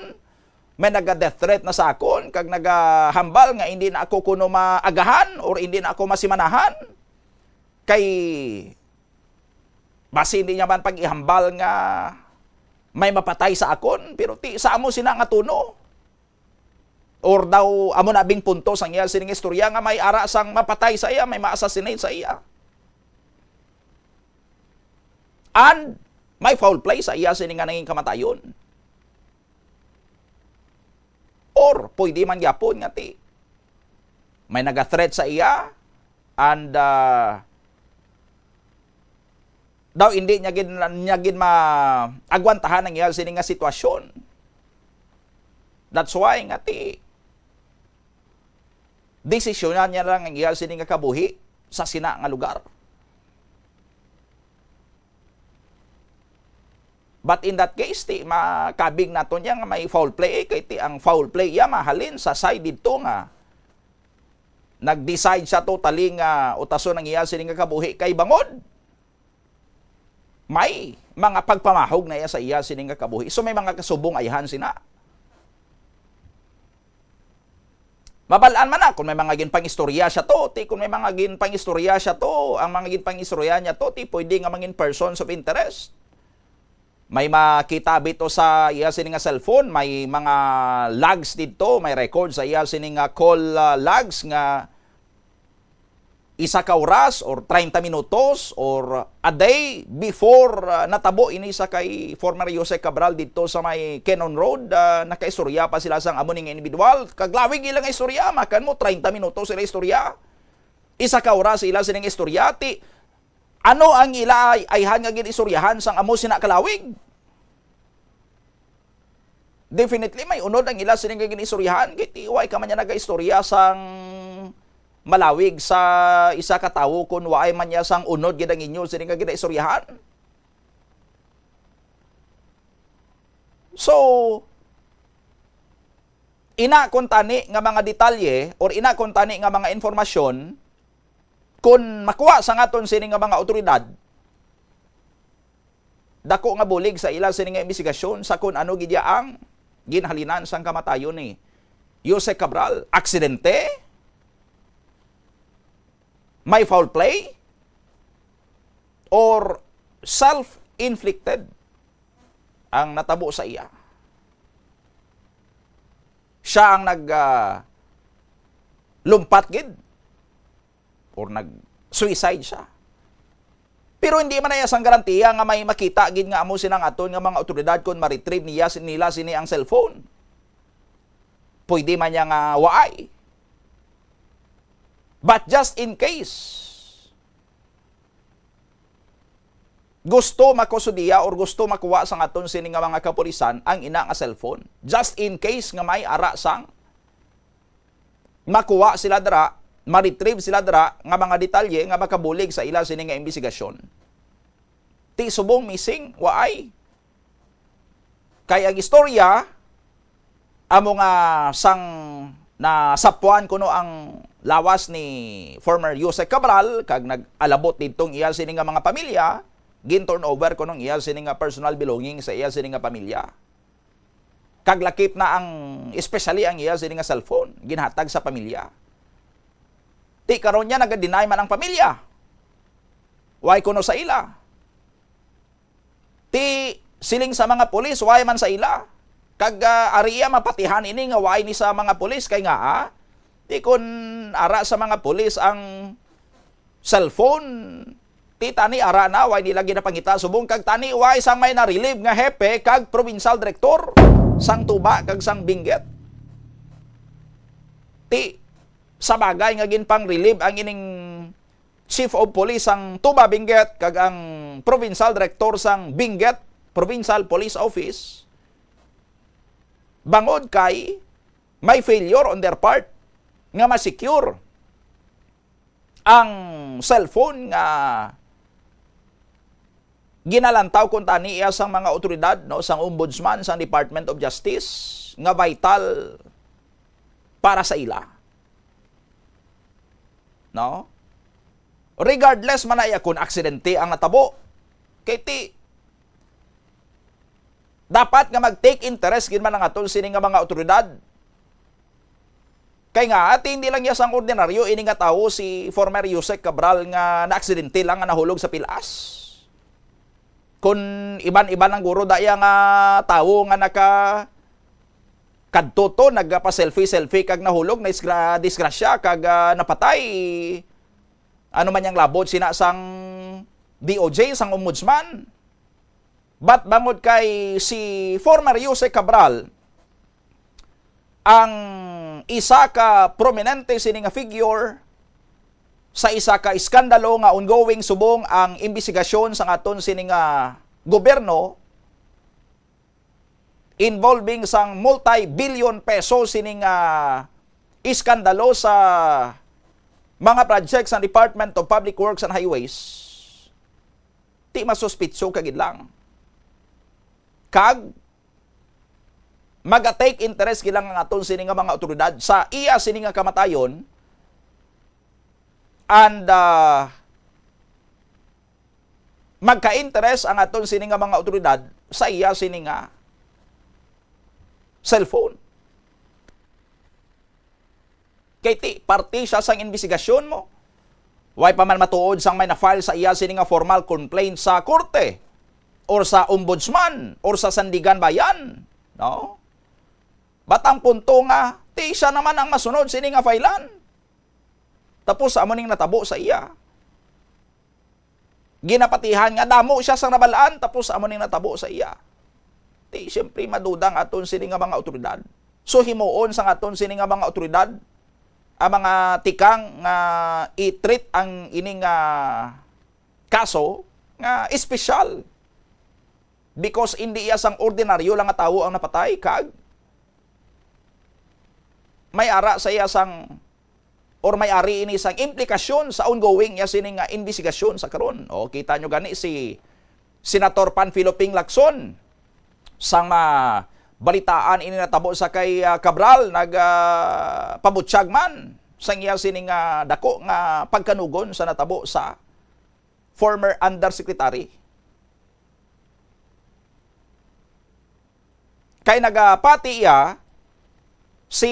may naga-death threat na sa akon, kag nagahambal nga hindi na ako kuno maagahan or hindi na ako masimanahan. Kay basi hindi niya man pag-ihambal nga may mapatay sa akon, pero ti sa amo sina nga tono. Or daw amo na bing punto sang iya sining istorya nga may ara sang mapatay sa iya, may ma-assassinate sa iya. And may foul play sa iya sini nga nanging kamatayon. Or pwede man gyapon nga ti may naga-threat sa iya and ah, daw hindi niya gid, niya gid maagwantahan ang iya sini nga sitwasyon. That's why nga ti desisyonan niya lang ang iya sini nga kabuhi sa sina nga lugar. But in that case, ti makabig nato niya nga may foul play, eh, kay ti ang foul play iya mahalin sa side didto nga nag-decide siya totally nga utason ang iya sini nga kabuhi kay bangod may mga pagpamahog na iya sa iya sini nga kabuhi. So may mga kasubong ayhan sina. Mabal-an man na kung may mga ginpangistorya siya to, ti kung may mga ginpangistorya siya to, ang mga ginpangistorya niya to, ti pwede nga mangin persons of interest. May makita bito sa iya sini nga cellphone, may mga logs didto, may record sa iya sini nga call, ah, logs nga isa ka oras or treinta minutos or a day before, ah, natabo ini sa kay former Jose Cabral didto sa may Cannon Road, ah, nakaistorya pa sila sang amo ni nga individual. Kaglawig ila nga istorya, makan mo, treinta minutos sila istorya. Isa ka oras ila sining istorya. Ti, ano ang ila ay-, ayhan nga gin-istoryahan sang amo sina kalawig? Definitely, may unod ang ila sining nga gin-istoryahan. Kay ti, way ka man niya nagaistorya sang malawig sa isa ka tawo kung waay man niya sang unod gid ang inyo sining nga ginaistoryahan. So, ina kon tani nga mga detalye or ina kon tani nga mga informasyon, kung makuha sa ngaton sini nga mga awtoridad, dako nga bulig sa ila sini nga imbestigasyon sa kung ano gid ang ginhalinan sang kamatayon ni Jose Cabral. Aksidente? May foul play? Or self-inflicted ang natabo sa iya? Siya ang nag, ah, lumpat gid? Or nag-suicide siya? Pero hindi man na iya sang garantiya nga may makita gid nga amo sina nga aton nga mga awtoridad kon ma-retrieve niya, nila sini ang cellphone. Pwede man niya nga waay. But just in case, gusto makusudiya or gusto makuha sa ngaton sini nga mga kapulisan ang ina nga cellphone. Just in case nga may ara sang makuha sila dira, ma-retrieve sila dira nga mga detalye nga makabulig sa ila sini nga imbestigasyon. Ti subong missing, waay. Kay ang istorya, amo nga sang nasapuan kuno ang lawas ni former Jose Cabral, kag nag-alabot didtong iya sini nga mga pamilya, gin-turn over kuno ang iya sini nga personal belongings sa iya sini nga pamilya. Kag lakip na ang, especially ang iya sini nga cellphone, ginhatag sa pamilya. Ti karon niya naga-deny man ang pamilya. Why kuno sa ila? Ti siling sa mga pulis, why man sa ila? Kag, ah, ari iya mapatihan ini nga why ni sa mga pulis, kay nga, ah, ti kun ara sa mga pulis ang cellphone, ti tani ara na, why nila ginapangita subong, kag tani why sang may na-relieve nga hepe kag provincial director sang Tuba kag sang Benguet. Ti sa bagay nga ginpang-relieve ang ining Chief of Police sang Tuba Benguet kag ang Provincial Director sang Benguet Provincial Police Office, bangod kay may failure on their part nga ma-secure ang cellphone nga ginalantaw kuntani iya sang mga awtoridad, no, sang Ombudsman, sang Department of Justice, nga vital para sa ila. No? Regardless man na iya kun aksidente ang natabo, kay ti dapat nga mag-take interest gid man ang aton sini nga mga awtoridad. Kay nga, ati, hindi lang iya sang ordinaryo ini nga tawo, si former Usec Cabral, nga naaksidente lang nga nahulog sa pilas. Kun iban-iban ang guro da iya nga tawo nga naka kadto to, nagpa-selfie-selfie kag nahulog, na disgra-, disgrasya kag, ah, napatay. Ano man yang labot sina sang D O J, sang Ombudsman? But bangod kay si former Usec Cabral ang isa ka prominente sini nga figure sa isa ka iskandalo nga ongoing subong ang imbestigasyon sang aton sini nga gobyerno involving sang multi-billion peso sini nga iskandalo sa mga project sa Department of Public Works and Highways. Ti masuspitso ka gid lang. Kag maga-take interest gid lang ang aton sini nga mga awtoridad sa iya sini nga kamatayon, and, ah, magka-interest ang aton sini nga mga awtoridad sa iya sini nga cellphone. Kay ti, parte siya sang imbestigasyon mo. Way pa man matuod sang may na-file sa iya sini nga formal complaint sa korte or sa ombudsman or sa Sandiganbayan, no? But ang punto nga, ti siya naman ang masunod sini nga filean. Tapos amo ning natabo sa iya. Ginapatihan nga damo siya sang nabal-an, tapos amo ning natabo sa iya. Ti, siyempre, maduda ang aton sini nga mga awtoridad. So, himuon sang aton sini nga mga awtoridad ang mga tikang nga i-treat ang ini nga kaso nga espesyal, because hindi iya sang ordinaryo lang nga tawo ang napatay, kag may ara sa iya sang or may ari ini sang implikasyon sa ongoing niya sini nga imbestigasyon sa karon. O, kita nyo gani si Senator Panfilo Ping Lacson, sang mabalitaan ini natabo sa kay, ah, Cabral, nag, ah, pabutyag man sang iya sini nga dako nga pagkanugon sa natabo sa former undersecretary. Kay nagapati iya si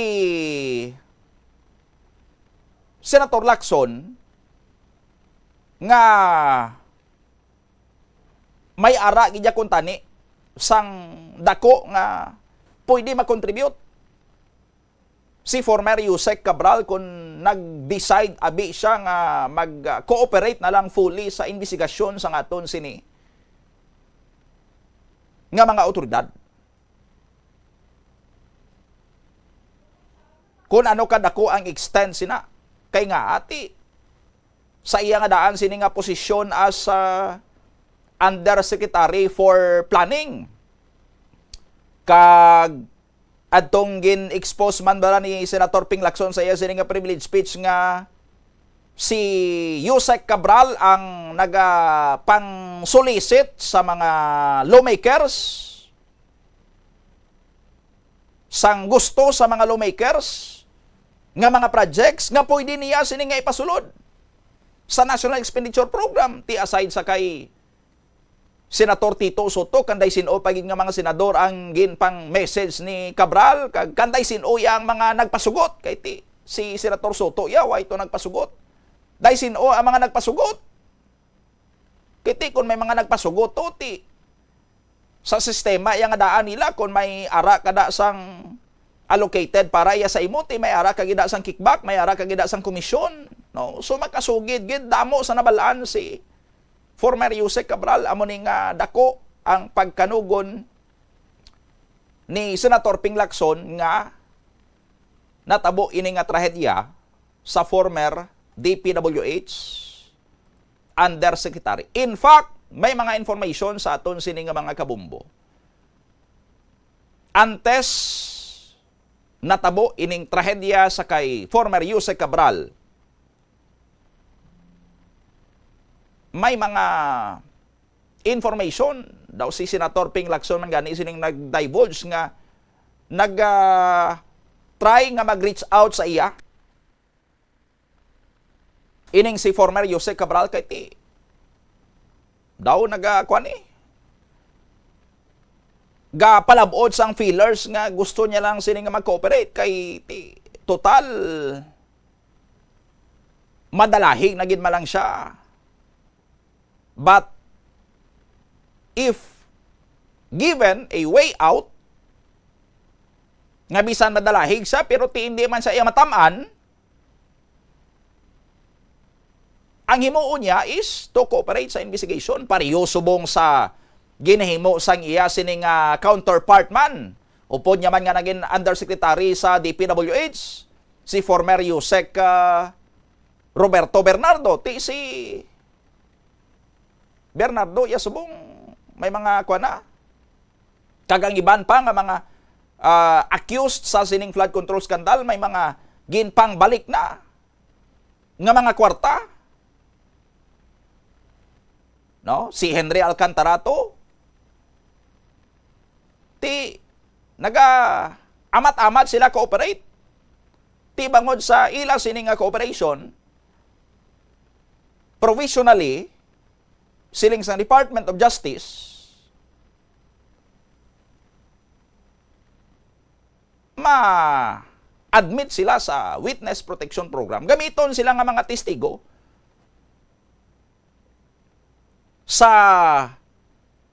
Senator Lacson nga may ara gid iya kuntani sang dako nga pwede makontribute si former Usec Cabral kung nag-decide abi siya nga mag-cooperate na lang fully sa imbestigasyon sang aton sini nga mga awtoridad. Kung ano kadako ang extent sina. Kay nga, ati, sa iya nga daan sini nga posisyon as, ah, Undersecretary for Planning, kag adtong gin-expose man bala ni Senator Ping Lacson sa iya sini nga privilege speech nga si Usec Cabral ang nagapang-solicit sa mga lawmakers, sang gusto sa mga lawmakers nga mga projects nga pwede niya sini nga ipasulod sa National Expenditure Program, ti aside sa kay Senator Tito Soto, kanday sin-o pa gid nga mga senador ang ginpang-message ni Cabral, kag kanday sin-o ya ang mga nagpasugot, kay ti, si Senator Soto ya, wa ito nagpasugot. Day sin-o ang mga nagpasugot. Kay ti, kung may mga nagpasugot, to, ti, sa sistema iya nga daan nila, kung may ara ka da sang allocated para iya sa imo, ti may ara ka gid da sang kickback, may ara ka gid da sang komisyon, no? So, makasugid gid, damo sa nabalaan si former Usec Cabral. Amo ni nga dako ang pagkanugon ni Senator Ping Lacson nga natabo ini nga trahedya sa former D P W H undersecretary. In fact, may mga information sa aton sini nga mga kabumbo. Antes natabo ining trahedya sa kay former Usec Cabral, may mga information daw si Senator Ping Lacson man gani sining nag-divulge nga nag, ah, try nga mag-reach out sa iya. Ining si former Usec Cabral kay ti daw naga, kuwan eh, gapalabot sang feelers nga gusto niya lang sini nga mag-cooperate kay ti total madalahig na gid man lang siya. But if given a way out, nga bisan madalahig siya, pero ti hindi man siya iya matam-an, ang himuon niya is to cooperate sa investigation. Pareho subong sa ginahimo sang iya sini nga counterpart man. Upod niya man nga naging undersecretary sa D P W H, si former Usec, ah, Roberto Bernardo. Ti si Bernardo, iya subong may mga kuwan na. Kag ang iban pa nga mga, ah, accused sa sining flood control scandal, may mga ginpangbalik na nga mga kwarta. No? Si Henry Alcantarato, ti naga-amat-amat sila cooperate. Ti bangod sa ila sini nga cooperation, provisionally, siling sa Department of Justice, ma-admit sila sa Witness Protection Program. Gamiton sila nga mga testigo sa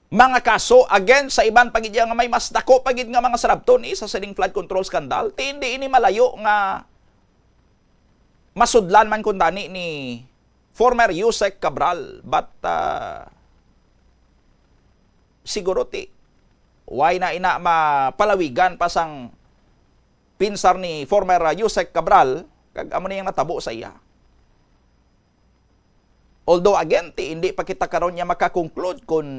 mga kaso against sa iban pa gid nga may mas dako pa gid nga mga sarabton, eh, sa sining flood control scandal. Ti hindi ini malayo nga masudlan man kun dani ni former Usec Cabral, but, ah, siguro ti why na ina mapalawigan pa sang pinsar ni former, ah, Usec Cabral, kag amo ni ang natabo sa iya. Although again, ti hindi pa kita karon niya makakonclude kung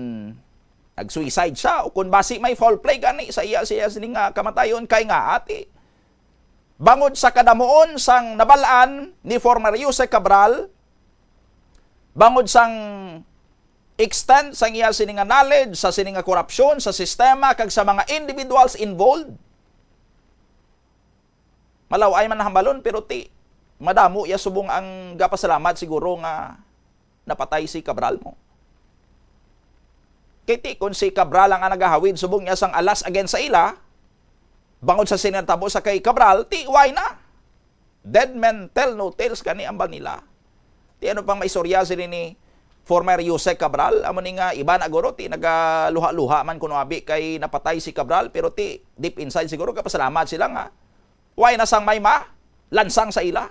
nag-suicide siya o kung basi may foul play gani sa iya, siya sini nga kamatayon, kay nga ati bangod sa kadamuon sang nabalaan ni former Usec Cabral, bangod sang extent sang iya sini nga knowledge sa sini nga korupsyon sa sistema kag sa mga individuals involved. Malaw-ay man nahambalon, pero ti madamo iya subong ang gapasalamat siguro nga napatay si Cabral mo. Kay ti kon si Cabral ang nagahawid subong niya sang alas against sa ila, bangod sa sinatabo sa kay Cabral, ti why na? Dead men tell no tales gani ang nila. Ti ano pang maistorya sini ni former Usec Cabral? Amo ni nga iba na guro, ti nagaluha-luha man kuno abi kay napatay si Cabral, pero ti deep inside siguro kapasalamat sila nga why na sang may malansang sa ila.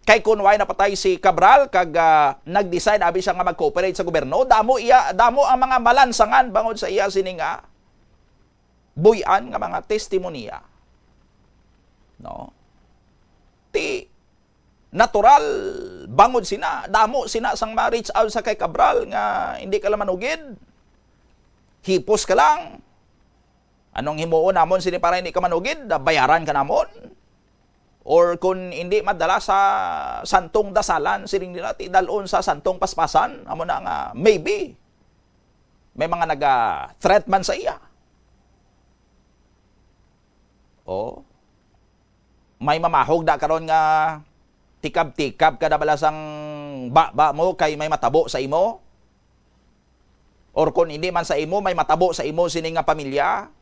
Kay kun why napatay si Cabral kag, ah, nag-decide abi siya nga mag-cooperate sa gobyerno, damo iya, damo ang mga malansangan bangod sa iya sini nga buy-an nga mga testimonya. No? Ti natural bangod sina, damo sina sang ma-reach out sa kay Cabral nga hindi ka lang manugid. Hipos ka lang. Anong himuon namon sini para hindi ka manugid? Bayaran ka namon? Or kung hindi madala sa santong dasalan, siling nila, ti dalon sa santong paspasan, amo na nga, maybe, may mga naga-threat man sa iya. Oh. May mamahog da karon nga tikab-tikab ka na bala sang baba mo kay may matabo sa imo? Or kung hindi man sa imo, may matabo sa imo sini nga pamilya?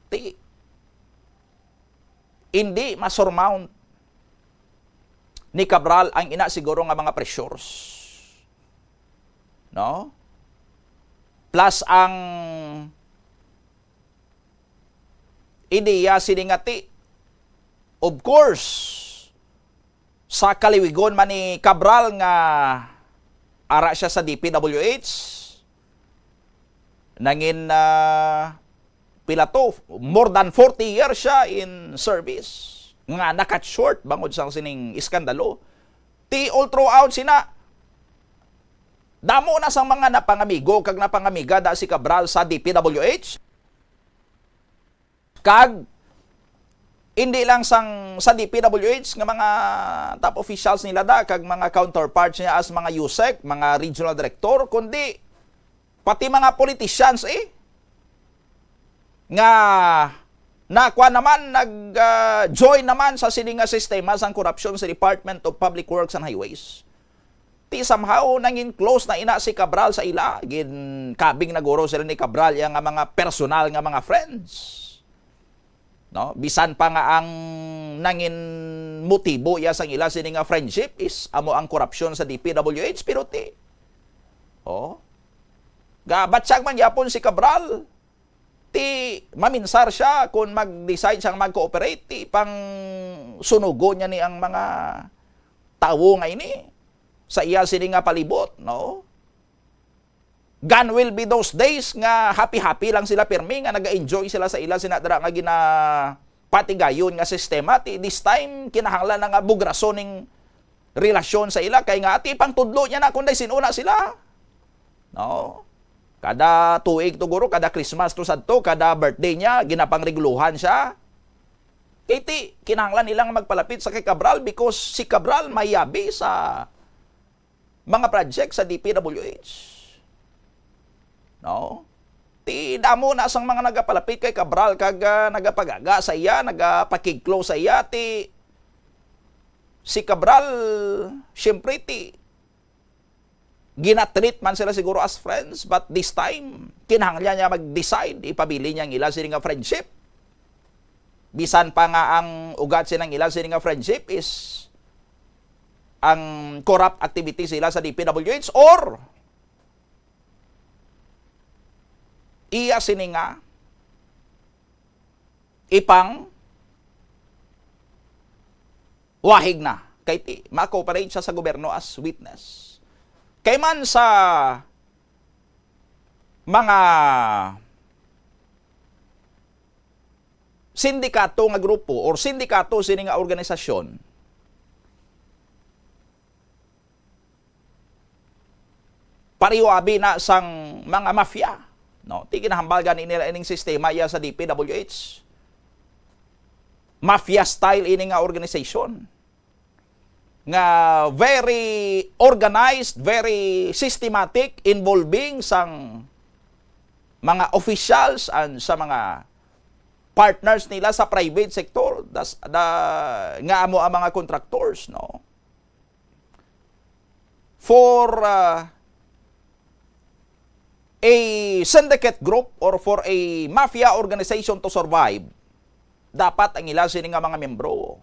Ti, hindi ma-surmount ni Cabral ang ina siguro nga mga pressures. no? Plus ang ideya sini nga ti, of course, sa kaliwigon man ni Cabral nga ara siya sa D P W H, nangin, ah, pila to, more than forty years siya in service, nga na-cut short bangod sa sining iskandalo. Ti all throughout sina, damo na sang mga napangamigo kag napangamiga da si Cabral sa D P W H. Kag hindi lang sang sa D P W H nga mga top officials nila da kag mga counterparts niya as mga usec, mga regional director, kundi pati mga politicians, eh, nga nakuha naman, nag, ah, join naman sa sini nga sistema sang korupsyon sa Department of Public Works and Highways. Ti somehow nangin close na ina si Cabral sa ila. Ginkabing na guro sila ni Cabral, iya nga mga personal nga mga friends. No? Bisan pa nga ang nangin motibo iya sang ila sini nga friendship is amo ang korupsyon sa D P W H, pero ti, oh, gabatyag man gyapon si Cabral. Ti maminsar siya kung mag-decide siyang mag-cooperate, ti pang sunugon niya ni ang mga tawo nga ini sa iya sini nga palibot, no? Gone will be those days nga happy-happy lang sila pirmi, nga naga-enjoy sila sa ila sina dira nga ginapatigayon nga sistema. Ti this time, kinahanglan na nga bugrason ning relasyon sa ila, kay nga ti pang tudlo niya na kung day sin-o na sila. No? Kada tuig to, guro, kada Christmas to sadto, kada birthday niya, ginapangregluhan siya. Kay ti, kinahanglan nila nga magpalapit sa kay Cabral because si Cabral mayabi sa mga project sa D P W H. No? Ti damo na sang mga nagapalapit kay Cabral kag, ah, nagapagaga sa iya, nagapakigklo sa iya, ti si Cabral, siyempre, ti ginatreat man sila siguro as friends, but this time, kinahanglan niya mag-decide, ipabilin niya ang ila sini nga friendship. Bisan pa nga ang ugat sini nga ila sini nga friendship is ang corrupt activity sila sa D P W H, or iya sini nga ipang wahig na. Kay ti, ma-cooperate siya sa gobyerno as witness. Kay man sa mga sindikato nga grupo or sindikato sini nga organisasyon, pareho abi na sang mga mafia, no? Ti ginahambal gani nila ining sistema iya sa D P W H. Mafia style ini nga organization nga very organized, very systematic, involving sang mga officials and sa mga partners nila sa private sector, das, da, nga amo ang mga contractors, no? For, uh, a syndicate group or for a mafia organization to survive, dapat ang ila sini nga mga miyembro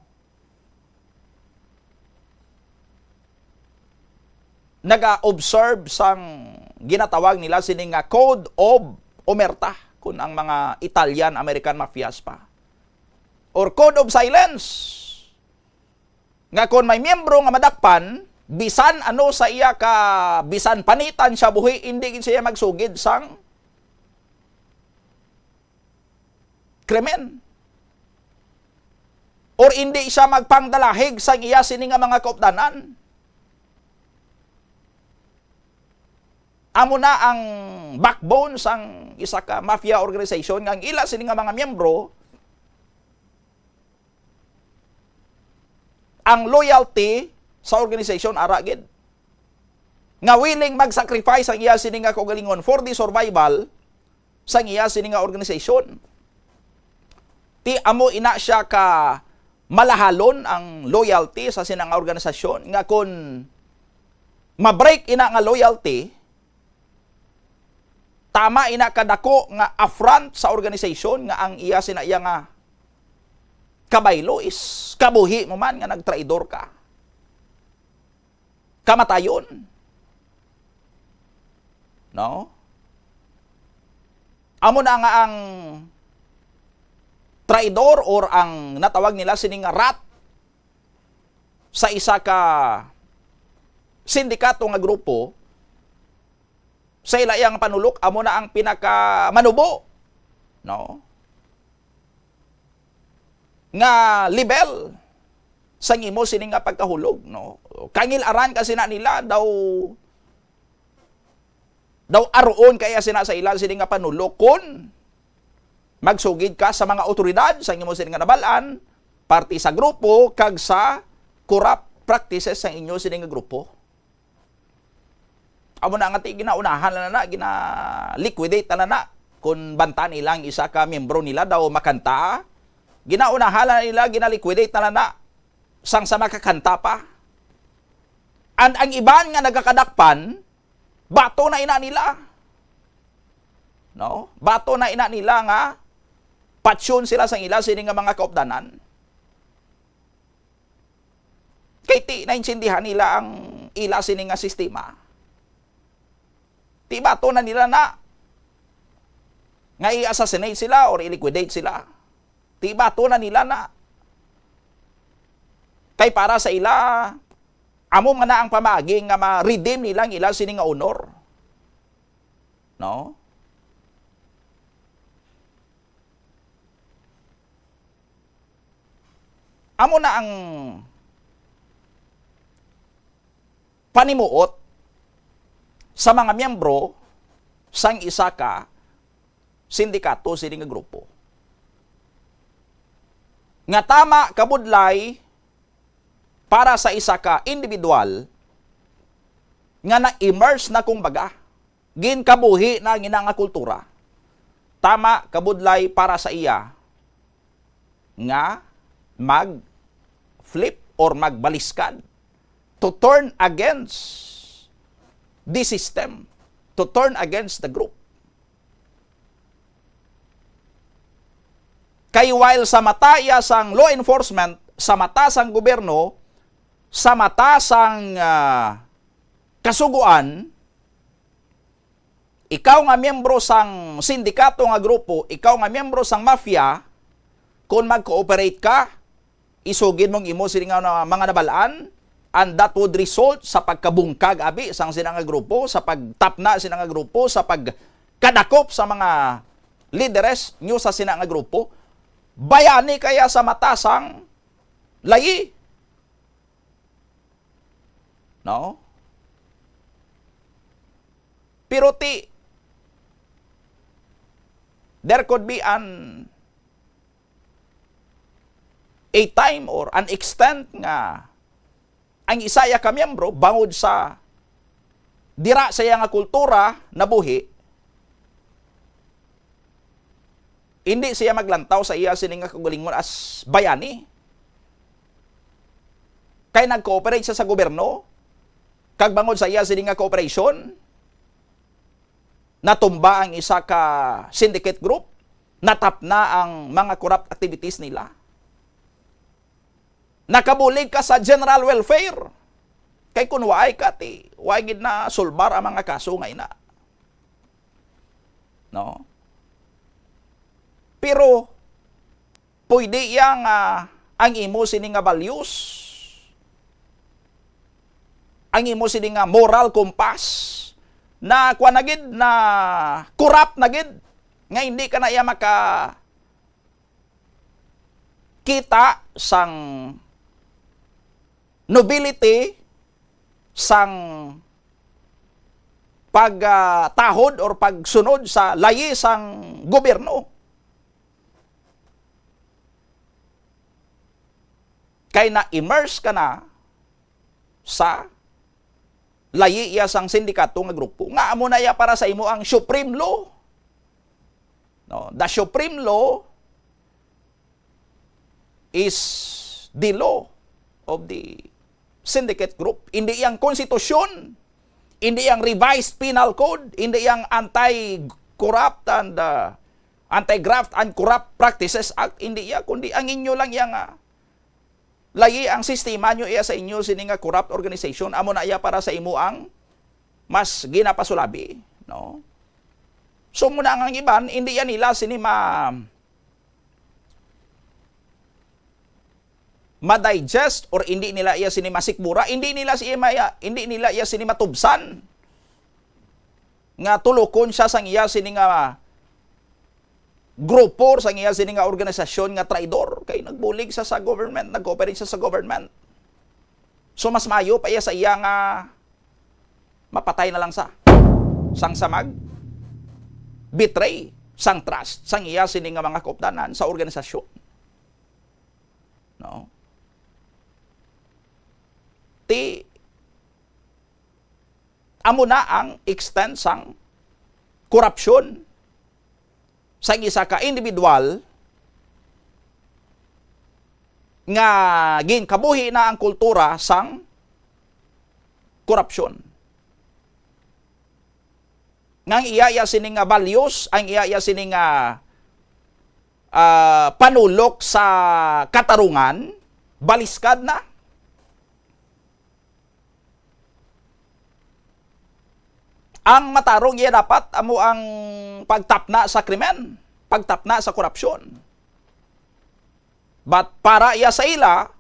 naga-observe sang ginatawag nila sini nga Code of Omerta, kun ang mga Italian American mafias pa, or Code of Silence, nga kon may miyembro nga madakpan, bisan ano sa iya ka, bisan panitan siya buhi, indi gid siya magsugid sang krimen, or indi siya magpangdalahig sang iya sini nga mga kaupdanan. Amo na ang backbone sang isa ka mafia organization, nga ang ila sini nga mga miyembro, ang loyalty sa organization ara gid, nga willing mag-sacrifice ang iya sini nga kaugalingon for the survival sang iya sini nga organization. Ti amo ina siya ka malahalon ang loyalty sa sina nga organisasyon, nga kon ma-break ina nga loyalty, tama ina kadako nga affront sa organization nga ang iya sina iya nga kabaylo is kabuhi mo man nga nagtraidor ka. Kamatayon. No? Amo na nga ang traidor or ang natawag nila sining rat sa isa ka sindikato nga grupo, sa ila iyang panulok, amo na ang pinakamanubo, no? Nga level sang imo sini nga pagkahulog, no? Kangil-aran ka sina nila daw, daw aruon kaya sina sa ila sini nga panulok kon magsugid ka sa mga awtoridad sang imo sini nga nabal-an, parte sa grupo kag sa corrupt practices sang inyo sini nga grupo. Amo na nga ti ginaunahan na na, gina-liquidate na na. Kung banta nila ang isa ka miyembro nila daw makanta, ginaunahan na nila, gina-liquidate na na sang sa makakanta pa. And ang iban nga nagakadakpan, bato na ina nila. No? Bato na ina nila nga patyon sila sang ila sini nga mga kaupdanan. Kay ti naintindihan nila ang ila sini nga sistema. Ti bato na nila na nga i-assassinate sila or i-liquidate sila. Ti bato na nila na. Kay para sa ila, amo man na ang pamaagi nga ma-redeem nila ang ila sini nga honor. No? Amo na ang panimuot sa mga miyembro sang isa ka sindikato sini nga grupo nga tama kabudlay para sa isa ka individual nga na-immerse na, kumbaga, ginkabuhi na ang ina nga kultura. Tama kabudlay para sa iya nga mag-flip or magbaliskad, to turn against the system, to turn against the group. Kay while sa mata iya sang law enforcement, sa mata sang gobyerno, sa mata sang, ah, kasugoan, ikaw nga miyembro sang sindikato nga grupo, ikaw nga miyembro sang mafia, kung mag-cooperate ka, isugid mong imo sini nga na-, mga nabal-an, and that would result sa pagkabungkag abi sang sina nga grupo, sa pagtapna sina nga grupo, sa pagkadakop sa mga lideres nyo sa sina nga grupo. Bayani kaya sa mata sang layi. No? Pero ti, there could be an, a time or an extent nga ang isa iya ka miyembro, bangod sa dira sa iya nga kultura nabuhi, hindi siya maglantaw sa iya sini nga kaugalingon as bayani. Kay nag-cooperate siya sa gobyerno, kag bangod sa iya sini nga cooperation, natumba ang isa ka syndicate group, natapna ang mga corrupt activities nila. Nakabulig ka sa general welfare. Kay kung waay ka, ti, waay gid na sulbar ang mga kaso nga ina. No? Pero, pwede iya nga ang imo sini nga values, ang imo sini nga moral compass, na kuwan na gid, na corrupt na gid, nga hindi ka na iya maka kita sang nobility sang pagtahod or pagsunod sa layi sang gobyerno. Kay na-immerse ka na sa layi iya sang sindikato nga grupo, nga amo na iya para sa imo ang supreme law. No, the supreme law is the law of the syndicate group. Hindi ang konstitusyon, hindi ang revised penal code, hindi ang anti-corrupt and, uh, Anti-Graft and Corrupt Practices Act, hindi iya, kundi ang inyo lang iya nga layi ang sistema nyo iya sa inyo sini nga corrupt organization, amo na iya para sa imo ang mas ginapasulabi. No? So, muna ang iban, hindi yan nila sini ma-, ma-digest or hindi nila iya sini masikmura, hindi nila si iya maya-, hindi nila iya sini matubsan nga tulukon siya sang iya sini nga grupo, sang iya sini nga organisasyon nga traidor, kay nagbulig sa, sa government, nag-cooperate siya sa government. So, mas maayo pa iya sa iya nga mapatay na lang sa, sang sa mag betray sang trust sang iya sini nga mga kaupdanan sa organisasyon. No? Ti, amo na ang extent sang korupsyon sang isa ka individual nga ginkabuhi na ang kultura sang korupsyon. Nga ang iya, iya sini nga values, ang iya, iya sini nga, ah, panulok sa katarungan, baliskad na. Ang matarong iya dapat amo ang pagtapna sa krimen, pagtapna sa korupsyon. But para iya sa ila,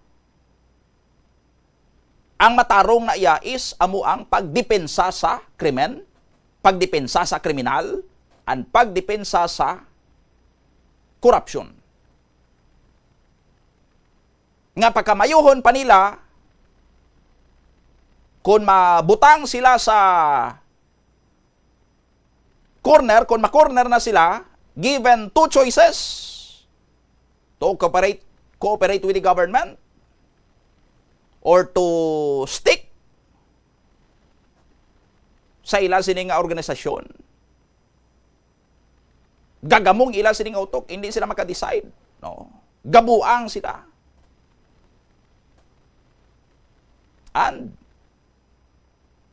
ang matarong na iya is amo ang pagdepensa sa krimen, pagdepensa sa kriminal, and pagdepensa sa korupsyon. Nga pagkamayuhon pa nila, kung mabutang sila sa corner, kung ma-corner na sila, given two choices, to cooperate, cooperate with the government or to stick sa ila sini nga organisasyon. Gagamong ila sini nga utok, hindi sila maka-decide, no? Gabuang sila. And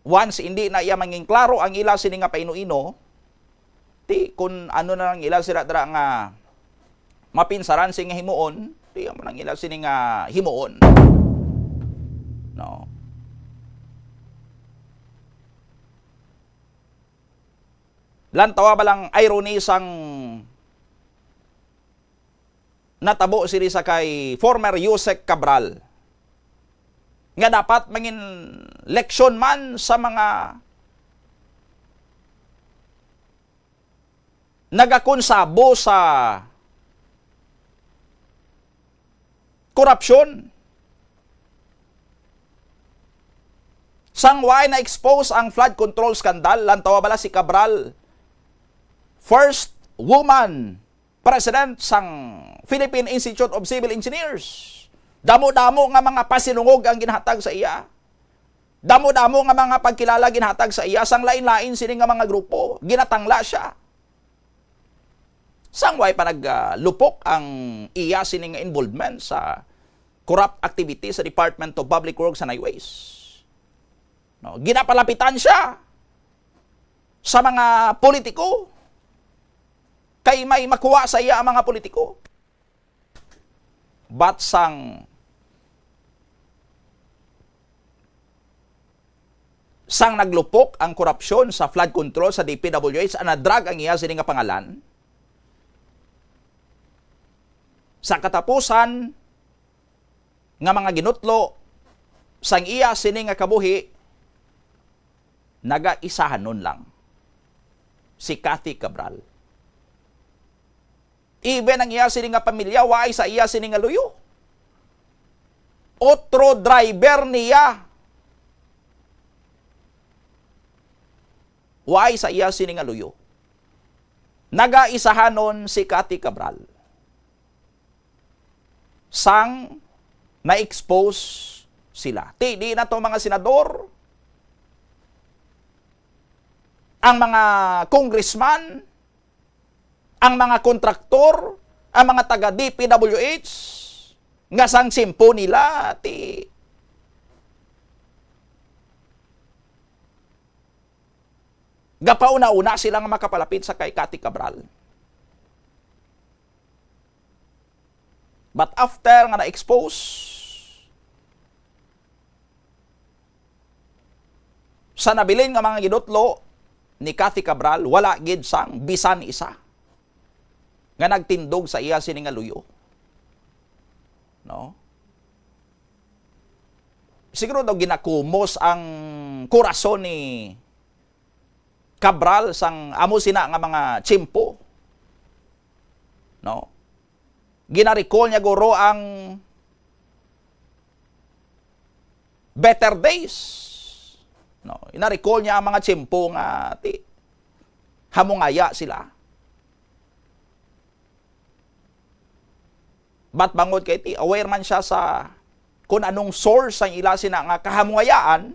once hindi na iya mangin klaro ang ila sini nga paino-ino, ti kun ano na lang ila sila dira nga mapinsaran sing himuon, ti amo nang ila sini nga himuon. No. Lantawa ba lang irony sang natabo sini sa kay former Usec Cabral, nga dapat mangin leksyon man sa mga nagakonsabo sa korupsyon. Sang way na-expose ang flood control scandal, lantawa bala si Cabral, first woman president sang Philippine Institute of Civil Engineers. Damo-damo nga mga pasinungog ang ginhatag sa iya. Damo-damo nga mga pagkilala ginhatag sa iya sang lain-lain sini nga mga grupo. Ginatangla siya. Sang way pa naglupok ang iya sini nga involvement sa corrupt activity sa Department of Public Works and Highways. No, ginapalapitan siya sa mga politiko. Kay may makuha sa iya ang mga politiko. But sang, sang naglupok ang korupsyon sa flood control sa D P W H, ang nadrag ang iya sini nga pangalan, sa katapusan nga mga ginutlo sang iya sini nga kabuhi, nagaisahanon lang si Cathy Cabral. Even ang iya sini nga pamilya, waay sa iya sini nga luyo. Otro driver niya. Waay sa iya sini nga luyo. Nagaisahanon si Cathy Cabral sang na-expose sila. Ti, di na to mga senador, ang mga congressman, ang mga kontraktor, ang mga taga D P W H, nga sang simpo nila, ti, gapauna-una sila nga makapalapit sa kay Cathy Cabral. But after nga na-expose sa nabilin nga mga ginutlo, ni Cathy Cabral, wala gid sang bisan isa nga nagtindog sa iya sini nga luyo. No? Siguro daw ginakumos ang korason ni Cabral sang amo sina nga mga tiyempo. No? Gina-recall niya guro ang better days. No? Gina-recall niya ang mga tiyempo nga ti hamungaya sila. But bangod kay ti aware man siya sa kung anong source sang ila sina nga kahamungayaan,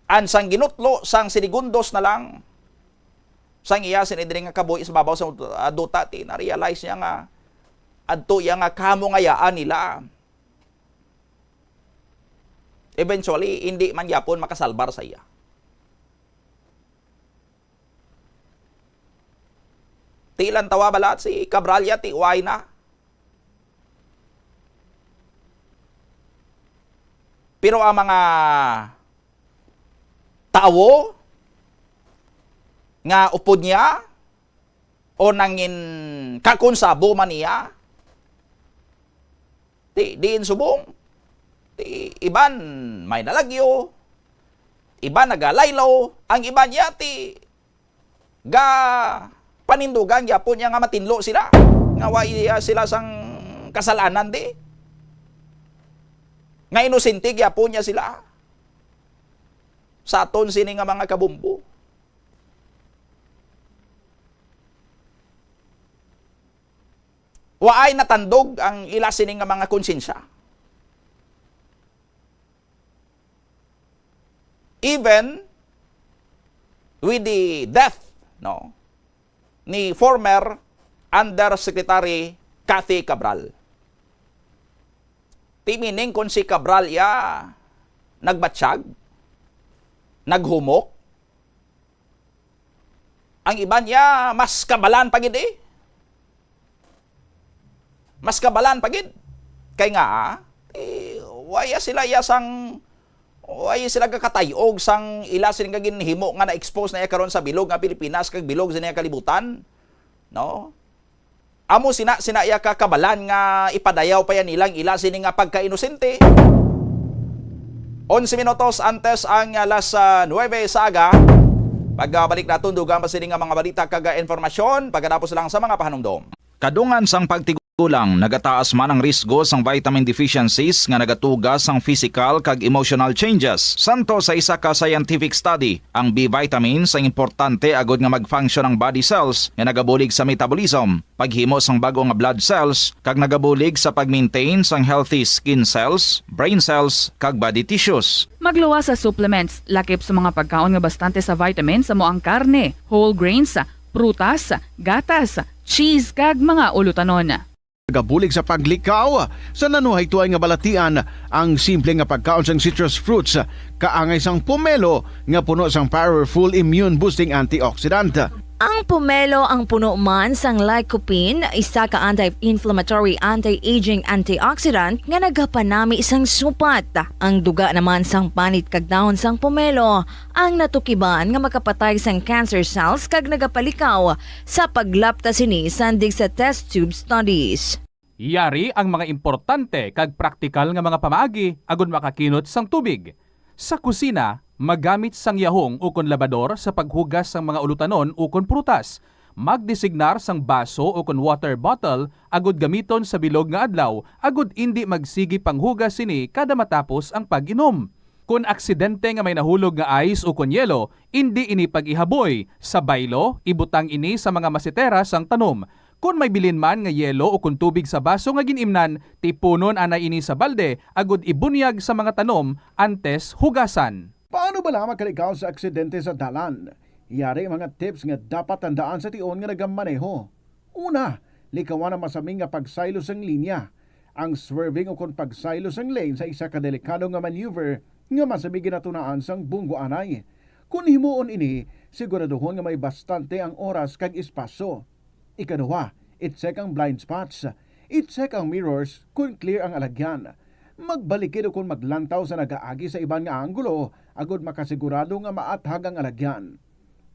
an sang ginutlo sang sinigundos na lang sang iya sini diri nga kabuhi sa babaw sa, ah, duta, ti na-realize niya nga adto iya nga kahamungayaan nila. Eventually, hindi man gyapon makasalbar sa iya. Ti lantawa balat si Cabral ya, ti way na. Pero ang mga tawo nga upod niya o nangin kakonsabo man niya, ti diin subong, ti iban may nalagyo, iban nagalaylaw, ang iban niya ti ga panindugan gyapon niya nga matinlo sila, nga wa iya sila sang kasalanan di, nga inosente gyapon niya sila sa aton sini nga mga kabombo. Waay natandog ang ila sini nga mga konsensya. Even with the death, no, ni former Undersecretary Cathy Cabral. Ti meaning kung si Cabral ya nagbatsyag, naghumok, ang iban ya mas kabalan pa gid, eh. Mas kabalan pa gid. Kay nga, ah, eh, waya sila iya sang, waya sila gakatay-og sang ila sini nga ginhimo nga na-expose na iya karon sa bilog nga Pilipinas kag bilog sa niya kalibutan, no? Amo sina, sina iya ka kabalan nga ipadayaw pa yan nilang ila sini nga pagkainosente. Onse minutos antes ang alas, ah, nuwebe sa aga. Pagbalik naton, dugang pa sini nga mga balita kag, ah, informasyon pagkatapos lang sa mga pahanumdom. Kadungan sang pagtigulang, nagataas man ang risgo sang vitamin deficiencies nga nagatuga sang physical kag emotional changes. Santo sa isa ka scientific study, ang B vitamins ang importante agud nga mag-function ang body cells nga nagabulig sa metabolism, paghimo sang bag-o nga blood cells, kag nagabulig sa pag-maintain sang healthy skin cells, brain cells, kag body tissues. Magluwas sa supplements, lakip sa mga pagkaon nga bastante sa vitamins amo ang karne, whole grains, prutas, gatas, cheese, kag mga ulutanon. Nagabulig sa paglikaw sa nanuhaytoay nga balatian ang simple nga pagkaon sang citrus fruits, kaangay sang pomelo nga puno sang powerful immune-boosting antioxidant. Ang pomelo ang puno man sang lycopene, isa ka anti-inflammatory, anti-aging antioxidant nga nagapanami sang supat. Ang duga naman sang panit kag dahon sang pomelo ang natukiban nga makapatay sang cancer cells kag nagapalikaw sa paglapta sini sandig sa test tube studies. Yari ang mga importante kag praktikal nga mga pamaagi agud makakinot sang tubig. Sa kusina, magamit sang yahong ukon labador sa paghugas sang mga ulutanon ukon prutas. Magdesignar sang baso ukon water bottle agud gamiton sa bilog nga adlaw agud indi magsigi panghugas sini kada matapos ang pag-inom. Kon aksidente nga may nahulog nga ice ukon yelo, indi ini pag-ihaboy. Sa baylo, ibutang ini sa mga masetera sang tanom. Kon may bilin man nga yelo ukon tubig sa baso nga gin-imnan, tipunon anay ini sa balde agud ibunyag sa mga tanom antes hugasan. Paano bala makalikaw sa aksidente sa dalan? Yari mga tips nga dapat tandaan sa tion nga nagamaneho. Una, likawan ang masaming nga pagsaylo sang linya. Ang swerving ukon pagsaylo sang lane sa isa ka delikado nga maneuver nga masamig ginatunaan sang bunggo anay. Kon himuon ini, siguraduhon nga may bastante ang oras kag espasyo. Ikaduha, i-check ang blind spots. I-check ang mirrors kon clear ang alagyan. Magbalikid ukon maglantaw sa nagaagi sa iban nga anggulo agud makasigurado nga maathag ang alagyan.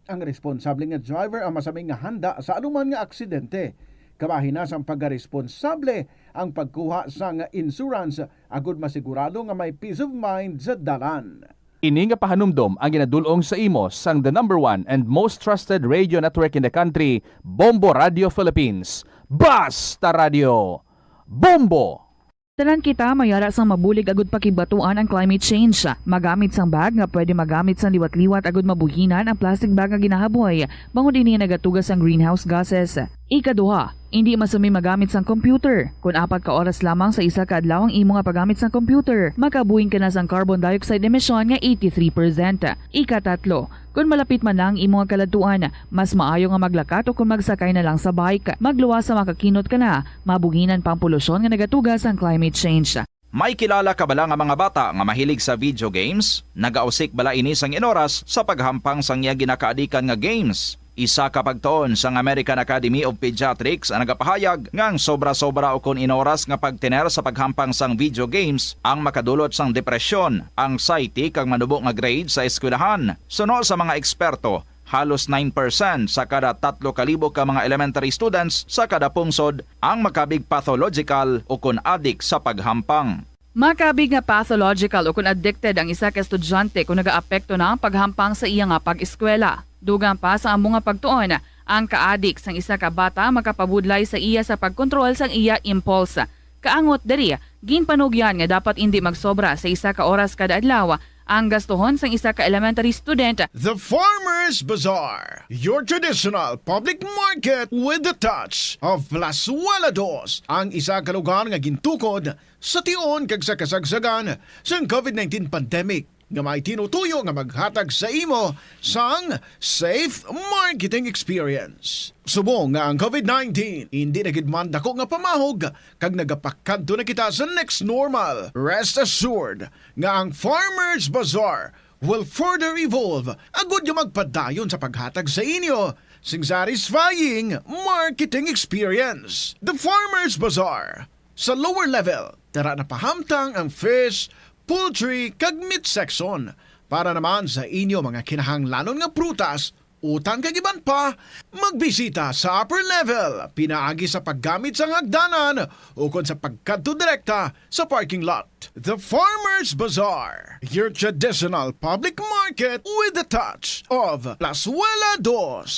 Ang responsable nga driver ang masami nga handa sa anuman nga aksidente. Kabahin na sang pagaresponsable ang pagkuha sang insurance agud masigurado nga may peace of mind sa dalan. Ini nga pahanumdom ang ginadul-ong sa imo sang the number one and most trusted radio network in the country, Bombo Radio Philippines. Basta Radio, Bombo! Tanan kita may ara sang mabulig agud pakigbatuan ang climate change. Magamit sang bag nga pwede magamit sang liwat-liwat agud mabuhinan ang plastic bag nga ginahaboy, bangod ini nagatuga sang greenhouse gases. Ikaduha, indi masumi magamit sang computer. Kon apat ka oras lamang sa isa ka adlaw ang imo nga paggamit sang computer, makabuhing ka na sang carbon dioxide emission nga eighty-three percent. Ikatatlo, kon malapit man na ang imo nga kaladtuan, mas maayo nga maglakat o kon magsakay na lang sa bike. Magluwas sa makakinot ka na, mabuhinan pa ang polusyon nga nagatuga sang climate change. May kilala ka bala nga mga bata nga mahilig sa video games? Nagausik bala ini sang inoras sa paghampang sang iya ginakaadikan nga games? Isa ka pagtuon sang American Academy of Pediatrics ang nagapahayag nga ang sobra-sobra ukon inoras nga pagtener sa paghampang sang video games ang makadulot sang depresyon, anxiety, kag manubo nga grade sa eskwelahan. Suno sa mga eksperto, halos nine percent sa kada tatlo ka libo ka mga elementary students sa kada pungsod ang makabig pathological ukon adik sa paghampang. Makabig nga pathological ukon addicted ang isa ka estudyante kon nagaapekto na ang paghampang sa iya nga pag-eskwela. Dugang pa sa amo nga pagtuon, ang kaadik sang isa ka bata makapabudlay sa iya sa pagkontrol sang iya impulse. Kaangot diri, ginpanugyan nga dapat indi magsobra sa isa ka oras kada adlaw ang gastuhon sang isa ka elementary student. The Farmers Bazaar, your traditional public market with the touch of Plazuela Dos, ang isa ka lugar nga gintukod sa tion kag sa kasagsagan sang covid nineteen pandemic, nga may tinutuyo nga maghatag sa imo sang safe marketing experience. Subong nga ang covid nineteen indi na gid man dako nga pamahog kag nagapakadto na kita sa next normal, rest assured nga ang Farmers Bazaar will further evolve agud nga magpadayon sa paghatag sa inyo sing satisfying marketing experience. The Farmers Bazaar. Sa lower level, tara na pahamtang ang fish, poultry, kag meat section. Para naman sa inyo mga kinahanglanon nga prutas, utan kag iban pa, magbisita sa upper level pinaagi sa paggamit sang hagdanan ukon sa pagkadto direkta sa parking lot. The Farmers Bazaar, your traditional public market with the touch of Plazuela Dos.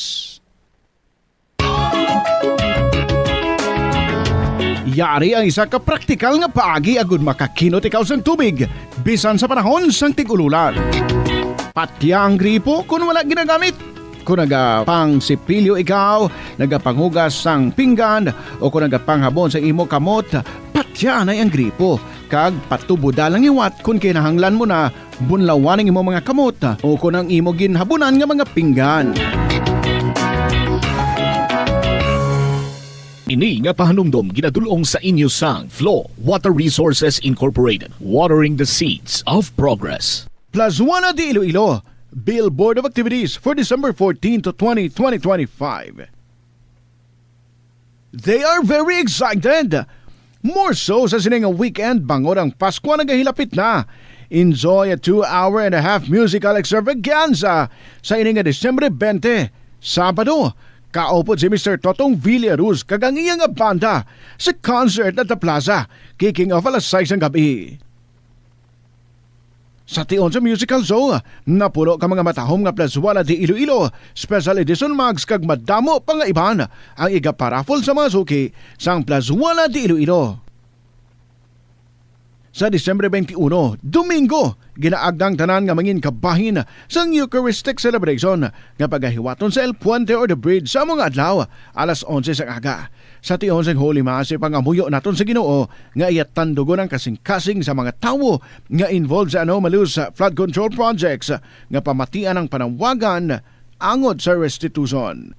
Yari ang isa ka praktikal nga paagi agud makakinot ikaw sang tubig bisan sa panahon sang tig-ululan. Patya ang gripo kon wala ginagamit. Kon nagapangsipilyo ikaw, nagapanghugas sang pinggan, o kon nagapanghabon sa imo kamot, patya na ang gripo. Kag patuboda lang liwat kon kinahanglan mo na bunlawan ang imo mga kamot o kon ang imo ginhabunan nga mga pinggan. Ini nga pahanumdom ginadul-ong sa inyo sang Flow Water Resources Incorporated, watering the seeds of progress. Plazuela de Iloilo, Billboard of Activities for December fourteen to twenty, twenty twenty-five. They are very excited. More so sa sini nga weekend, bangod ang Pasko nagahilapit na. Enjoy a two-hour and a half musical extravaganza sa ini nga Disyembre twenty, Sabado. Kaupod si Mister Totong Villaruz kag ang iya nga banda sa concert at the plaza, kicking off alas sais ang gabi. Sa tion sa musical show, napuno ka mga matahom nga Plazuela de Iloilo, special edition mugs kag madamo pa nga iban ang igaparaffle sa mga suki sang Plazuela de Iloilo. Sa Disyembre twenty-one, Domingo, ginaagda ang tanan nga mangin kabahin sang Eucharistic celebration nga pagahiwaton sa El Puente or the Bridge sa mga adlaw, alas onse sang aga. Sa tion sang Holy Mass, ipangamuyo naton sa Ginoo nga iya tandugon ang kasing-kasing sa mga tawo nga involved sa anomalous flood control projects nga pamatian ang panawagan angot sa restitution.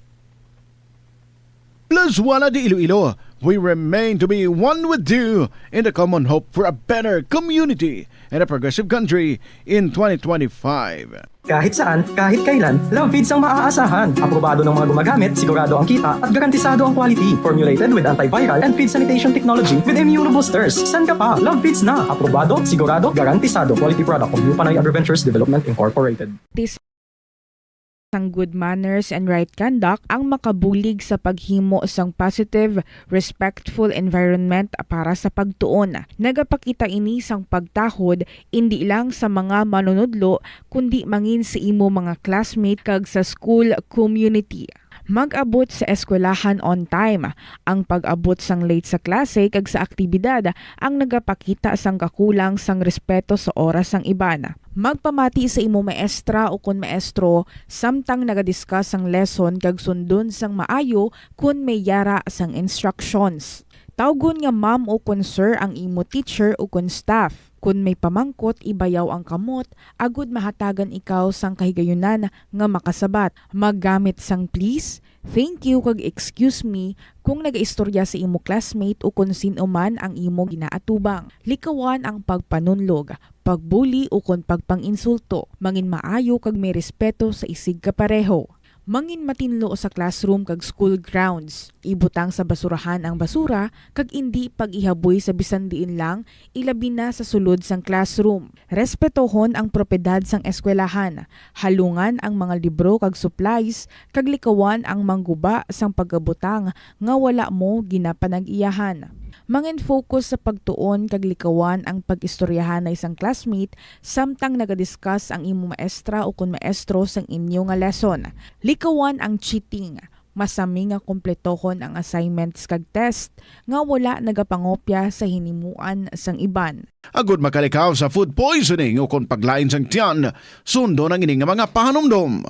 Plazuela de Iloilo, We remain to be one with you in the common hope for a better community and a progressive country in twenty twenty-five. Kahit saan, kahit kailan, Love Feeds ang maaasahan. Aprobado ng mga gumagamit, sigurado ang kita, at garantisado ang quality. Formulated with antiviral and feed sanitation technology with immunoboosters. San ka pa? Love Feeds na. Aprobado, sigurado, garantisado. Quality product of New Panay Agroventures Development Incorporated. Tis- sang good manners and right conduct ang makabulig sa paghimo sang positive, respectful environment para sa pagtuon. Nagapakita ini sang pagtahod indi lang sa mga manunudlo, kundi mangin sa imo mga classmate kag sa school community. Mag-abot sa eskwelahan on time. Ang pag-abot sang late sa klase kag sa aktibidad ang nagapakita sang kakulang sang respeto sa oras sang iban. Magpamati sa imo maestra ukon maestro samtang nagadiscuss sang lesson kag sundon sang maayo kon may yara sang instructions. Tawgon nga ma'am ukon sir ang imo teacher ukon staff. Kon may pamangkot, ibayaw ang kamot agud mahatagan ikaw sang kahigayunan nga makasabat. Maggamit sang please, thank you, kag excuse me kung nagaistorya sa imo classmate ukon sin-o man ang imo ginaatubang. Likawan ang pagpanunlog, pagbuli ukon pagpang-insulto. Mangin maayo kag may respeto sa isigkapareho. Mangin matinlo sa classroom kag school grounds. Ibutang sa basurahan ang basura kag indi pag-ihaboy sa bisan diin lang, ilabi na sa sulod sang classroom. Respetohon ang propiedad sang eskwelahan. Halungan ang mga libro kag supplies kag likawan ang mangguba sang pagabutang nga wala mo ginapanag-iyahan. Mangin-focus sa pagtuon kag likawan ang pag-istoryahanay sang classmate samtang nagadiscuss ang imo maestra ukon maestro sang inyo nga lesson. Likawan ang cheating. Masami nga kumpletohon ang assignments kag test nga wala nagapangopya sa hinimuan sang iban. Agud makalikaw sa food poisoning ukon paglain sang tiyan, sundon ang ini nga mga pahanumdom.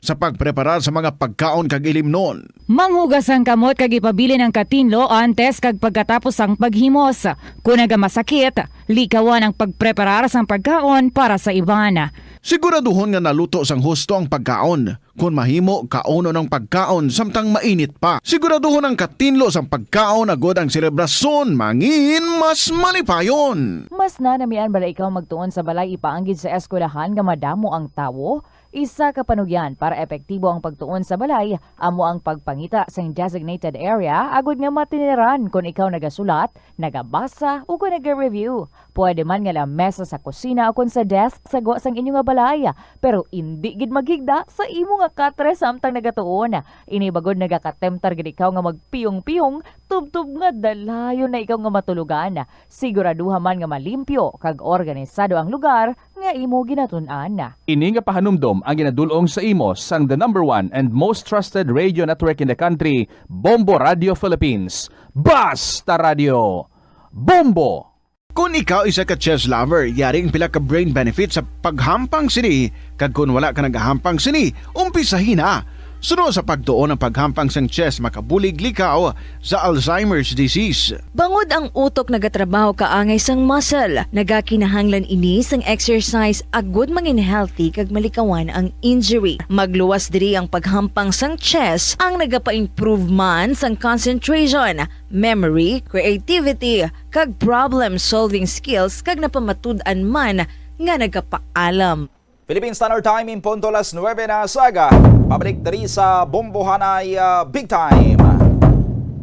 Sa pagpreparar sa mga pagkaon kag ilimnon. Manghugas ang kamot kag ipabilin ang katinlo antes kag pagkatapos sang paghimos. Kon nagamasakit, likawan ang pagpreparar sang pagkaon para sa iban. Siguraduhon nga naluto sang husto ang pagkaon. Kon mahimo, kaunon ang pagkaon samtang mainit pa. Siguraduhon ang katinlo sang pagkaon agud ang selebrasyon mangin mas malipayon. Mas nanamian bala ikaw magtuon sa balay ipaanggid sa eskwelahan nga madamo ang tawo? Isa ka panugyan para epektibo ang pagtuon sa balay amo ang pagpangita sing designated area agud nga matiniran kon ikaw nagasulat, nagabasa, ug kon naga-review. Pwede man nga lamesa sa kusina ukon sa desk sa gwa sang inyo nga balay, pero indi gid maghigda sa imo nga katre samtang nagatuon. Ini bagod nagakatemptar gid ikaw nga magpiyong-piyong tubtob nga dalayon na ikaw nga matulogan. Siguraduha man nga malimpyo kag organisado ang lugar nga imo ginatun-an. Ini nga pahanumdom ang ginadul-ong sa imo sang the number one and most trusted radio network in the country, Bombo Radio Philippines. Basta Radio! Bombo! Kon ikaw isa ka chess lover, yari ang pila ka brain benefits sa paghampang sini, kag kon wala ka nagahampang sini, umpisahi na. Suno sa pagtuon ang paghampang sang chess makabulig likaw sa Alzheimer's disease. Bangod ang utok nagatrabaho kaangay sang muscle, nagakinahanglan ini sang exercise agud mangin healthy kag malikawan ang injury. Magluwas diri ang paghampang sang chess ang nagapa-improve man sang concentration, memory, creativity, kag problem-solving skills kag napamatud-an man nga nagapaalam. Philippine Standard Time in punto las nuebe na sa aga. Pabalik diri sa Bombohanay ah, Big Time.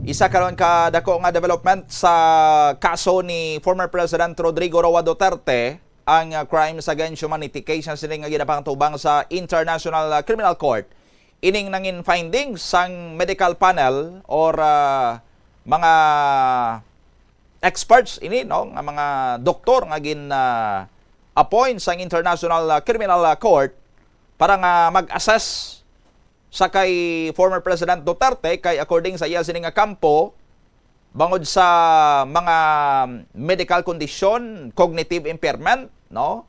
Isa karon ka dako nga development sa kaso ni former President Rodrigo Roa Duterte, ang ah, crimes against humanity case na sini nga ginapangtubang sa International ah, Criminal Court. Ining nangin findings sang medical panel or ah, mga experts ini, no, nga mga doktor nga gin ah, appoint sang International ah, Criminal ah, Court para nga mag-assess sa kay former President Duterte, kay according sa iya sini nga kampo, bangod sa mga medical condition, cognitive impairment, no,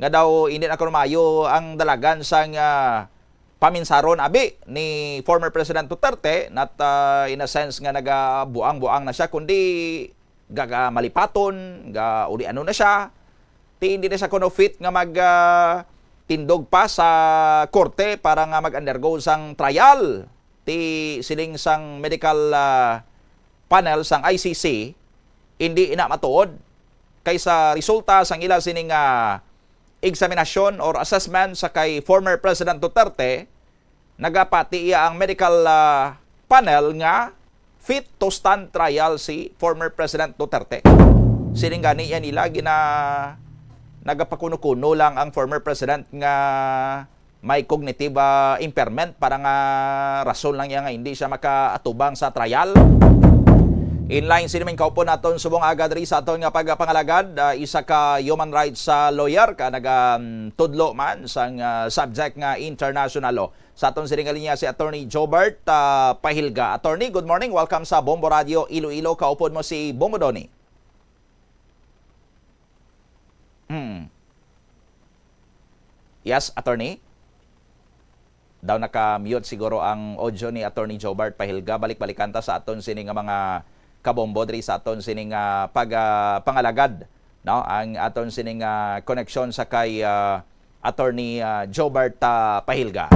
nga daw hindi na kuno maayo ang dalagan sang ah, paminsaron abi ni former President Duterte, not ah, in a sense nga nagabuang-buang na siya, kundi gaga malipaton, ga uli ano na siya, ti hindi na siya kuno fit nga mag ah, tindog pa sa korte para nga mag-undergo sang trial, ti siling sang medical ah, panel sang I C C, hindi ina matuod. Kay sa resulta sang ila sining, ah, eksaminasyon or assessment sa kay former President Duterte, nagapati iya ang medical, ah, panel nga fit to stand trial si former President Duterte. Sining gani iya nila gina-, nagapakuno-kuno lang ang former president nga may cognitive, ah, impairment, para nga rason lang iya nga hindi siya makaatubang sa trial. Inline sini man kaupod naton subong aga diri sa aton nga pagpangalagad, ah, isa ka human rights, ah, lawyer ka naga, mm, tudlo man sang, ah, subject nga international law. Sa aton sini nga linya si Attorney Jobert, ah, Pahilga. Attorney, good morning. Welcome sa Bombo Radio Iloilo. Kaupod mo si Bombo Donny. Hmm. Yes, attorney? Daw naka-mute siguro ang audio ni Attorney Jobert Pahilga. Balik-balikan ta sa aton sini nga mga kabombo diri sa aton sini nga pag, ah, pangalagad, no? Ang aton sini nga koneksyon sa kay, ah, Attorney, ah, Jobert, ah, Pahilga.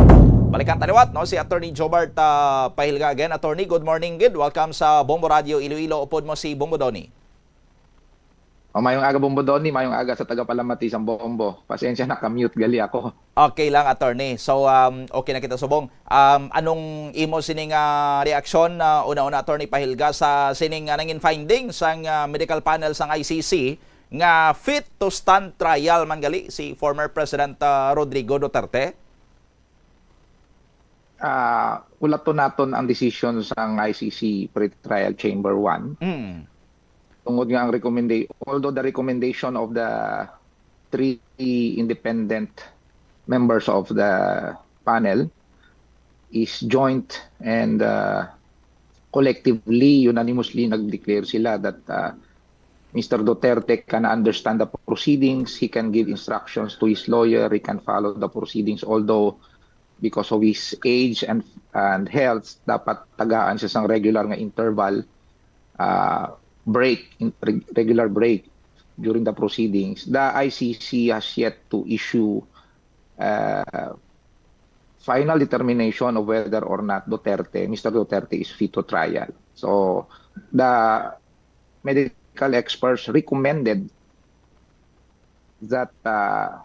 Balikan ta liwat, no, si Attorney Jobert, ah, Pahilga again. Attorney, good morning gid. Welcome sa Bombo Radio Iloilo. Upod mo si Bombo Donny. O, mayong aga, Bombo Donny. Mayong aga sa tagapalamati sang Bombo. Pasensya, naka-mute gali ako. Okay lang, attorney. So, um, okay na kita subong. Um, anong imo sining, ah, reaksyon, ah, una-una, Attorney Pahilga, sa sining, ah, nangin finding sang, ah, medical panel sang I C C nga fit to stand trial man gali si former President, ah, Rodrigo Duterte? Ah, ulaton naton ang decision sang I C C Pretrial Chamber one. Mm. Tungod nga ang recommenda-, although the recommendation of the three independent members of the panel is joint and, uh, collectively, unanimously nag-declare sila that, uh, Mister Duterte can understand the proceedings, he can give instructions to his lawyer, he can follow the proceedings, although because of his age and, and health, dapat tagaan siya sang regular nga interval, ah, break, in, reg-, regular break during the proceedings. The I C C has yet to issue, uh, final determination of whether or not Duterte, Mister Duterte is fit to trial. So, the medical experts recommended that, uh,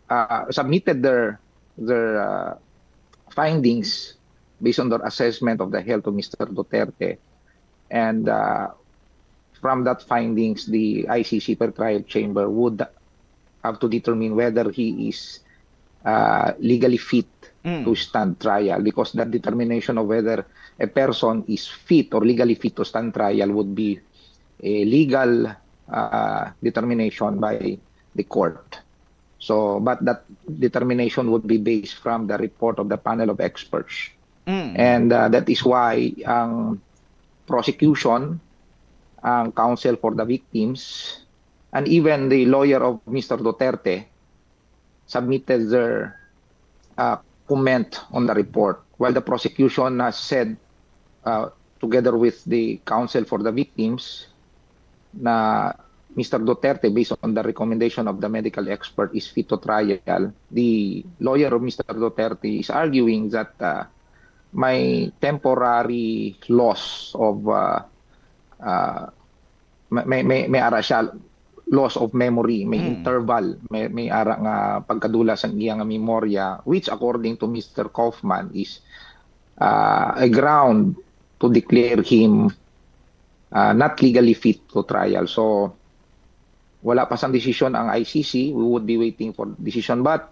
uh, submitted their, their, uh, findings based on their assessment of the health of Mister Duterte. And, uh, from that findings, the I C C per trial chamber would have to determine whether he is, uh, legally fit Mm. to stand trial, because that determination of whether a person is fit or legally fit to stand trial would be a legal, uh, determination by the court. So, but that determination would be based from the report of the panel of experts. Mm. And, uh, that is why ang prosecution, ang counsel for the victims, and even the lawyer of Mister Duterte submitted their, uh, comment on the report, while the prosecution has said, uh, together with the counsel for the victims, na Mister Duterte, based on the recommendation of the medical expert, is fit to trial. The lawyer of Mister Duterte is arguing that, uh, may temporary loss of, uh, uh, may, may, may, may ara siya, loss of memory, may Mm. interval, may, may ara nga pagkadula sa iya nga memorya, which according to Mister Kaufman is, uh, a ground to declare him, uh, not legally fit to trial. So, wala pa sang desisyon ang I C C. We would be waiting for decision. But,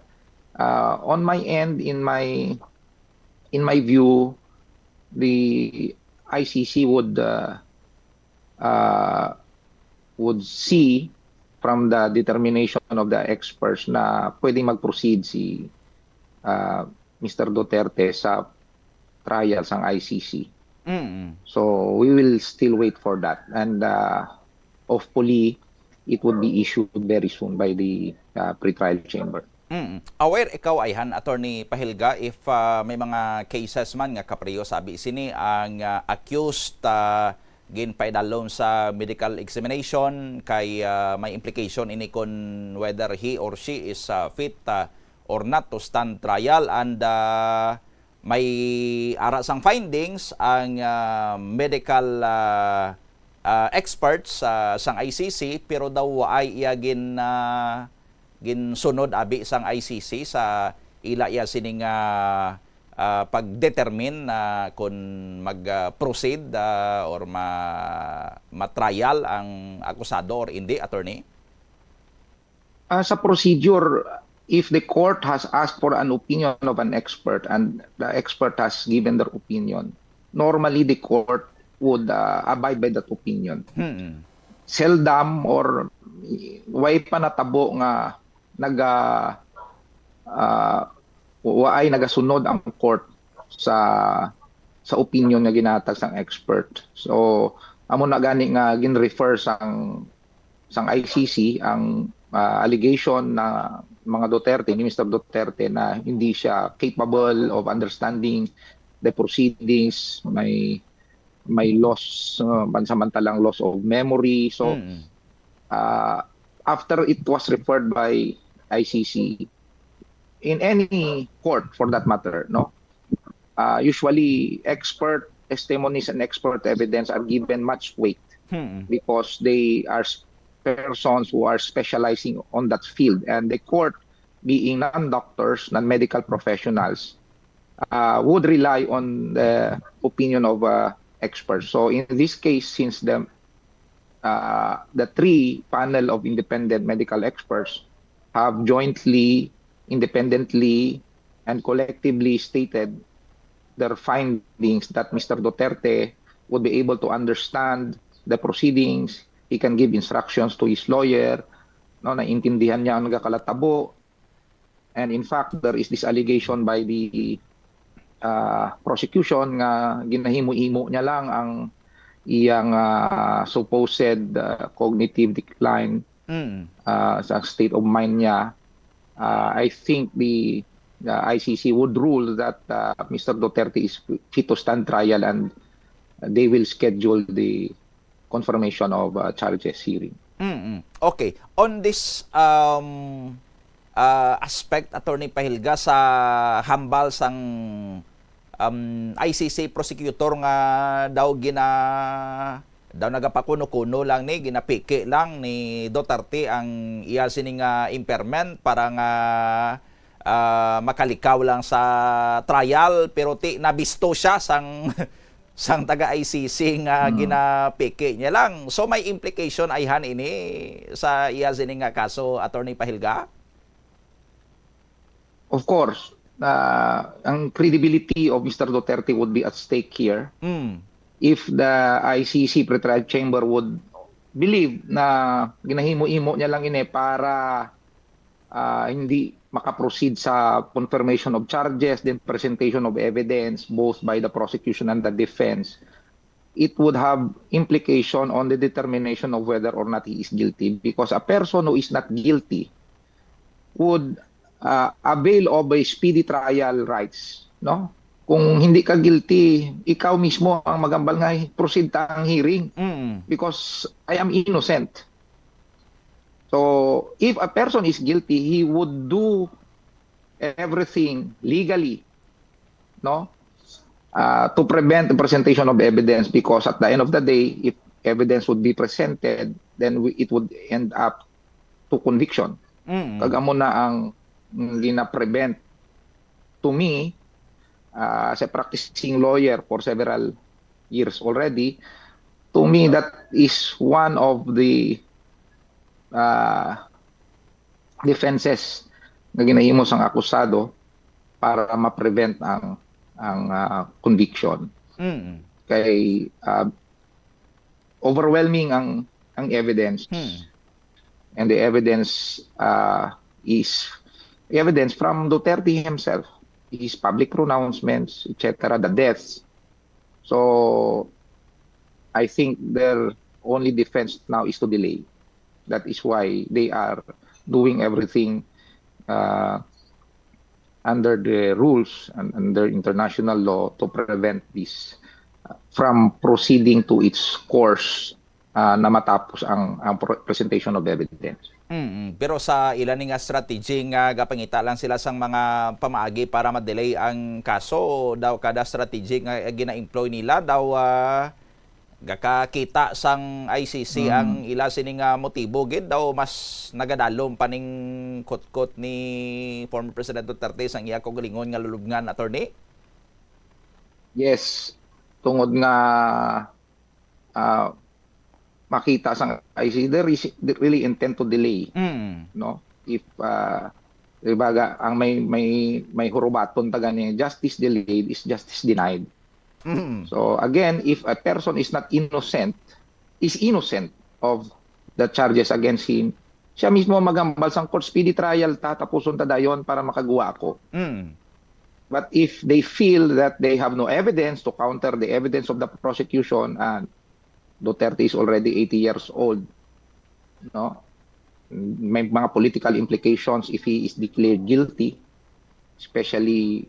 uh, on my end, in my, in my view, the I C C would, uh, uh, would see from the determination of the experts na pwedeng mag-proceed si, uh, Mister Duterte sa trial sang I C C. Mm. So, we will still wait for that. And, uh, hopefully, it would be issued very soon by the, uh, pretrial chamber. Mm. Aware ikaw, ayhan, Attorney Pahilga, if, uh, may mga cases man nga kapareho sa abi sini, ang, uh, accused, uh, ginpaidalom sa medical examination, kay, uh, may implication ini kon whether he or she is, uh, fit, uh, or not to stand trial, and, uh, may ara sang findings ang, ah, medical, ah, ah, experts sa, sang I C C, pero daw waay iya gin, ah, ginsunod abi sang I C C sa ila iya sining, ah, ah, pag-determine na kon mag, ah, proceed, ah, or ma-, ma-trial ang akusado or indi, attorney? As a procedure, if the court has asked for an opinion of an expert and the expert has given their opinion, normally the court would, uh, abide by that opinion. Hmm. Seldom or way pa natabo nga naga, uh, waay nagasunod ang court sa sa opinion nga ginahatag sang expert. So, amo na gani nga gin-refer sang sang I C C ang, ah, allegation na mga Duterte, ni Mister Duterte, na hindi siya capable of understanding the proceedings, may may loss, uh, pansamantalang loss of memory. So, Mm. uh, after it was referred by I C C, in any court for that matter, no, uh, usually expert testimonies and expert evidence are given much weight Hmm. because they are s- persons who are specializing on that field, and the court, being non-doctors, non-medical professionals, uh, would rely on the opinion of, uh, experts. So in this case, since the uh, the three panel of independent medical experts have jointly, independently, and collectively stated their findings that Mister Duterte would be able to understand the proceedings. He can give instructions to his lawyer. No, naintindihan niya ang nagakalatabo. And in fact, there is this allegation by the, uh, prosecution nga ginahimo-himo niya lang ang iyang, uh, supposed, uh, cognitive decline, Mm. uh, sa state of mind niya. Uh, I think the, the I C C would rule that, uh, Mister Duterte is fit to stand trial and they will schedule the confirmation of, uh, charges hearing. Mm-mm. Okay. On this, um, uh, aspect, Attorney Pahilga, sa hambal sang, um, I C C prosecutor nga daw gina-, daw nagapakuno-kuno lang ni, ginapiki lang ni Duterte ang iya sining, ah, impairment para nga, ah, makalikaw lang sa trial, pero ti nabisto siya sang sang taga I C C nga Mm. ginapiki niya lang. So may implication ayhan ini sa iya sini nga kaso, Attorney Pahilga? Of course, uh, ang credibility of Mister Duterte would be at stake here. Mm. If the I C C pretrial chamber would believe na ginahimo-imo niya lang ini para, ah, hindi makaproceed sa confirmation of charges, then presentation of evidence, both by the prosecution and the defense, it would have implication on the determination of whether or not he is guilty, because a person who is not guilty would, uh, avail of a speedy trial rights, no? Kung hindi ka guilty, ikaw mismo ang magambal nga proceed ta ang hearing Mm. because I am innocent. So, if a person is guilty, he would do everything legally, no? Uh, to prevent the presentation of evidence, because at the end of the day, if evidence would be presented, then we, it would end up to conviction. Mm. Kag amo na ang gina-prevent. To me, uh, as a practicing lawyer for several years already, to me, that is one of the, uh, defenses nga ginahimo sang akusado para ma-prevent ang, ang, ah, conviction. Mm. Kay, ah, overwhelming ang, ang evidence. Hmm. And the evidence, ah, is evidence from Duterte himself, his public pronouncements, et cetera, the deaths. So, I think their only defense now is to delay. That is why they are doing everything, uh, under the rules and under international law to prevent this, uh, from proceeding to its course, uh, na matapos ang, ang pro-, presentation of evidence. Mm, pero sa ila ni nga strategy nga gapangita lang sila sang mga pamaagi para ma-delay ang kaso, daw kada strategy nga gina-employ nila daw, ah, gakakita sang I C C Mm. ang ila sini nga motibo, gid daw mas nagadalom pa ning kutkot ni former President Duterte sang iya kaugalingon nga lulubngan, attorney? Yes, tungod nga, ah, makita sang I C C, there is really intent to delay, Mm. no? If, ah, di ba, ga-, ang may, may, may hurubaton ta gani, justice delayed is justice denied. Mm. So, again, if a person is not innocent, is innocent of the charges against him, siya mismo maghambal sang court, "Speedy trial ta, tapuson ta dayon para makaguwa ako." Mm. But if they feel that they have no evidence to counter the evidence of the prosecution, and Duterte is already eighty years old, no? May mga political implications if he is declared guilty, especially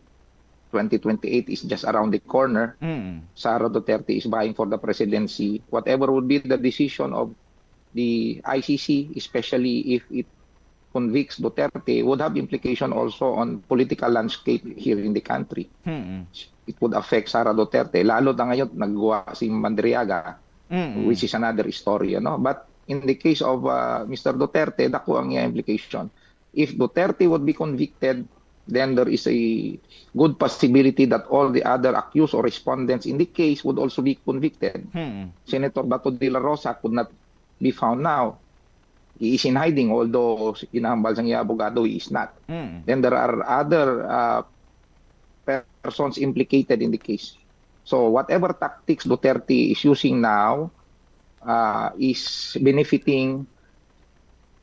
twenty twenty-eight is just around the corner. Mm. Sara Duterte is vying for the presidency. Whatever would be the decision of the I C C, especially if it convicts Duterte, would have implication also on political landscape here in the country. Mm. It would affect Sara Duterte. Lalo na ngayon, nagguwa si Madriaga, Mm. which is another story, ano? But in the case of, uh, Mister Duterte, dako ang iya implication. If Duterte would be convicted, then there is a good possibility that all the other accused or respondents in the case would also be convicted. Mm. Senator Bato de la Rosa could not be found now. He is in hiding, although ginahambal sang iya abogado, he is not. Mm. Then there are other, uh, persons implicated in the case. So whatever tactics Duterte is using now, uh, is benefiting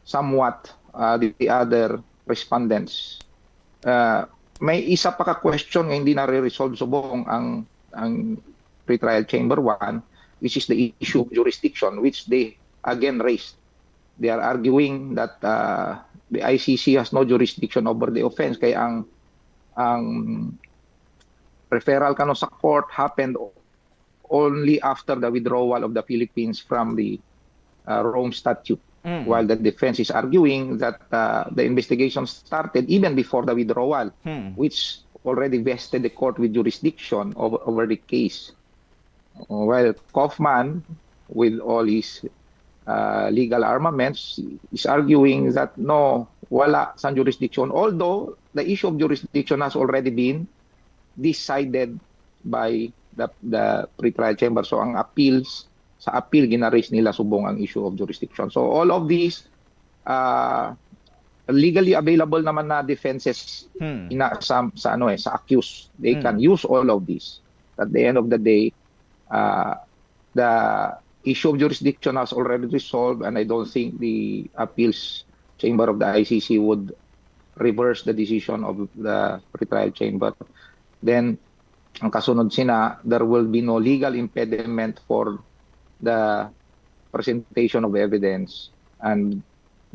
somewhat, uh, the, the other respondents. Uh, may isa pa ka question nga hindi nare-resolve subong ang, ang pretrial chamber one, which is the issue of jurisdiction, which they again raised. They are arguing that, uh, the I C C has no jurisdiction over the offense, kay ang, ang referral kano sa court happened only after the withdrawal of the Philippines from the, uh, Rome Statute, Mm. while the defense is arguing that, uh, the investigation started even before the withdrawal, Mm. which already vested the court with jurisdiction over, over the case. While Kaufman, with all his, uh, legal armaments, is arguing that no, wala sang jurisdiction, although the issue of jurisdiction has already been decided by the, the pretrial chamber. So ang appeals, sa appeal, gina-raise nila subong ang issue of jurisdiction. So all of these, uh, legally available naman na defenses Hmm. ina sa, sa ano eh, sa accused. They Hmm. can use all of these. At the end of the day, uh, the issue of jurisdiction has already resolved, and I don't think the appeals chamber of the I C C would reverse the decision of the pretrial chamber. Then, ang kasunod sina, there will be no legal impediment for the presentation of evidence and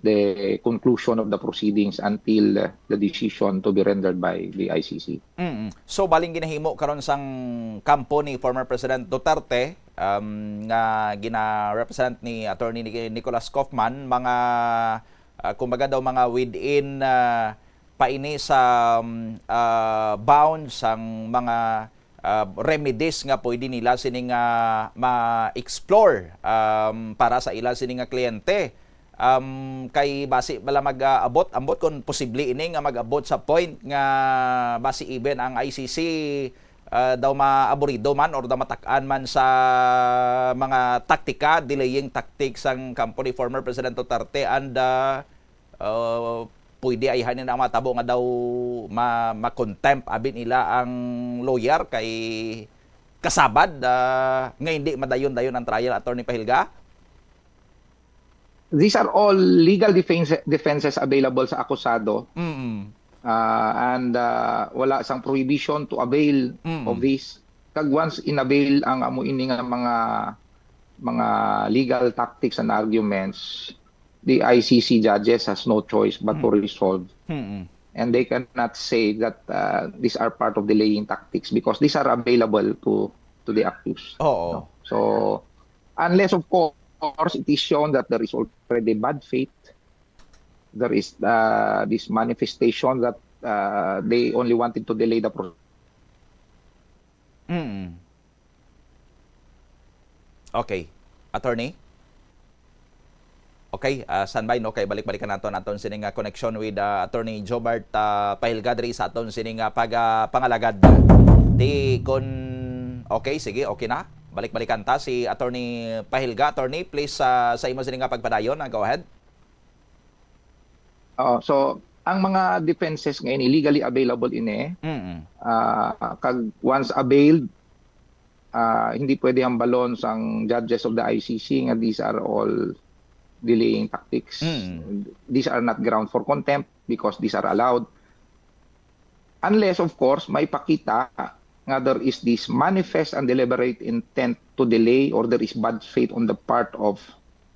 the conclusion of the proceedings until, uh, the decision to be rendered by the I C C. Mm. So, baling ginahimo karon sang kampo ni former President Duterte, um, nga gina-represent ni Attorney Ni-, Nicholas Kaufman, mga, ah, kumbaga daw, mga within, ah, pa ini sa, um, ah, bounds sang mga, ah, remedies nga pwede nila sini nga ma-explore, um, para sa ila sini nga kliyente. Um, kay basi bala mag-abot, ambot kung posible ini nga mag-abot sa point nga basi even ang I C C, ah, daw maaburido man or daw matak-an man sa mga taktika, delaying tactics sang kampo ni former President Duterte and, ah, ah, pwede ayhan na ang matabo nga daw ma-, ma-contempt abi nila ang lawyer kay kasabad, ah, nga hindi madayon-dayon ang trial, Attorney Pahilga? These are all legal defense, defenses available sa akusado. Mm. Ah, and, ah, wala sang prohibition to avail Mm. of this. Kag once in-avail ang amo ini nga mga, mga legal tactics and arguments, the I C C judges has no choice but to Mm. resolve. Mm. And they cannot say that, ah, these are part of delaying tactics because these are available to, to the accused. Oo. No? So, unless, of course, it is shown that there is already bad faith, there is, uh, this manifestation that, uh, they only wanted to delay the process. Mm. Okay. Attorney? Okay, ah, standby, no, kay balik-balikan naton aton sining, ah, connection with, ah, Attorney Jobart, ah, Pahilga diri sa aton sining, ah, pag, ah, pangalagad. Di kun, okay, sige, okay na. Balik-balikan ta si Attorney Pahilga. Attorney, please, ah, sa imo sining, ah, pagpadayon, ah, go ahead. Oo, so ang mga defenses nga ini legally available ini, Mm. ah, kag once availed, ah, hindi pwede hambalon sang judges of the I C C nga these are all delaying tactics. Mm. These are not ground for contempt because these are allowed. Unless, of course, may pakita nga there is this manifest and deliberate intent to delay or there is bad faith on the part of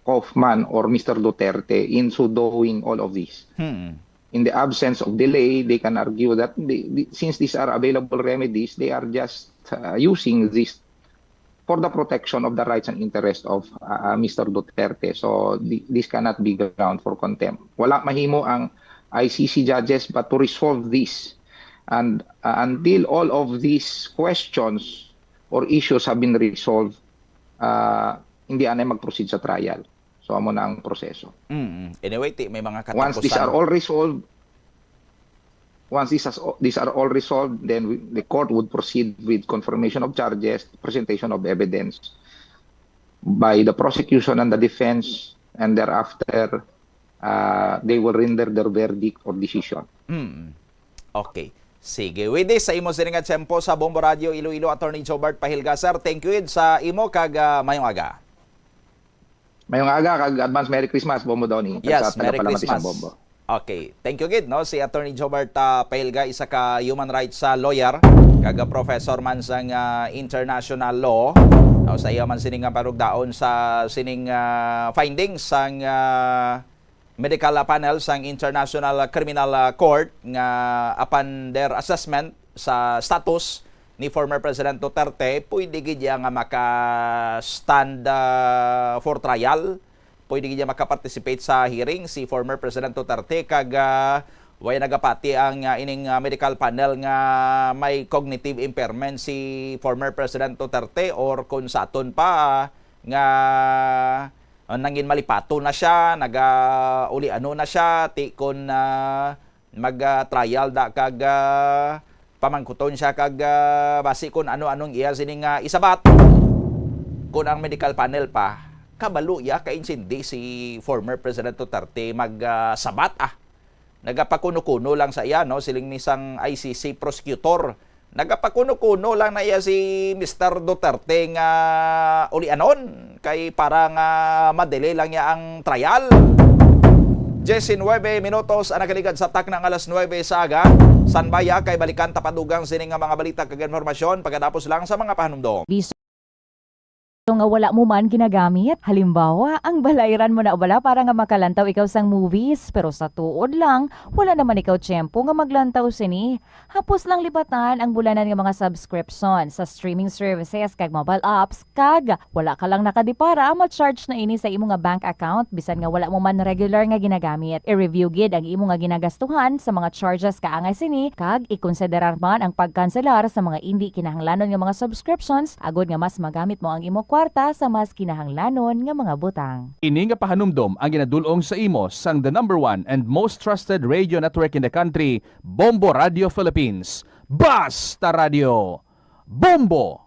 Kaufman or Mister Duterte in so doing all of this. Hmm. In the absence of delay, they can argue that they, they- since these are available remedies, they are just uh, using this for the protection of the rights and interests of uh, uh, Mister Duterte. So th- this cannot be ground for contempt. Wala mahimo ang I C C judges but to resolve this. And uh, until all of these questions or issues have been resolved, uh, hindi anay mag-proceed sa trial. So amo na ang proseso. Mm. Anyway, ti, may mga Once these are katapusan. all resolved, once these, has, these are all resolved, then we, the court would proceed with confirmation of charges, presentation of evidence by the prosecution and the defense, and thereafter, uh, they will render their verdict or decision. Mm. Okay. Sige. With this, sa imo sini nga tiyempo sa Bombo Radio Iloilo, Attorney Jobart Pahilga, sir. Thank you, id, sa imo kag, ah, mayong aga. Mayong aga kag advance Merry Christmas, Bombo Donny. Kag Yes, sa Merry tagapalabati sa Christmas. Bombo. Okay. Thank you gid, no, si Attorney Jobart, ah, Pahilga, isa ka human rights, ah, lawyer, kag, ah, professor man sang, ah, international law. Now, sa iya man sini nga panugdaon sa sining, ah, findings sang, ah, medical, ah, panel sang International Criminal, ah, Court nga apan their assessment sa status ni former President Duterte, pwede gid iya nga maka-stand, ah, for trial. Pwede gid iya maka-participate sa hearing si former President Duterte kag, ah, way nagapati ang, ah, ining, ah, medical panel nga may cognitive impairment si former President Duterte or kung sa aton pa, ah, nga, ah, nangin malipato na siya, naga-uliano na siya, ti kon, ah, mag, ah, trial da kag, ah, pamangkuton siya kag, ah, basi kon ano-anong iya sining, ah, isabat. Kon ang medical panel pa, kabalo iya ka insindi si former President Duterte mag, ah, sabat, ah. Nagapakuno-kuno lang sa iya, no, siling ni sang I C C prosecutor. Nagapakuno-kuno lang na iya si Mister Duterte nga ulianon kay para nga madili lang niya ang trial. Diecinuebe minutos ang nakaligad sa takna nga alas nuebe sa aga. Sanbaya kay balikan ta pa dugang sini nga mga balita kag impormasyon pagkatapos lang sa mga pahanumdom. So nga wala mo man ginagamit. Halimbawa, ang balayran mo na bala para nga makalantaw ikaw sang movies, pero sa tuod lang, wala naman ikaw tiyempo nga maglantaw sini. Hapos lang libatan ang bulanan nga mga subscription sa streaming services kag mobile apps, kag wala ka lang nakadipara, ma-charge na ini sa imo nga bank account bisan nga wala mo man regular nga ginagamit. I-review gid ang imo nga ginagastuhan sa mga charges kaangay sini, kag ikonsiderar man ang pagkanselar sa mga indi kinahanglanon nga mga subscriptions agod nga mas magamit mo ang imo kwarta sa mas kinahanglanon nga mga butang. Ini nga pahanumdom ang ginadul-ong sa imo sang the number one and most trusted radio network in the country, Bombo Radio Philippines. Basta Radio! Bombo!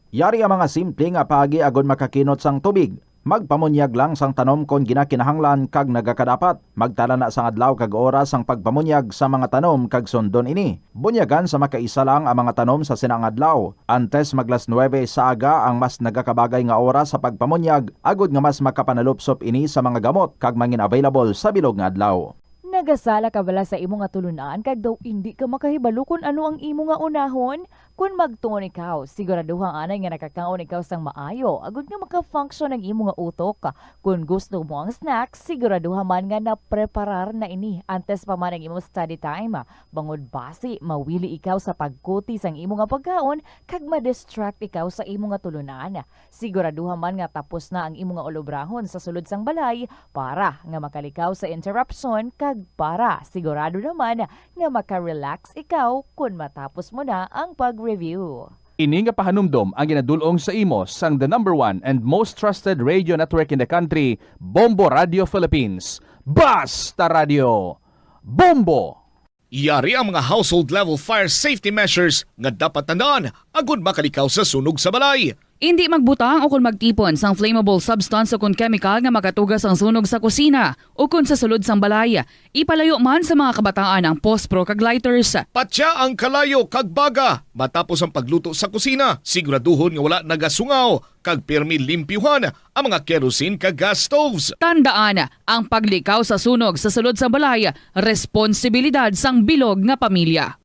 Yari ang mga simple nga paagi agod makakinot sang tubig. Magpamunyag lang sang tanom kon ginakinahanglan kag nagakadapat. Magtala na sang adlaw kag oras sang pagpamunyag sa mga tanom kag sundon ini. Bunyagan sa makaisa lang ang mga tanom sa sina nga adlaw. Antes maglas nuebe sa aga ang mas nagakabagay nga oras sa pagpamunyag, agod nga mas makapanalupsop ini sa mga gamot kag mangin available sa bilog nga adlaw. Nagasala ka bala sa imo nga tulunan kag daw indi ka makahibalo kon ano ang imo nga unahon? Kon magtuon ikaw, siguraduha anay nga nakakaon ikaw sang maayo agod nga maka-function ang imo nga utok. Kon gusto mo ang snack, siguraduha man nga napreparar na ini antes pa man ang imo study time, bangod basi mawili ikaw sa pagkuti sang imo nga pagkaon kag ma-distract ikaw sa imo nga tulunan. Siguraduha man nga tapos na ang imo nga ulobrahon sa sulod sang balay para nga makalikaw sa interruption kag para sigurado naman nga maka-relax ikaw kon matapos mo na ang pag-review. Ini nga pahanumdom ang ginadul-ong sa imo sang the number one and most trusted radio network in the country, Bombo Radio Philippines. Basta Radio Bombo! Yari ang mga household level fire safety measures nga dapat tandaan agud makalikaw sa sunog sa balay. Indi magbutang o kon magtipon sang flammable substance o kon chemical nga makatuga sang sunog sa kusina o kon sa sulod sang balay. Ipalayo man sa mga kabataan ang pospro kag lighters. Patya ang kalayo kag baga matapos ang pagluto sa kusina. Siguraduhon nga wala nagasungaw kag pirmi limpyuhan ang mga kerosene kag gas stoves. Tandaan, ang paglikaw sa sunog sa sulod sa balay, responsibilidad sang bilog nga pamilya.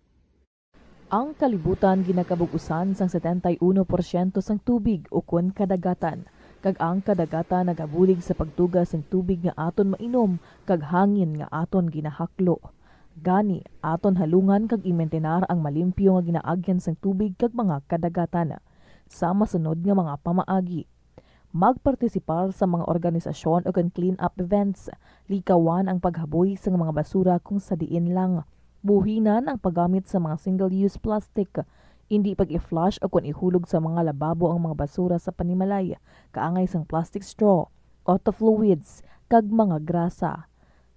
Ang kalibutan ginakabug-usan sang setenta y uno porsyento sang tubig ukon kadagatan, kag ang kadagatan nagabulig sa pagtuga sing tubig nga aton mainom kag hangin nga aton ginahaklo. Gani, aton halungan kag imentenar ang malimpyo nga ginaagyan sang tubig kag mga kadagatan. Sa masunod nga mga pamaagi, magpartisipar sa mga organisasyon o kon clean-up events. Likawan ang paghaboy sang mga basura kung sa diin lang. Buhinan ang paggamit sa mga single-use plastic. Indi pag-i-flush o kon ihulog sa mga lababo ang mga basura sa panimalay, kaangay sang plastic straw, auto fluids, kag mga grasa.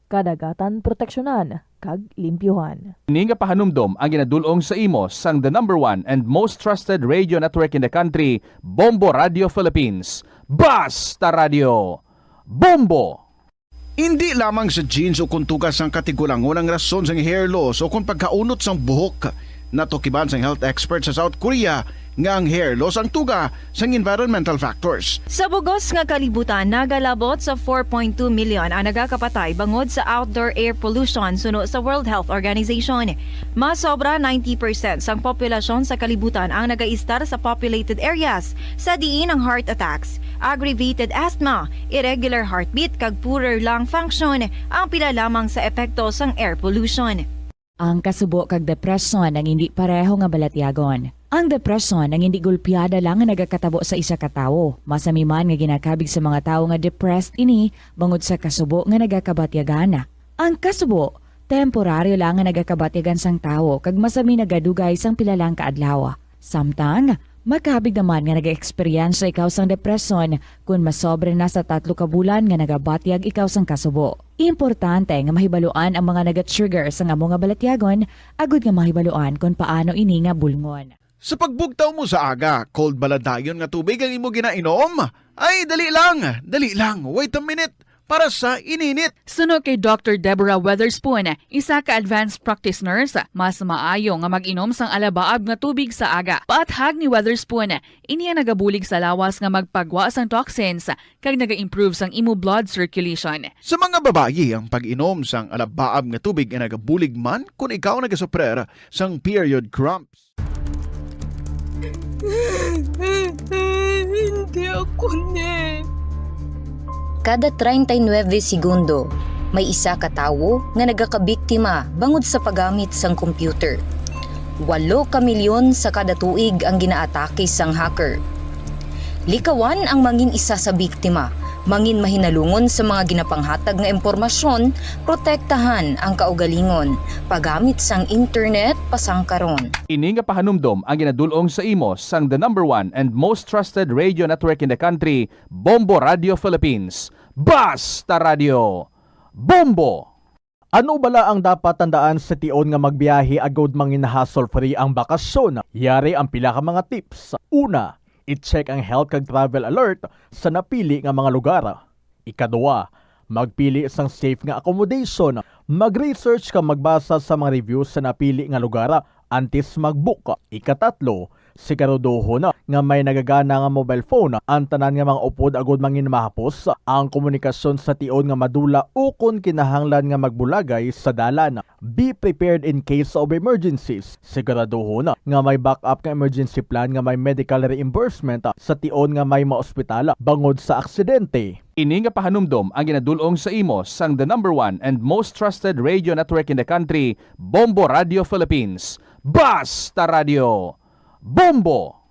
Kadagatan proteksyonan kag limpyuhan. Ini nga pahanumdom ang ginadul-ong sa imo sang the number one and most trusted radio network in the country, Bombo Radio Philippines. Basta Radio Bombo! Indi lamang sa genes o kon tuga sang katigulangon ang rason sang hair loss o kon pagkaunot sang buhok. Natukiban sang health expert sa South Korea nga ang hair loss ang tuga sang environmental factors. Sa bugos nga kalibutan, nagalabot sa four point two million ang nagakapatay bangod sa outdoor air pollution suno sa World Health Organization. Mas sobra ninety percent sang populasyon sa kalibutan ang nagaistar sa populated areas, sa diin ang heart attacks, aggravated asthma, irregular heartbeat, kag poorer lung function ang pila lamang sa epekto sang air pollution. Ang kasubo kag depresyon ang indi pareho nga balatyagon. Ang depresyon ang indi gulpiada lang nga nagakatabo sa isa ka tawo. Masami man nga ginakabig sa mga tawo nga depressed ini bangod sa kasubo nga nagakabatyagan. Ang kasubo, temporaryo lang nga nagakabatyagan sang tawo kag masami nagadugay sang pila lang ka adlaw. Samtang, makabig naman nga nag-eksperyensya ikaw sang depresyon kon masobra na sa tatlo ka bulan nga nagabatyag ikaw sang kasubo. Importante nga mahibaluan ang mga naga-trigger sang amo nga balatyagon agud nga mahibaluan kon paano ini nga bulngon. Sa pagbugtaw mo sa aga, cold bala dayon nga tubig ang imo ginainom? Ay, dali lang, dali lang, wait a minute. Para sa ininit. Suno kay Doctor Deborah Weatherspoon, isa ka advanced practice nurse, mas maayo nga mag-inom sang alabaab nga tubig sa aga. Paathag ni Weatherspoon, ini ang nagabulig sa lawas nga magpagwa sang toxins kag naga-improve sang imo blood circulation. Sa mga babayi, ang pag-inom sang alabaab nga tubig ay nagabulig man kon ikaw nagasuprer sang period cramps. Hindi ako ni. Kada treinta y nueve segundo, may isa ka tawo nga nagakabiktima bangod sa paggamit sang computer. Walo ka milyon sa kada tuig ang ginaatake sang hacker. Likawan ang mangin isa sa biktima, mangin mahinalungon sa mga ginapanghatag nga impormasyon, protektahan ang kaugalingon, paggamit sang internet pasangkaron. Ini nga pahanumdom ang ginadul-ong sa imo sang the number one and most trusted radio network in the country, Bombo Radio Philippines. Basta Radio Bombo! Ano bala ang dapat tandaan sa tion nga magbiyahe agud mangin hassle-free ang bakasyon? Yari ang pila ka mga tips. Una, i-check ang health kag travel alert sa napili nga mga lugar. Ikaduha, magpili sang safe nga accommodation. Mag-research kag magbasa sa mga reviews sa napili nga lugar antes mag-book. Ikatatlo, siguraduhon nga may nagagana nga mobile phone ang tanan nga mga upod agud mangin mahapos ang komunikasyon sa tion nga madula ukon kinahanglan nga magbulagay sa dalan. Be prepared in case of emergencies. Siguraduhon nga may backup nga emergency plan nga may medical reimbursement sa tion nga may maospital bangod sa aksidente. Ini nga pahanumdom ang ginadul-ong sa imo sang the number one and most trusted radio network in the country, Bombo Radio Philippines. Basta Radio Bombo!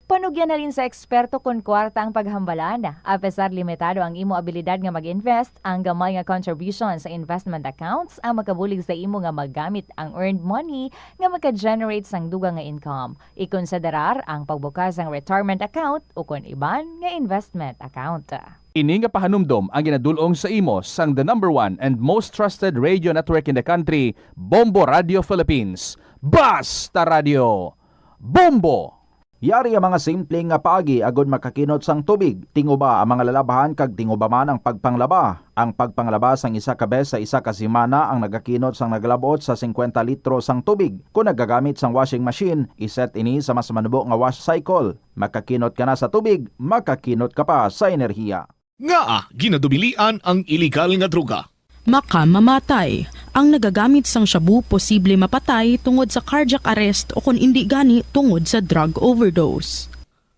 Panugyan halin sa eksperto kon kwarta ang paghambalan. Apesar limitado ang imo abilidad nga mag-invest, ang gamay nga contribution sa investment accounts ang makabulig sa imo nga magamit ang earned money nga maka-generate sang dugang nga income. Ikonsiderar ang pagbukas sang retirement account o kon iban nga investment account. Ini nga pahanumdom ang ginadul-ong sa imo sang the number one and most trusted radio network in the country, Bombo Radio Philippines. Basta Radio, Bombo! Yari ang mga simple nga paagi agod makakinot sang tubig. Tinguba ang mga lalabhan kag tinguba man ang pagpanglaba. Ang pagpanglaba sang isa ka bes sa isa ka semana ang nagakinot sang nagalab-ot sa singkwenta litro sang tubig. Kon nagagamit sang washing machine, iset ini sa mas manubo nga wash cycle. Makakinot ka na sa tubig, makakinot ka pa sa enerhiya. Ngaa ginadubilian ang iligal nga droga? Makamamatay. Ang nagagamit sang shabu posible mapatay tungod sa cardiac arrest o kon indi gani tungod sa drug overdose.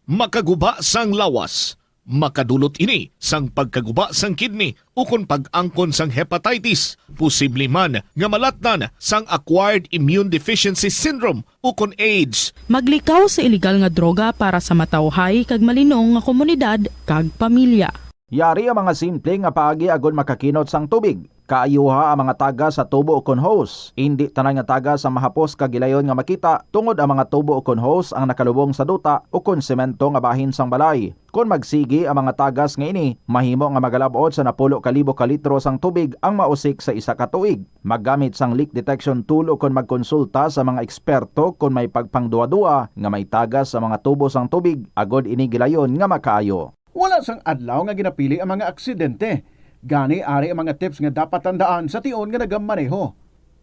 Makaguba sang lawas. Makadulot ini sang pagkaguba sang kidney ukon pag-angkon sang hepatitis, posible man nga malatnan sang acquired immune deficiency syndrome ukon AIDS. Maglikaw sa iligal nga droga para sa matawhay kag malinong nga komunidad kag pamilya. Yari ang mga simple nga paagi agod makakinot sang tubig. Kaayuha ang mga tagas sa tubo ukon hose. Indi tanan nga tagas ang mahapos kag gilayon nga makita, tungod ang mga tubo ukon hose ang nakalubong sa duta ukon semento nga bahin sang balay. Kon magsigi ang mga tagas nga ini, mahimo nga magalab-ot sa napulo ka libo ka litro sang tubig ang mausik sa isa ka tuig. Maggamit sang leak detection tool ukon magkonsulta sa mga eksperto kon may pagpangduwa-duwa nga may tagas sa mga tubo sang tubig, agod ini gilayon nga makaayo. Wala sang adlaw nga ginapili ang mga aksidente. Gani, ari ang mga tips nga dapat tandaan sa tion nga nagamaneho.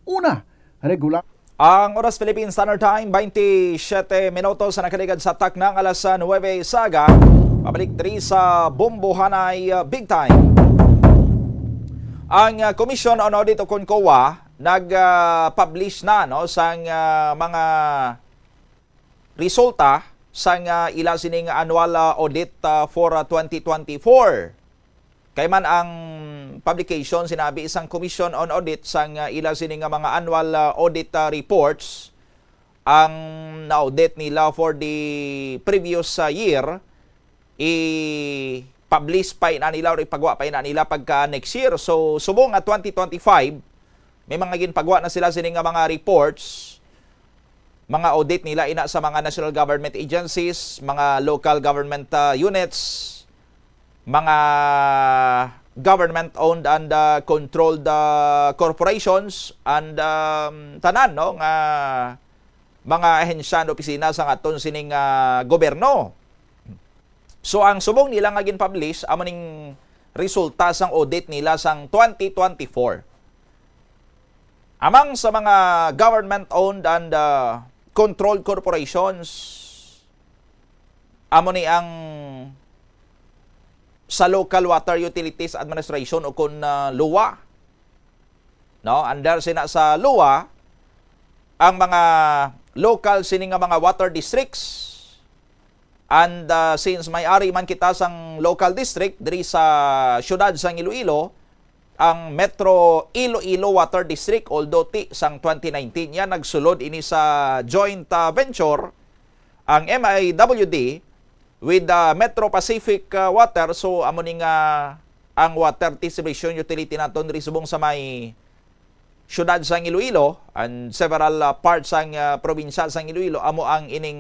Una, regular. Ang oras, Philippine Standard Time, twenty-seven minutos na nakaligad sa taknang alas nuebe sa aga. Pabalik diri sa Bombohanay, uh, Big Time. Ang, uh, Commission on Audit o kon COA nag-publish na, no, sang, uh, mga resulta sang, ah, ila sining annual, ah, audit, ah, for, ah, twenty twenty-four. Kay man ang publication, sinabi sang Commission on Audit, sang, ah, ila sini nga mga annual, ah, audit, ah, reports, ang na-audit nila for the previous, ah, year, i-publish pa ina nila or ipagwa pa ina nila pagka next year. So, subong nga twenty twenty-five, may mga ginpagwa na sila sini nga mga reports, mga audit nila ina sa mga national government agencies, mga local government, ah, units, mga government-owned and, ah, controlled, ah, corporations, and, um, tanan, no, nga mga ahensya and opisina sang aton sining, ah, gobyerno. So, ang subong nila nga gin-publish, amo ning resulta sang audit nila sang twenty twenty-four. Amang sa mga government-owned and, uh, controlled corporations, amo ni ang sa Local Water Utilities Administration o kun, uh, LUWA. No, under sina sa LUWA ang mga local sini nga mga water districts. And, uh, since may ari man kita sang local district diri sa siyudad sang Iloilo, ang Metro Iloilo Water District, although ti sang twenty nineteen niya nagsulod ini sa joint, uh, venture, ang M I W D with, uh, Metro Pacific, uh, Water. So, amo ni nga ang water distribution utility naton diri subong sa may siyudad sang Iloilo and several, uh, parts sang, uh, probinsya sang Iloilo, amo ang ining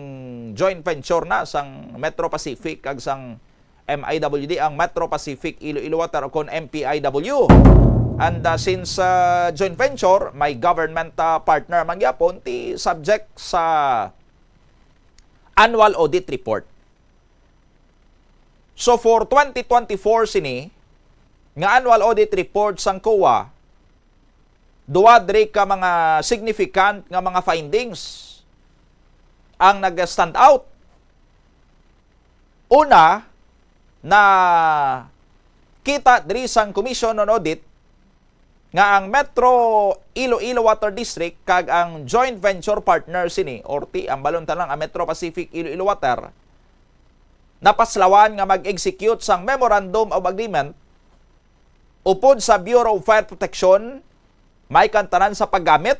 joint venture na sang Metro Pacific kag sang M I W D, ang Metro Pacific Iloilo Water o kon M P I W. And, uh, since, uh, joint venture, may government, uh, partner man gyapon, ti subject sa annual audit report. So, for twenty twenty-four sini, nga annual audit report sang COA, duwa diri ka mga significant nga mga findings ang nag-stand out. Una, na kita diri sang Commission on Audit nga ang Metro Iloilo Water District kag ang joint venture partner sini, or ti, ang balon tanan, ang Metro Pacific Iloilo Water, napaslawan nga mag-execute sang Memorandum of Agreement upod sa Bureau of Fire Protection, may kantanan sa paggamit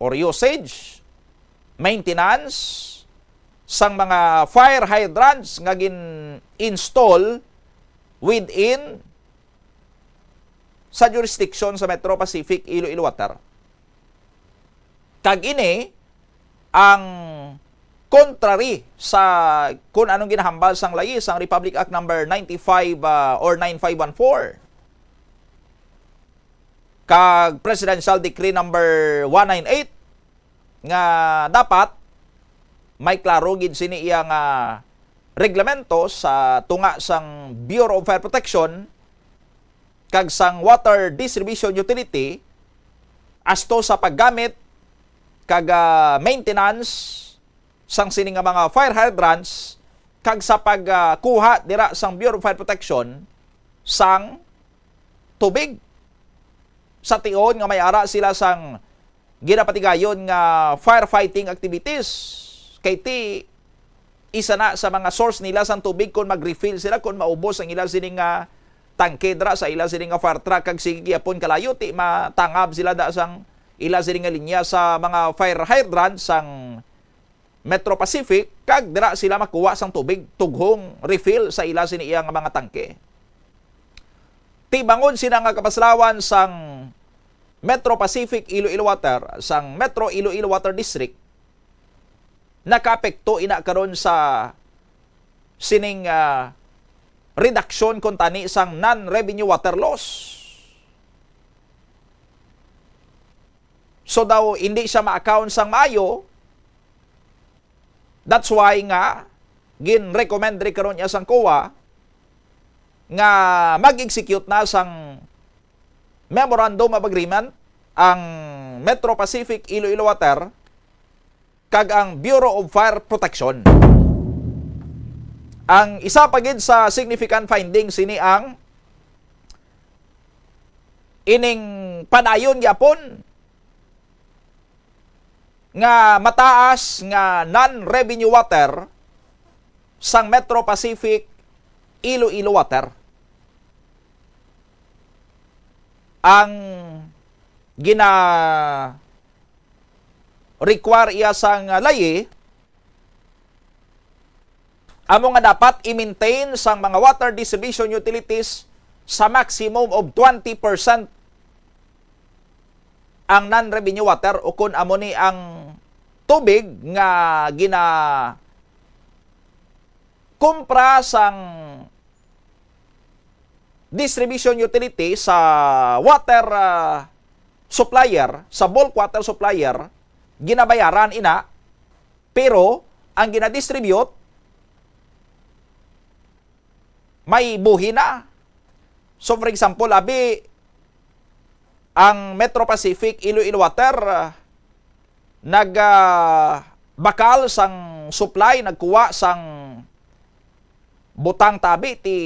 or usage, maintenance, sang mga fire hydrants nga gin-install within sa jurisdiction sa Metro Pacific Iloilo Water. Kag ini ang contrary sa kun anong ginahambal sang layi sang Republic Act number ninety-five, ah, or nine five one four kag Presidential Decree number one nine eight, nga dapat may klaro gid sini iya nga reglamento sa tunga sang Bureau of Fire Protection kag sang Water Distribution Utility asto sa paggamit kag, ah, maintenance sang sini nga mga fire hydrants kag sa pagkuha dira sang Bureau of Fire Protection sang tubig. Sa tion nga may ara sila sang ginapatigayon nga firefighting activities, kay ti isa na sa mga source nila sang tubig kon mag-refill sila, kon maubos ang ila sini nga tangke dira sa ila sini nga fire truck, kag sige gyapon kalayo, ti matangab sila da sang ila sini nga linya sa mga fire hydrant sang Metro Pacific, kag dira sila makuha sang tubig tughong refill sa ila sini iya nga mga tangke. Ti bangod sina nga kapaslawan sang Metro Pacific Iloilo Water, sang Metro Iloilo Water District, nakaapekto ina karon sa sining, ah, reduction kuntani sang non-revenue water loss. So daw hindi siya ma-account sang maayo. That's why nga gin-recommend ri karon niya sang COA nga mag-execute na sang Memorandum of Agreement ang Metro Pacific Iloilo Water kag ang Bureau of Fire Protection. Ang isa pa gid sa significant findings sini ang ining padayon gyapon nga mataas nga non-revenue water sang Metro Pacific Iloilo Water. Ang gina-require iya sang layi amo nga dapat i-maintain sang mga water distribution utilities sa maximum of twenty percent ang non-revenue water, o kon amo ni ang tubig nga gina-, kumpra sang distribution utility sa water, ah, supplier, sa bulk water supplier, ginabayaran ina, pero ang ginadistribute may buhi na. So, for example, abi, ang Metro Pacific Iloilo Water, ah, nag, ah, bakal sang supply, nagkuha sang butang tabi ti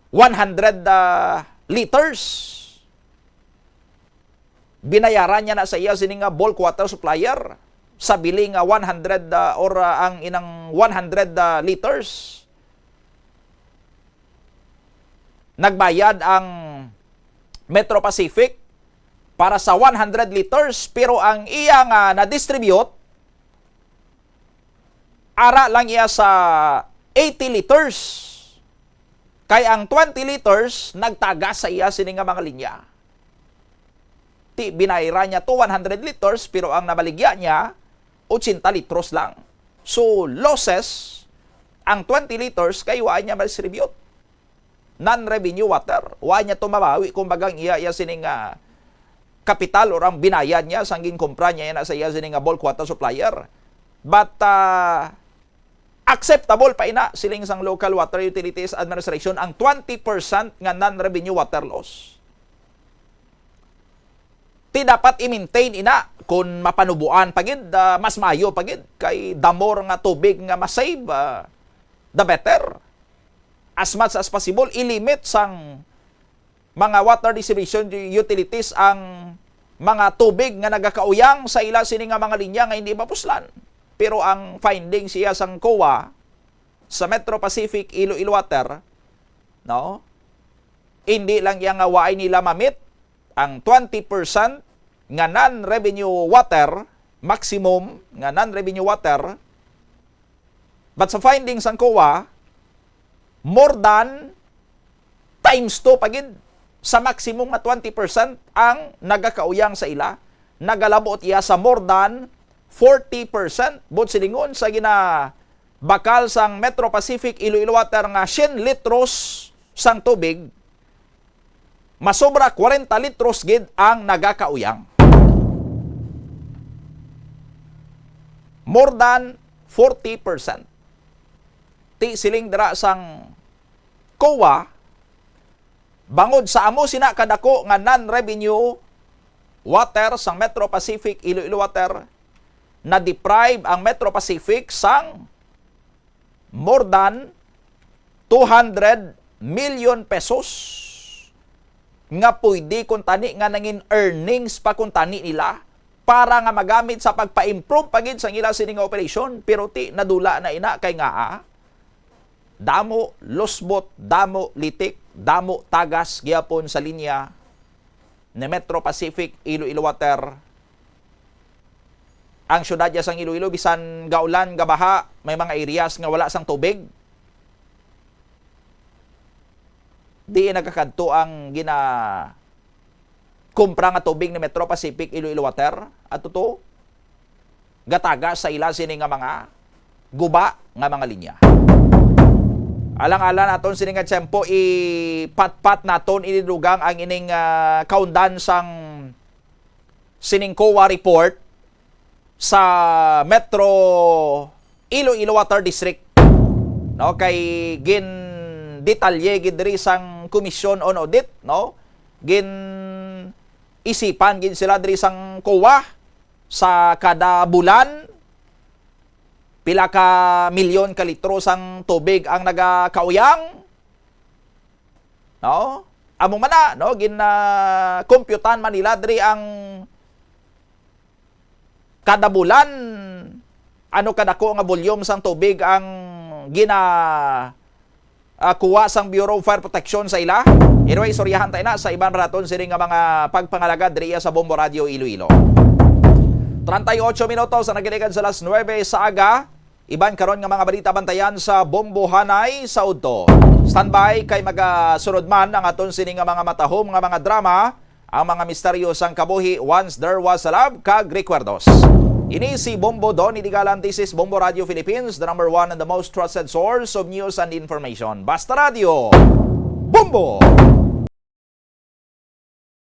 one hundred, ah, liters. Binayaran niya na sa iya sini nga bulk water supplier sa bili nga one hundred, ah, or, ah, ang inang one hundred, ah, liters. Nagbayad ang Metro Pacific para sa one hundred liters, pero ang iya nga na-distribute, ara lang iya sa eighty liters. Kay ang twenty liters nagtagas sa iya sini nga mga linya. Ti binayran niya to one hundred liters, pero ang nabaligya niya, ochenta litros lang. So, losses ang twenty liters kay wa niya ma-distribute. Non-revenue water. Wa niya to mabawi, kumbaga, ang iya, iya sining, ah, kapital or ang binayad niya sang ginkumpra niya na sa iya sining, ah, bulk water supplier. But, ah, acceptable pa ina, siling sang Local Water Utilities Administration, ang twenty percent nga non-revenue water loss. Ti dapat i-maintain ina, kun mapanubuan pa gid, ah, mas maayo pa gid, kay the more nga tubig nga ma-save, ah, the better. As much as possible, i-limit sang mga water distribution utilities ang mga tubig nga nagakauyang sa ila sini nga mga linya nga hindi mapuslan. Pero ang finding siya sang COA sa Metro Pacific Iloilo Water, no? Hindi lang iya nga waay nila mamit ang twenty percent nga non-revenue water, maximum nga non-revenue water, But sa findings sang COA, more than times two pa gid sa maximum nga twenty percent ang nagakauyang sa ila. Nagalabot iya sa more than forty percent. Buot silingon, sa ginabakal sang Metro Pacific Iloilo Water nga syen litros sang tubig, masobra kwarenta litros gid ang nagakauyang. More than forty percent. Ti siling dira sang COA, bangod sa amo sina kadako nga non-revenue water sang Metro Pacific Iloilo Water, na-deprive ang Metro Pacific sang more than two hundred million pesos nga pwede kuntani nga nangin earnings pa kuntani nila para nga magamit sa pagpa-improve pa gid sang ila sini nga operasyon, pero ti nadula na ina kay ngaa damo lusbot, damo litik, damo tagas gyapon sa linya ni Metro Pacific Iloilo Water. Ang syudad ya sang Iloilo, bisan gaulan, gabaha, may mga areas nga wala sang tubig. Di nagakadto ang gina kumpra nga tubig ni Metro Pacific Iloilo Water, ato to gataga sa ila sini nga mga guba nga mga linya. Alang-alang naton sini nga tiyempo, ipatpat naton, inidugang ang ining, ah, kaundan sang sining COA report sa Metro Iloilo Water District, no, kay gin detalye gid diri sang Commission on Audit, no, gin isipan gid sila diri sang COA sa kada bulan pila ka milyon ka litro sang tubig ang nagakauyang, no? Amo man na, no, gin, ah, kompyutan man nila diri ang kada bulan, ano kadako nga volume sang tubig ang gina, ah, kuha sang Bureau of Fire Protection sa ila. Anyway, istoryahan tayo na sa iban pa naton sini nga mga pagpangalagad diri sa Bombo Radio Iloilo. Treinta y ocho minutos ang nagiligad sa alas nuebe sa aga. Iban karon nga mga balita bantayan sa Bombohanay sa udto. Standby kay magasunod man ang aton sini nga mga matahom nga mga drama, ang mga misteryo sang kabuhi, Once There Was a Love, kag Recuerdos. Ini si Bombo Don Idigalan. This is Bombo Radio Philippines, the number one and the most trusted source of news and information. Basta Radio, Bombo!